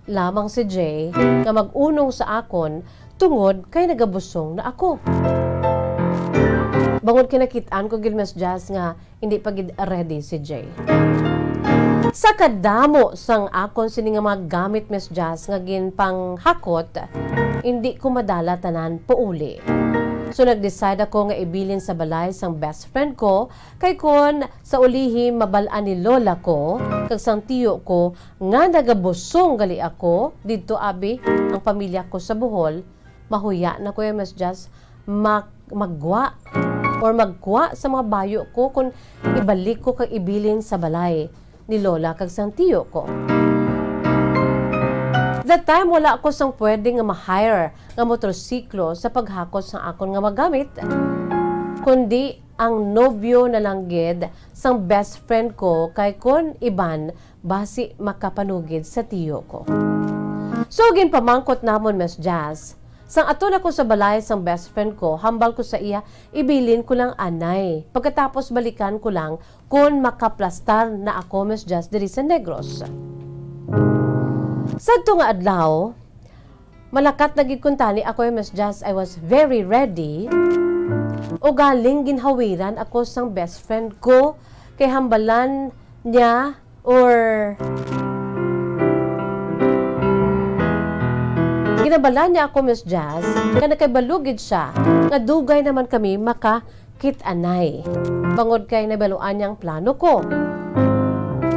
lamang si Jay nga mag-unong sa akon tungod kay nagabusong na ako. Bangod kay nakit-an ko gid, Miss Jazz, nga hindi pa gid ready si Jay. Sa kadamo sang akon sini nga mga gamit, Miss Jazz, nga ginpanghakot, hindi ko madala tanan pauli. So, nag-decide ako nga ibilin sa balay sang best friend ko, kay kon sa ulihi mabal-an ni lola ko kag sang tiyo ko nga nagabusong gali ako didto, abi, ang pamilya ko sa Bohol, mahuya na ko ya, Miss Jazz, mak-, maggwa or magkuha sa mga bayo ko kon ibalik ko kag ibilin sa balay ni Lola kag sang tiyo ko. That time, wala ko sang pwede nga ma-hire nga motorsiklo sa paghakot sang akon nga magamit, kundi ang nobyo na lang gid sang best friend ko, kay kon iban, basi makapanugid sa tiyo ko. So, ginpamangkot namon, Miss Jazz. Sang aton ako sa balay sang best friend ko, hambal ko sa iya, ibilin ko lang anay. Pagkatapos, balikan ko lang kon makaplastar na ako, Miss Jazz, diri sa Negros. Sadto nga adlaw, malakat na gid kuntani ako, Miss Jazz. I was very ready. Ugaling ginhawiran ako sang best friend ko kay hambalan niya or ginabalan niya ako, Miss Jazz, nga nakabalo gid siya nga dugay naman kami makakit-anay, bangod kay nabaluan niya ang plano ko.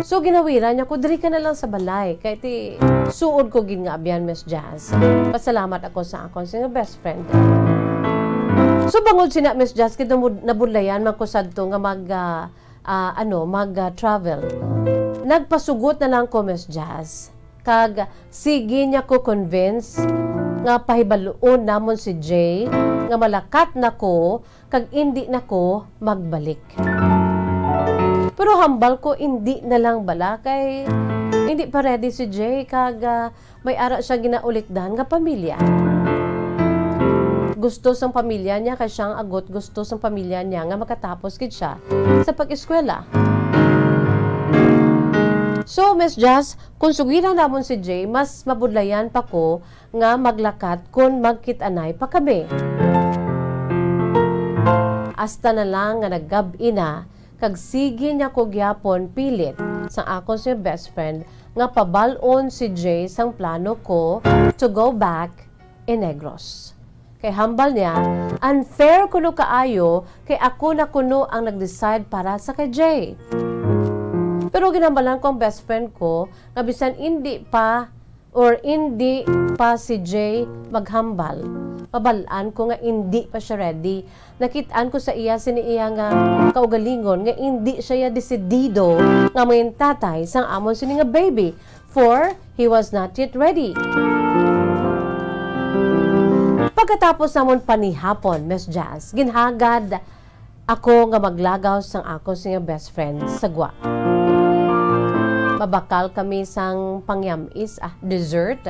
So, ginawiran niya ko, "Diri ka na lang sa balay, kay ti suod ko gid nga abyan, Miss Jazz." Pasalamat ako sa akon sing best friend. So, bangod sina, Miss Jazz, kay namud-, nabudlayan man ko sadto nga mag, ah, ah, ano, mag, ah, travel. Nagpasugot na lang ko, Miss Jazz. Kag sige niya ko convince nga pahibaluon namon si Jay nga malakat na ko kag indi na ko magbalik. Pero hambal ko, indi na lang bala kay indi pa ready si Jay kag, ah, may ara siya ginaulikdan nga pamilya. Gusto sang pamilya niya, kay siya ang agot, gusto sang pamilya niya nga makatapos gid siya sa pag-eskwela. So, Miss Jazz, kung sugiran namon si Jay, mas mabudlayan pa ko nga maglakat kon magkit-anay pa kami. Hasta na lang nga naggab-i na, kag sige niya ko gyapon pilit sang akon si best friend nga pabal-on si Jay sang plano ko to go back in Negros. Kay hambal niya, unfair kuno kaayo kay ako na kuno ang nag-decide para sa kay Jay. Pero ginhambalan ko ang best friend ko nga bisan indi pa or indi pa si Jay maghambal, mabal-an ko nga indi pa siya ready. Nakit-an ko sa iya sini iya nga kaugalingon nga indi siya ya desidido nga mangin tatay sang amon sini nga baby, for he was not yet ready. Pagkatapos namon panihapon, Miss Jazz, ginhagad ako nga maglagaw sang ako sing best friend sa gwa. Mabakal kami sang pangyam-is, ah, dessert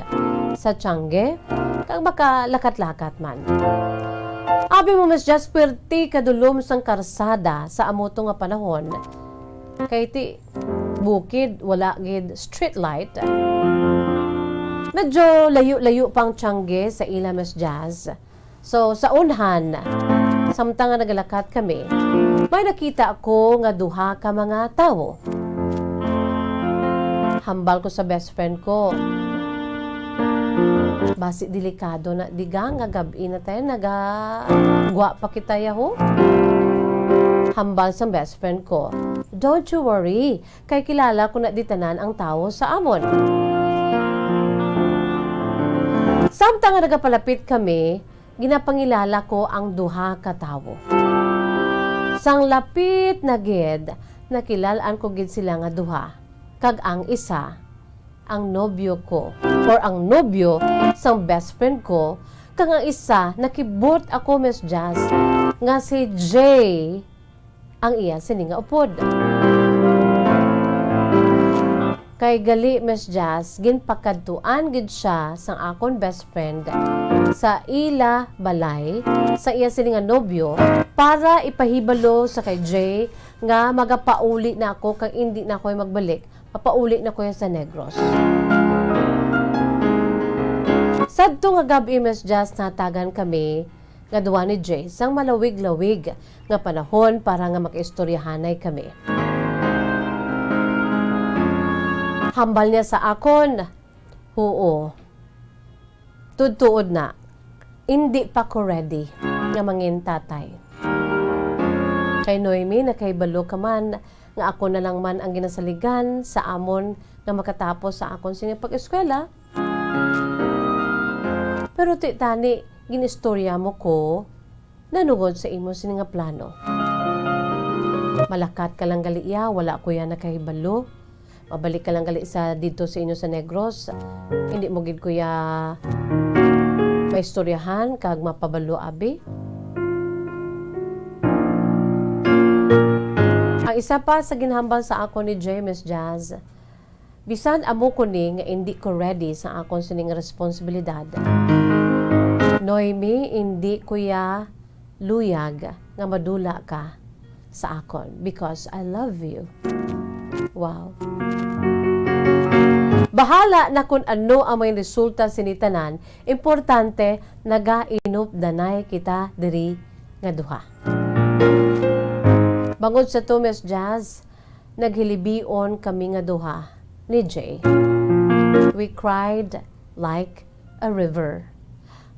sa Tiangge, kag makalakat-lakat man. Abi mo, Miss Jazz, pwerti kadulom sang karsada sa amo to nga panahon. Kay ti bukid, wala gid street light. Medyo layo-layo pa ang Tiangge sa ila, Miss Jazz. So, sa unhan, samtang nga nagalakat kami, may nakita ako nga duha ka mga tawo. Hambal ko sa best friend ko, "Basi delikado na, diga, nga gab-i na tayo, nagagwa pa kita, yaho." Hambal sa best friend ko, "Don't you worry, kay kilala ko na di tanan ang tawo sa amon." Samtang nga nagapalapit kami, ginapangilala ko ang duha ka tawo. Sang lapit na gid, nakilal-an ko gid sila nga duha. Kag ang isa, ang nobyo ko, or ang nobyo sang best friend ko, kag ang isa, nakibot ako, Miss Jazz, nga si Jay ang iya sini nga upod. Kay gali, Miss Jazz, ginpakadtuan gid siya sang akon best friend sa ila balay, sa iya sini nga nobyo, para ipahibalo sa kay Jay nga magapauli na ako kag indi na ako magbalik, mapauli na ko sa Negros. Sadto nga gab-i, Miss Jazz, natagan kami nga duha ni Jay sang malawig-lawig nga panahon para nga makaistoryahanay kami. Hambal niya sa akon, "Huo, tuod-tuod na, indi pa ko ready nga mangin tatay." Kay Noemi, nakahibalo ka man nga ako na lang man ang ginasaligan sa amon nga makatapos sa akon sini pag-eskwela. Pero ti tani, ginistorya mo ko nanungod sa imo sini nga plano. Malakat ka lang gali iya, wala ko ya nakahibalo. Mabalik ka lang gali sa didto sa inyo sa Negros. Hindi mo gid ko ya maistoryahan kag mapabalo, abi. Ang isa pa sa ginhambal sa akon ni Jay, Miss Jazz, bisan amo ko ni nga indi ko ready sa akon sining responsibilidad, Noemi, indi ko ya luyag nga madula ka sa akon because I love you. Wow. Bahala na kung ano ang may resulta sini tanan, importante nagainupdanay kita diri nga duha. Bangod sa to, Miss Jazz, naghilibion kami nga duha ni Jay. We cried like a river.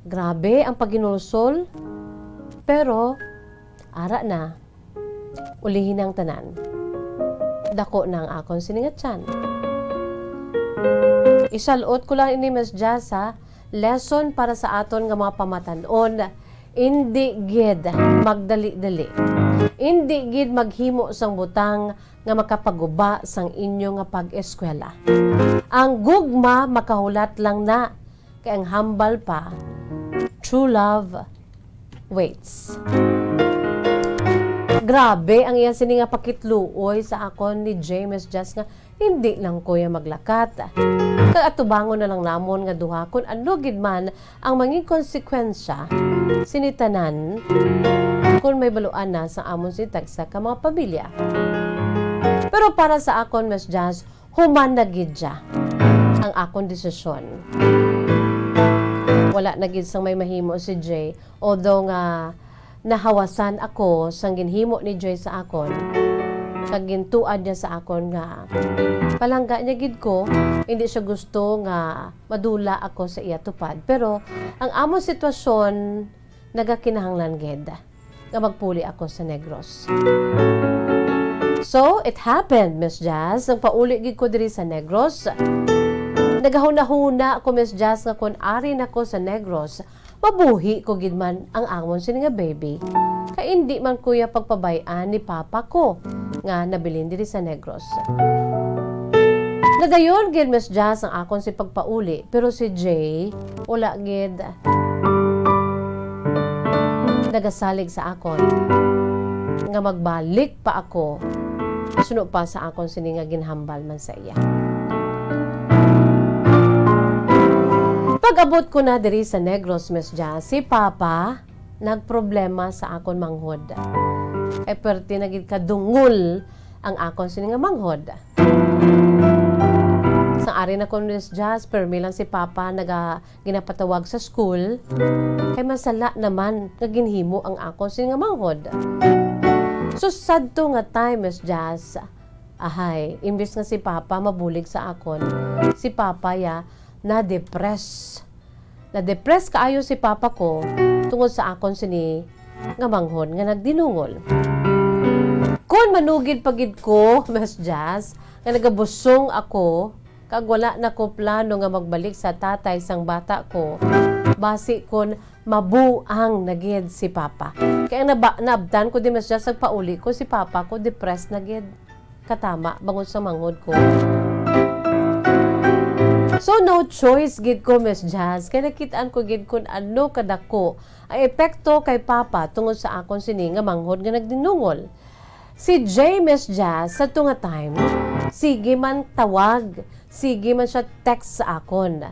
Grabe ang paghinulsol, pero ara na, ulihi na ang tanan. Dako na ang akon sini nga tiyan. Isalot ko lang ini, Miss Jazz, ha? Lesson para sa aton nga mga pamatan-on, indi gid magdali-dali. Indi gid maghimo sang butang nga makapaguba sang inyo nga pag-eskwela. Ang gugma makahulat lang na, kay ang hambal pa, true love waits. Grabe ang iya sini nga pakitluoy sa akon ni Jay, Miss Jazz, nga hindi lang ko ya maglakat. Kag atubangon na lang namon nga duha kung ano gid man ang mangin konsekwensya sini tanan kung may baluan na sa amon sini tagsa ka mga pamilya. Pero para sa akon, Miss Jazz, human na gid siya ang akon desisyon. Wala na gid sang may mahimo si Jay, although nga nahawasan ako sang ginhimo ni Jay sa akon, kag gintuad niya sa akon nga palangga niya gid ko, hindi siya gusto nga madula ako sa iya tupad. Pero ang amon sitwasyon nagakinahanglan gid nga magpuli ako sa Negros. So, it happened, Miss Jazz, nagpauli gid ko diri sa Negros. Nagahunahuna ako, Miss Jazz, nga kon ari na ko sa Negros, mabuhi ko gid man ang amon sini nga baby. Kay indi man ko ya pagpabay-an ni papa ko nga nabilin diri sa Negros. Nadayon gid, Miss Jazz, ang akon si pagpauli, pero si Jay wala gid nagasalig sa akon nga magbalik pa ako suno pa sa akon sini nga ginhambal man sa iya. Pag-abot ko na diri sa Negros, Miss Jazz, si Papa nagproblema sa akon manghod. Kay perti na gid kadungol ang akon sini nga manghod. Sang ari na ko, Miss Jazz, permi lang si Papa naga ginapatawag sa school, kay masala naman nga ginhimo ang akon sini nga manghod. So, sadto nga time, Miss Jazz, ahay, imbis nga si Papa mabulig sa akon, si Papa ya na-depress. Na-depress kaayo si Papa ko tungod sa akon sini nga manghod nga nagdinungol. Kon manugid pa gid ko, Miss Jazz, nga nagabusong ako, kag wala na ko plano nga magbalik sa tatay sang bata ko, basi kon mabuang na gid si Papa. Kay ang naba-, naabtan ko di, Miss Jazz, nagpauli ko, si Papa ko depressed na gid. Katama bangod sa manghod ko. So, no choice gid ko, Miss Jazz, kay nakit-an ko gid kun ano kadako ang epekto kay Papa tungod sa akon sini nga manghod nga nagdinungol. Si Jay, Miss Jazz, sa to nga time, sige man tawag, sige man siya text sa akon.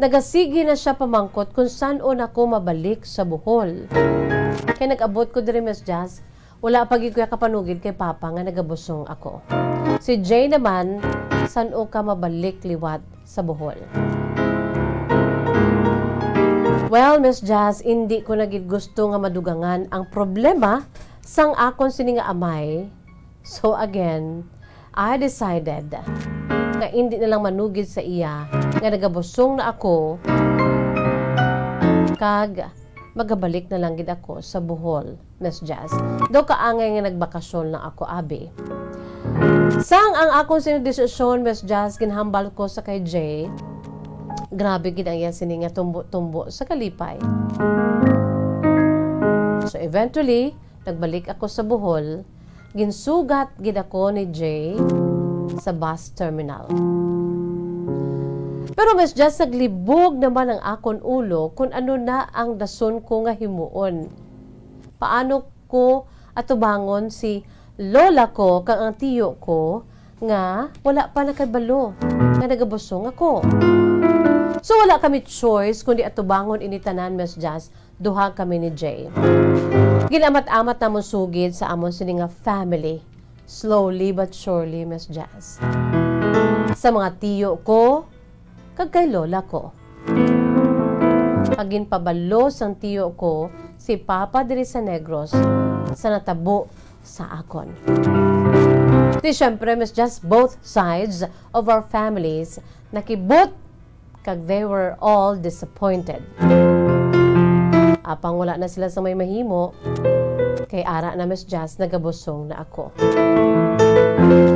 Nagasige na siya pamangkot kung san-o na ko mabalik sa Bohol. Kay nag-abot ko diri, Miss Jazz, wala pa gid ko ya kapanugid kay Papa nga nagabusong ako. Si Jay naman, san-o ka mabalik liwat sa Bohol? Well, Miss Jazz, indi ko na gid gusto nga madugangan ang problema sang akon sini nga amay. So again, I decided nga indi na lang manugid sa iya nga nagabusong na ako kag magabalik na lang gid ako sa Bohol, Miss Jazz. Daw kaangay nga nagbakasyon lang ako, abi. Sang ang akon sini desisyon, Miss Jazz, ginhambal ko sa kay Jay. Grabe gid ang iya sini nga tumbo-tumbo sa kalipay. So eventually, nagbalik ako sa Bohol. Ginsugat gid ako ni Jay sa bus terminal. Pero Miss Jazz, naglibog naman ang akon ulo kung ano na ang dason ko nga himuon. Paano ko atubangon si lola ko kag ang tiyo ko nga wala pa nakabalo nga nagabusong ako? So wala kami choice kundi atubangon ini tanan, Miss Jazz. Duha kami ni Jay. Ginamat-amat namon sugid sa amon sini nga family. Slowly but surely, Miss Jazz. Sa mga tiyo ko, kag kay lola ko. Kag ginpabalo sang tiyo ko si Papa diri sa Negros sa natabo sa akon. Di syempre, Miss Jazz, both sides of our families nakibot kag they were all disappointed. Apang wala na sila sa may mahimo, kay ara na, Miss Jazz, nagabusong na ako.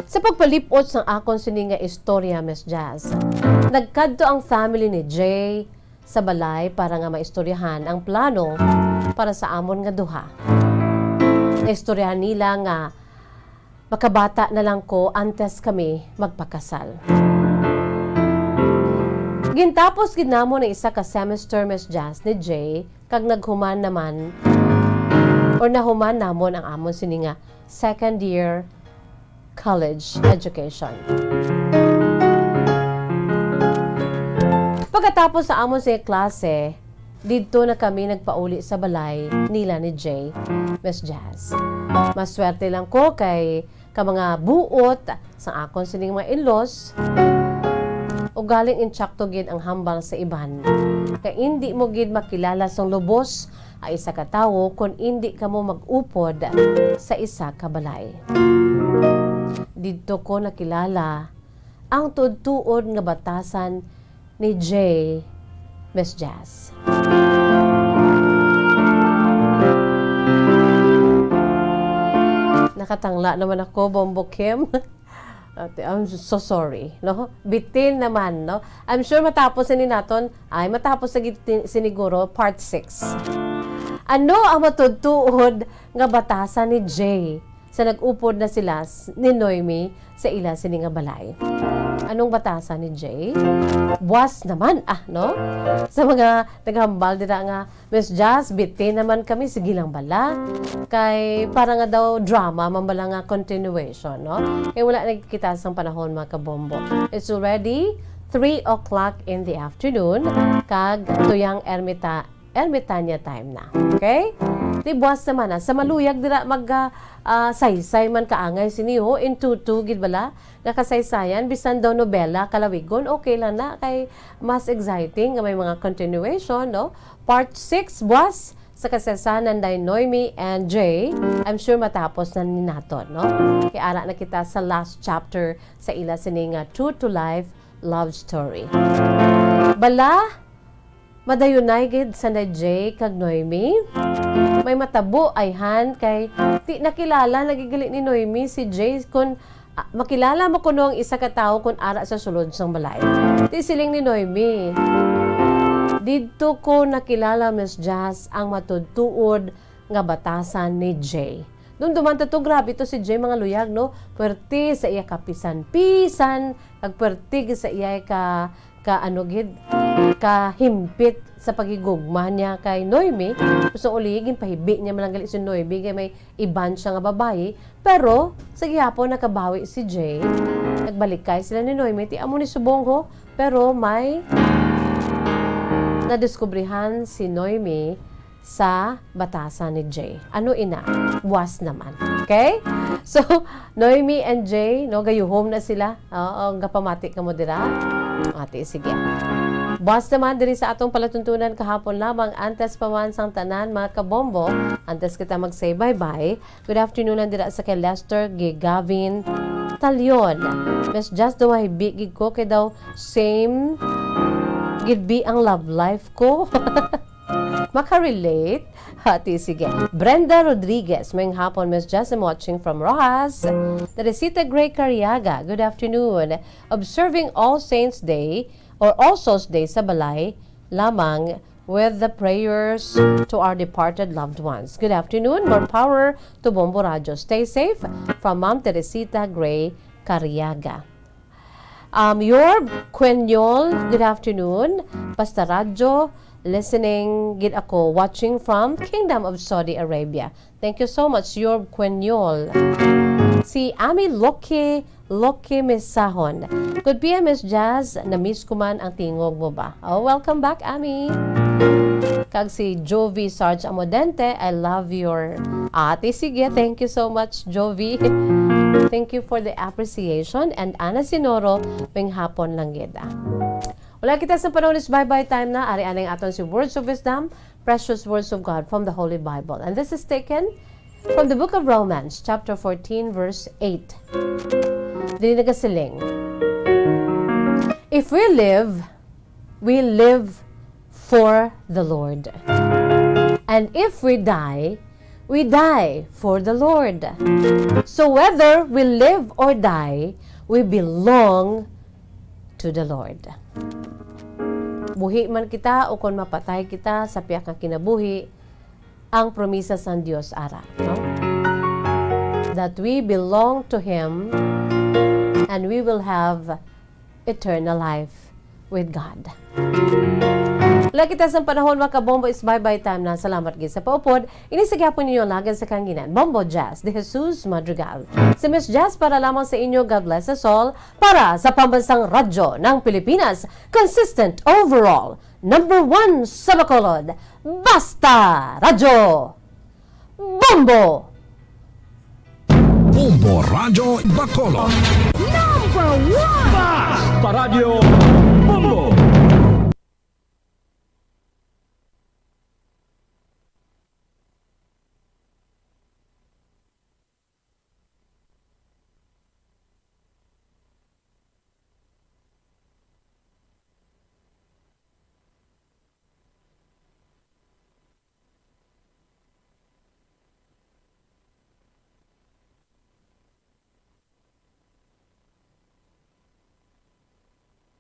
Sa pagpalip-ot sang akon sini nga istorya, Miss Jazz, nagkadto ang family ni Jay sa balay para nga maistoryahan ang plano para sa amon nga duha. Naistoryahan nila nga makabata na lang ko antes kami magpakasal. Gintapos gid namon ang isa ka semester, Miss Jazz, ni Jay, kag naghuman naman, or nahuman namon ang amon sini nga second year college education. Pagkatapos sa amon sini klase, didto na kami nagpauli sa balay nila ni Jay, Miss Jazz. Maswerte lang ko kay ka mga buot sa akon sining mga in-laws, ugaling intsakto gid ang hambal sa iban, nga indi mo gid makilala sang lubos ang isa ka tawo kon indi kamo mag-upod sa isa ka balay. Didto ko nakilala ang tuod-tuod nga batasan ni Jay, Miss Jazz. Nakatangla naman ako, Bombo Kim. Ate, I'm so sorry, no? Bitin naman, no? I'm sure matapos ini naton, ay, matapos sa git-, siniguro, part six. Ano ang matuod-tuod nga batasan ni Jay sa nag-upod na sila s-, ni Noemi sa ila sini nga balay? Anong batasan ni Jay? Buwas naman, ah, no? Sa mga naghambal dira nga, "Miss Jazz, bitin naman kami, sige lang bala." Kay para nga daw drama man bala nga continuation, no? Kay wala na kita sang panahon, mga kabombo. It's already three o'clock in the afternoon, kag tuyang ermita-, ermitanya time na. Okay? Di buwas naman na. Sa maluyag dira mag, ah, ah, saysay man kaangay sini, ho, in tutu gid bala nga kasaysayan, bisan daw nobela kalawigon, okay lang na, kay mas exciting nga may mga continuation, no? Part six, buwas, sa kasaysayan ni Noemi and Jay, I'm sure matapos na ni naton, no? Kay ara na kita sa last chapter sa ila sini nga true to life love story. Bala, madayunay gid sanday Jay kag Noemi. May matabo ayhan kay ti nakilala na gid gali ni Noemi si Jay kon, ah, makilala mo kuno ang isa ka tawo kon ara sa sulod sang balay. Ti siling ni Noemi, "Didto ko nakilala, Miss Jazz, ang matuod-tuod nga batasan ni Jay." Dumduman ta to, grabe to si Jay, mga luyag, no? Puwerte sa iya kapisan-pisan, kag puwerte gid sa iya ka, ka ano gid, kahimpit sa paghigugma niya kay Noemi. Gusto uli, ginpahibi niya man lang gali si Noemi kay may iban siya nga babayi. Pero, sa gihapon, nakabawi si Jay. Nagbalikay sila ni Noemi. Ti amo ni subong, ho. Pero may nadiskubrihan si Noemi sa batasan ni Jay. Ano ina? Buwas naman. Okay? So, Noemi and Jay, no, gayuhom na sila. Oo, gapamati ka mo dira. Ati, sige. Buwas naman diri sa atong palatuntunan kahapon lamang, antes pa man sang tanan, mga kabombo, antes kita mag-say bye-bye, good afternoon lang dira sa kay Lester Gigavin Talion. Miss Jazz, daw mahibi gid ko kay daw same gid bi ang love life ko. Makarelate? Hati, sige. Brenda Rodriguez, mayong hapon, Miss Jazz, I'm watching from Roxas. Teresita Gray Cariaga, good afternoon. Observing All Saints Day or All Souls Day sa balay lamang with the prayers to our departed loved ones. Good afternoon. More power to Bombo Radyo. Stay safe. From Ma'am Teresita Gray Cariaga. Um, Yorb Quenyol, good afternoon. Basta Radyo, listening gid ako, watching from Kingdom of Saudi Arabia. Thank you so much, Yorb Quenyol. Si Ami Loki, Loki Mesahon. Good P M, Miss Jazz, na-miss ko man ang tingog mo ba? Oh, welcome back, Ami. Kag si Jovi Sarge Amodente, I love your ate. Sige, thank you so much, Jovi. Thank you for the appreciation. And Ana Sinoro, maayong hapon lang gid, ah. Wala kita sa panahon is bye-bye time na. Ari anay aton si Words of Wisdom, Precious Words of God from the Holy Bible. And this is taken from the book of Romans, chapter fourteen, verse eight. Dili nagasiling, "If we live, we live for the Lord. And if we die, we die for the Lord. So whether we live or die, we belong to the Lord." Buhi man kita o kon mapatay kita sa pihak nga kinabuhi, ang promisa sang Dios ara, no? That we belong to Him and we will have eternal life with God. Wala kita sang panahon, mga kabombo, is bye-bye time na. Salamat gid sa paupod. Ini sa gihapon ninyo lagad sa kanginan, Bombo Jazz de Jesus Madrigal. Si Miss Jazz para lamang sa inyo. God bless us all. Para sa Pambansang Radyo ng Pilipinas, consistent overall, number one sa Bacolod, Basta Radyo, Bombo! Bombo Radyo Bacolod. Number one! Basta Radyo, Bombo!